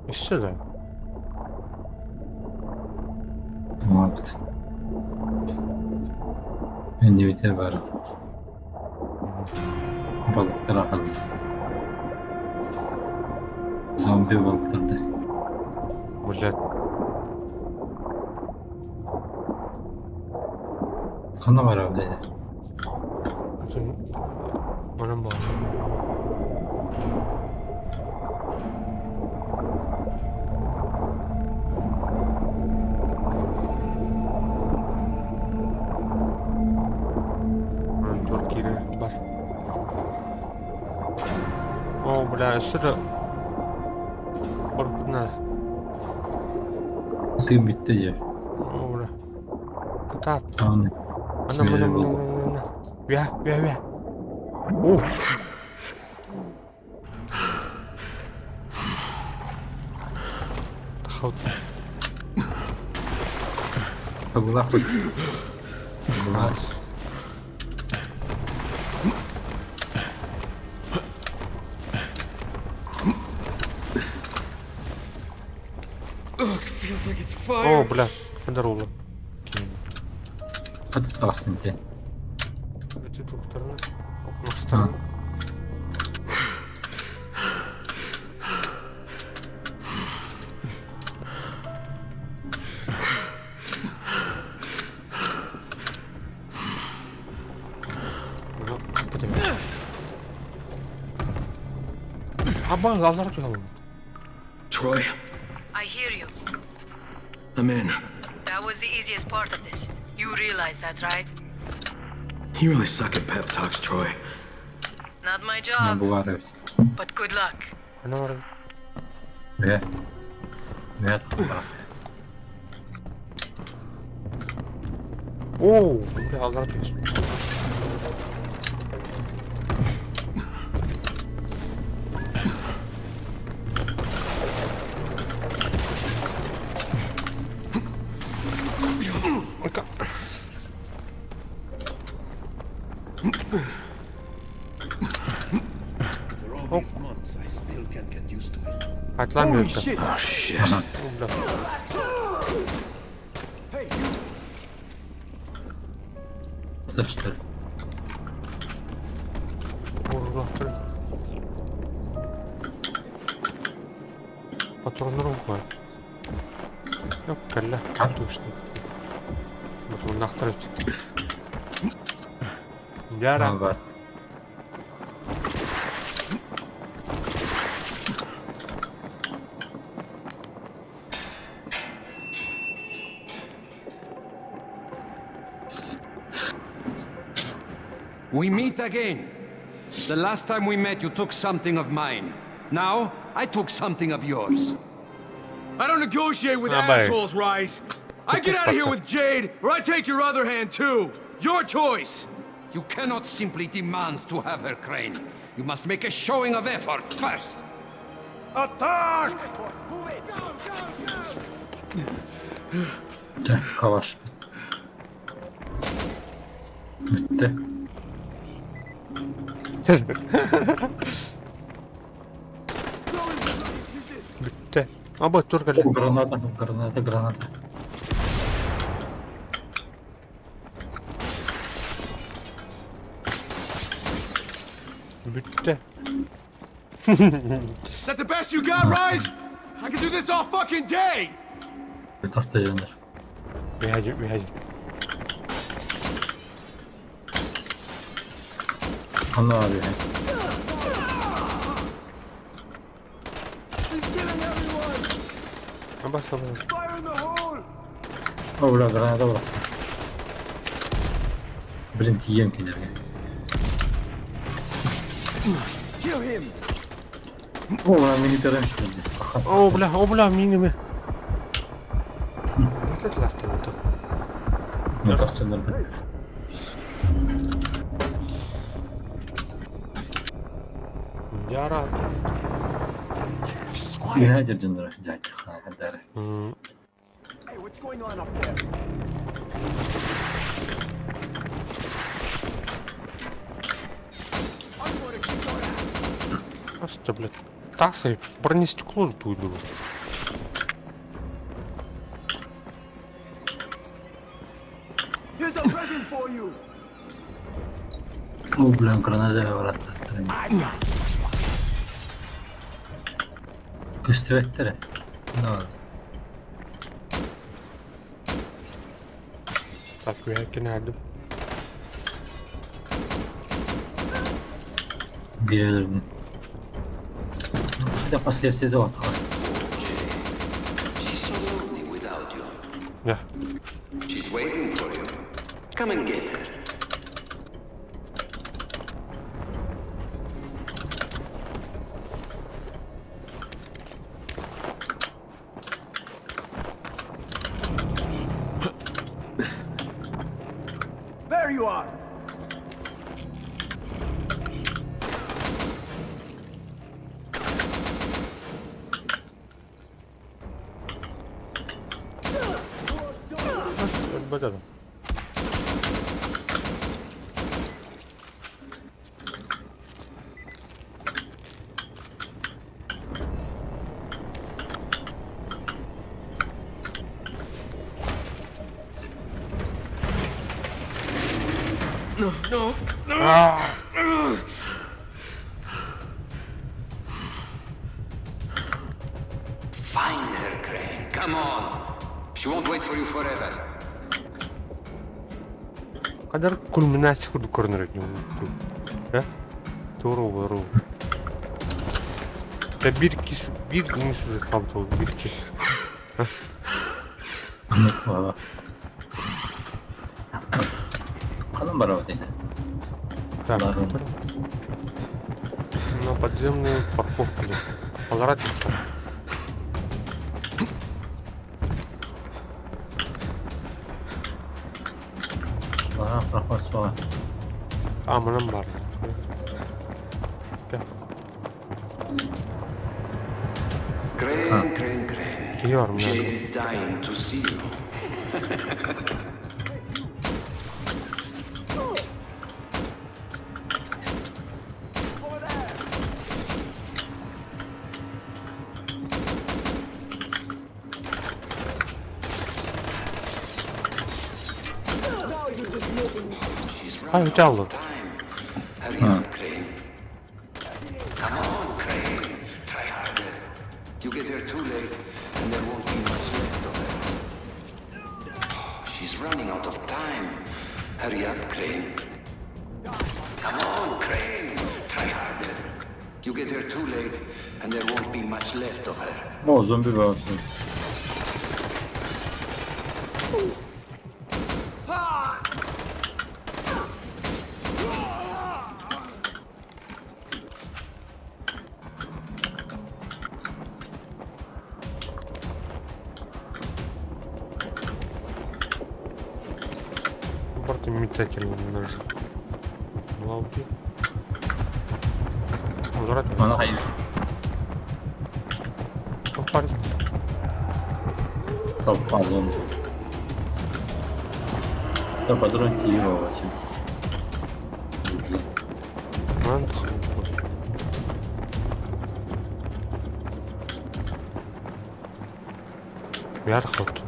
Өссө да. Вот. Иннибитэ бар. Балыктар аһаллар. Зомби балыктарды. Блядь. Ханна барабыт этэ? Манан баар. Манан туох киирэр бар. О, бля, өссө да барбытына. Тыын бүттэ дьэ. О, бля. Кытаат. Аны. Ана, мана, мана, мана. Үө, үө, үө. О! Тахаут. Табылаах. Табылаах. Ugh, feels like it's О, fire. бля, здорово. Хата таҕыстын дии. Эти туохтарына мастарын Аба, аллар туһалым. Troy, I hear you. I'm in. That was the easiest part of this. You realize that, right? You really suck at pep talks, Troy. Not my Мен job, бу баар эбит. but good luck. Ана бар. Бэ. Бэ тахсар. Оо, бля, аллар түһүс. Ойка. After all these months, I still can't get used to it. Атлан Holy бүттэ. shit! Oh shit. О, бля. Тахсар. Урлахтыр. Патроннар угуй. Yok кэллэ. Точно. Патроннахтар эбит. Дяра. Бар. We meet again. The last time we met, you took something of mine. Now, I took something of yours. I don't negotiate with Ah, bye. assholes, Rice. I get out of here with Jade, or I take your other hand too. Your choice. You cannot simply demand to have her, Crane. You must make a showing of effort first. Attack! Дьэ, калаш. Бүттэ. Бүттэ. Аба тур кэллэ. Граната, граната, граната. Бүттэ. Is that the best you got, Rise? I can do this all fucking day! Тахса дьоннор. Үһэ үһэ. Онно бар үһэ. He's killing everyone! Бас бас. Fire in the hole! О, бля, граната бра. Блин, тиийэн кинилэргэ. Kill him! О, бля, мини терем О, бля, о, бля, миними. Это last time. Ну, тахсаннар бля. Яра. Үһэ дьэр дьоннор дьааччы хаадары. Hey, what's going on up there? I'm gonna kick your ass! Просто, блядь, тасой бронестекло туйду. Here's a present for you! О, бля, граната бараттар. Көстүбэттэрэ. Ну, Так, үһэ кинәдим. биир Да последствия до. She's so lonely without you. Yeah. She's waiting for you. Come and get her. There you are! Бадада. No, no, no! Ah. Find her, Crane. Come on. She won't wait for you forever. Kadar кульминация курдук көрүнөр Э? Тууру бару. Да бир кис бир күн калды бир ки. Ага. Канан барабат эти. Так, на подземную парковку. Алара Ага, проход суоҕа. А, манан бар. Кэ. Crane, Crane, Crane. Киһи бар Jade is dying to see you. Now you're just making me She's Ay, running öte out aldım. of time. Hurry up, Crane. Come on, Crane. Try harder. You get here too late, and there won't be much left of her. She's running out of time. Hurry up, Crane. Come on, Crane. Try harder. You get here too late, and there won't be much left of her. О, зомби бар. Барты метательный нож. Лауки. Алара Аны хайыр. Топар. Толпа зомби. Да, патрон Киева вообще. Ман Ярхот.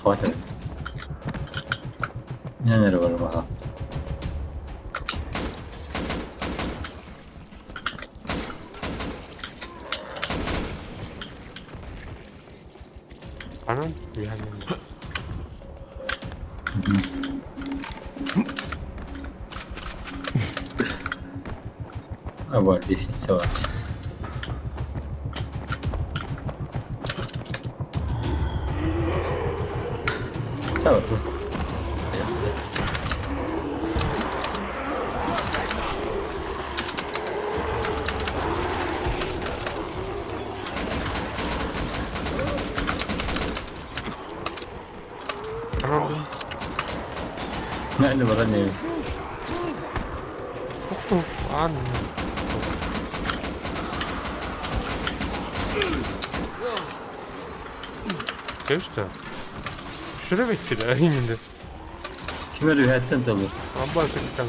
Хватит. Не нервы бар. А бар лестница бар. Ча бар. Нәне бар не. Ан. Кэбистэ. Сүрэ бэччилэ инде. Ким эрэ үһэттэн тылыр. Абба кыттан.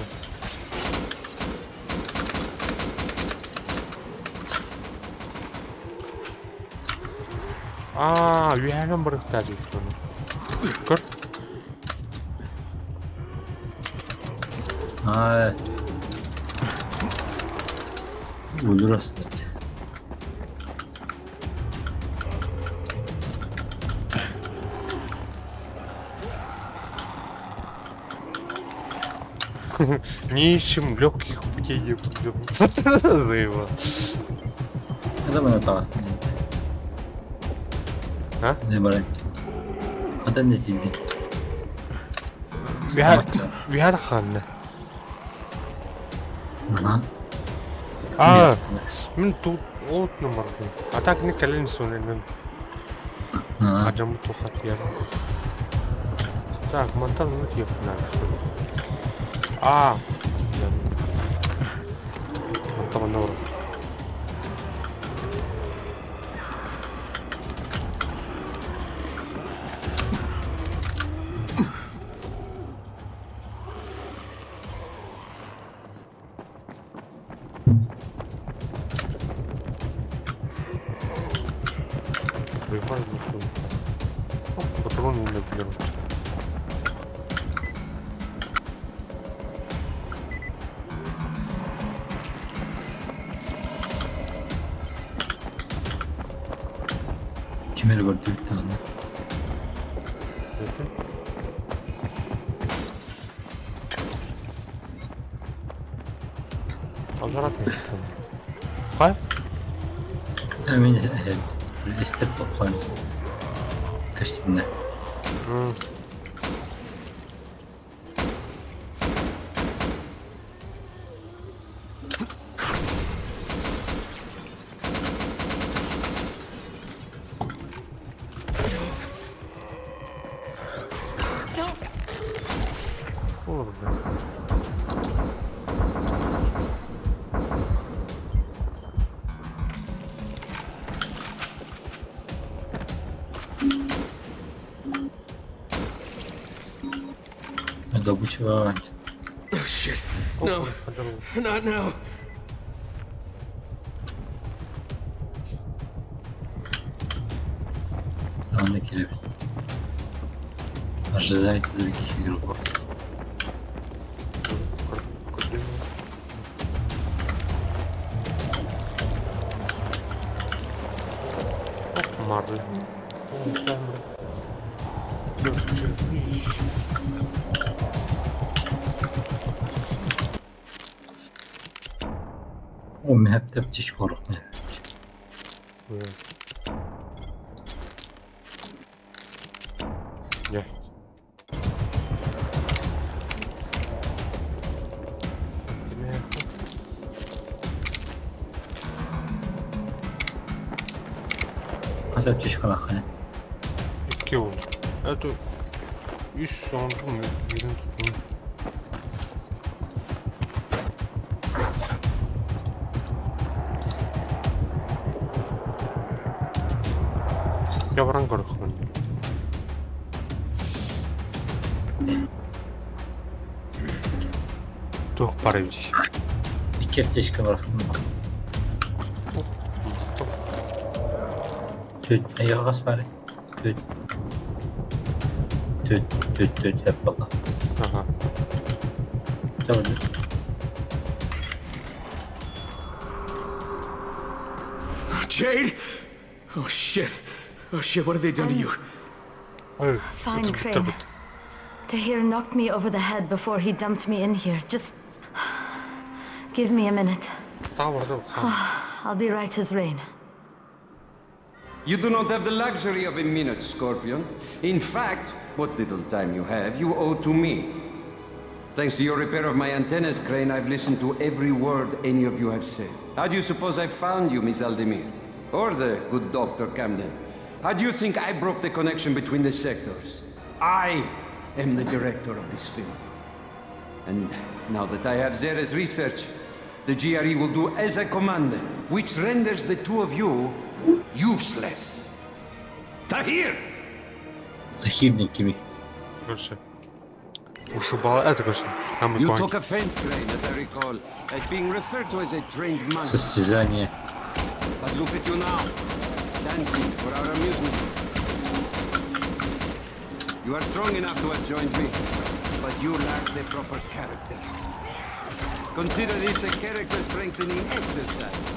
Аа, үһэнэн барыктаа диэбит ону. Көр. Аа. Өлөр астат. Не ищем легких путей не Заебал. Это мына таҕыстын. А? Не бар. Ата не тиийдин. Үһэр ханна. Аха. Аа, мин тут от номердым. А так не кэлин сонен. Ажамы тухат яр. Так, мантан ну тиеп надо. А. Мантан нор. Патроны не берут. Ким эрэ көрдүбүт даҕаны. Это? Обратно. Хай? Мин эстер тохтоон көстүннэ. Olur be. Добыча бар. Oh shit. No. Not now. Аны кирәк. Ожидайте других игроков. Марли. О, мин хәптәп тич корыкмый. Не. Хас аптечка калаххана. Икки ол. Это үс оңдум бирин туттум. Я баран көрөхмүн. Туох бар эбит. Икки аптечка бар. Төт, аяғас бар. Төт. Төт, төт, төт, хәп бала. Ага. Tamam. Jade? Oh shit. Oh shit, what have they done to you? Fine, Crane. Tahir knocked me over the head before he dumped me in here. Just give me a minute. I'll be right as rain. You do not have the luxury of a minute, Scorpion. In fact, what little time you have, you owe to me. Thanks to your repair of my antennas, Crane, I've listened to every word any of you have said. How do you suppose I found you, Miss Aldemir? Or the good Dr. Camden? How do you think I broke the connection between the sectors? I am the director of this film. And now that I have Zera's research, the GRE will do as I command them, which renders the two of you useless. Tahir! Tahir kimi? Короче. Ушибал это, короче. Там You took offense, Crane, as I recall, at being referred to as a trained monkey. Состязание. But look at you now, dancing for our amusement. You are strong enough to have joined me, but you lack the proper character. Consider this a character strengthening exercise.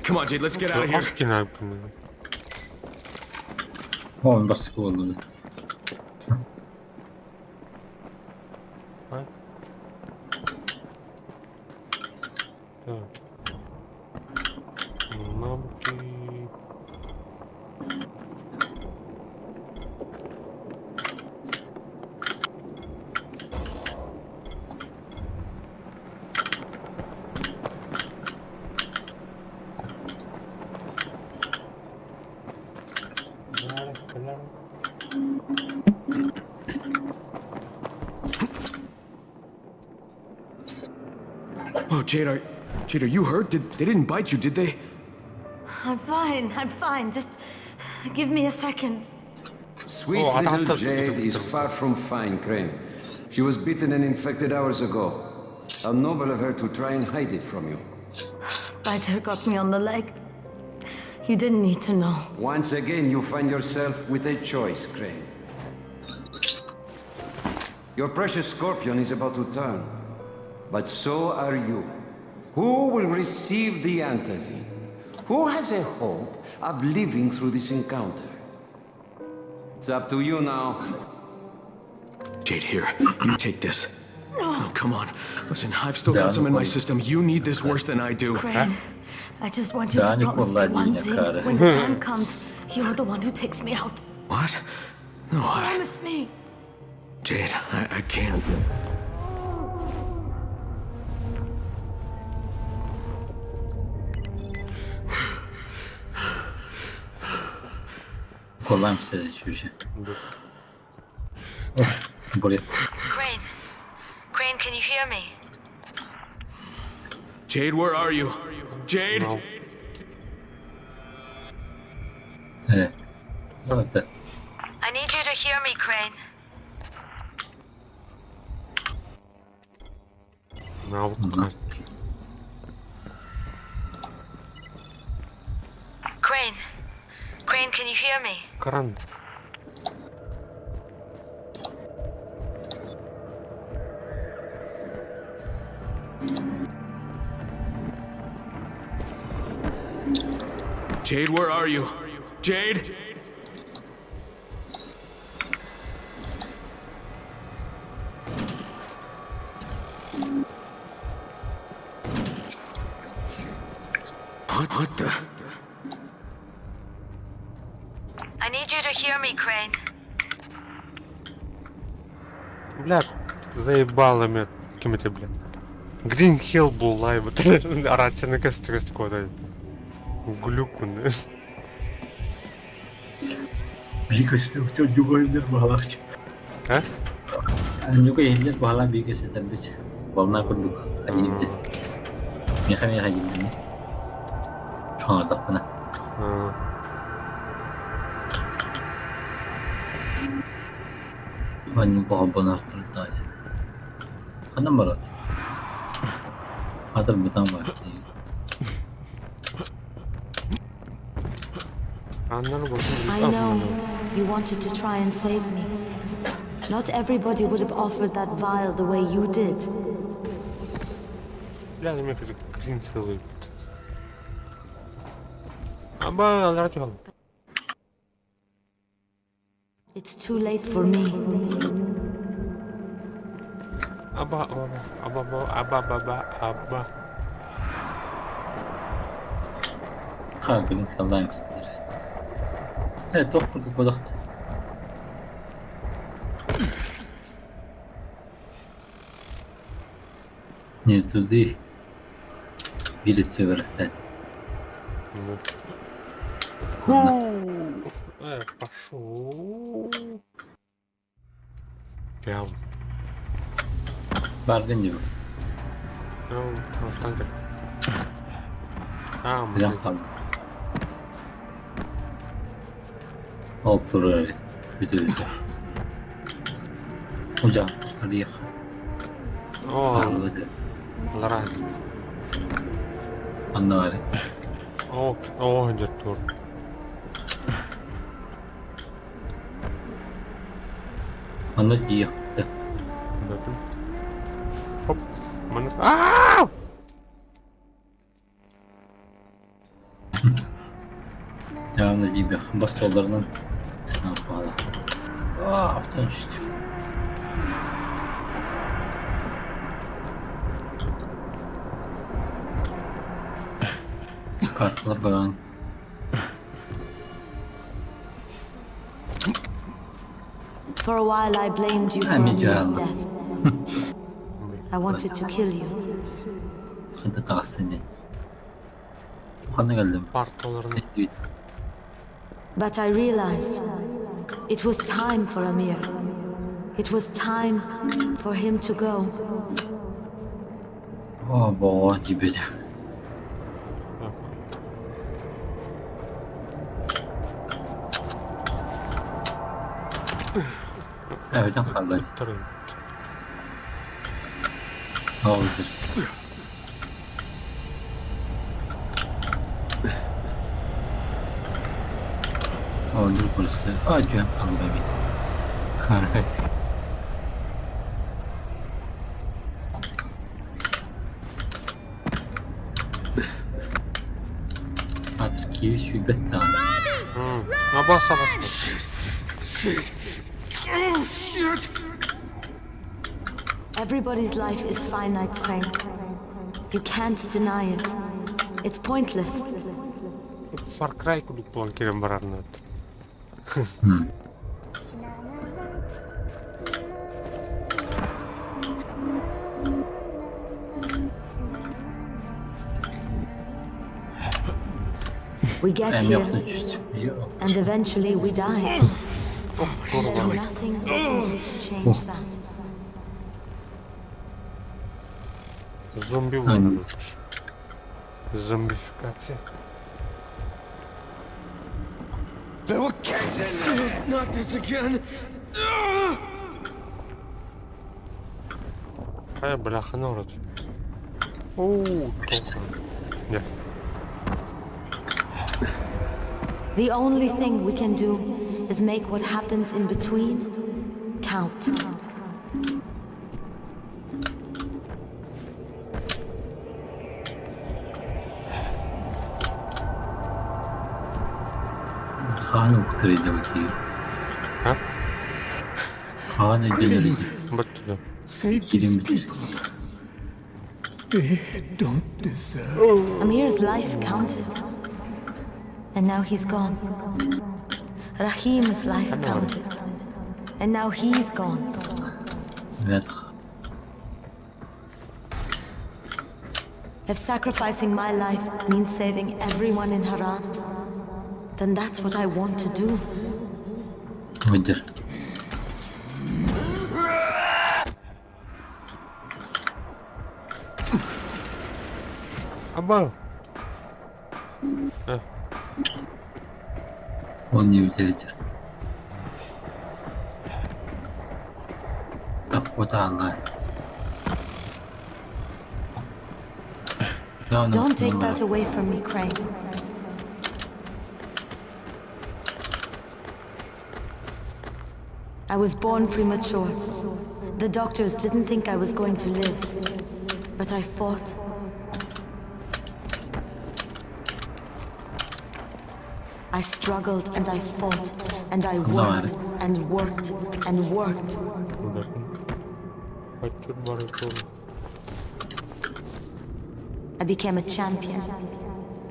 Come on, Jade, let's get out of here. О, бастакы буолла. Так. Навыки. Oh, Jade, are, Jade, are you hurt? Did they didn't bite you, did they? I'm fine. I'm fine. Just give me a second. Sweet Oh, little I thought- Jade is far from fine, Crane. She was bitten and infected hours ago. How noble of her to try and hide it from you. Biter got me on the leg. You didn't need to know. Once again, you find yourself with a choice, Crane. Your precious scorpion is about to turn, but so are you. Who will receive the antizin? Who has a hope of living through this encounter? It's up to you now. Jade, here, you take this. No, come on. Listen, I've still got some in my system. You need this worse than I do. Crane, I just want you to Dani promise me one Kolladina thing. kara. When the time comes, you're the one who takes me out. What? No, I, Promise me. Jade, I can't. Kollam следующий. Блин. Crane. Crane, can you hear me? Jade, where are you? Jade? Э. Вот это. I need you to hear me, Crane. Навык. Crane. Crane, can you hear me? Кран. Jade, where are you? Jade? What, what the? I need you to hear me, Crane. Блядь, заебало меня. Кем это, блядь? Green Hill буолла Арацияны кэстигес куота. Глюк мын. Биикөстөр ньугайдер баалаах. А? Ньугайдер баалаах биикөстөр бит. Волна курдук хагинди. Меха меха хагинди. Чоңортохпуна. Манньуга холбоноохтордоох. Ханан барат? Хатыр бытаан баар. Аннары бутун I know you wanted to try and save me. Not everybody would have offered that vial the way you did. Бля, эмиэ Green Hill ыыппыт. Аба, аллара түһэллэр. It's too late for me. Аба, аба, аба, аба, аба, аба, аба. Ха, Green Hill Limes. Э, туох курдук бодохт. Не туды. Биир өттө барахтаат. Э, пошел. Кэл. Бардын дии. Оттан кэл. Аа, Билэн хаалла. Ол турар бүтүбүтэ. Удьаахтар арыйах. Оо, Хааллыбыт. аллара. Онно бары. Оо, оо, дьэ тур. Онно тиийиэхпит. Хоп, маны. Аа! Явно тиийбэх. Остуолларынан снааппаала. Аа, охтон түстүм. Карталар баран. For a while, I blamed you for Ами Amir's дьаалла. death. I wanted to kill you. Ханта таҕыстын диэн. Ханна кэллим? Парталарын. But I realized it was time for Amir. It was time for him to go. Оо, боҕо дьибэт. Эбэтэн хаалла. Ол Ол burası. Acı Allah bir. Karet. Artık kivi şubet tane. Абас, абас. Shit. Oh, shit. Everybody's life is finite, Crane. You can't deny it. It's pointless. Far Cry курдук буолан киирэн барарнат. We get Эм here, yoktu düştüm. and eventually we die. There's nothing we can do to change that. Зомби война. Зомбификация. There were kids in there. Not this again. Ай, бляха, народ. Оу, Нет. The only thing we can do is make what happens in between count. Хаан уктырыйда киви. А? Хаан эденерийdi. Баттыда. Save Кирин these people. They don't deserve. Amir's life counted. And now he's gone. Rahim's life counted. And now he's gone. Evet. If sacrificing my life means saving everyone in Haran, then that's what I want to do. Мыдыр. Аба. Он не ветер. Так вот алла. Don't take that away from me, Crane. I was born premature. The doctors didn't think I was going to live. But I fought. I struggled and I fought and I worked and worked and worked. I became a champion.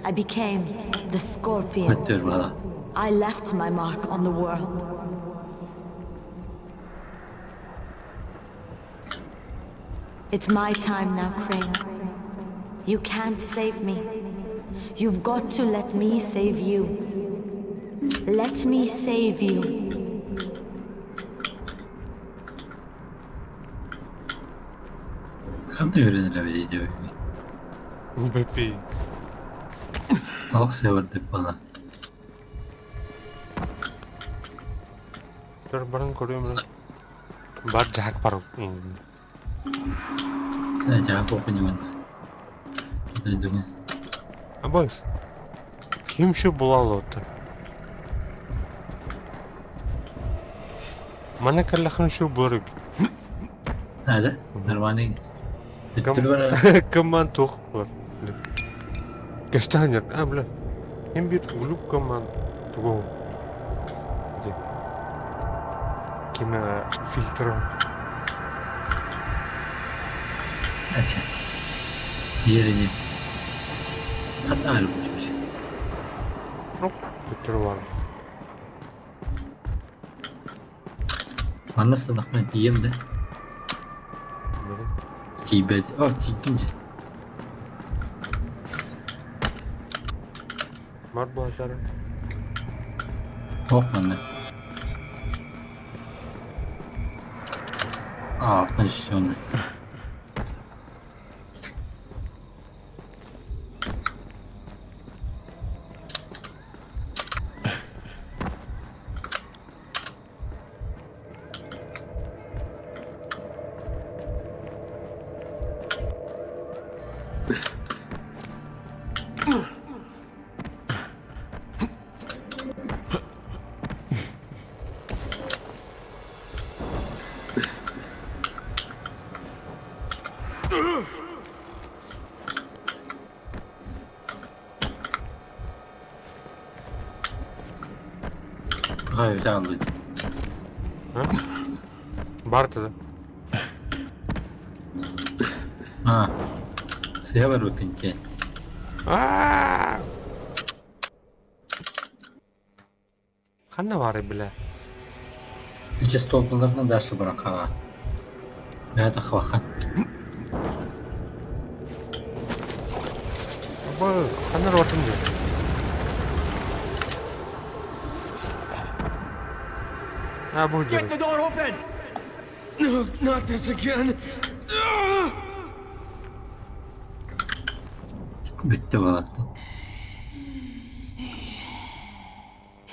I became the Scorpion. I left my mark on the world. It's my time now, Crane. You can't save me. You've got to let me save you. Let me save you. Ханна үөрэнэр эбитий диэбиккин? БП. Олох сыабырдык буолан. Көр баран көрүөм Бар дьаһак бар. Дьаһак окуньугун. Дойдугун. Абыс. Ким şu булалоты? Мана кэллэхин şu бөрүк. Наада, нормальный. Кыман туох бар. Кэстэһэн а бля. Ким бир глюк коман тугу. Ким фильтр. Ача. Тиэрини. Хат аары бутуус. Ну, фильтр бар. Манна сынахпын тиийэм да. Тиийбэт. О, тиийдим дьэ. Бар буолар. Ох манна. А, значит, Хайа аллы. Бар тогда. А. Сыа барбыккын дии. Ханна баарый бля? Ичи столбаларынан дальше баран хаалаат. Бэйэтэ хабахан. Бу ханна ротун дии. А бу Get the door open! No, not this again. Бүттэ буолаат.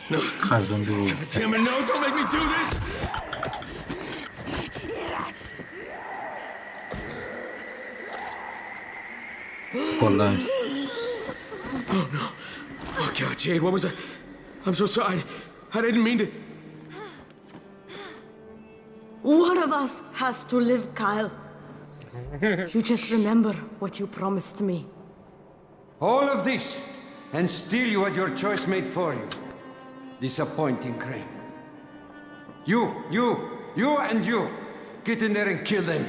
No. Хаа зомби буолбут. Damn it, no, don't make me do this! Буоллаҕым. Oh no. Oh god, Jade, what was that? I'm so sorry. I didn't mean to. One of us has to live, Kyle. You just remember what you promised me. All of this, and still you had your choice made for you. Disappointing, Crane. You, you, you, and you. Get in there and kill them.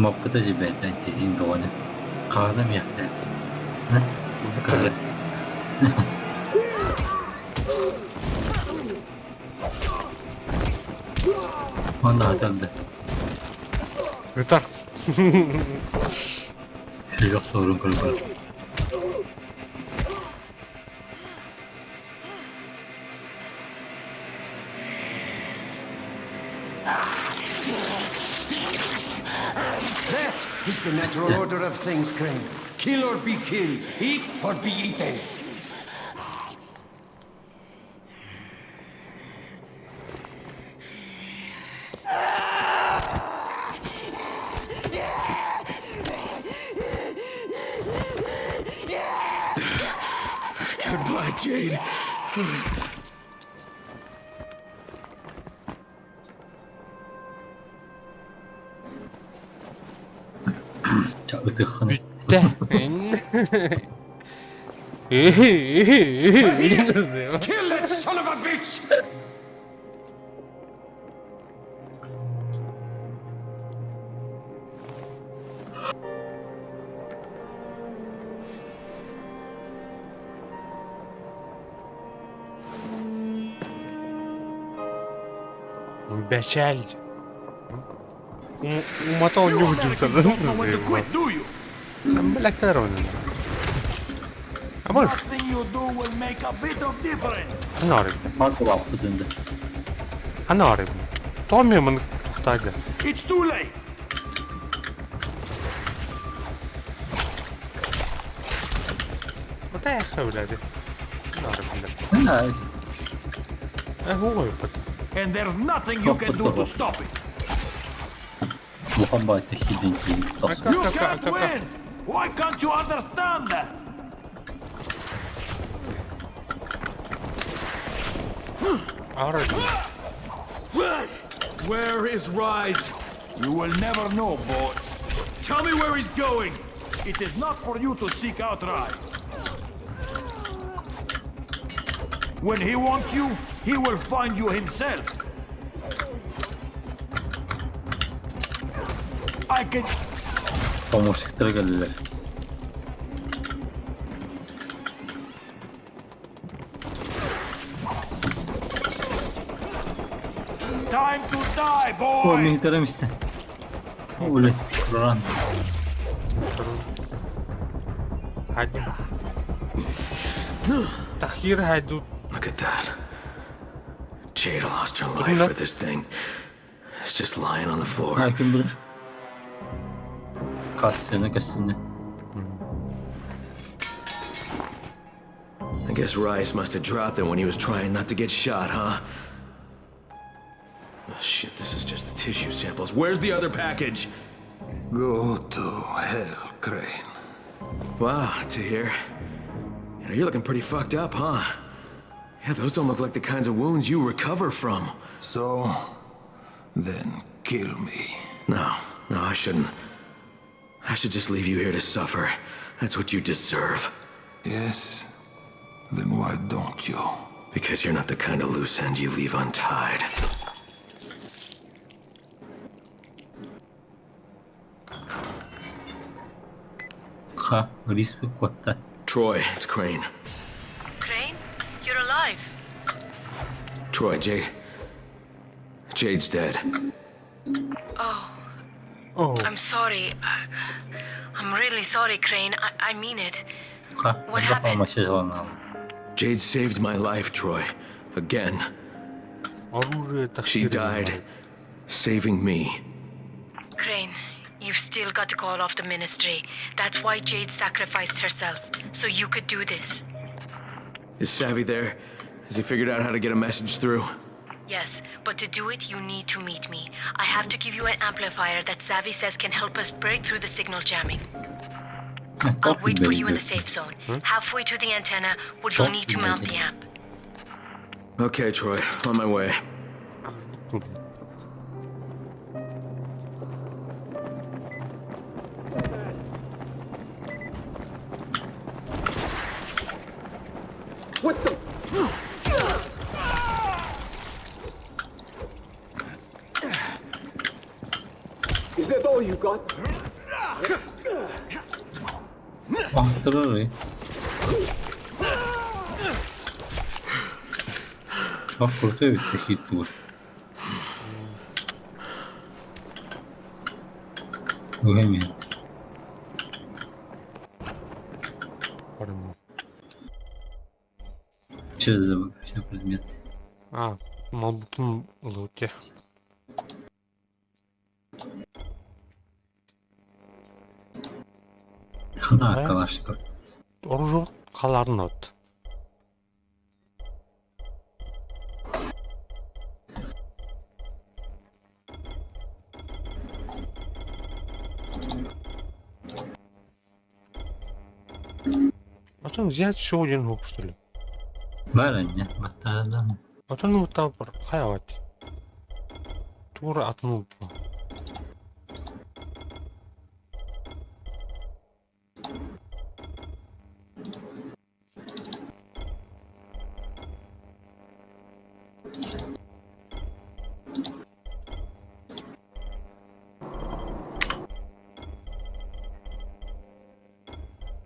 Маппыта дьэ бэйэтэ дизин бөҕөнү. Хаана миэхтэ. Кары. Онно хатарда. Ытар. Сүрэх суорун көрбөр. That is the natural order of things, Crane. Kill or be killed, eat or be eaten. Jade. Ытыххын. Бүттэ. Kill that son of a bitch! Бэчээл. Умата оонньуу сылдьыбыта. Блэктэр оонньуу. Амыр. Ханна арыйбын? Ханна арыйбын? Тоҕо эмиэ маннык тохтоойго? It's too late. Отаахха билээди. Ханна арыйбын? Э, хугуйбут. And there's nothing you can do to stop it. Улахан баайта хиден You can't win. Why can't you understand that? Where is Rise? You will never know, boy. Tell me where he's going! It is not for you to seek out Rise. When he wants you, he will find you himself. I can... Помощниктар кэллилэр. Time to die, О, boy! миһитэрэ мистэ. О, блядь, ран. Хайду. Тахир хайду. Look at that. Jade lost her life for this thing. It's just lying on the floor. Ha, ким билэр? Кассыны, кассыны. I guess Rice must have dropped it when he was trying not to get shot, huh? Oh, shit, this is just the tissue samples. Where's the other package? Go to hell, Crane. Wow, Tahir. You know, you're looking pretty fucked up, huh? Yeah, those don't look like the kinds of wounds you recover from. So, then kill me. No, no, I shouldn't. I should just leave you here to suffer. That's what you deserve. Yes? Then why don't you? Because you're not the kind of loose end you leave untied. Ха, риск куотта. Troy, it's Crane. Crane, you're alive. Troy, Jade. Jade's dead. Oh. Oh. I'm sorry. I'm really sorry, Crane. I mean it. Ха, What элбэх happened? маша жаланаал. Jade saved my life, Troy. Again. Оружие She Тахир. died saving me. Crane, you've still got to call off the ministry. That's why Jade sacrificed herself, so you could do this. Is Savvy there? Has he figured out how to get a message through? Yes, but to do it, you need to meet me. I have to give you an amplifier that Savvy says can help us break through the signal jamming. I'll wait for you in the safe zone. Halfway to the antenna, where you'll need to mount the amp. Okay, Troy. On my way. What the? Is that all you got? Ахтыры. Ах, крутой ведь хит тур. Угами. Барым. Че за вообще предмет? А, малбутун луте. Хана Калашников. Оружие халарын от. А там взять еще один хук, что ли? Баар анньа, баттаатам. Отон уутаабар хайаҕат? Туора атын ууппа.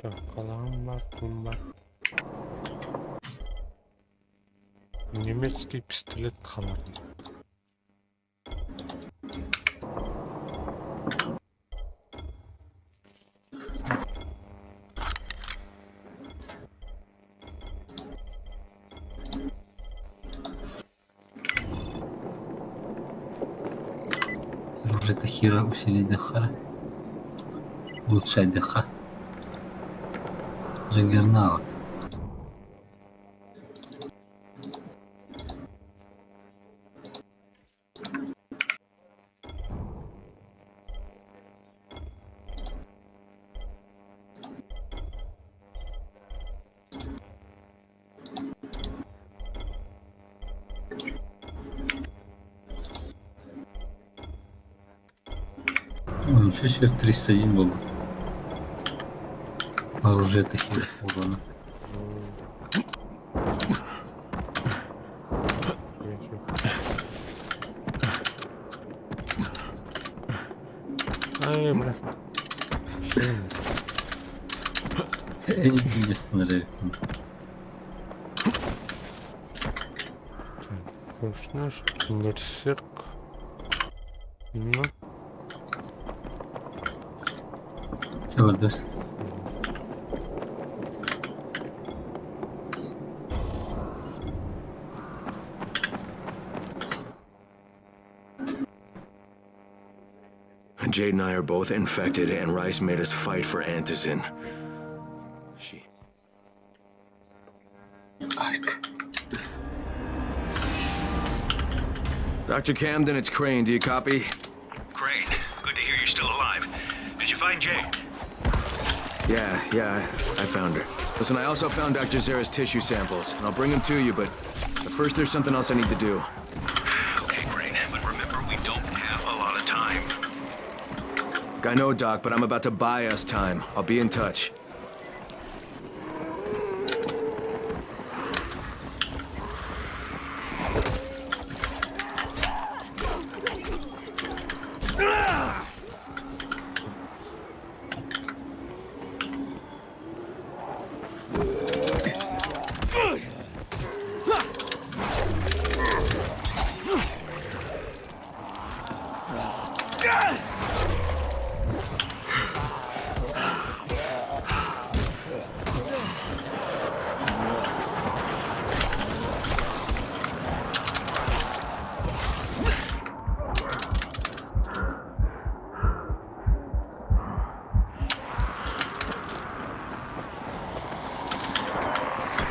Так, калаан бар, тум бар. Немецкий пистолет халат. Оружие Тахира усилить Дахара. Улучшать ДХ. Джаггернаут. О, ничего себе, 301 был. Оружие таких урона. Ай, бля. Я не остановил. Ручность, берсерк. Ну. Чабардос. Jade and I are both infected, and Rice made us fight for antizin. She. Dr. Camden, it's Crane. Do you copy? Crane, good to hear you're still alive. Did you find Jade? Yeah, yeah, I found her. Listen, I also found Dr. Zara's tissue samples, and I'll bring them to you, but first there's something else I need to do. Okay, Crane, but remember we don't have a lot of time. I know, Doc, but I'm about to buy us time. I'll be in touch.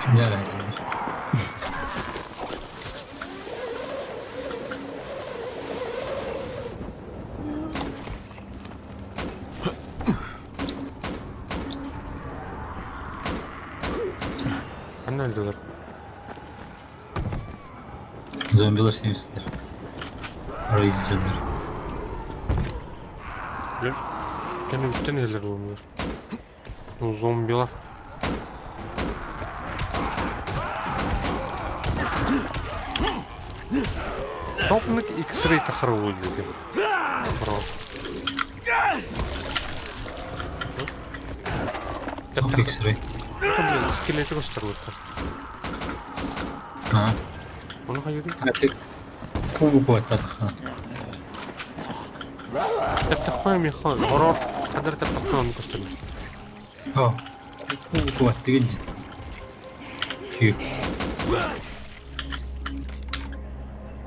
Kimler ayrıldı? Ханна өлдүлэр? Зомбилар сен үстілер. Рейз зомбилар. Блин. Кэнниттэн иһэллэр буоллулар. Ну, зомбилар. Топнык X-ray тахарылыы диэки. Топ X-ray. Блин, скелети көстөр А. Ону хайырый? А ты кубу куаттатха. Тэптэх миха хорор кадыр тэптэх ону көстөр. О. Кубу куаттыгын. Кю.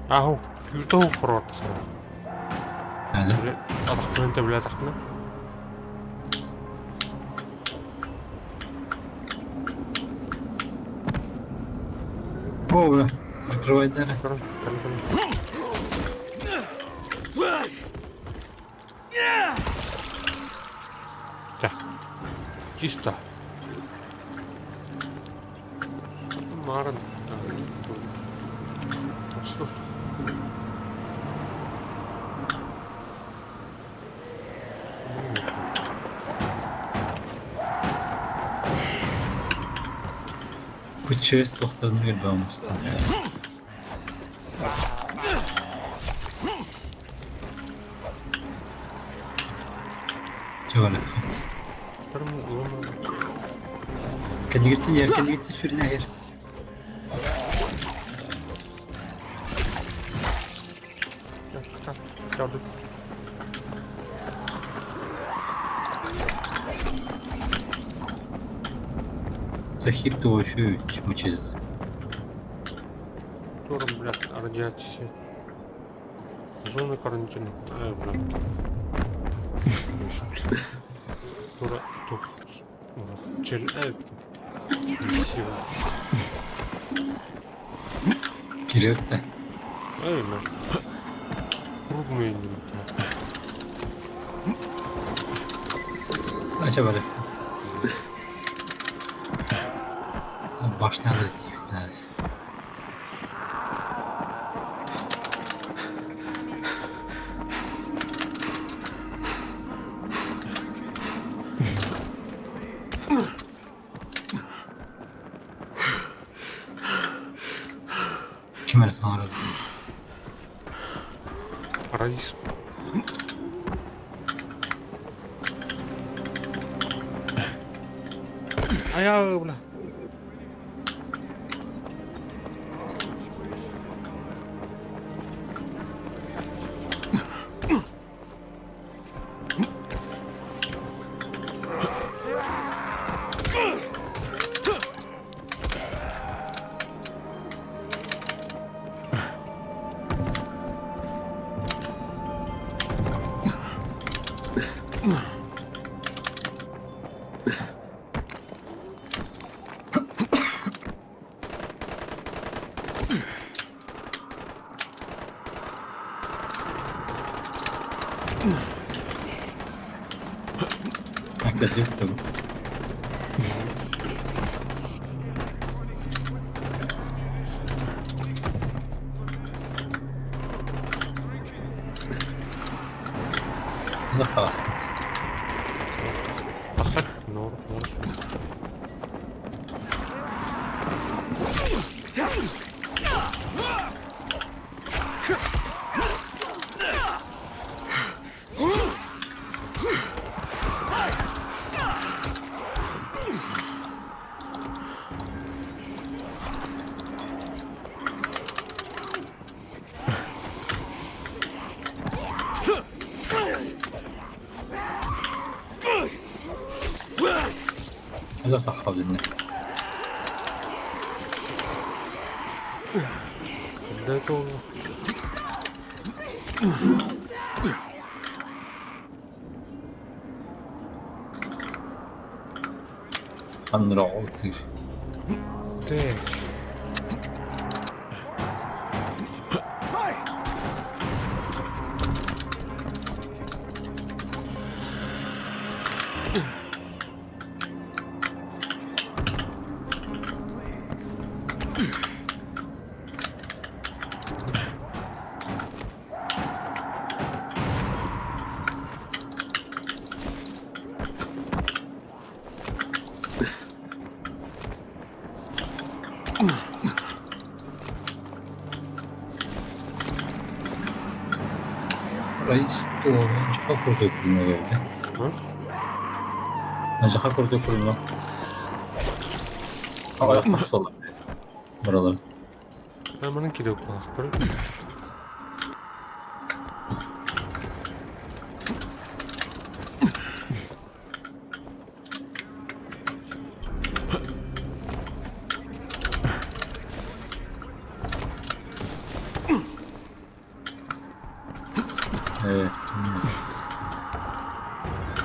Аху, күтө хорор тахар. Ада. Атахпын тэблэ атахпын. О, бля. Прикрывай дары. Так. Чисто. Марын. Бу чээс туохтарын элбэҕи мустан. Чэ барыахха. Кэннигиттэн иһэр, кэннигиттэн сүрүнэ иһэр. Захид еще мучез. Которым, блядь, радиация. Зона карантина. Э, блядь. Тура, тух. Чер... Э, красиво. Кирилл-то. Эй, блядь. Крупные не Ача бары. Башня да тихо. Ким эрэ саҥарар. Раис. Ая, бля. Кырдьык да Олох таҕыстым. Тахар. Нор, нор. Олох таххабынна. Куда это он? Ханныраҕа тыыр. Так. Раис туоҕа курдук курдук Дьаха курдук курдук. Аҕыйах махсалар. Баралар. Манан кирип баахтар.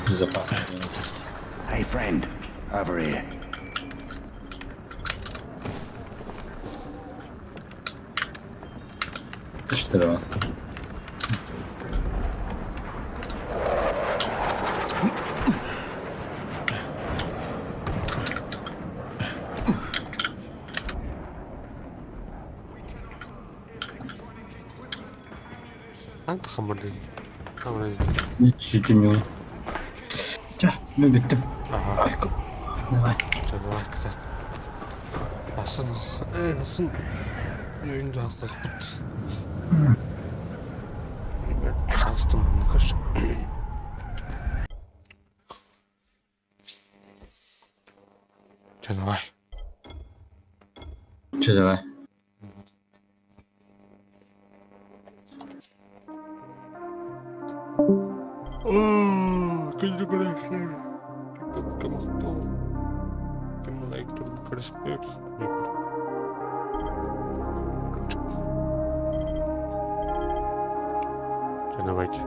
Безопасно. Hey, friend, over here. Ты что давай? Ханна хамырдын? Хамырдын. Сүтүнү. Ча, мен бүттүм. Ага. Давай. Ча, давай, кстати. Асын, асын. Үйүндө акпыт. Астым, хорошо. Ча, давай. Ча, давай. Күндү көрөшөр. Тиктокка махтал. Ким лайктан көрүспүт. Давайте.